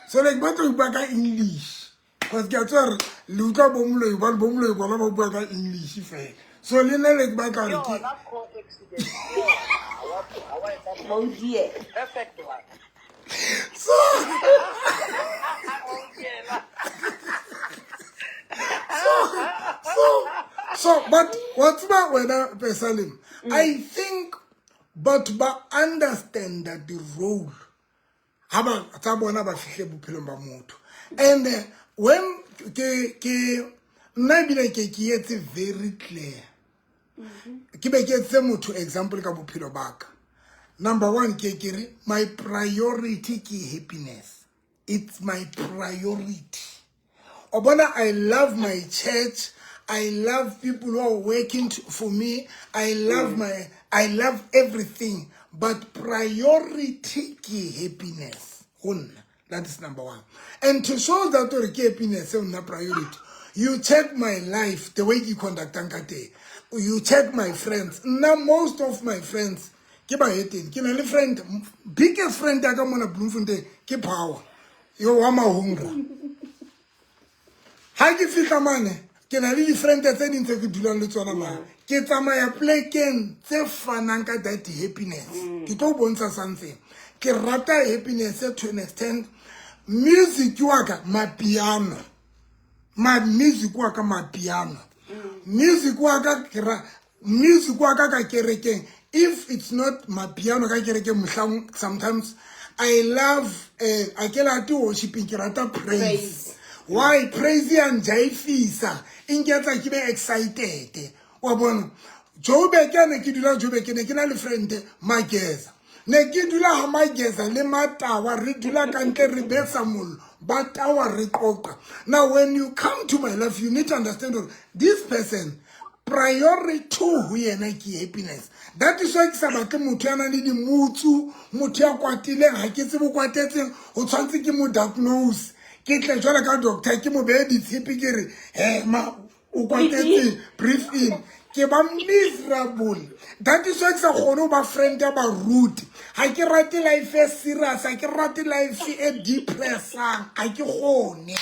So like batla ho bua ka English because ke a tseba hore le utlwa bo moloi ba bo moloi bona ba bua ka English fela. So le nna le ke batla hore ke yona car accident. Ke yona. Ha wa etsa Oh dear. Perfect one. So Okay, la. So but wa tseba wena Pesalem, I think batho ba understand that the role ha ba tsa bona ba fihle bophelong ba motho. And when ke nna ebile ke etse very clear, ke be ke etse motho example ka bophelo ba ka. Number one, ke re my priority ke happiness. It's my priority. O bona, I love my church, I love people who are working for me, I love everything, but priority ke happiness ho nna. That is number one. And to show that hore ke happiness eo nna priority, you check my life, the way ke conductang ka teng, you check my friends. Nna most of my friends ke bahetene. Ke na le friend, biggest friend ya ka mona Bloemfontein ke Power yo wa Mahunga. Ha ke fihla mane, Ke na le di-friend tse ding tse ke dulang le tsona mara ke tsamaya plekeng tse fanang ka that happiness. Ke tlo o bontsha something. Ke rata happiness to an extent. Music wa ka mapiano. Ma music wa ka mapiano. Music wa ka ke ra music wa ka ka kerekeng. If it's not mapiano ka kerekeng mohlang, sometimes I love a ke late worshiping, ke rata praise. Praise. Why praise ya njaifisa, e nketsa ke be excited, wa bona. Joburg ne ke dula Joburg, ne ke na le friend Mageza, ne ke dula ha Mageza le Matawa, re dula ka ntle re betsa mollo, ba tawa re qoqa. Now when you come to my life, you need to understand that this person, priority ho yena ke happiness. That is why ke sa batle motho ya nang le dimutsu, motho ya kwatileng, ha ke tsebe o kwatetseng, o tshwanetse ke mo diagnose, ke tle jwale ka doctor, ke mo behe ditshepe, ke re he ma o kwatetseng, brief in, ke ba miserable. That is why ke sa kgone ho ba friend ya baruti. Ha ke rate life e serious, ha ke rate life e depressang, ha ke kgone.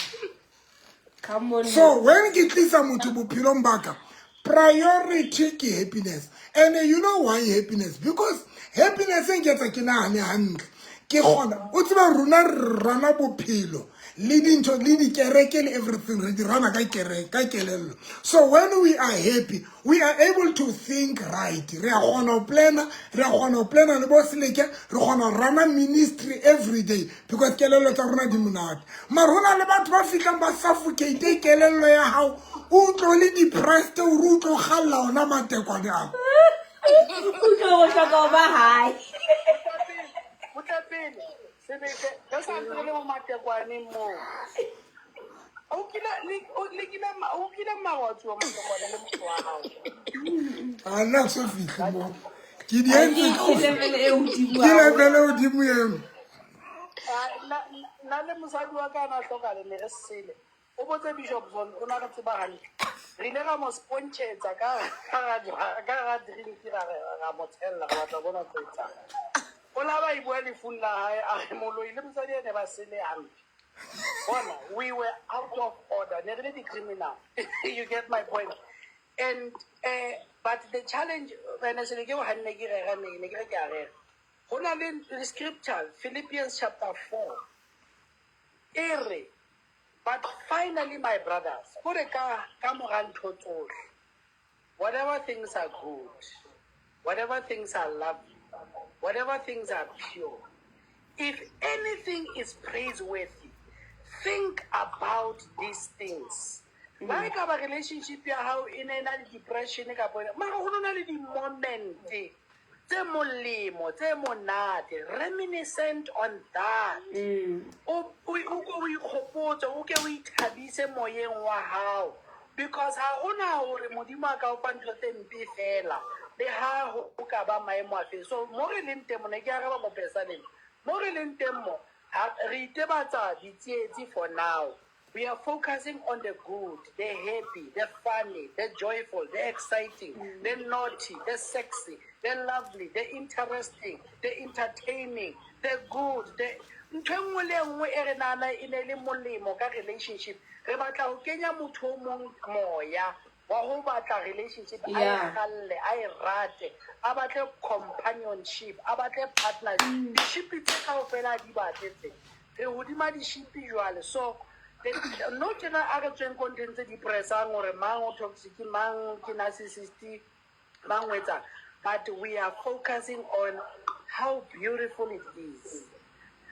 Come on. So when ke tlisa motho bophelong ba ka, priority ke happiness. And you know why happiness? Because happiness e nketsa ke nahane hantle, ke kgona o tseba rona re rana bophelo le dintho le dikereke le everything, re di rana ka kereke ka kelello. So when we are happy, we are able to think right. Re a kgona ho plana, re a kgona ho plana le bo Seleke, re kgona ho rana ministry every day because kelello tsa rona di monate. Mara hona le batho ba fihlang ba suffocate kelello ya hao, o utlwe o le depressed, o re utlwe o kgalla ona matekwane ao. O tlo go hloka ho ba hae. Butla pele Seneke, re sa ntse re le mo matekwaneng moo. O kile le kile o kile mara wa tsuwa matekwane le motho wa hao? A nna so fihle mo ke di entse. Ke level e hodimo. Ke level e hodimo eno. Ah, nna le mosadi wa ka a na hlokale, ne re sele. O botse Bishop Zon, o na re tseba hantle. Re ile ra mo spontshetsa ka ga drink, ra re ra mo tshella, re batla ho bona tlo etsang. O la ba e bua lefung la hae, a re moloi le mosadi ene ba sele hampe. Bona, we were out of order, ne re le di-criminal. You get my point? And but the challenge ene se ke o hanne ke rera, ne ke re ke a rera. Ho na le scripture, Philippians chapter 4, e re, "But finally, my brothers," kore ka mora ntho tsohle, "whatever things are good, whatever things are lovely, whatever things are pure, if anything is praiseworthy, think about these things." La e ka ba relationship ya hao e ne na le depression kapa mara ho na le di-moment tse molemo, tse monate, reminiscent on that. O ke o ikgopotse, o ke o ithabise moyeng wa hao, because ha hona hore Modimo a ka o fa ntho tse mpe fela le ha ho ka ba maemo a fe. So mo re leng teng mo, ne ke araba mopesaleng, mo re leng teng mo ha re itebatsa ditsietsi. For now we are focusing on the good, the happy, the funny, the joyful, the exciting, the naughty, the sexy, the lovely, the interesting, the entertaining, the good, the ntho e nngwe le e nngwe e re nahana e ne le molemo ka relationship. Re batla ho kenya motho o mong moya wa ho batla relationship, a e kgalle, a e rate, a batle companionship, a batle partnership. Dishipi tse kaofela di batle tse re hodima dishipi jwale. So no tjena a re tsweng ko nthong tse depressang hore mang o toxic, mang ke narcissist, mang o etsang, but we are focusing on how beautiful it is.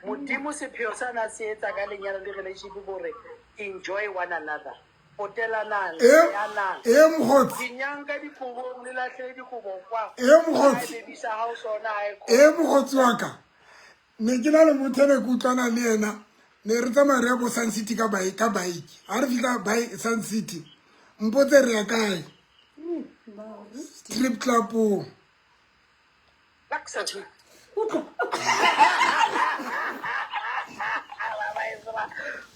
Modimo sepheo sa na se etsa ka lenyalo le relationship gore enjoy one another, potelanang, yanang, E mokgotsi. Kenyang ka dikobong, le lahlele dikobo kwa. E mokgotsi. Ha e bebisa hao sona ha e E mokgotsi wa ka, ne ke na le motho ene ke utlwana le ena, ne re tsamaya re ya bo Sun City ka bike. Ha re fihla Sun City, mpotse re ya kae? Strip clubong. Luxury.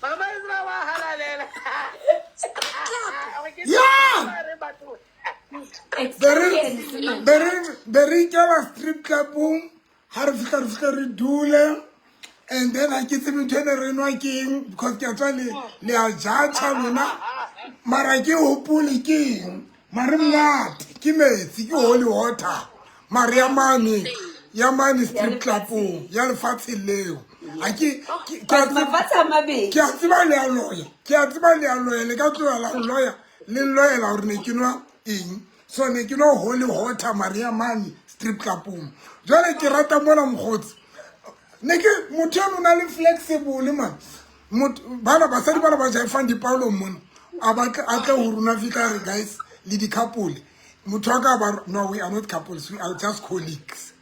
Mama Ezra wa halalela. Yeah! Experience, man. Be re ikela strip clubong. Ha re fihla, re fihla re dule, and then ha ke tsebe ntho ene re nwa ke eng, because ke a tswa le a judge lona. Mara ke hopole ke eng, mare monate ke metsi, ke holy water, mare ya mane, ya mane strip clubong ya lefatshe leo. A ke ke a Mafatshe a mabedi. Ke a tseba le a loya, ke a tseba le a loya, le ka tlohela ho loya, le nloyela gore ne ke nwa eng. So ne ke nwa holy water, mare ya mane strip clubong. Jwale ke rata mola mokgotsi, ne ke motho eno o na le flexible man. Bana basadi bana ba jaifang dipaolong mona, a batle a tle ho rona, fihla re guys le di-couple. Motho wa ka ba, no, we are not couples, we are just colleagues.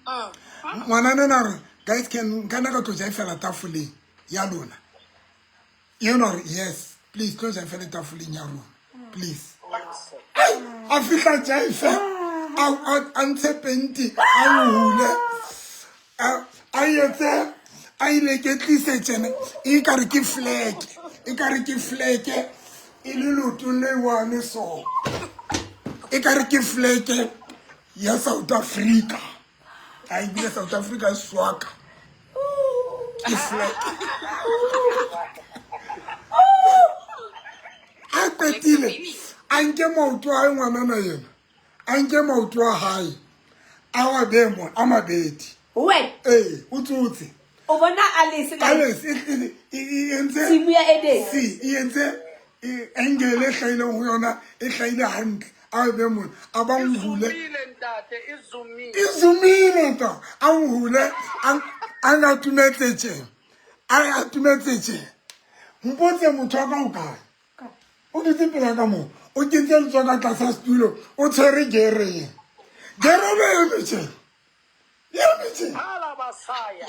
Ngwanana na re, guys, can nka ka tlo jaifela tafoleng ya lona? Eno re, yes please, tlo jaifele tafoleng ya rona please. A fihla jaife, a ntshe penti, a hule, a etse, a ileketlise tjena, e kare ke fleke, e kare ke fleke e le leotong le one, so e kare ke fleke ya South Africa. A ebile South Africa swaka ke fleke. A qetile, a nke maoto a ngwanana yena, a nke maoto a hae a wa bee mo a mabedi. We. Ee, o tsotse. O bona Alice la Alice e entse Tshimo ya Eden. Si e entse angle e hlahileng ho yona, e hlahile hantle. A be mona, a ba nhule. Ntate, e zoomile. E zoomile ta. A nhule, a nga tumetse tje. A atumetse tje. Mpotse motho wa ka o kae? O dutse pela ka moo. O kentse letsoho ka tlasa setulo, o tshwere gere ye. Gere le eme tje. Eme tje. Hala basaya.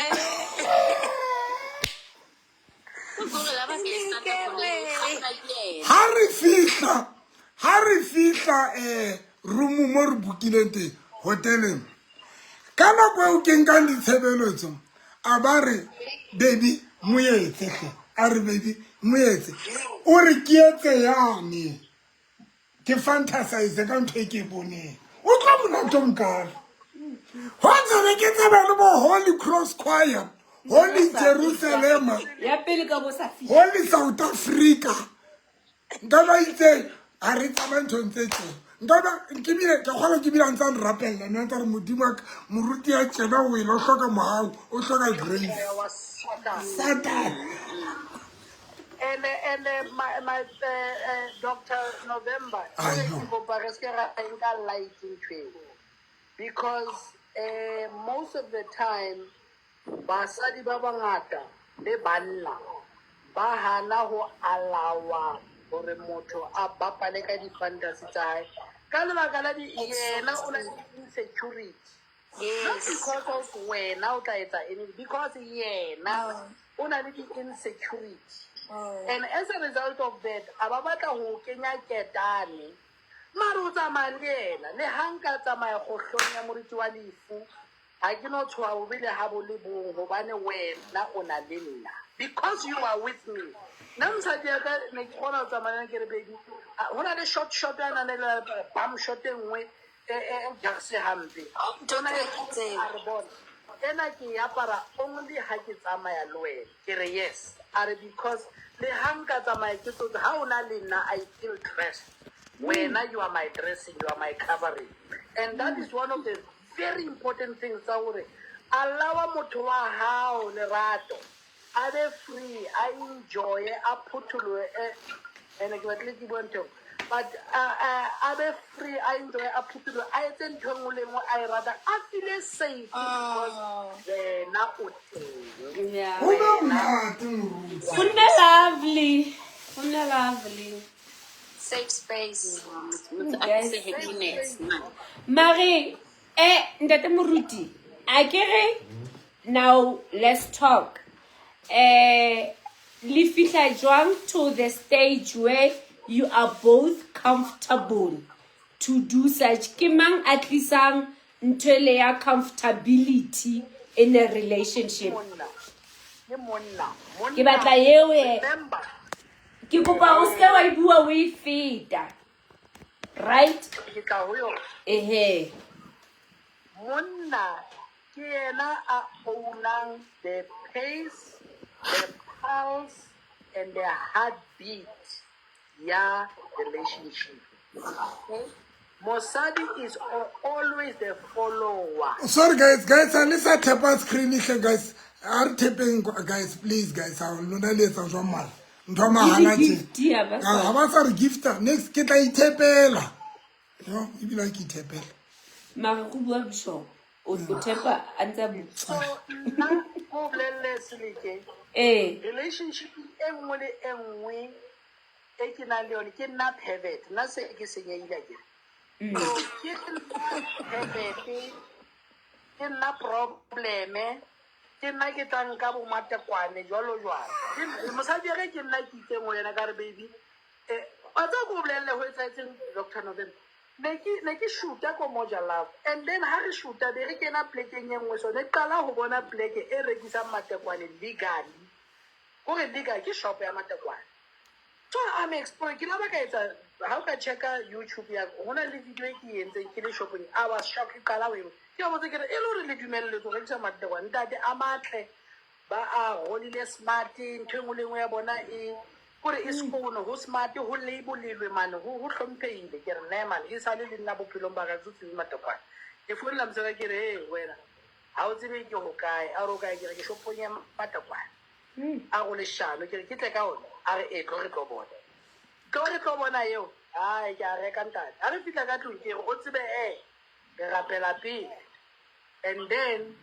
Ha re fihla room mo re bookileng teng hoteleng, ka nako eo ke nkang ditshebeletso, a ba re, baby, mo etse hle. A re, baby, mo etse. O re ke etse yane, ke fantasize ka ntho e ke e boneng. O tlo monate o mokalo ho tsebe ke tseba le bo Holy Cross Choir, Holy Jerusalema. Ya pele ka bo sa fihla. Holy South Africa. Nka ba itse ga re tsamaye nthong tse tseo. Nka ba ke bile ke kgona, ke bile a ntse a nrapella nna, ntse a re, Modimo wa ka, moruti ya tjena o ela o hloka mohau, o hloka grace. Wa Satan. Satan. And my Dr. November, Ayo. ke kopa re se ra e nka light ntho eo. Because most of the time basadi ba bangata le banna ba hana ho allowa hore motho a bapale ka di-fantasy tsa hae ka lebaka la di yena o na le insecurity, not because of wena o tla etsa anything, because yena o na le di-insecurity, and as a result of that a ba batla ho kenya ketane. Mare o tsamaya le yena, le ha nka tsamaya kgohlong ya moriti wa lefu, ha ke no tshoha bobe le ha bo le bong, hobane wena o na le nna, because you are with me. Nna mosadi ya ka ne ke kgona ho tsamaya le ena, ke re, baby, ho na le short short a nang le bum short e nngwe e jagse hampe. Ho na le, a re, bona ena ke e apara only ha ke tsamaya le wena. Ke re, yes. A re, because le ha nka tsamaya ke tsotse, ha o na le nna I feel dressed. Wena, you are my dressing, you are my covering. And that is one of the very important things tsa hore allowa motho wa hao lerato a be free, a enjoye, a phutholohe. Ene ke batlile ke bua ntho, but a be free, a enjoye, a phutholohe, a etse ntho e nngwe le nngwe a e ratang, a feel safe because wena o teng. Ho be monate, moruti. Go nna lovely, go nna lovely. Safe space. Motho a Guys. tlise happiness man. Mare ntate moruti, a ke re now let's talk. Le fihla jwang to the stage where you are both comfortable to do such? Ke mang a tlisang ntho ele ya comfortability in a relationship? Monna ke monna. Ke batla eo e. Remember. Ke kopa o seke wa e bua o e feta, right? Ke tla ho yona. Ehe. Monna ke yena a ownang the pace, the pulse and the heartbeat ya relationship. Mosadi is always the follower. Sorry guys, guys, a le sa thepa screen hle guys. A re thepeng guys, please guys. A lona le etsa jwang mara? Ntho ya mahala tje. Ha ba sa re gifta. Next ke tla ithepela. Yo, ebile ke ithepela. Mara go bua bishop. O thepa a ntse a bua. So nna ko bolelle Seleke. Ee. Relationship e nngwe le e nngwe e ke nang le yone ke nna pervert. Nna se ke senyehile akere. So ke nna pervert, ke nna probleme, ke nna ke tlang ka bo matekwane jwalo jwalo. Mosadi ya ka ke nna ke itseng ho yena ka re baby, wa tseba ko bolelle ho etsahetseng Doctor November. Ne ke shoota ko Moja Love, and then ha re shoota be re kena plekeng e nngwe, so ne qala ho bona pleke e rekisang matekwane legally. Kore legal ke shop ya matekwane. So I'm exploring, ke la ba ka etsa, ha o ka checka YouTube ya ka, ho na le video e ke e entseng ke le shopong, I was shocked, ke qala ho e bona. Ke a botsa ke re, e le hore le dumelletswe ho rekisa matekwane, ntate a matle, ba a rolile smart, ntho e nngwe le nngwe ya bona e kore e sekono, ho smart, ho labelilwe mane, ho hlomphehile. Ke re, ne man, e sale le nna bophelong ba ka, ke so tsebe matekwane. Ke founela mosadi ke re, hey wena, ha o tsebe ke hokae, a re o kae, ke re ke shopong ya matekwane. A go leshano, ke re ke tle ka ona, a re e tlo re tlo bona. Tlo re tlo bona eo, ai ke a reka ntate. Ha re fihla ka tlung ke re o tsebe re rapela pele. And then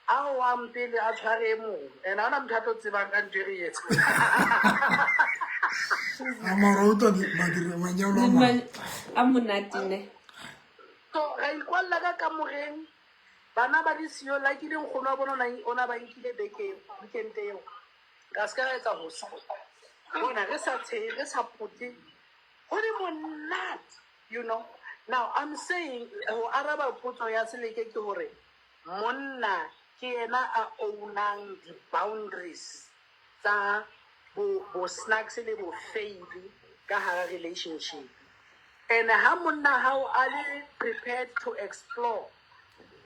a wa mpele a tshware e mong. And ha hona motho a tlo tsebang ka ntho e re etsang. A mara o tla madira manyalo a mang. A monate ne. So ra ikwalla ka kamoreng. Bana ba le siyo, like le nkgono wa bona o na ba nkile beke, weekend eo. Ka se ka ra etsa ho sa. Bona re sa tshehe, re sa pote. Ho le monate, you know. Now I'm saying ho araba potso ya Seleke ke hore monna ke yena a ownang di-boundaries tsa bo snacks le bo fail ka hara relationship. And ha monna hao a le prepared to explore,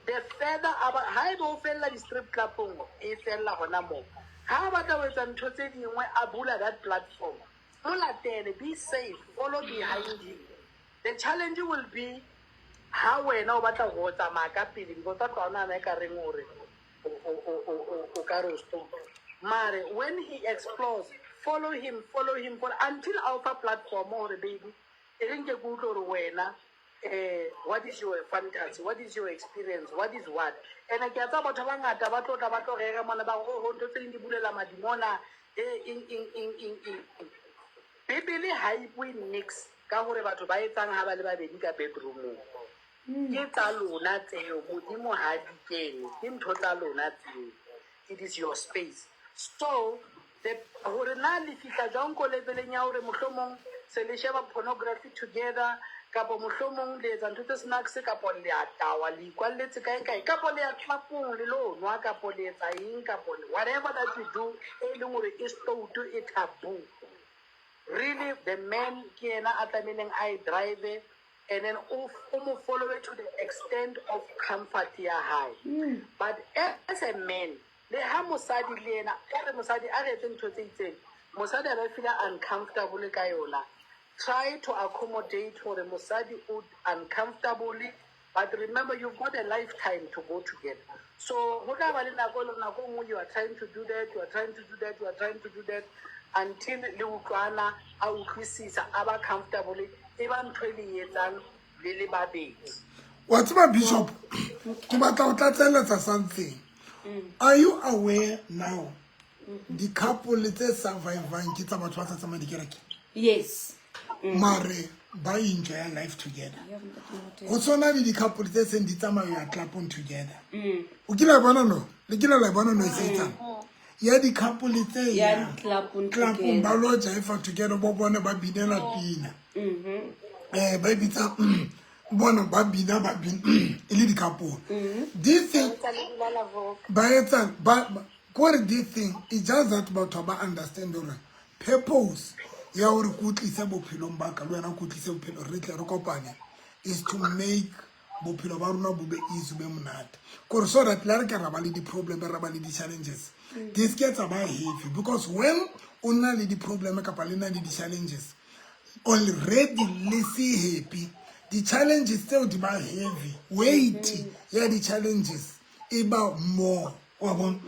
the further aba ha ebe o fella di-strip club-ong, e fella hona moo. Ha a batla ho etsa ntho tse dingwe, a bula that platform. Mo latele, be safe, follow behind him. The challenge will be ha wena o batla ho tsamaya ka pele, because tla tloha o nahana ekareng hore o ka re o stop. Mare when he explores, follow him, follow him, follow until a o fa platform hore baby, e re nke ke utlwe hore wena what is your fantasy, what is your experience, what is what. And ke a tseba batho ba bangata ba tlo tla ba tlo rera mona ba re, oh, ntho tse ding di bulela madimona, eng, eng, eng, eng, eng. Bibele ha e bue nix ka hore batho ba etsang ha ba le babedi ka bedroomong. Ke tsa lona tseo, Modimo ha di kene, ke ntho tsa lona tseo. It is your space. So the hore na le fihla jwang ko leveleng ya hore mohlomong se le sheba pornography together, kapo mohlomong le etsa ntho tse snacks, kapo le a tawa, le ikwalletse kae kae, kapo le ya club-ong le lo nwa, kapo le etsa eng, kapo whatever that you do e leng hore e stout, e taboo. Really the man ke yena a tlamehileng a e drive, and then o mo follow to the extent of comfort ya hae. But as a man, le ha mosadi le yena, o re mosadi a re etse ntho tse itseng, mosadi a ba feel uncomfortable ka yona. Try to accommodate hore mosadi o uncomfortable, but remember you've got a lifetime to go together. So ho tla ba le nako le nako nngwe you are trying to do that, you are trying to do that, you are trying to do that, until le utlwana, a utlwisisa, a ba comfortable, e ba ntho e le etsang le le babedi. Wa tseba Bishop, ke batla ho tlatselletsa something. Are you aware now di-couple tse survivang ke tsa batho ba sa tsamayang dikereke? Yes. Mare ba enjoy life together. Ho tshwana le di-couple tse seng di tsamaya club-ong together. O kile wa bona no? Le kile la bona no e se etsang? Ya di-couple tse Ya club-ong club-ong together. ba lo jaifa together, bo bone ba binela pina. Ba e bitsa, bona ba bina, ba bina, e le di-couple. This thing, ba etsa, ba, kore this thing, it's just that batho ba understand hore purpose ya hore ke utlwise bophelong ba ka, le wena ke utlwise bophelo, re tle re kopane, is to make bophelo ba rona bo be easy, bo be monate. Kore so that le ha re ka ra ba le di-problem, ra ba le di-challenges, di se ke tsa ba heavy. Because when o na le di-problem kapa le na le di-challenges, Already le se happy, di-challenges tseo di ba heavy, weight ya di-challenges e ba more, wa bona.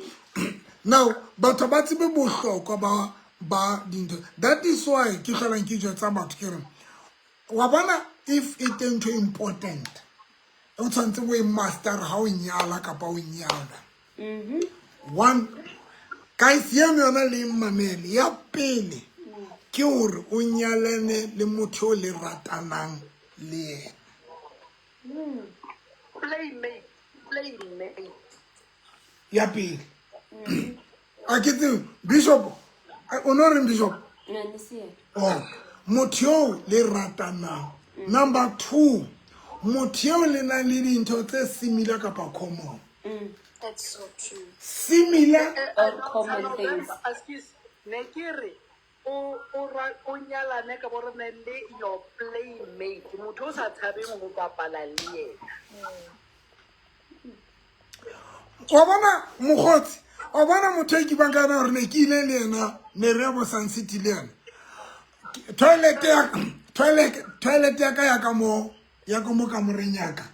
Now batho ba tsebe bohlokwa ba dintho. That is why ke hlolang ke jwetsa batho ke re, wa bona, if e teng ntho important o tshwanetse o e master ha o nyala kapa o nyalwa, one, guys, eno yona le mamele, ya pele ke hore o nyalane le motho o le ratanang le yena. Playmate, playmate. Ya pele, a ke tsebe, bishop o no reng, bishop? Oh, motho eo le ratanang. Number two, motho eo le nang le dintho tse similar kapa common. That's so true. Similar or common things. Excuse, ne ke re o nyalane ka bo re ne le your playmate, motho o sa tshabeng ho bapala le yena. Wa bona mokgotsi, wa bona motho e ke bang ka yena, gore ne ke ile le yena, ne re ya bo Sun City le yena. Toilet ya ka ya ka mo kamoreng ya ka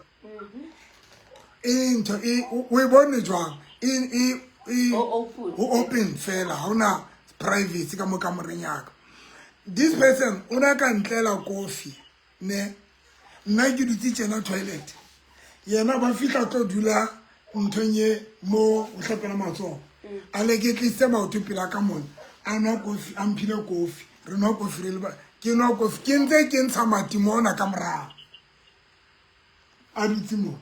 e ntho e o e bone jwang e O open. O open fela, ha ona privacy ka mo kamoreng ya ka. This person o na ka ntlela kofi, ne nna ke dutse tjena toilet, yena ba fihla tlo dula nthong e mo o hlapela matsoho, a leketlise maoto pela ka mona, a nwa kofi, a mphile kofi, re nwa kofi re le ke nwa kofi, ke ntse ke ntsha matimona ka morao, a dutse mo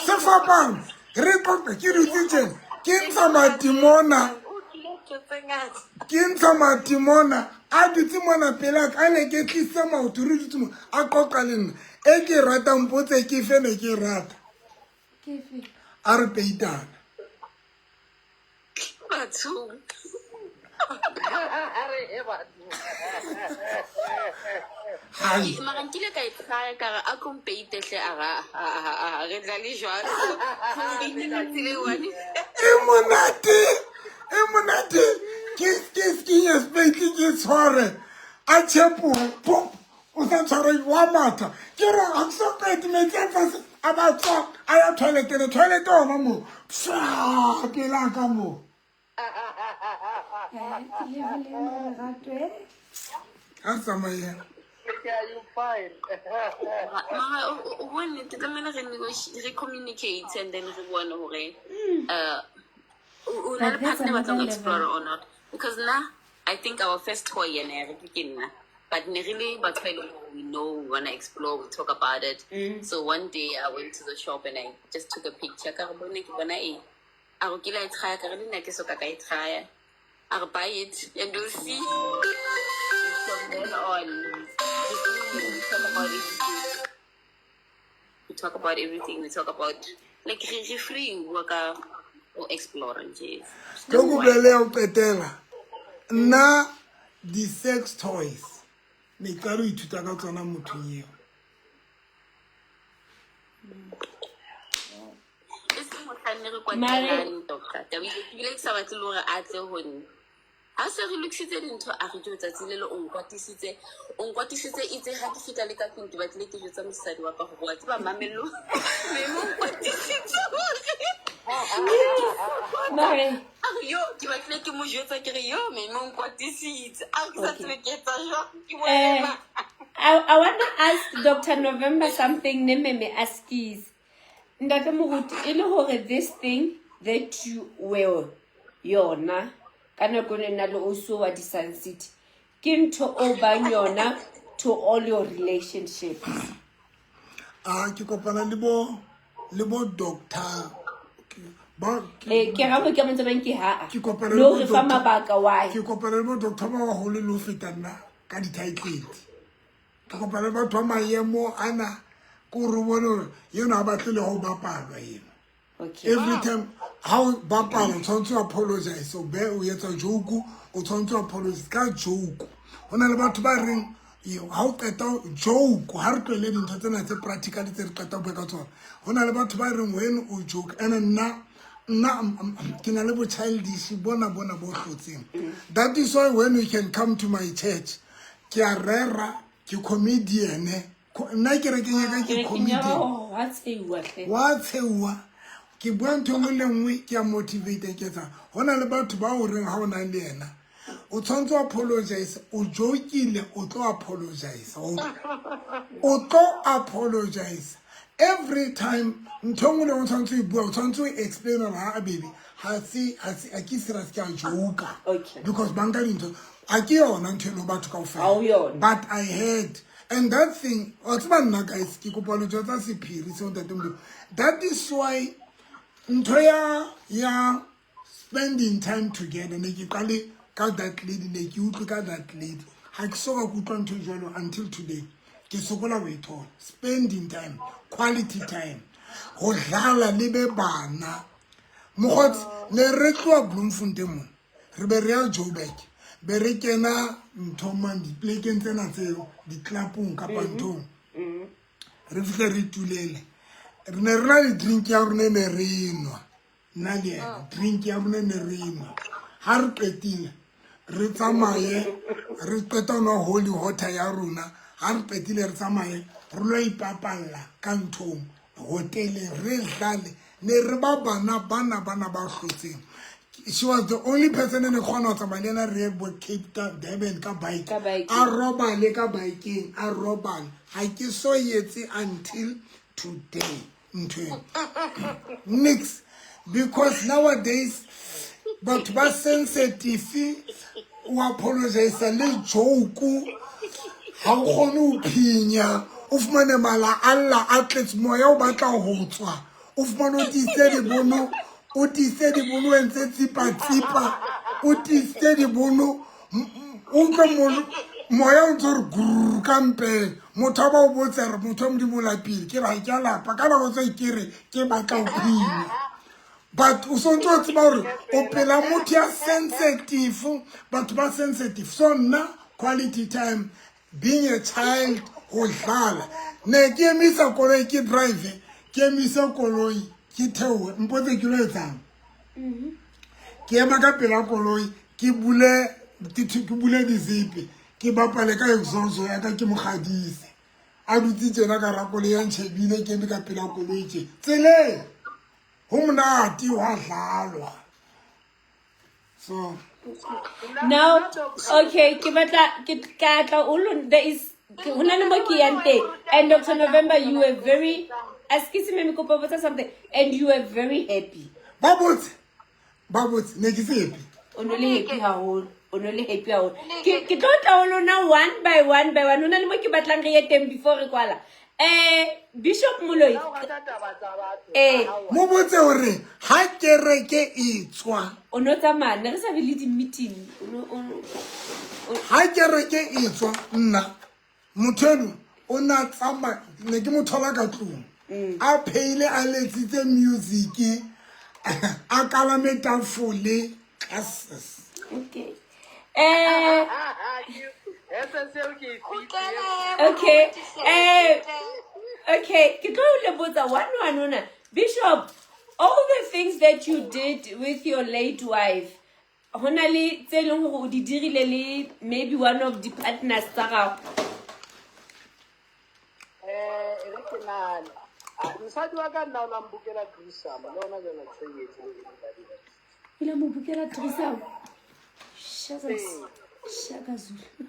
sefapano, re qoqe, ke dutse tjena, ke ntsha matimona, ke ntsha matimona, a dutse mona pele ka, a leketlise maoto, re dutse mo, a qoqa le nna. E ke e ratang, potse ke fe, ne ke e rata, a re peitana. Bathong. Re e batho. Hai. Mara nkile ka e try, ka re a kompeite hle, a ra a re dlale jwalo, kompeite ka tsela e one. E monate, e monate. Ke skenye speke, ke tshware a tšhepoge pop, o sa tshware wa matha, ke re ga ke so qete, metsi a fase a ba tswa, a ya toiletene, toilet ona mo fwa pele a ka mo. Ke lebile lerato e. A tsamaye. Yeah, you fine. Mara o bua nnete, tlamehile re re communicate and then re bone hore o na le But that's partner batlang ho another explore level. or not, because nna I think our first toy yena ya re ke nna, but ne re le batho ba e leng hore we know we wanna explore, we talk about it. So one day I went to the shop and I just took a picture, ka re bone ke bona eng, a re kile a e try, ka re le nna ke soka ka e try, a re buy it and we'll see. From then on we talk about everything, we talk about everything, we talk about like re free ho bua ka ho explore nje. Ke ko bolele ya ho qetela, nna di-sex toys ne qala ho ithuta ka tsona mothong eo. E seng mohlang ne re kwatelane, doctor. Taba ile ke bile ke sa batle le hore a tle ho nna ha se re lokisitse dintho, a re jo tsatsi le le o nkwatisitse, o nkwatisitse itse ha ke fihla le ka tlung, ke batlile ke jwetsa mosadi wa ka hore wa tseba mamello memo o nkwatisitse hore Mare a re yo, ke batlile ke mo jwetsa, ke re yo memo o nkwatisitse, a re ke sa tsebe ke etsa jwang, ke mo ema. I want to ask Dr. November something, ne meme askies. Ntate Moruti, e le hore this thing that you were yona ka nako e na le oso wa di-Sun City, ke ntho o bang yona to all your relationships? A ke kopana le bo doctor ba Eh, ke ra mo ke montse bang ke ha Ke kopana le le bo hore fa mabaka why. Ke kopana le bo doctor ba baholo le ho feta nna ka di-title, ke kopana le batho ba maemo ana, ke gore o bone hore eno ha batle le ho bapalwa eno. Every time ha o bapala, o tshwanetse o apologize, o be o etsa joke, o tshwanetse o apologize ka joke. Ho na le batho ba reng ha o qeta joke, ha re tlohele dintho tsena tse practical tse re qeta ho bua ka tsona, ho na le batho ba reng when o joke, and nna Nna ke na le bo childish bona bona bo hlotseng. That is why when you can come to my church, ke a rera, ke comedian. Nna kerekeng ya ka ke Kerekeng ya comedian. gago gwa tsheiwa hle. Wa tsheuwa. Ke bua ntho e nngwe le nngwe, ke a motivate, ke etsang. Ho na le batho ba o reng ha o na le yena, o tshwanetse o apologize, o jokile, o tlo apologize. O tlo apologize. Every time ntho e nngwe le nngwe o tshwanetse o e bua, o tshwanetse o explain hore ha baby, ha se, ha se, ha ke serious, ke a joke. Okay. Because ba nka dintho, ha ke yona ntho eno batho kaofela. Ha o yona. But I heard, and that thing, wa tseba nna guys, ke kopa lo jwetsa sephiri seo ntate Modimo. That is why ntho ya spending time together, ne ke qale ka that lady, ne ke utlwe ka that lady. Ha ke soka ke utlwa ntho e jwalo until today. Ke sokola ho e thola. Spending time, quality time. Ho dlala le be bana. Mokgotsi, ne re tloha Bloemfontein mo, re be re ya Joburg, be re kena nthong mang, dipolekeng tsena tseo, di-club-ong kapa nthong. Re fihle re itulele. Re ne re na le drink ya rona e ne re e nwa. Nna le yena, drink ya rona e ne re e nwa. Ha re qetile, re tsamaye, re qeta ho nwa holy water ya rona. Ha re qetile re tsamaye, re lo ipapalla ka nthong, hoteleng, re dlale. Ne re ba bana, bana, bana ba hlotseng. She was the only person e ne kgona ho tsamaya le yena re ye bo Cape Town, Durban ka bike. Ka bike. A robale ka bikeng, a robale. Ha ke so etse until today ntho eno. Nix. Because nowadays, batho ba sensitive, o apologize le joke, ha o kgone ho phinya, o fumane mala a lla a tletse moya o batla ho tswa, o fumane o tiisitse dibono, o tiisitse dibono, o entse tsipa-tsipa, o tiisitse dibono, o utlwe moya o ntse o re grrr ka mpeng. Motho a ba o botse re motho wa Modimo o lapile, ke re ha ke a lapa, ka nako tse ke re ke batla ho phinya. But o sontse o tseba hore o pela motho ya sensitive, batho ba sensitive. So nna quality time, being a child, ho dlala. Ne ke emisa koloi, ke drive, ke emise koloi, ke theohe, mpotse ke lo etsang. Ke ema ka pela koloi, ke bule, ke ke bule dizipi, ke bapale ka exhaust ya ka, ke mo kgadise. A dutse tjena ka hara koloi, ya ntjhebile, ke eme ka pela koloi tje. Tseleng, ho monate, hwa dlalwa. So now, okay, ke batla, ke ka tla o lo, there is, ho na le mo ke yang teng. And Dr. November, you were very, excuse me, me kopa botsa something, and you were very happy. Ba botse, ba botse, ne ke se happy. O no le happy haholo, o no le happy haholo. Ke tlo tla ho lona one by one by one. Ho na le mo ke batlang re ye teng before re kwala. Bishop Moloi. Mo botse hore ha kereke e tswa. O no tsamaya, ne re sa be le di-meeting. O no, o no, o Ha kereke e tswa, nna, motho eno o na tsamaya, ne ke mo thola ka tlung. A pheile, a letsitse music, a kalame tafole, classes. Okay. Okay. Okay, ke tlo le botsa one one ona. Bishop, all the things that you did with your late wife, ho na le tse leng hore o di dirile le maybe one of the partners tsa gago? Re ke nahane. Mosadi wa ka nna o la mbukela threesome, le hona jwale ha ke so etse le anybody else. O la mo bukela threesome? Shaka, Shaka Zulu.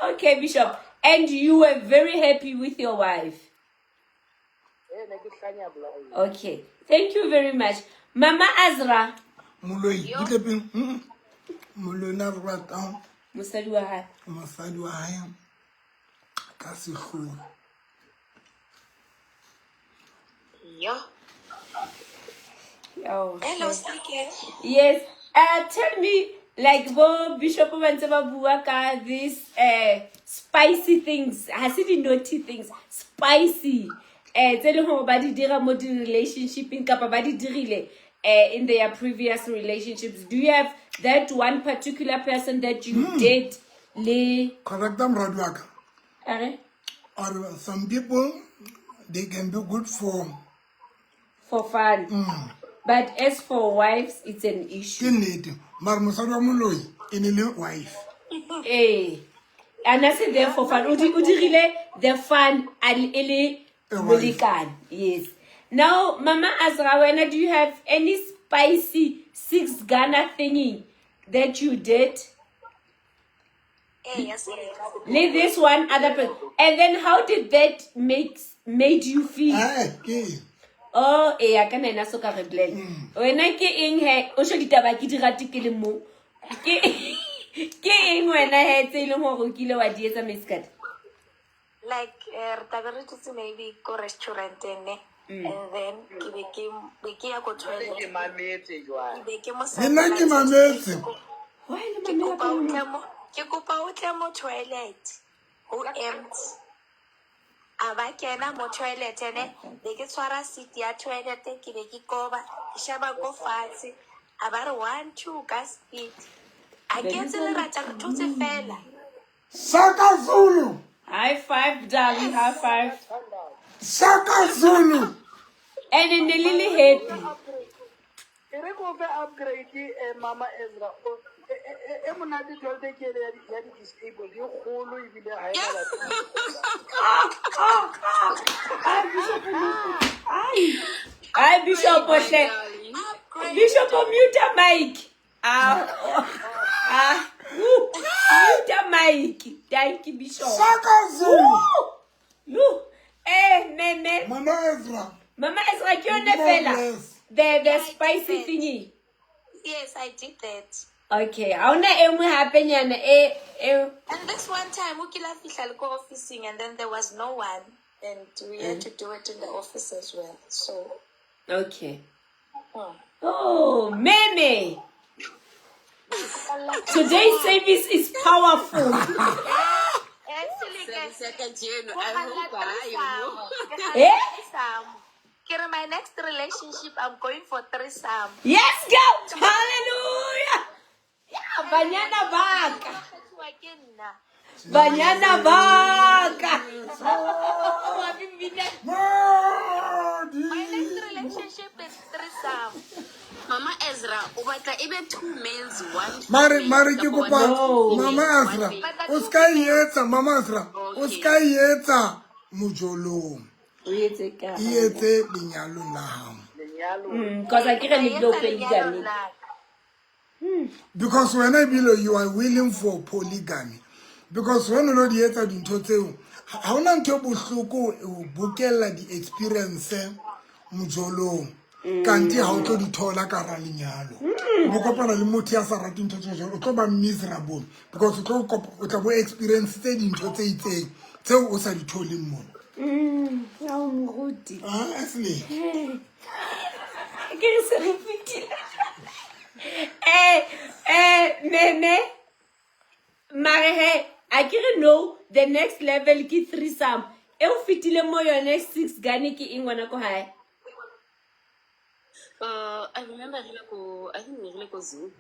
Okay, Bishop. And you were very happy with your wife? Ne ke hlanya bolai. Okay. Thank you very much. Mama Azra. Moloi, butle pele. Moloi na re ratang. Mosadi wa hae. Mosadi wa hae. Ka sehloho. Yo. Oh, Hello, shit. Sike. Yes. Tell me, bo Bishop ba ntse ba bua ka this spicy things, ha se di naughty things, spicy. Tse leng hore ba di dira mo di relationshipeng kapa ba di dirile in their previous relationships. Do you have that one particular person that you did le Correct, moradi wa ka. Are? Or some people, they can be good for For fun. But as for wives, it's an issue. Ke nnete, mare mosadi wa moloi e ne le wife. Ee, and I say there for fun. O dirile the fun and e le A wife. molekane. Yes. Now, Mama Azra, wena, do you have any spicy six Ghana thingy that you did? Eh, yes, Le this one other person. And then how did that made you feel? Eh, ke eng? Oh, ee, ka nna so ka re bolela. Wena ke eng he? O sho ditaba ke di rate ke le mo. Ke ke eng wena he tse e leng hore o kile wa di etsa Miss Kat? Like re tlabe re dutse maybe ko restaurant ne, and then ke be ke be ke ya ko toilet. Ke mametse jwale. Ke be ke mo Le nna ke mametse. Why le ke mamela kopa ka o lona? tle mo, ke kopa o tle mo toilet ho empty. A ba kena mo toilet ne, be ke tshwara seat ya toilet, ke be ke koba, ke sheba ko fatshe, a ba re 1 2 ka speed. A ke etse lerata, re thotse fela. Shaka Zulu. High five, darling, high five. Shaka Zulu. And then ne le le happy. E re ko fe upgrade, Mama Ezra. E monate toilet ke ele ya di-disabled, e kgolo ebile ha e na batho. Ai, Bishop hle. Bishop, mute mic. Ah, ah, woo, mute mic. Thank you, Bishop. Shaka Zulu. Woo! Yo. Eh, meme. Mama Ezra. Mama Ezra, ke yone God fela. bless. The Yeah, I did spicy that. thingy. Yes, I did that. Okay, ha hona e nngwe hape nyana e e And this one time o kile a fihla le ko officing and then there was no one and we had to do it in the office as well. So, Okay. Oh, Meme. Today's service is powerful. Actually, Service ya kajeno, go I kganna hope ha yo mo. threesome. Ke kganna Eh? threesome. Ke re my next relationship, I'm going for threesome. Yes, go. Hallelujah. Yeah, banyana baka. Kgethiwa ke nna. Banyana baka. My next relationship is threesome. Mama Ezra, o batla e be two males, one Mare female, mare ke kapa kopa one No. Mama female, one Azra male. o ska e etsa, Mama Azra o Okay. ska e etsa mojolong, O etse ka. e etse lenyalong la hao. Lenyalong. Cause I Ke ke re tla le etsa dilo lenyalong polygamy. la ka. Because wena ebile you are willing for polygamy, because when o lo di etsa dintho tseo, ha hona ntho e bohloko o bokella di-experience mojolong, kante ha o tlo di thola ka hara lenyalo. O bo kopana le motho ya sa rateng ntho tse jwalo, o tlo ba miserable because o tla bo experience tse dintho tse itseng tseo o sa di tholeng mona. Ao moruti. Ah, Ashley. Ke re se re fetile. Eh, eh, meme. Mare he, a ke re no, the next level ke threesome. E o fetile mo yone six gane ke eng ngwana ko hae? I remember re ile ko, I think ne re ile ko zoo.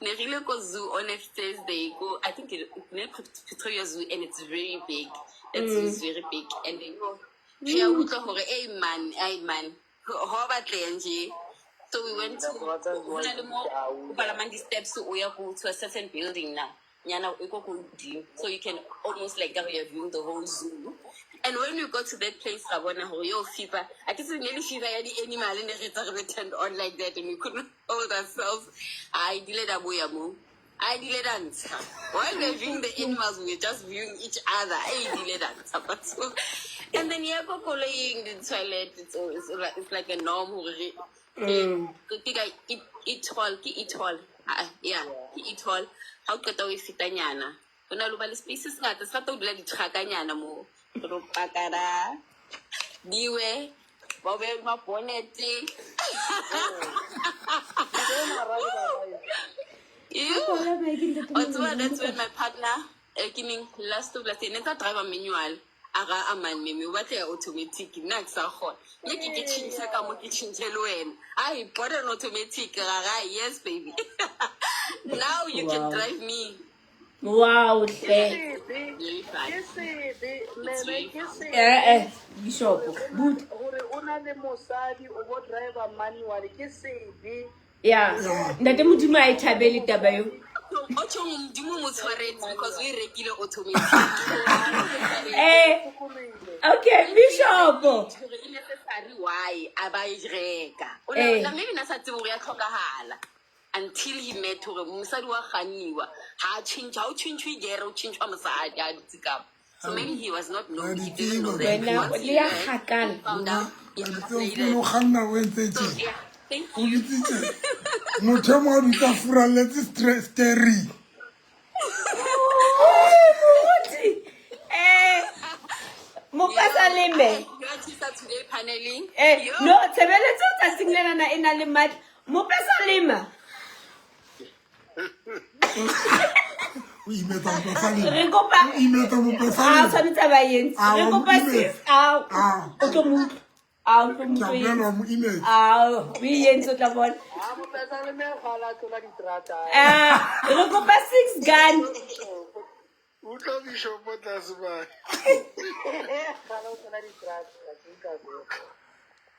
Ne re ile ko zoo on a Thursday. Ko, I think it ne Pretoria Zoo, and it's very big. That zoo is very big. And then yo, re a utlwa hore, "Hey man, hey man, ho batleha nje." So we went to, ho na le mo o palamang di-steps o ya ko to a certain building now. Nyana e ko ko hodimo. So you can almost like you're viewing the whole zoo. And when we got to that place, ra bona hore yo fever. I ke se ne le fever ya di-animal ne re tsa re be turned on like that and we couldn't hold ourselves. I dile da boya mo. I dile da ntsha. While we were viewing the animals, we were just viewing each other. I dile da ntsha. But so, and then ya ko koloing, the toilet, it's always like, it's like a norm hore ke ka e tall, ke e tall. Ah, yeah, ke e tall. Ha o qeta o e fetanyana. Ho na le ho ba le space se sengata, se rata ho dula di-truck-anyana moo. Re lo pakara, diwe, ba o behe mabonete. Ew. Wa tseba, that's when my partner, ke neng last of last year, ne ntsa driver manual. A ra a man meme, o batla ya automatic, nna ke sa kgona. Mme ke tjhentjhe ka mo, ke tjhentjhe le wena. I bought an automatic, ra ra, yes baby. Now you can Wow. drive me. Wow hle. Ke sebe meme, ke sebe. Eh bishop but Gore o na le mosadi o bo driver manual ke sebe. Ya ntate Modimo a e thabele taba eo. O tjhong Modimo mo tshwaretse because o e rekile automatic. Okay bishop. Gore e necessary why a ba e reka. O na maybe na sa tsebe hore ya tlhokahala until he met hore mosadi wa kganniwa ha change, ha o change gere o change mosadi a dutse ka. So maybe he was not knowing, he didn't know that. Wena le ya kgakala. Found out he O kganna o entse So tje. yeah, thank O bitsitse motho e mongwe a dutse a furaletse steering. Moruti. Mopasaleme. You are teacher today paneling. No, tshebeletso tsatsing lena na e na le matla. Mopasalema. O imetsa mopesalema. Re kopa O imetsa a mopesalema. tshwanetse a ba entse. Ah, Re wa mo kopa imetsa. sis a Ah. o tlo mo utlwa. A o tlo mo Ke a utlwa bolela wa mo imetsa. A o e entse o tla bona. Ha mopesaleme ga la tlola diterata. Re kopa six gun. Utlwa bishop tlase ba. Ga la tlola diterata, ke utlwa seo.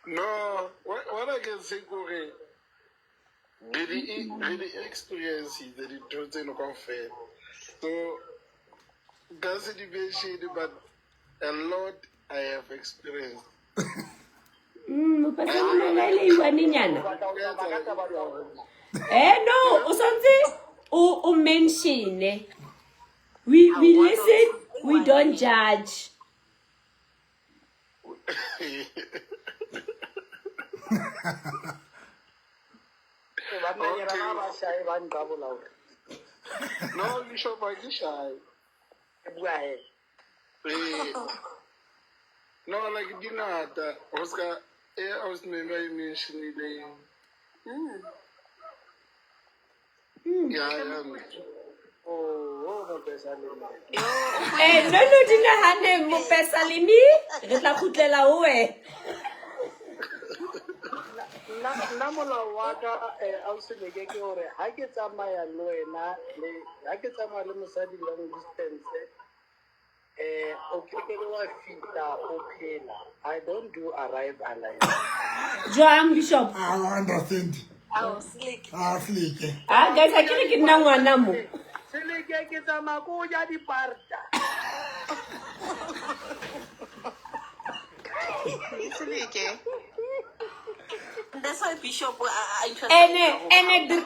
No, what I can say kore re di experience dintho tseno kaofela. So nka se di mention, but a lot I have experienced. Mopasaleme na ile iwanenyana. No, o santse o mention. We listen, we don't judge. Banna ke rata ba shae ba nqabola hore. No, bishop ha ke shy. Ke bua he. No, like di ngata. Ho ska e o se me ba e mentionileng. Ya, ya. Oh, mopesaleme. No, di nahane mopesaleme, re tla kgutlela ho wena. Nna molao wa ka ausi Leke ke hore ha ke tsamaya le wena le ha ke tsamaya le mosadi long distance, o keke wa fihla o phela. I don't do arrive alive. Jwang bishop? I understand. Ao, Seleke. Ah, Seleke. Ah, guys, ha ke re ke nna ngwana mo. Seleke ke tsamaya ko ja diparta. Seleke. That's why bishop a interested.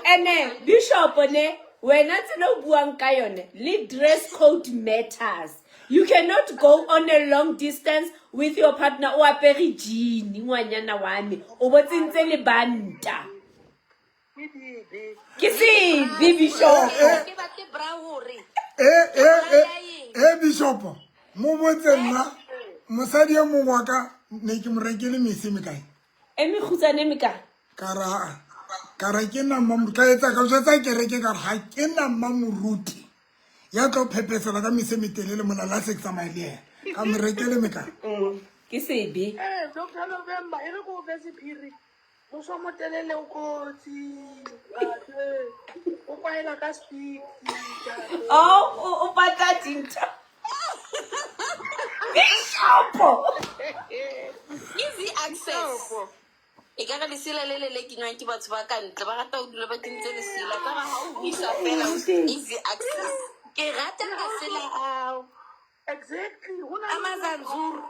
Ene bishop ne wena tsela o buang ka yone le dress code matters. You cannot go on a long distance with your partner o apere jean ngwanyana wa me o bo tsentse le banta. Ke sebe bishop. Ke batle bra hore. Bishop, mo botse nna mosadi e mongwe wa ka ne ke mo rekele mese mekae? E mekgutshwane e mekae? Ka ra ke nna mmamoruti, ka etsa ka jwetsa kereke ka re ha ke nna mmamoruti ya tlo phepesela ka mese metelele mona la se ke tsamaye le yena. Ka mo rekele mekae? Ke sebe. Dr. November, e re ko o fe sephiri. Moswa motelele o kotsi. O kwaela ka speed. Oh, o batla dintho. Bishop. Easy access. E ka re lesela le le le kenywang ke batho ba ka ntle, ba rata ho dula ba kentse lesela. Ka ha o buisa fela, easy access. Ke rata masela ao. Exactly. Ho na A mazanzuru.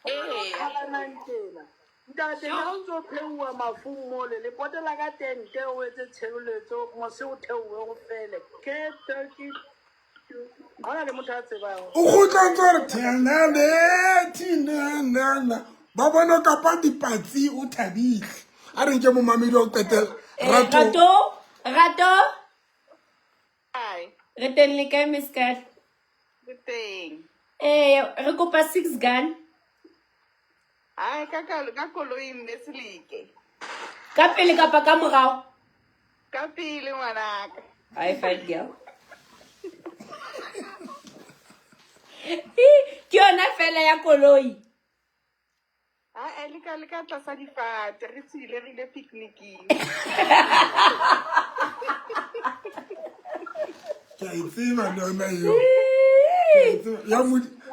Qhalanang tjena. Ntate, ha o ntso pheuwa mafung mole, le potela ka tente o etse tshebeletso, mose o theohe ho fele. Ke 30. Ha hona le motho a tsebang. O kgutla ntse o re thenele, thinana. Ba bona kapa dipatsi o thabile. A re nke momamedi wa ho qetela. Rato. Rato. Hi. Re teng le kae, Miss Kat? Re teng. Re kopa six gun. Ai, ka koloi mme Seleke. Ka pele kapa ka morao? Ka pele ngwanaka. High five girl. Ke yona fela ya koloi. Ai, le ka tlasa difate, re tswile re ile picnicing. Ke a e tseba le yona eo. Ke a e tseba. Ya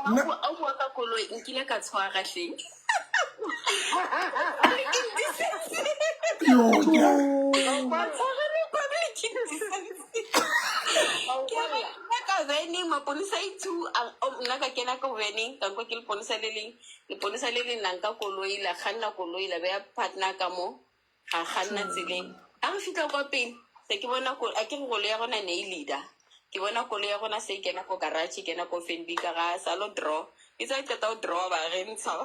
nna O bua ka koloi, nkile ka tshwara hleng. Yo, ke Ka tshwara le public indecency. Ke a ba kena ka veneng, maponesa a ithu, nna ka kena ka veneng, ka nkwa ke leponesa le leng, leponesa le leng la nka koloi, la kganna koloi, la beha partner ka mo, ra kganna tseleng. Ha re fihla kwa pele, se ke bona a ke re koloi ya rona ne e leader. Ke bona koloi ya rona se e kena ko garage, e kena ko Fenbika, ra sa lo draw. Itse ha e qeta ho draw ba re ntsha,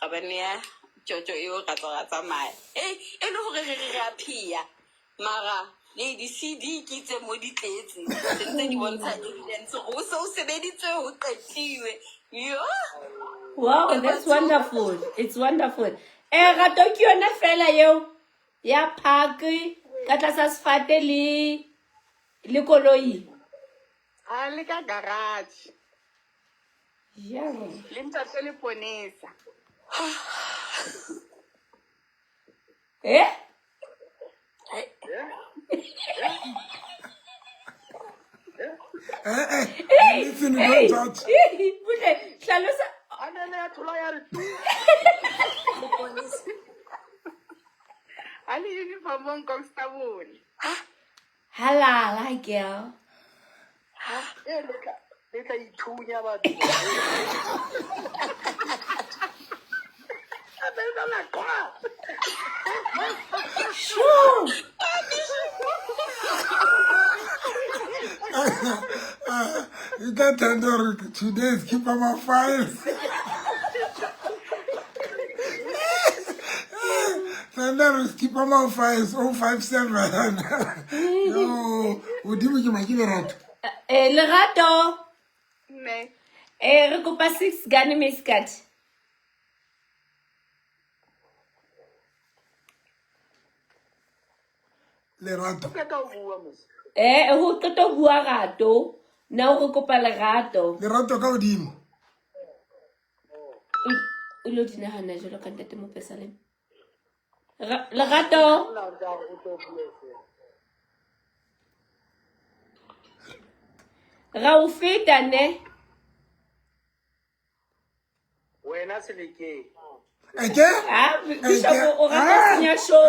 ra ba neya tjotjo eo, ra tswa ra tsamaya. E le hore re re re a pheya, mara le di-CD ke tse mo di tletse, se ntse di bontsha evidence hore o se o sebeditswe, ho qetiwe. Yo! Wow, that's wonderful. It's wonderful. Eh, rato ke yona fela eo ya park ka tlasa sefate le le koloi. A le ka garage. Yeah. Le ntate leponesa. Eh? Eh, eh. Hey, Listen, hey, don't judge. hey, butle, hlalosa. A ne ne ya thola ya re tu. A le uniformong constable. Halala, girl. Eh, le tla ithunya batho. A be ba la kwa. Shoo! You can tell her today is keep our files. Thunder is keep our files 057. Yo, modimo ke make lerato. Eh, Lerato. Mme. Eh, re kopa six gun miskat. Lerato. Qeta ho bua mos. Eh, ho qeta ho bua rato. Nna o re kopa lerato. Lerato ka hodimo. O lo di nahana jwalo ka ntate Mopesaleme. Lerato. Ra o feta ne. Wena Selekeng. Eke? Ah, Bishop o rata ho senya show.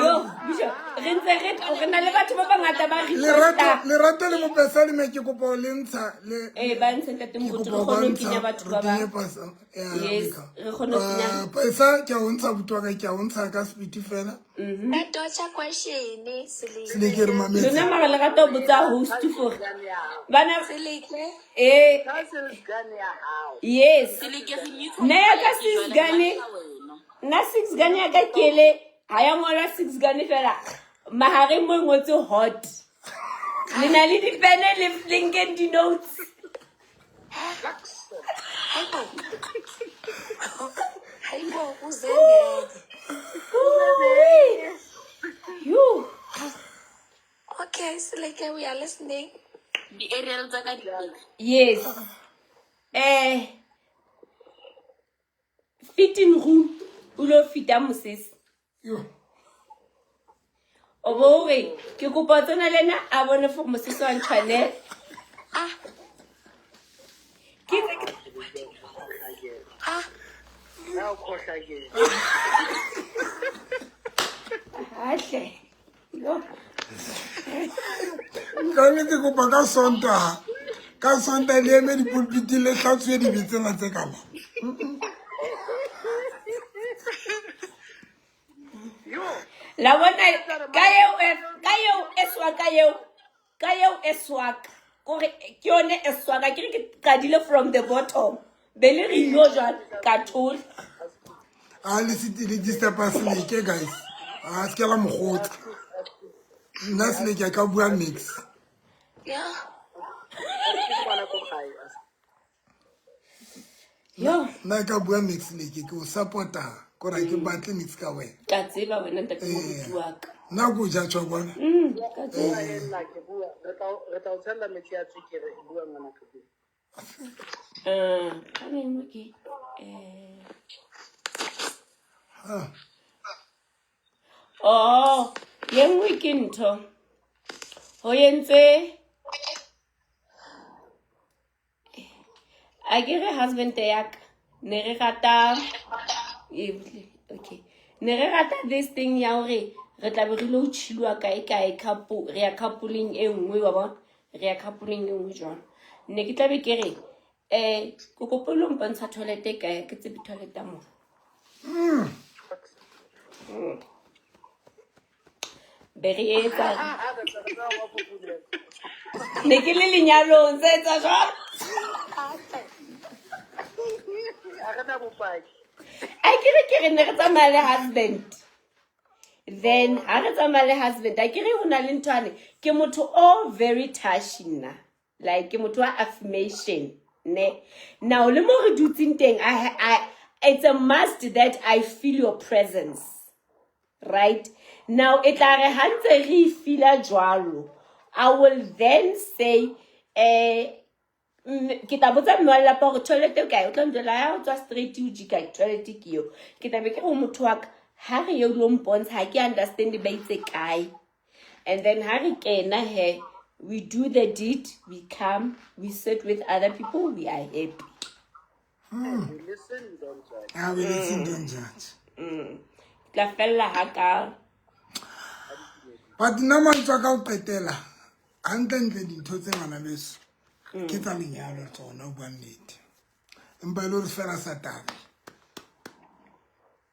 Yo, Bishop, re ntse re re na le batho ba bangata ba requesta. Lerato, Lerato le Mopesaleme ke kopa ho le ntsha le Eh, ba ntshe ntate ke Moruti, kopa re ho ba kgone ho ntsha, kenya batho re ba kenye bang. pasa ya Yes, Afrika. re kgone ho kenya. Pasa ke a o ntsha buti wa ka, ke a o ntsha ka speed fela. Ka dotja question Seleke. Seleke re mametse. Lona mara le rata ho botsa host for. Bana Seleke. Eh. Ka six gun ya hao. Yes. Seleke re mute Nna ya ka ke six jwale gun. re batla wena. Nna six gun ya ka kele ha ya ngolwa six gun fela. Mahareng mo e ngotswe hot. Le na le dipene le le nkeng di-notes. Hayibo. Hayibo uzengeke. Yo. Okay, Seleke, we are listening. Di-aerial tsa ka di pedi. Yes. Eh fitting room o lo fita mosese. Yo. O bo re ke kopa tsena le ena a bone for mosese wa ntshwanela. Ah. Ke Ah. Na o khohlakele. Ahle. Yo. Ka nnete kopa ka Sontaha. Ka Sontaha le eme dipulpiting le hlatswe dibe tsena tse kana. La bona ka eo ka eo e swaka eo ka eo e swaka kore ke yone e swaka ke re ke qadile from the bottom be le re yo jwalo ka thola. A le se le disturb Seleke guys. A se ke la mogotsa. Nna Seleke a ka bua mix. Yeah. Yo. Nna ka bua mix Seleke ke o supporta kore ha ke batle mix ka wena. Ka tseba wena ntate moruti wa ka. Nna ko ja tjho bona. Ka tseba. Nna ke bua, re tla o tshella metsi a tswekere, bua ngwana ka bua. Ka nngwe ke eh Oh, ye nngwe ke ntho. Ho entswe A ke re husband ya ka ne re rata ebile okay ne re rata this thing ya hore re tla be re lo chilwa kae kae couple re ya coupling e nngwe wa bona re ya coupling e nngwe jwalo ne ke tlabe ke re eh ke kopa lo mpontsha toilet e kae ke tsebe toilet ya mo. Be re etsa ne ke le lenyalong tse etsa jwalo. A re na bopaki. A ke re ke re ne re tsamaya le husband then ha re tsamaya le husband a ke re ho na le nthwane ke motho o very touchy nna like ke motho wa affirmation ne now le mo re dutseng teng I it's a must that I feel your presence right now e tla re ha ntse re e feela jwalo I will then say eh ke tla botsa mme wa lelapa gore toilet e kae o tla njwela ya o tswa straight o jika toilet ke eo ke tla be ke re ho motho wa ka ha re ye o lo mpontsha ha ke understand ba itse kae and then ha re kena he we do the deed we come we sit with other people we are happy. We listen, don't judge. Ah, we listen, don't judge. Tla fella ha ka But nna mantswe a ka ho qetela hantlentle dintho tse ngwana beso ke tsa lenyalo tsona ho bua nnete empa e le hore fela satane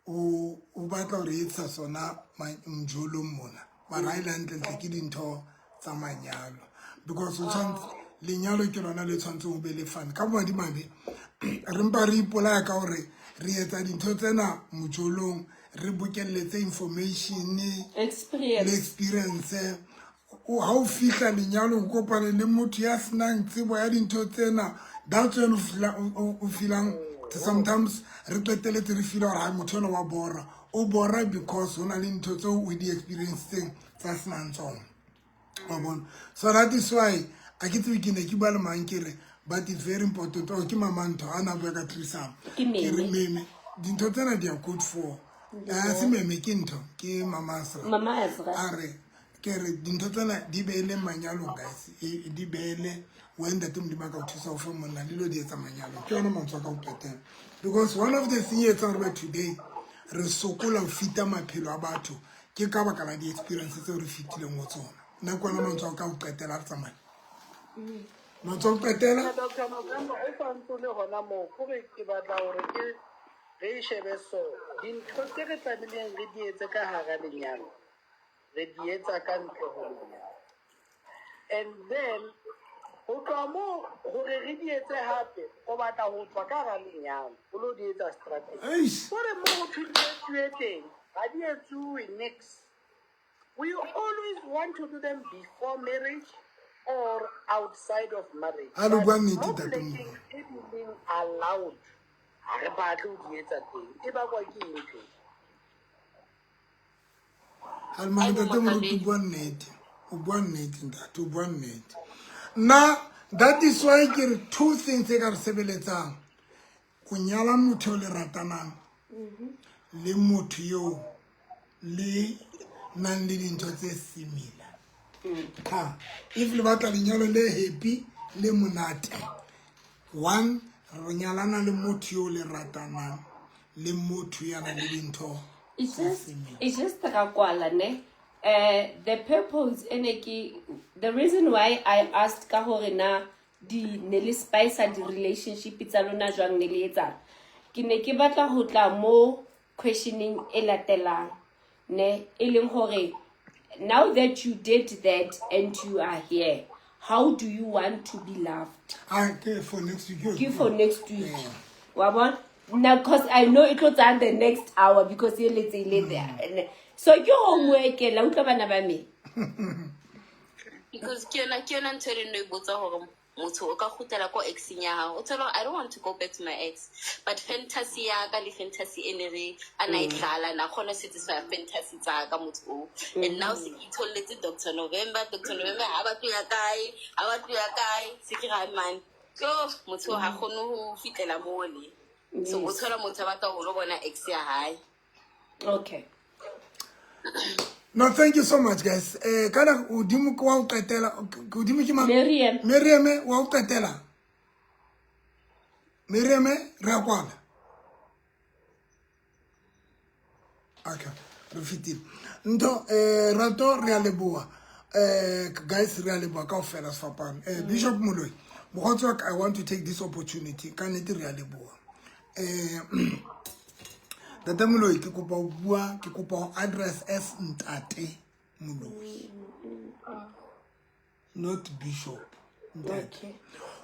o batla hore etsa sona mjolong mona mara ha e le hantlentle ke dintho tsa manyalo because o tshwanetse lenyalo ke lona le tshwanetseng ho be le fane ka bomadimabe re mpa re ipolaya ka hore re etsa dintho tsena mojolong re bokelletse information le experience o ha o fihla lenyalong o kopane le motho ya senang tsebo ya dintho tsena that's when o feelang sometimes re qeteletse re feela hore ha motho ena wa bora o bora because ho na le ntho tseo o di experiencetseng tsa senang tsona wa bona. So that is why a ke tsebe ke ne ke bua le mang ke re but it's very important oh ke mama ntho a na bua ka threesome Ke ke re meme. Meme dintho tsena di are good for se meme ke ntho ke mama Azra. Mama Azra. A re ke re dintho tsena di beele manyalong guys di beele when ntate Modimo a ka o thusa ho fa monna le lo di etsa manyalong ke yona mantswe a ka ho qetela because one of the thing e etsang gore today re sokola ho fita maphelo a batho ke ka baka la di-experience tseo re fetileng ho tsona nna ke ona mantswe a ka ho qetela re tsamaye mantswe a ho qetela. Dr. November o santse o le hona moo kore ke batla hore ke re e shebe so dintho tse re tlamehileng re di etse ka hara lenyalo re di etsa ka ntle ho lenyalo and then ho tloha moo hore re di etse hape o batla ho tswa ka hara lenyalo o lo di etsa strateng Eish. kore mo ho thwe di etsuwe teng ha di etsuwe nix. We always want to do them before marriage or outside of marriage. Ha le But bua nnete, mo ntate plekeng Modimo. e di leng allowed ha re batle ho di etsa teng e bakwa ke eng ntho e? Ha le mare ntate Moruti o bua nnete o bua nnete ntate o bua nnete nna that is why ke re two things tse ka re sebeletsang o nyala motho eo le ratanang le motho eo le nang le dintho tse similar ha if le batla lenyalo le happy le monate one re nyalana le motho eo le ratanang le motho ya nang le dintho It's tse just similar. It's just ra kwala ne the purpose ene ke the reason why I asked ka hore na di ne le spice di relationship tsa lona jwang ne le etsang ke ne ke batla ho tla mo questioning e latelang ne e leng hore now that you did that and you are here how do you want to be loved. Ah, ke for next week. Ke for next week wa bona na cause I know e tlo tsaya the next hour because e letse ile there so ke homework la utlwa bana ba me. Because ke yona ntho e re no e botsa hore motho o ka kgutlela ko exeng ya hao o thola hore I don't want to go back to my ex but fantasy ya ka le fantasy e ne re a na e tlala na kgona ho satisfy fantasy tsa ka motho o and now se ke itholletse Dr. November Dr. November ha batle ya kae ha batle ya kae se ke ra man so motho ha kgone ho fitlela mole so o thola motho a batla ho lo bona ex ya hae. Okay. No, thank you so much guys. Kana odimo ke wa ho qetela odimo ke mang? Miriam. Miriam wa ho qetela. Miriam, re a kwala. Okay, re fetile. Ntho rato re a leboha. Guys re a leboha kaofela sefapano. Bishop Moloi, mokgotsi wa ka, I want to take this opportunity. Ka nnete re a leboha. Ntate Moloi, ke kopa ho bua, ke kopa ho address as Ntate Moloi. Not Bishop. Ntate. Okay.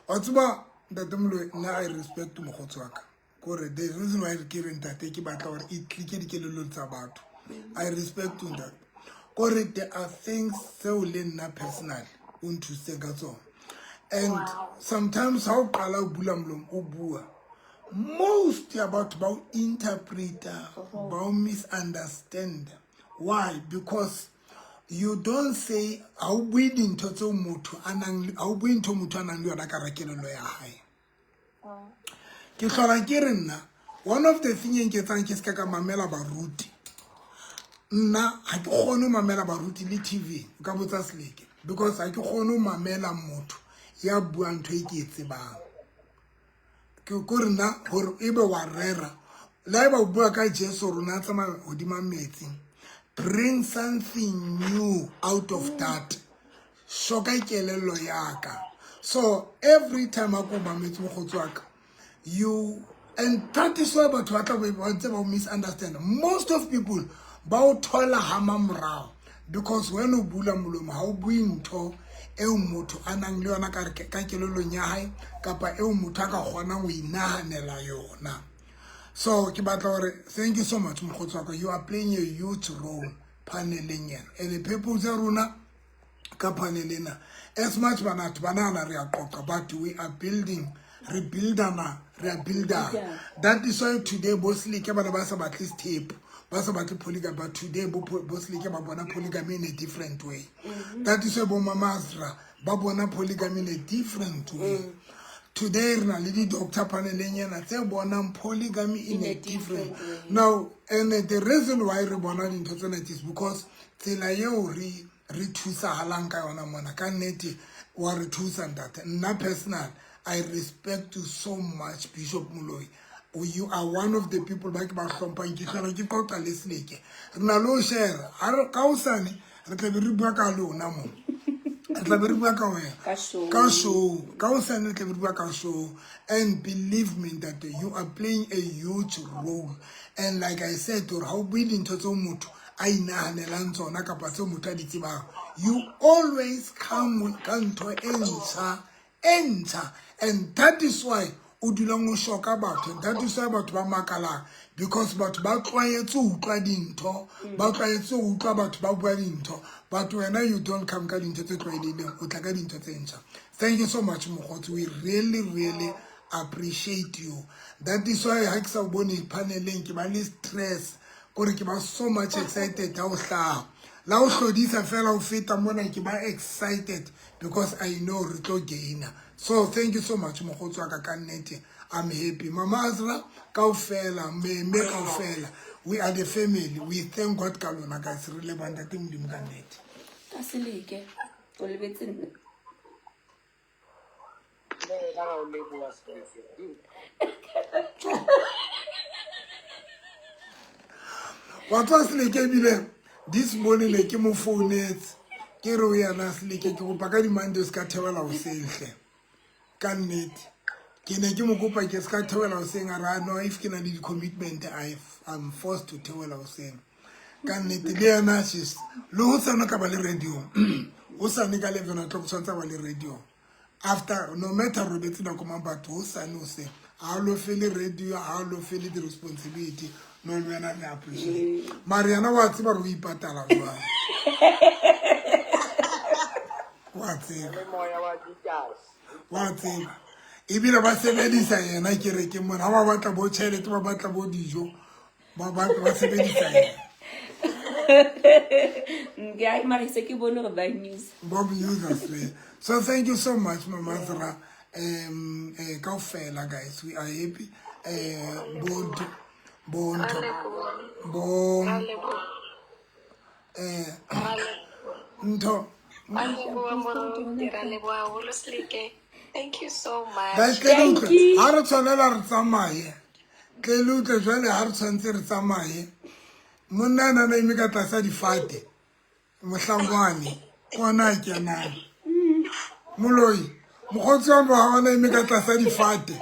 Wa tseba Ntate Moloi, nna I respect mokgotsi wa ka. Kore the reason why ke re ntate ke batla hore e click dikelellong tsa batho. I respect you ntate. Kore there are things tseo le nna personal o nthusitseng ka tsona. And sometimes ha o qala o bula molomo o bua, most ya batho ba o interpreta, ba o misunderstand. Why? Because you don't say ha o bue dintho tseo motho a nang le, ha o bue ntho motho a nang le yona ka hara kelello ya hae. Ke hlola ke re nna, one of the thing e nketsang ke ska ka mamela baruti. Nna ha ke kgone ho mamela baruti le TV, o ka botsa Seleke, because ha ke kgone ho mamela motho ya buang ntho e ke e tsebang. Ke ko re nna hore ebe wa rera, le haeba o bua ka Jesu rona tsamaya hodima metsi, bring something new out of that. Shoka kelello ya ka. So every time a ko mametse mokgotsi wa ka, you and that is why batho ba tla be ba ntse ba o misunderstand. Most of people ba o thola ha mamorao because when o bula molomo ha o bue ntho eo motho a nang le yona ka re ka kelellong ya hae kapa eo motho a ka kgonang ho inahanela yona. So ke batla hore thank you so much mokgotsi wa ka, you are playing a huge role paneleng ena. And the purpose ya rona ka panel ena, as much bana ba nahana re a qoqa, but we are building, re buildana, re a buildana. That is why today bo Seleke bana ba sa batle step, ba sa batle polygamy, but today bo Seleke ba bona polygamy in a different way. That is why bo Mama Azra ba bona polygamy in a different way. Today re na le di-doctor paneleng ena tse bonang polygamy in a different way. Now, and the reason why re bona dintho tsena is because tsela eo re thusahalang ka yona mona, ka nnete wa re thusa ntate. Nna personal, I respect you so much, Bishop Moloi. You are one of the people ba ke ba hlomphang, ke hlola ke qoqa le Seleke. Re na le ho share. Ha re ka hosane, re tla be re bua ka lona mo. Re tla be re bua ka wena. Ka show. Ka show. Ka hosane re tla be re bua ka show. And believe me that you are playing a huge role. And like I said, hore ha o bue dintho tseo motho a inahanelang tsona kapa tseo motho a di tsebang, you always come ka ntho e ntjha, e ntjha. And that is why o dulang o shoka batho. And that is why batho ba makalang, because batho ba tlwaetse ho utlwa dintho, ba tlwaetse ho utlwa batho ba bua dintho, but wena you don't come ka dintho tse tlwaelehileng, o tla ka dintho tse ntjha. Thank you so much mokgotsi, we really really appreciate you. That is why ha ke sa o bone paneleng ke ba le stress, kore ke ba so much excited ha o hlaha. La o hlodisa fela o feta mona ke ba excited because I know re tlo gaina. So thank you so much mokgotsi wa ka, ka nnete I'm happy. Mama Azra kaofela, mme kaofela, we are the family. We thank God ka lona guys, re leboha ntate Modimo ka nnete. Ka Seleke, o lebetse nna. Le wena ra o leboha Seleke. Wa tswa Seleke ebile this morning ne ke mo founetse, ke re o yena Seleke ke kopa ka di-Monday o se ka theohela hoseng hle. Ka nnete ke ne ke mo kopa ke se ka theohela hoseng, a re, no, if ke na le di-commitment, I'm forced to theohela hoseng. Ka nnete le yena she's le hosane o tla ba le radio. Hosane ka 11 o'clock tshwanetse a ba le radio. After no matter robetse nako mang, but hosane hoseng ha o lo fele radio, ha o lo fele di-responsibility, no le wena re appreciate. Mara yena wa tseba hore o ipatala jwang. Wa tseba. Le moya wa ditasi. Wa tseba. Ebile ba sebedisa yena kerekeng mona, ha ba batla bo tjhelete, ba batla bo dijo, ba sebedisa yena. Ke a mara se ke bone hore ba news. Ba news as. So thank you so much Mama Azra. Kaofela guys, we are happy. Bo bo ntho. Ra leboha moruti, ra leboha haholo Seleke. Thank you so much. Guys, tle le Thank utlwe you. ha re tshwanela re tsamaye, tle le utlwe jwale ha re tshwanetse re tsamaye. Monna a nana eme ka tlasa difate, mohlangwane ke ona a kenang. Moloi, mokgotsi wa mo ha ona eme ka tlasa difate.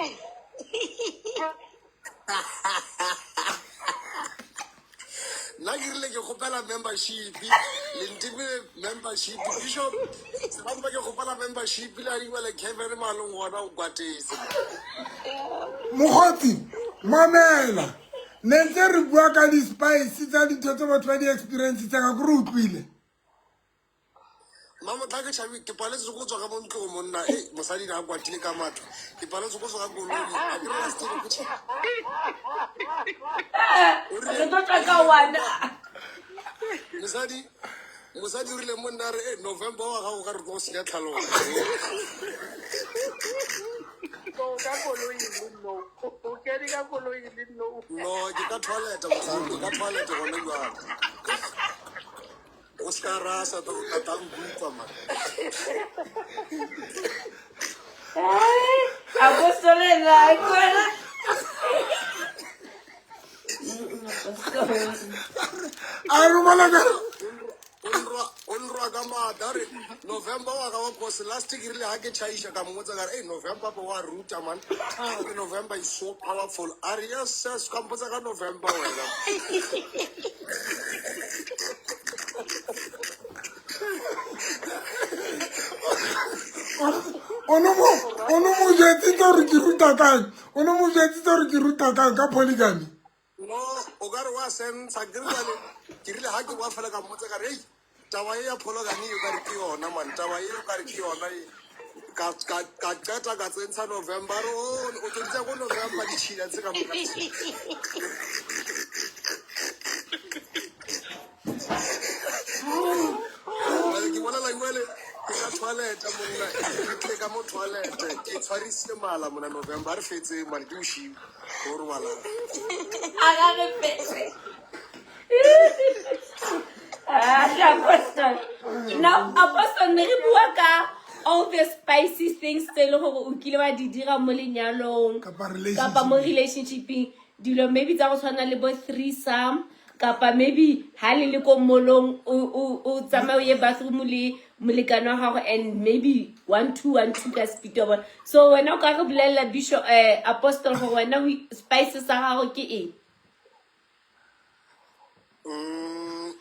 Nna ke rile ke kgopela membership, le ntimile membership. Bishop sebantse ba ke kgopela membership le adima le Kevin malong gona o kwatetse. Mokgotsi, mamela. Ne ntse re bua ka di-spice tsa dintho tse batho ba di experience tsa ka kore utlwile. Mamotla ke tšhabi ke paletse go tswa ka mo ntlong monna e mosadi na a kwatile ka matla, ke paletse go tswa ka koloi a ke re last year ke Re tlo tswa ka one. Mosadi mosadi o rile monna a re e November wa gago ka re tlo go senya tlhaloganyo. O ka koloi le no. O kene ka koloi le no. No, ke ka toilet mosadi, ke ka toilet gone jwale. O se ka rasa to ka tla nkutlwa man. Apostole la kwela. A re bona ka O nrwa ka maatla a re November wa ga wa cause last ke rile ha ke tšhaiša ka mmotsa ka re hey November bo wa ruta man. A re November is so powerful. A re yes yes ka mpotsa ka November wena. O no mo jwetsitse gore ke ruta kang, o no mo jwetsitse gore ke ruta kang ka polygamy. No, o ka re wa sentsha ke rile ke rile ha ke boa fela ka mmotsa ka re hey taba e ya polygamy e ka re ke yona man, taba e o ka re ke yona e. Ka ka ka qeta ka tsentsha November re o o tsentse ko November ditšhila tse ka moka. Ke bolela jwale ke ka toilet monna, ke tle ka mo toilet ke tshwarisitse mala mona November re fetse mane ke boshiu go robala. A ga re fetse. Ah, Apostle. Now, Apostle, ne re bua ka all the spicy things tse e leng gore o kile wa di dira mo lenyalong Kapa kapa mo relationshipeng, dilo maybe tsa go tshwana le bo threesome kapa maybe ha le le ko molong o tsamaye o ye bathroom le molekane wa gago and maybe 1 2 1 2 ka speed wa bona. So wena o ka re bolelela Bishop Apostle gore wena spice sa gago ke eng?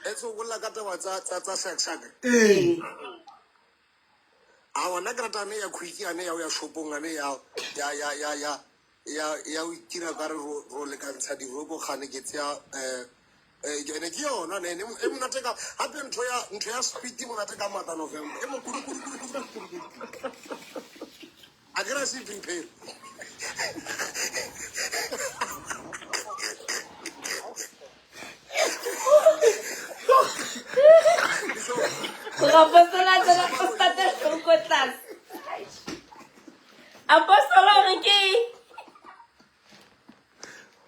E tso bolela ka taba tsa tsa tsa shak shak. Ee. A wona ke rata ane ya quick ane ya o ya shopong ane ya ya ya ya ya ya ya o itira ka re ro lekantsha diroko gane ke tseya ene ke yona ne e monate ka hape ntho ya speed e monate ka matla November e mo kudu kudu kudu kudu kudu kudu. A ke ra se prepare. Apostle a tsena go stata show ko tlase. Apostle o re ke eng?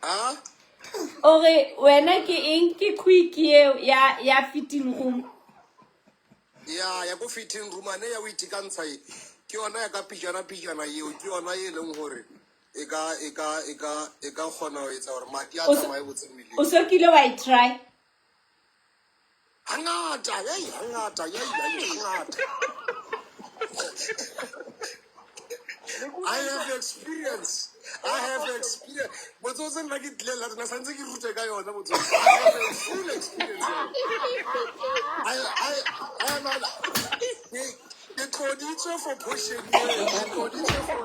Ah? O re wena ke eng ke quick eo ya ya fitting room? Ya ya ko fitting room ane ya o itekantsha e. Ke yona ya ka pijana pijana eo, ke yona e leng hore e ka e ka e ka e ka kgona ho etsa hore madi a tsamaye botse mmeleng. O so kile wa e try? Hangata, hey, hangata, hey, hangata. I have experience. I have experience. Botsotsi nna ke tlile la nna santse ke rute ka yona botsotsi. I have a full experience. I am ke tloditswe for portion eo, ke tloditswe for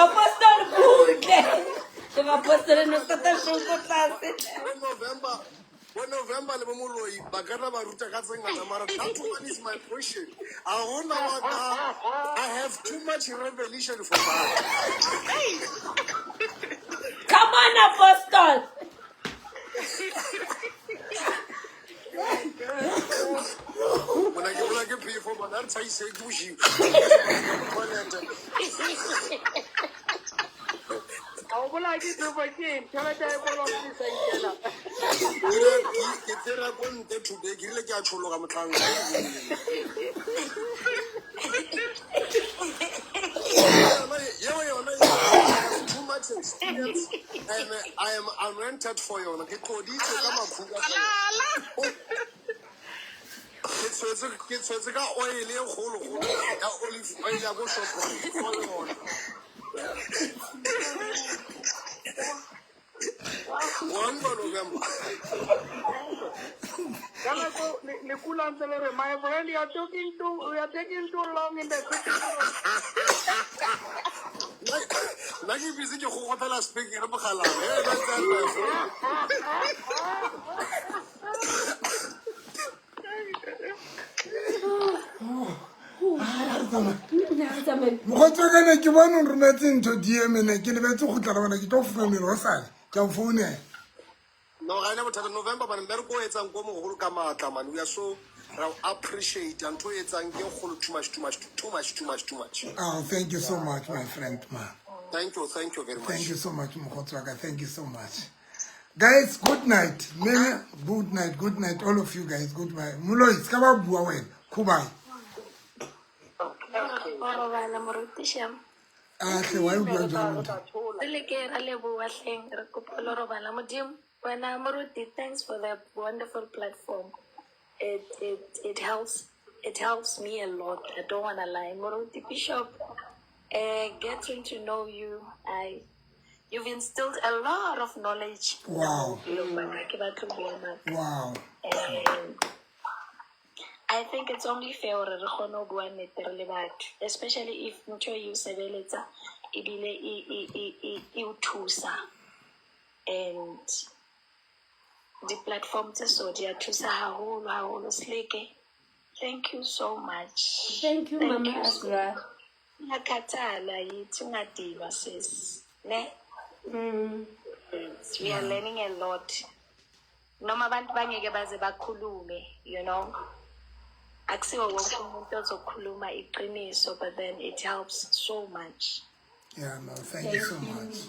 Apostle butle. Ke Apostle no stata show ko tlase. Bo November le bo Moloi ba ka nna ba ruta ka tse ngata mara that one is my portion. A hona wa ka I have too much revelation for that. Come on Apostle. Mona ke bola ke phefo bona re tshaise ke boshiu. A o bolaya ke phefo ke eng? Tšhelete ya sekoloto e sa ikela. Ke tsere ko ntle today, ke rile ke a tshologa motlhang. Yeo yona too much experience and I am anointed for yona. Ke tloditswe ka makhura. Ke tshwetse ka oil e kgologolo ya olive oil ya ko Shoprite for yona. Wa utlwa, November? Ka nako le kula ntse le re, my friend, you are taking too long in the sitting room. Nna ke busy ke gogotela speaker mogalana. Hey, that's that, my friend. Mokgotsi wa ka, ne ke bone o nrometse ntho DM, ne ke lebetse go tla le bona, ke tlo founela gosane, ke a o founela. No, ga ena bothata, November, bane mmereko o etsang ko mogolo ka maatla, man. We are so ra o appreciate ntho o etsang ke kgolo, too much, too much, too much, too much, too much. Oh, thank you so much, my friend, man. Thank you, thank you very much. Thank you so much, mokgotsi wa ka. Thank you so much, guys. Good night. Mene, good night, good night, all of you guys. Good night. Moloi, se ka ba bua wena, khubai. O robala, moruti sham. Atle wa e bua jalo ntho. Re le ke ra leboa hleng, re kopa lo robala. Modimo wena moruti, thanks for the wonderful platform. It helps me a lot. I don't wanna lie, moruti Bishop. Getting to know you, I you've instilled a lot of knowledge bophelong ba ka. Ke batlo bua maaka. And I think it's only fair hore re kgone ho bua nnete re le batho, especially if ntho e o sebeletsa ebile e o thusa. And di-platform tse so di a thusa haholo haholo. Seleke, thank you so much. Thank you, Thank Mama you so Azra. Ngiyakhathala yithi, ungadinwa sis, ne? Mm. We are learning a lot, noma abantu bangeke baze bakhulume, akusiwo wonke umuntu ozokhuluma iqiniso, but then it helps so much. Yeah, no, thank you so much,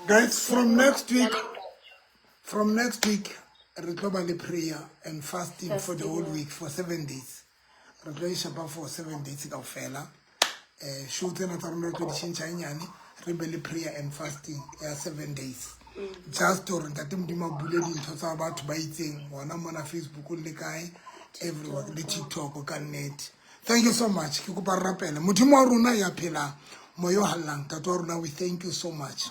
guys. From next week re tlo ba le prayer and fasting for the whole week, for 7 days. Re tlo e shapa for 7 days kaofela. Show tsena tsa rona re tlo di tšhentšha nyane, re be le prayer and fasting ya 7 days, just gore ntate Modimo a bule dintho tsa batho ba itseng gona mona Facebook le kae, everywhere, le TikTok ka nnete. Thank you so much. Ke kopa re rapele. Modimo wa rona ya phelang, moya o hallang, tate wa rona, we thank you so much.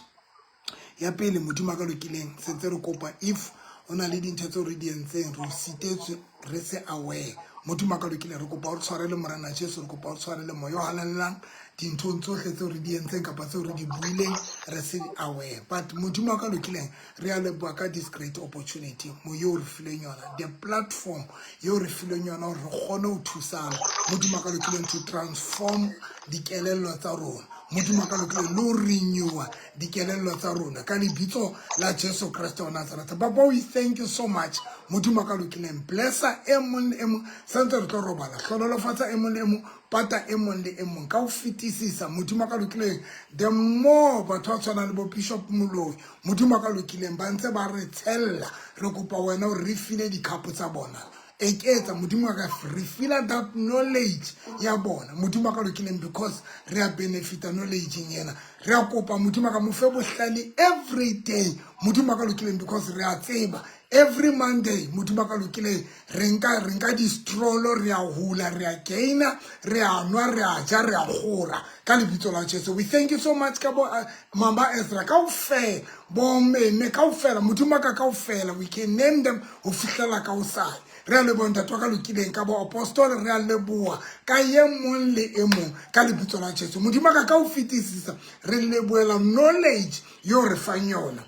Ya pele, Modimo a ka lokileng, sentse re kopa, if o na le dintho tseo re di entseng, re o sitetswe re se aware, Modimo a ka lokileng, re kopa o re tshwarele. Morena Jesu, re kopa o tshwarele, moya o halalelang, dinthong tsohle tseo re di entseng kapa tseo re di buileng re se aware. But Modimo a ka lokileng, re a leboha ka this great opportunity mo yeo re fileng yona, the platform yeo re fileng yona gore re kgone ho thusana, Modimo a ka lokileng, to transform dikelello tsa rona, Modimo a ka lokileng, le ho renewa dikelello tsa rona ka lebitso la Jesu Kreste wa Nazareth. Baba, we thank you so much. Modimo a ka lokileng, blessa e mong le e mong santse re tlo robala, hlonolofatsa e mong le e mong, pata e mong le e mong ka ho fetisisa. Modimo a ka lokileng, the more batho ba tshwanang le bo Bishop Moloi, Modimo a ka lokileng, ba ntse ba re tshella, re kopa wena hore re file dikhapo tsa bona, eketsa, Modimo wa ka, re fila that knowledge ya bona, Modimo wa ka lokileng, because re a benefita knowledgeng ena. Re a kopa, Modimo wa ka, mo fe bohlale every day, Modimo wa ka lokileng, because re a tseba every Monday, Modimo wa ka lokileng, re nka di-stroll, re a hula, re a gaina, re a nwa, re a ja, re a kgora ka lebitso la Jesu. We thank you so much ka bo Mama Ezra kaofela, bo meme kaofela, Modimo wa ka, kaofela we can name them ho fihlela ka hosane. Re a leboha, ntate wa ka lokileng, ka bo apostole, re a leboha ka ye mong le e mong ka lebitso la Jesu. Modimo wa ka, ka ho fetisisa re lebohela knowledge yeo re fang yona,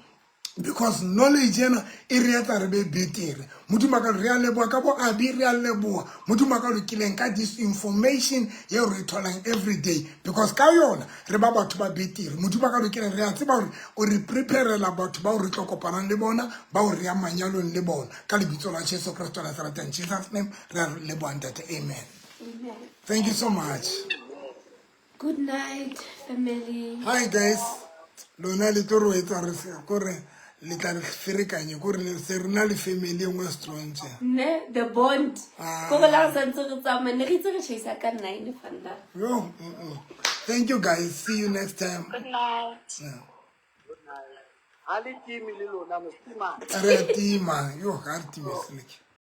because knowledge ena e re etsa re be betere. Modimo ka, re a leboha ka bo abi, re a leboha, Modimo ka lokileng, ka this information yeo re e tholang every day, because ka yona re ba batho ba betere. Modimo ka lokileng, re a tseba gore o re preparela batho bao re tlo kopanang le bona, bao re ya manyalong le bona, ka lebitso la Jesu Kristo wa Nazareth. In Jesus name re a leboha, ntate. Amen. Amen. Thank you so much. Good night, family. Hi guys. Lona le tlo re etsa re se kore le tla re ferekanye kore le se re na le family e nngwe strong tje. Ne, the bond. Ah. Ko re la re santse re tsamaya ne re itse re tjhaisa ka 9 fanda. Yo, Thank you guys. See you next time. Good night. Yeah. Ha le time le lona mostima. Re a tima. Yo, ga re time seneke.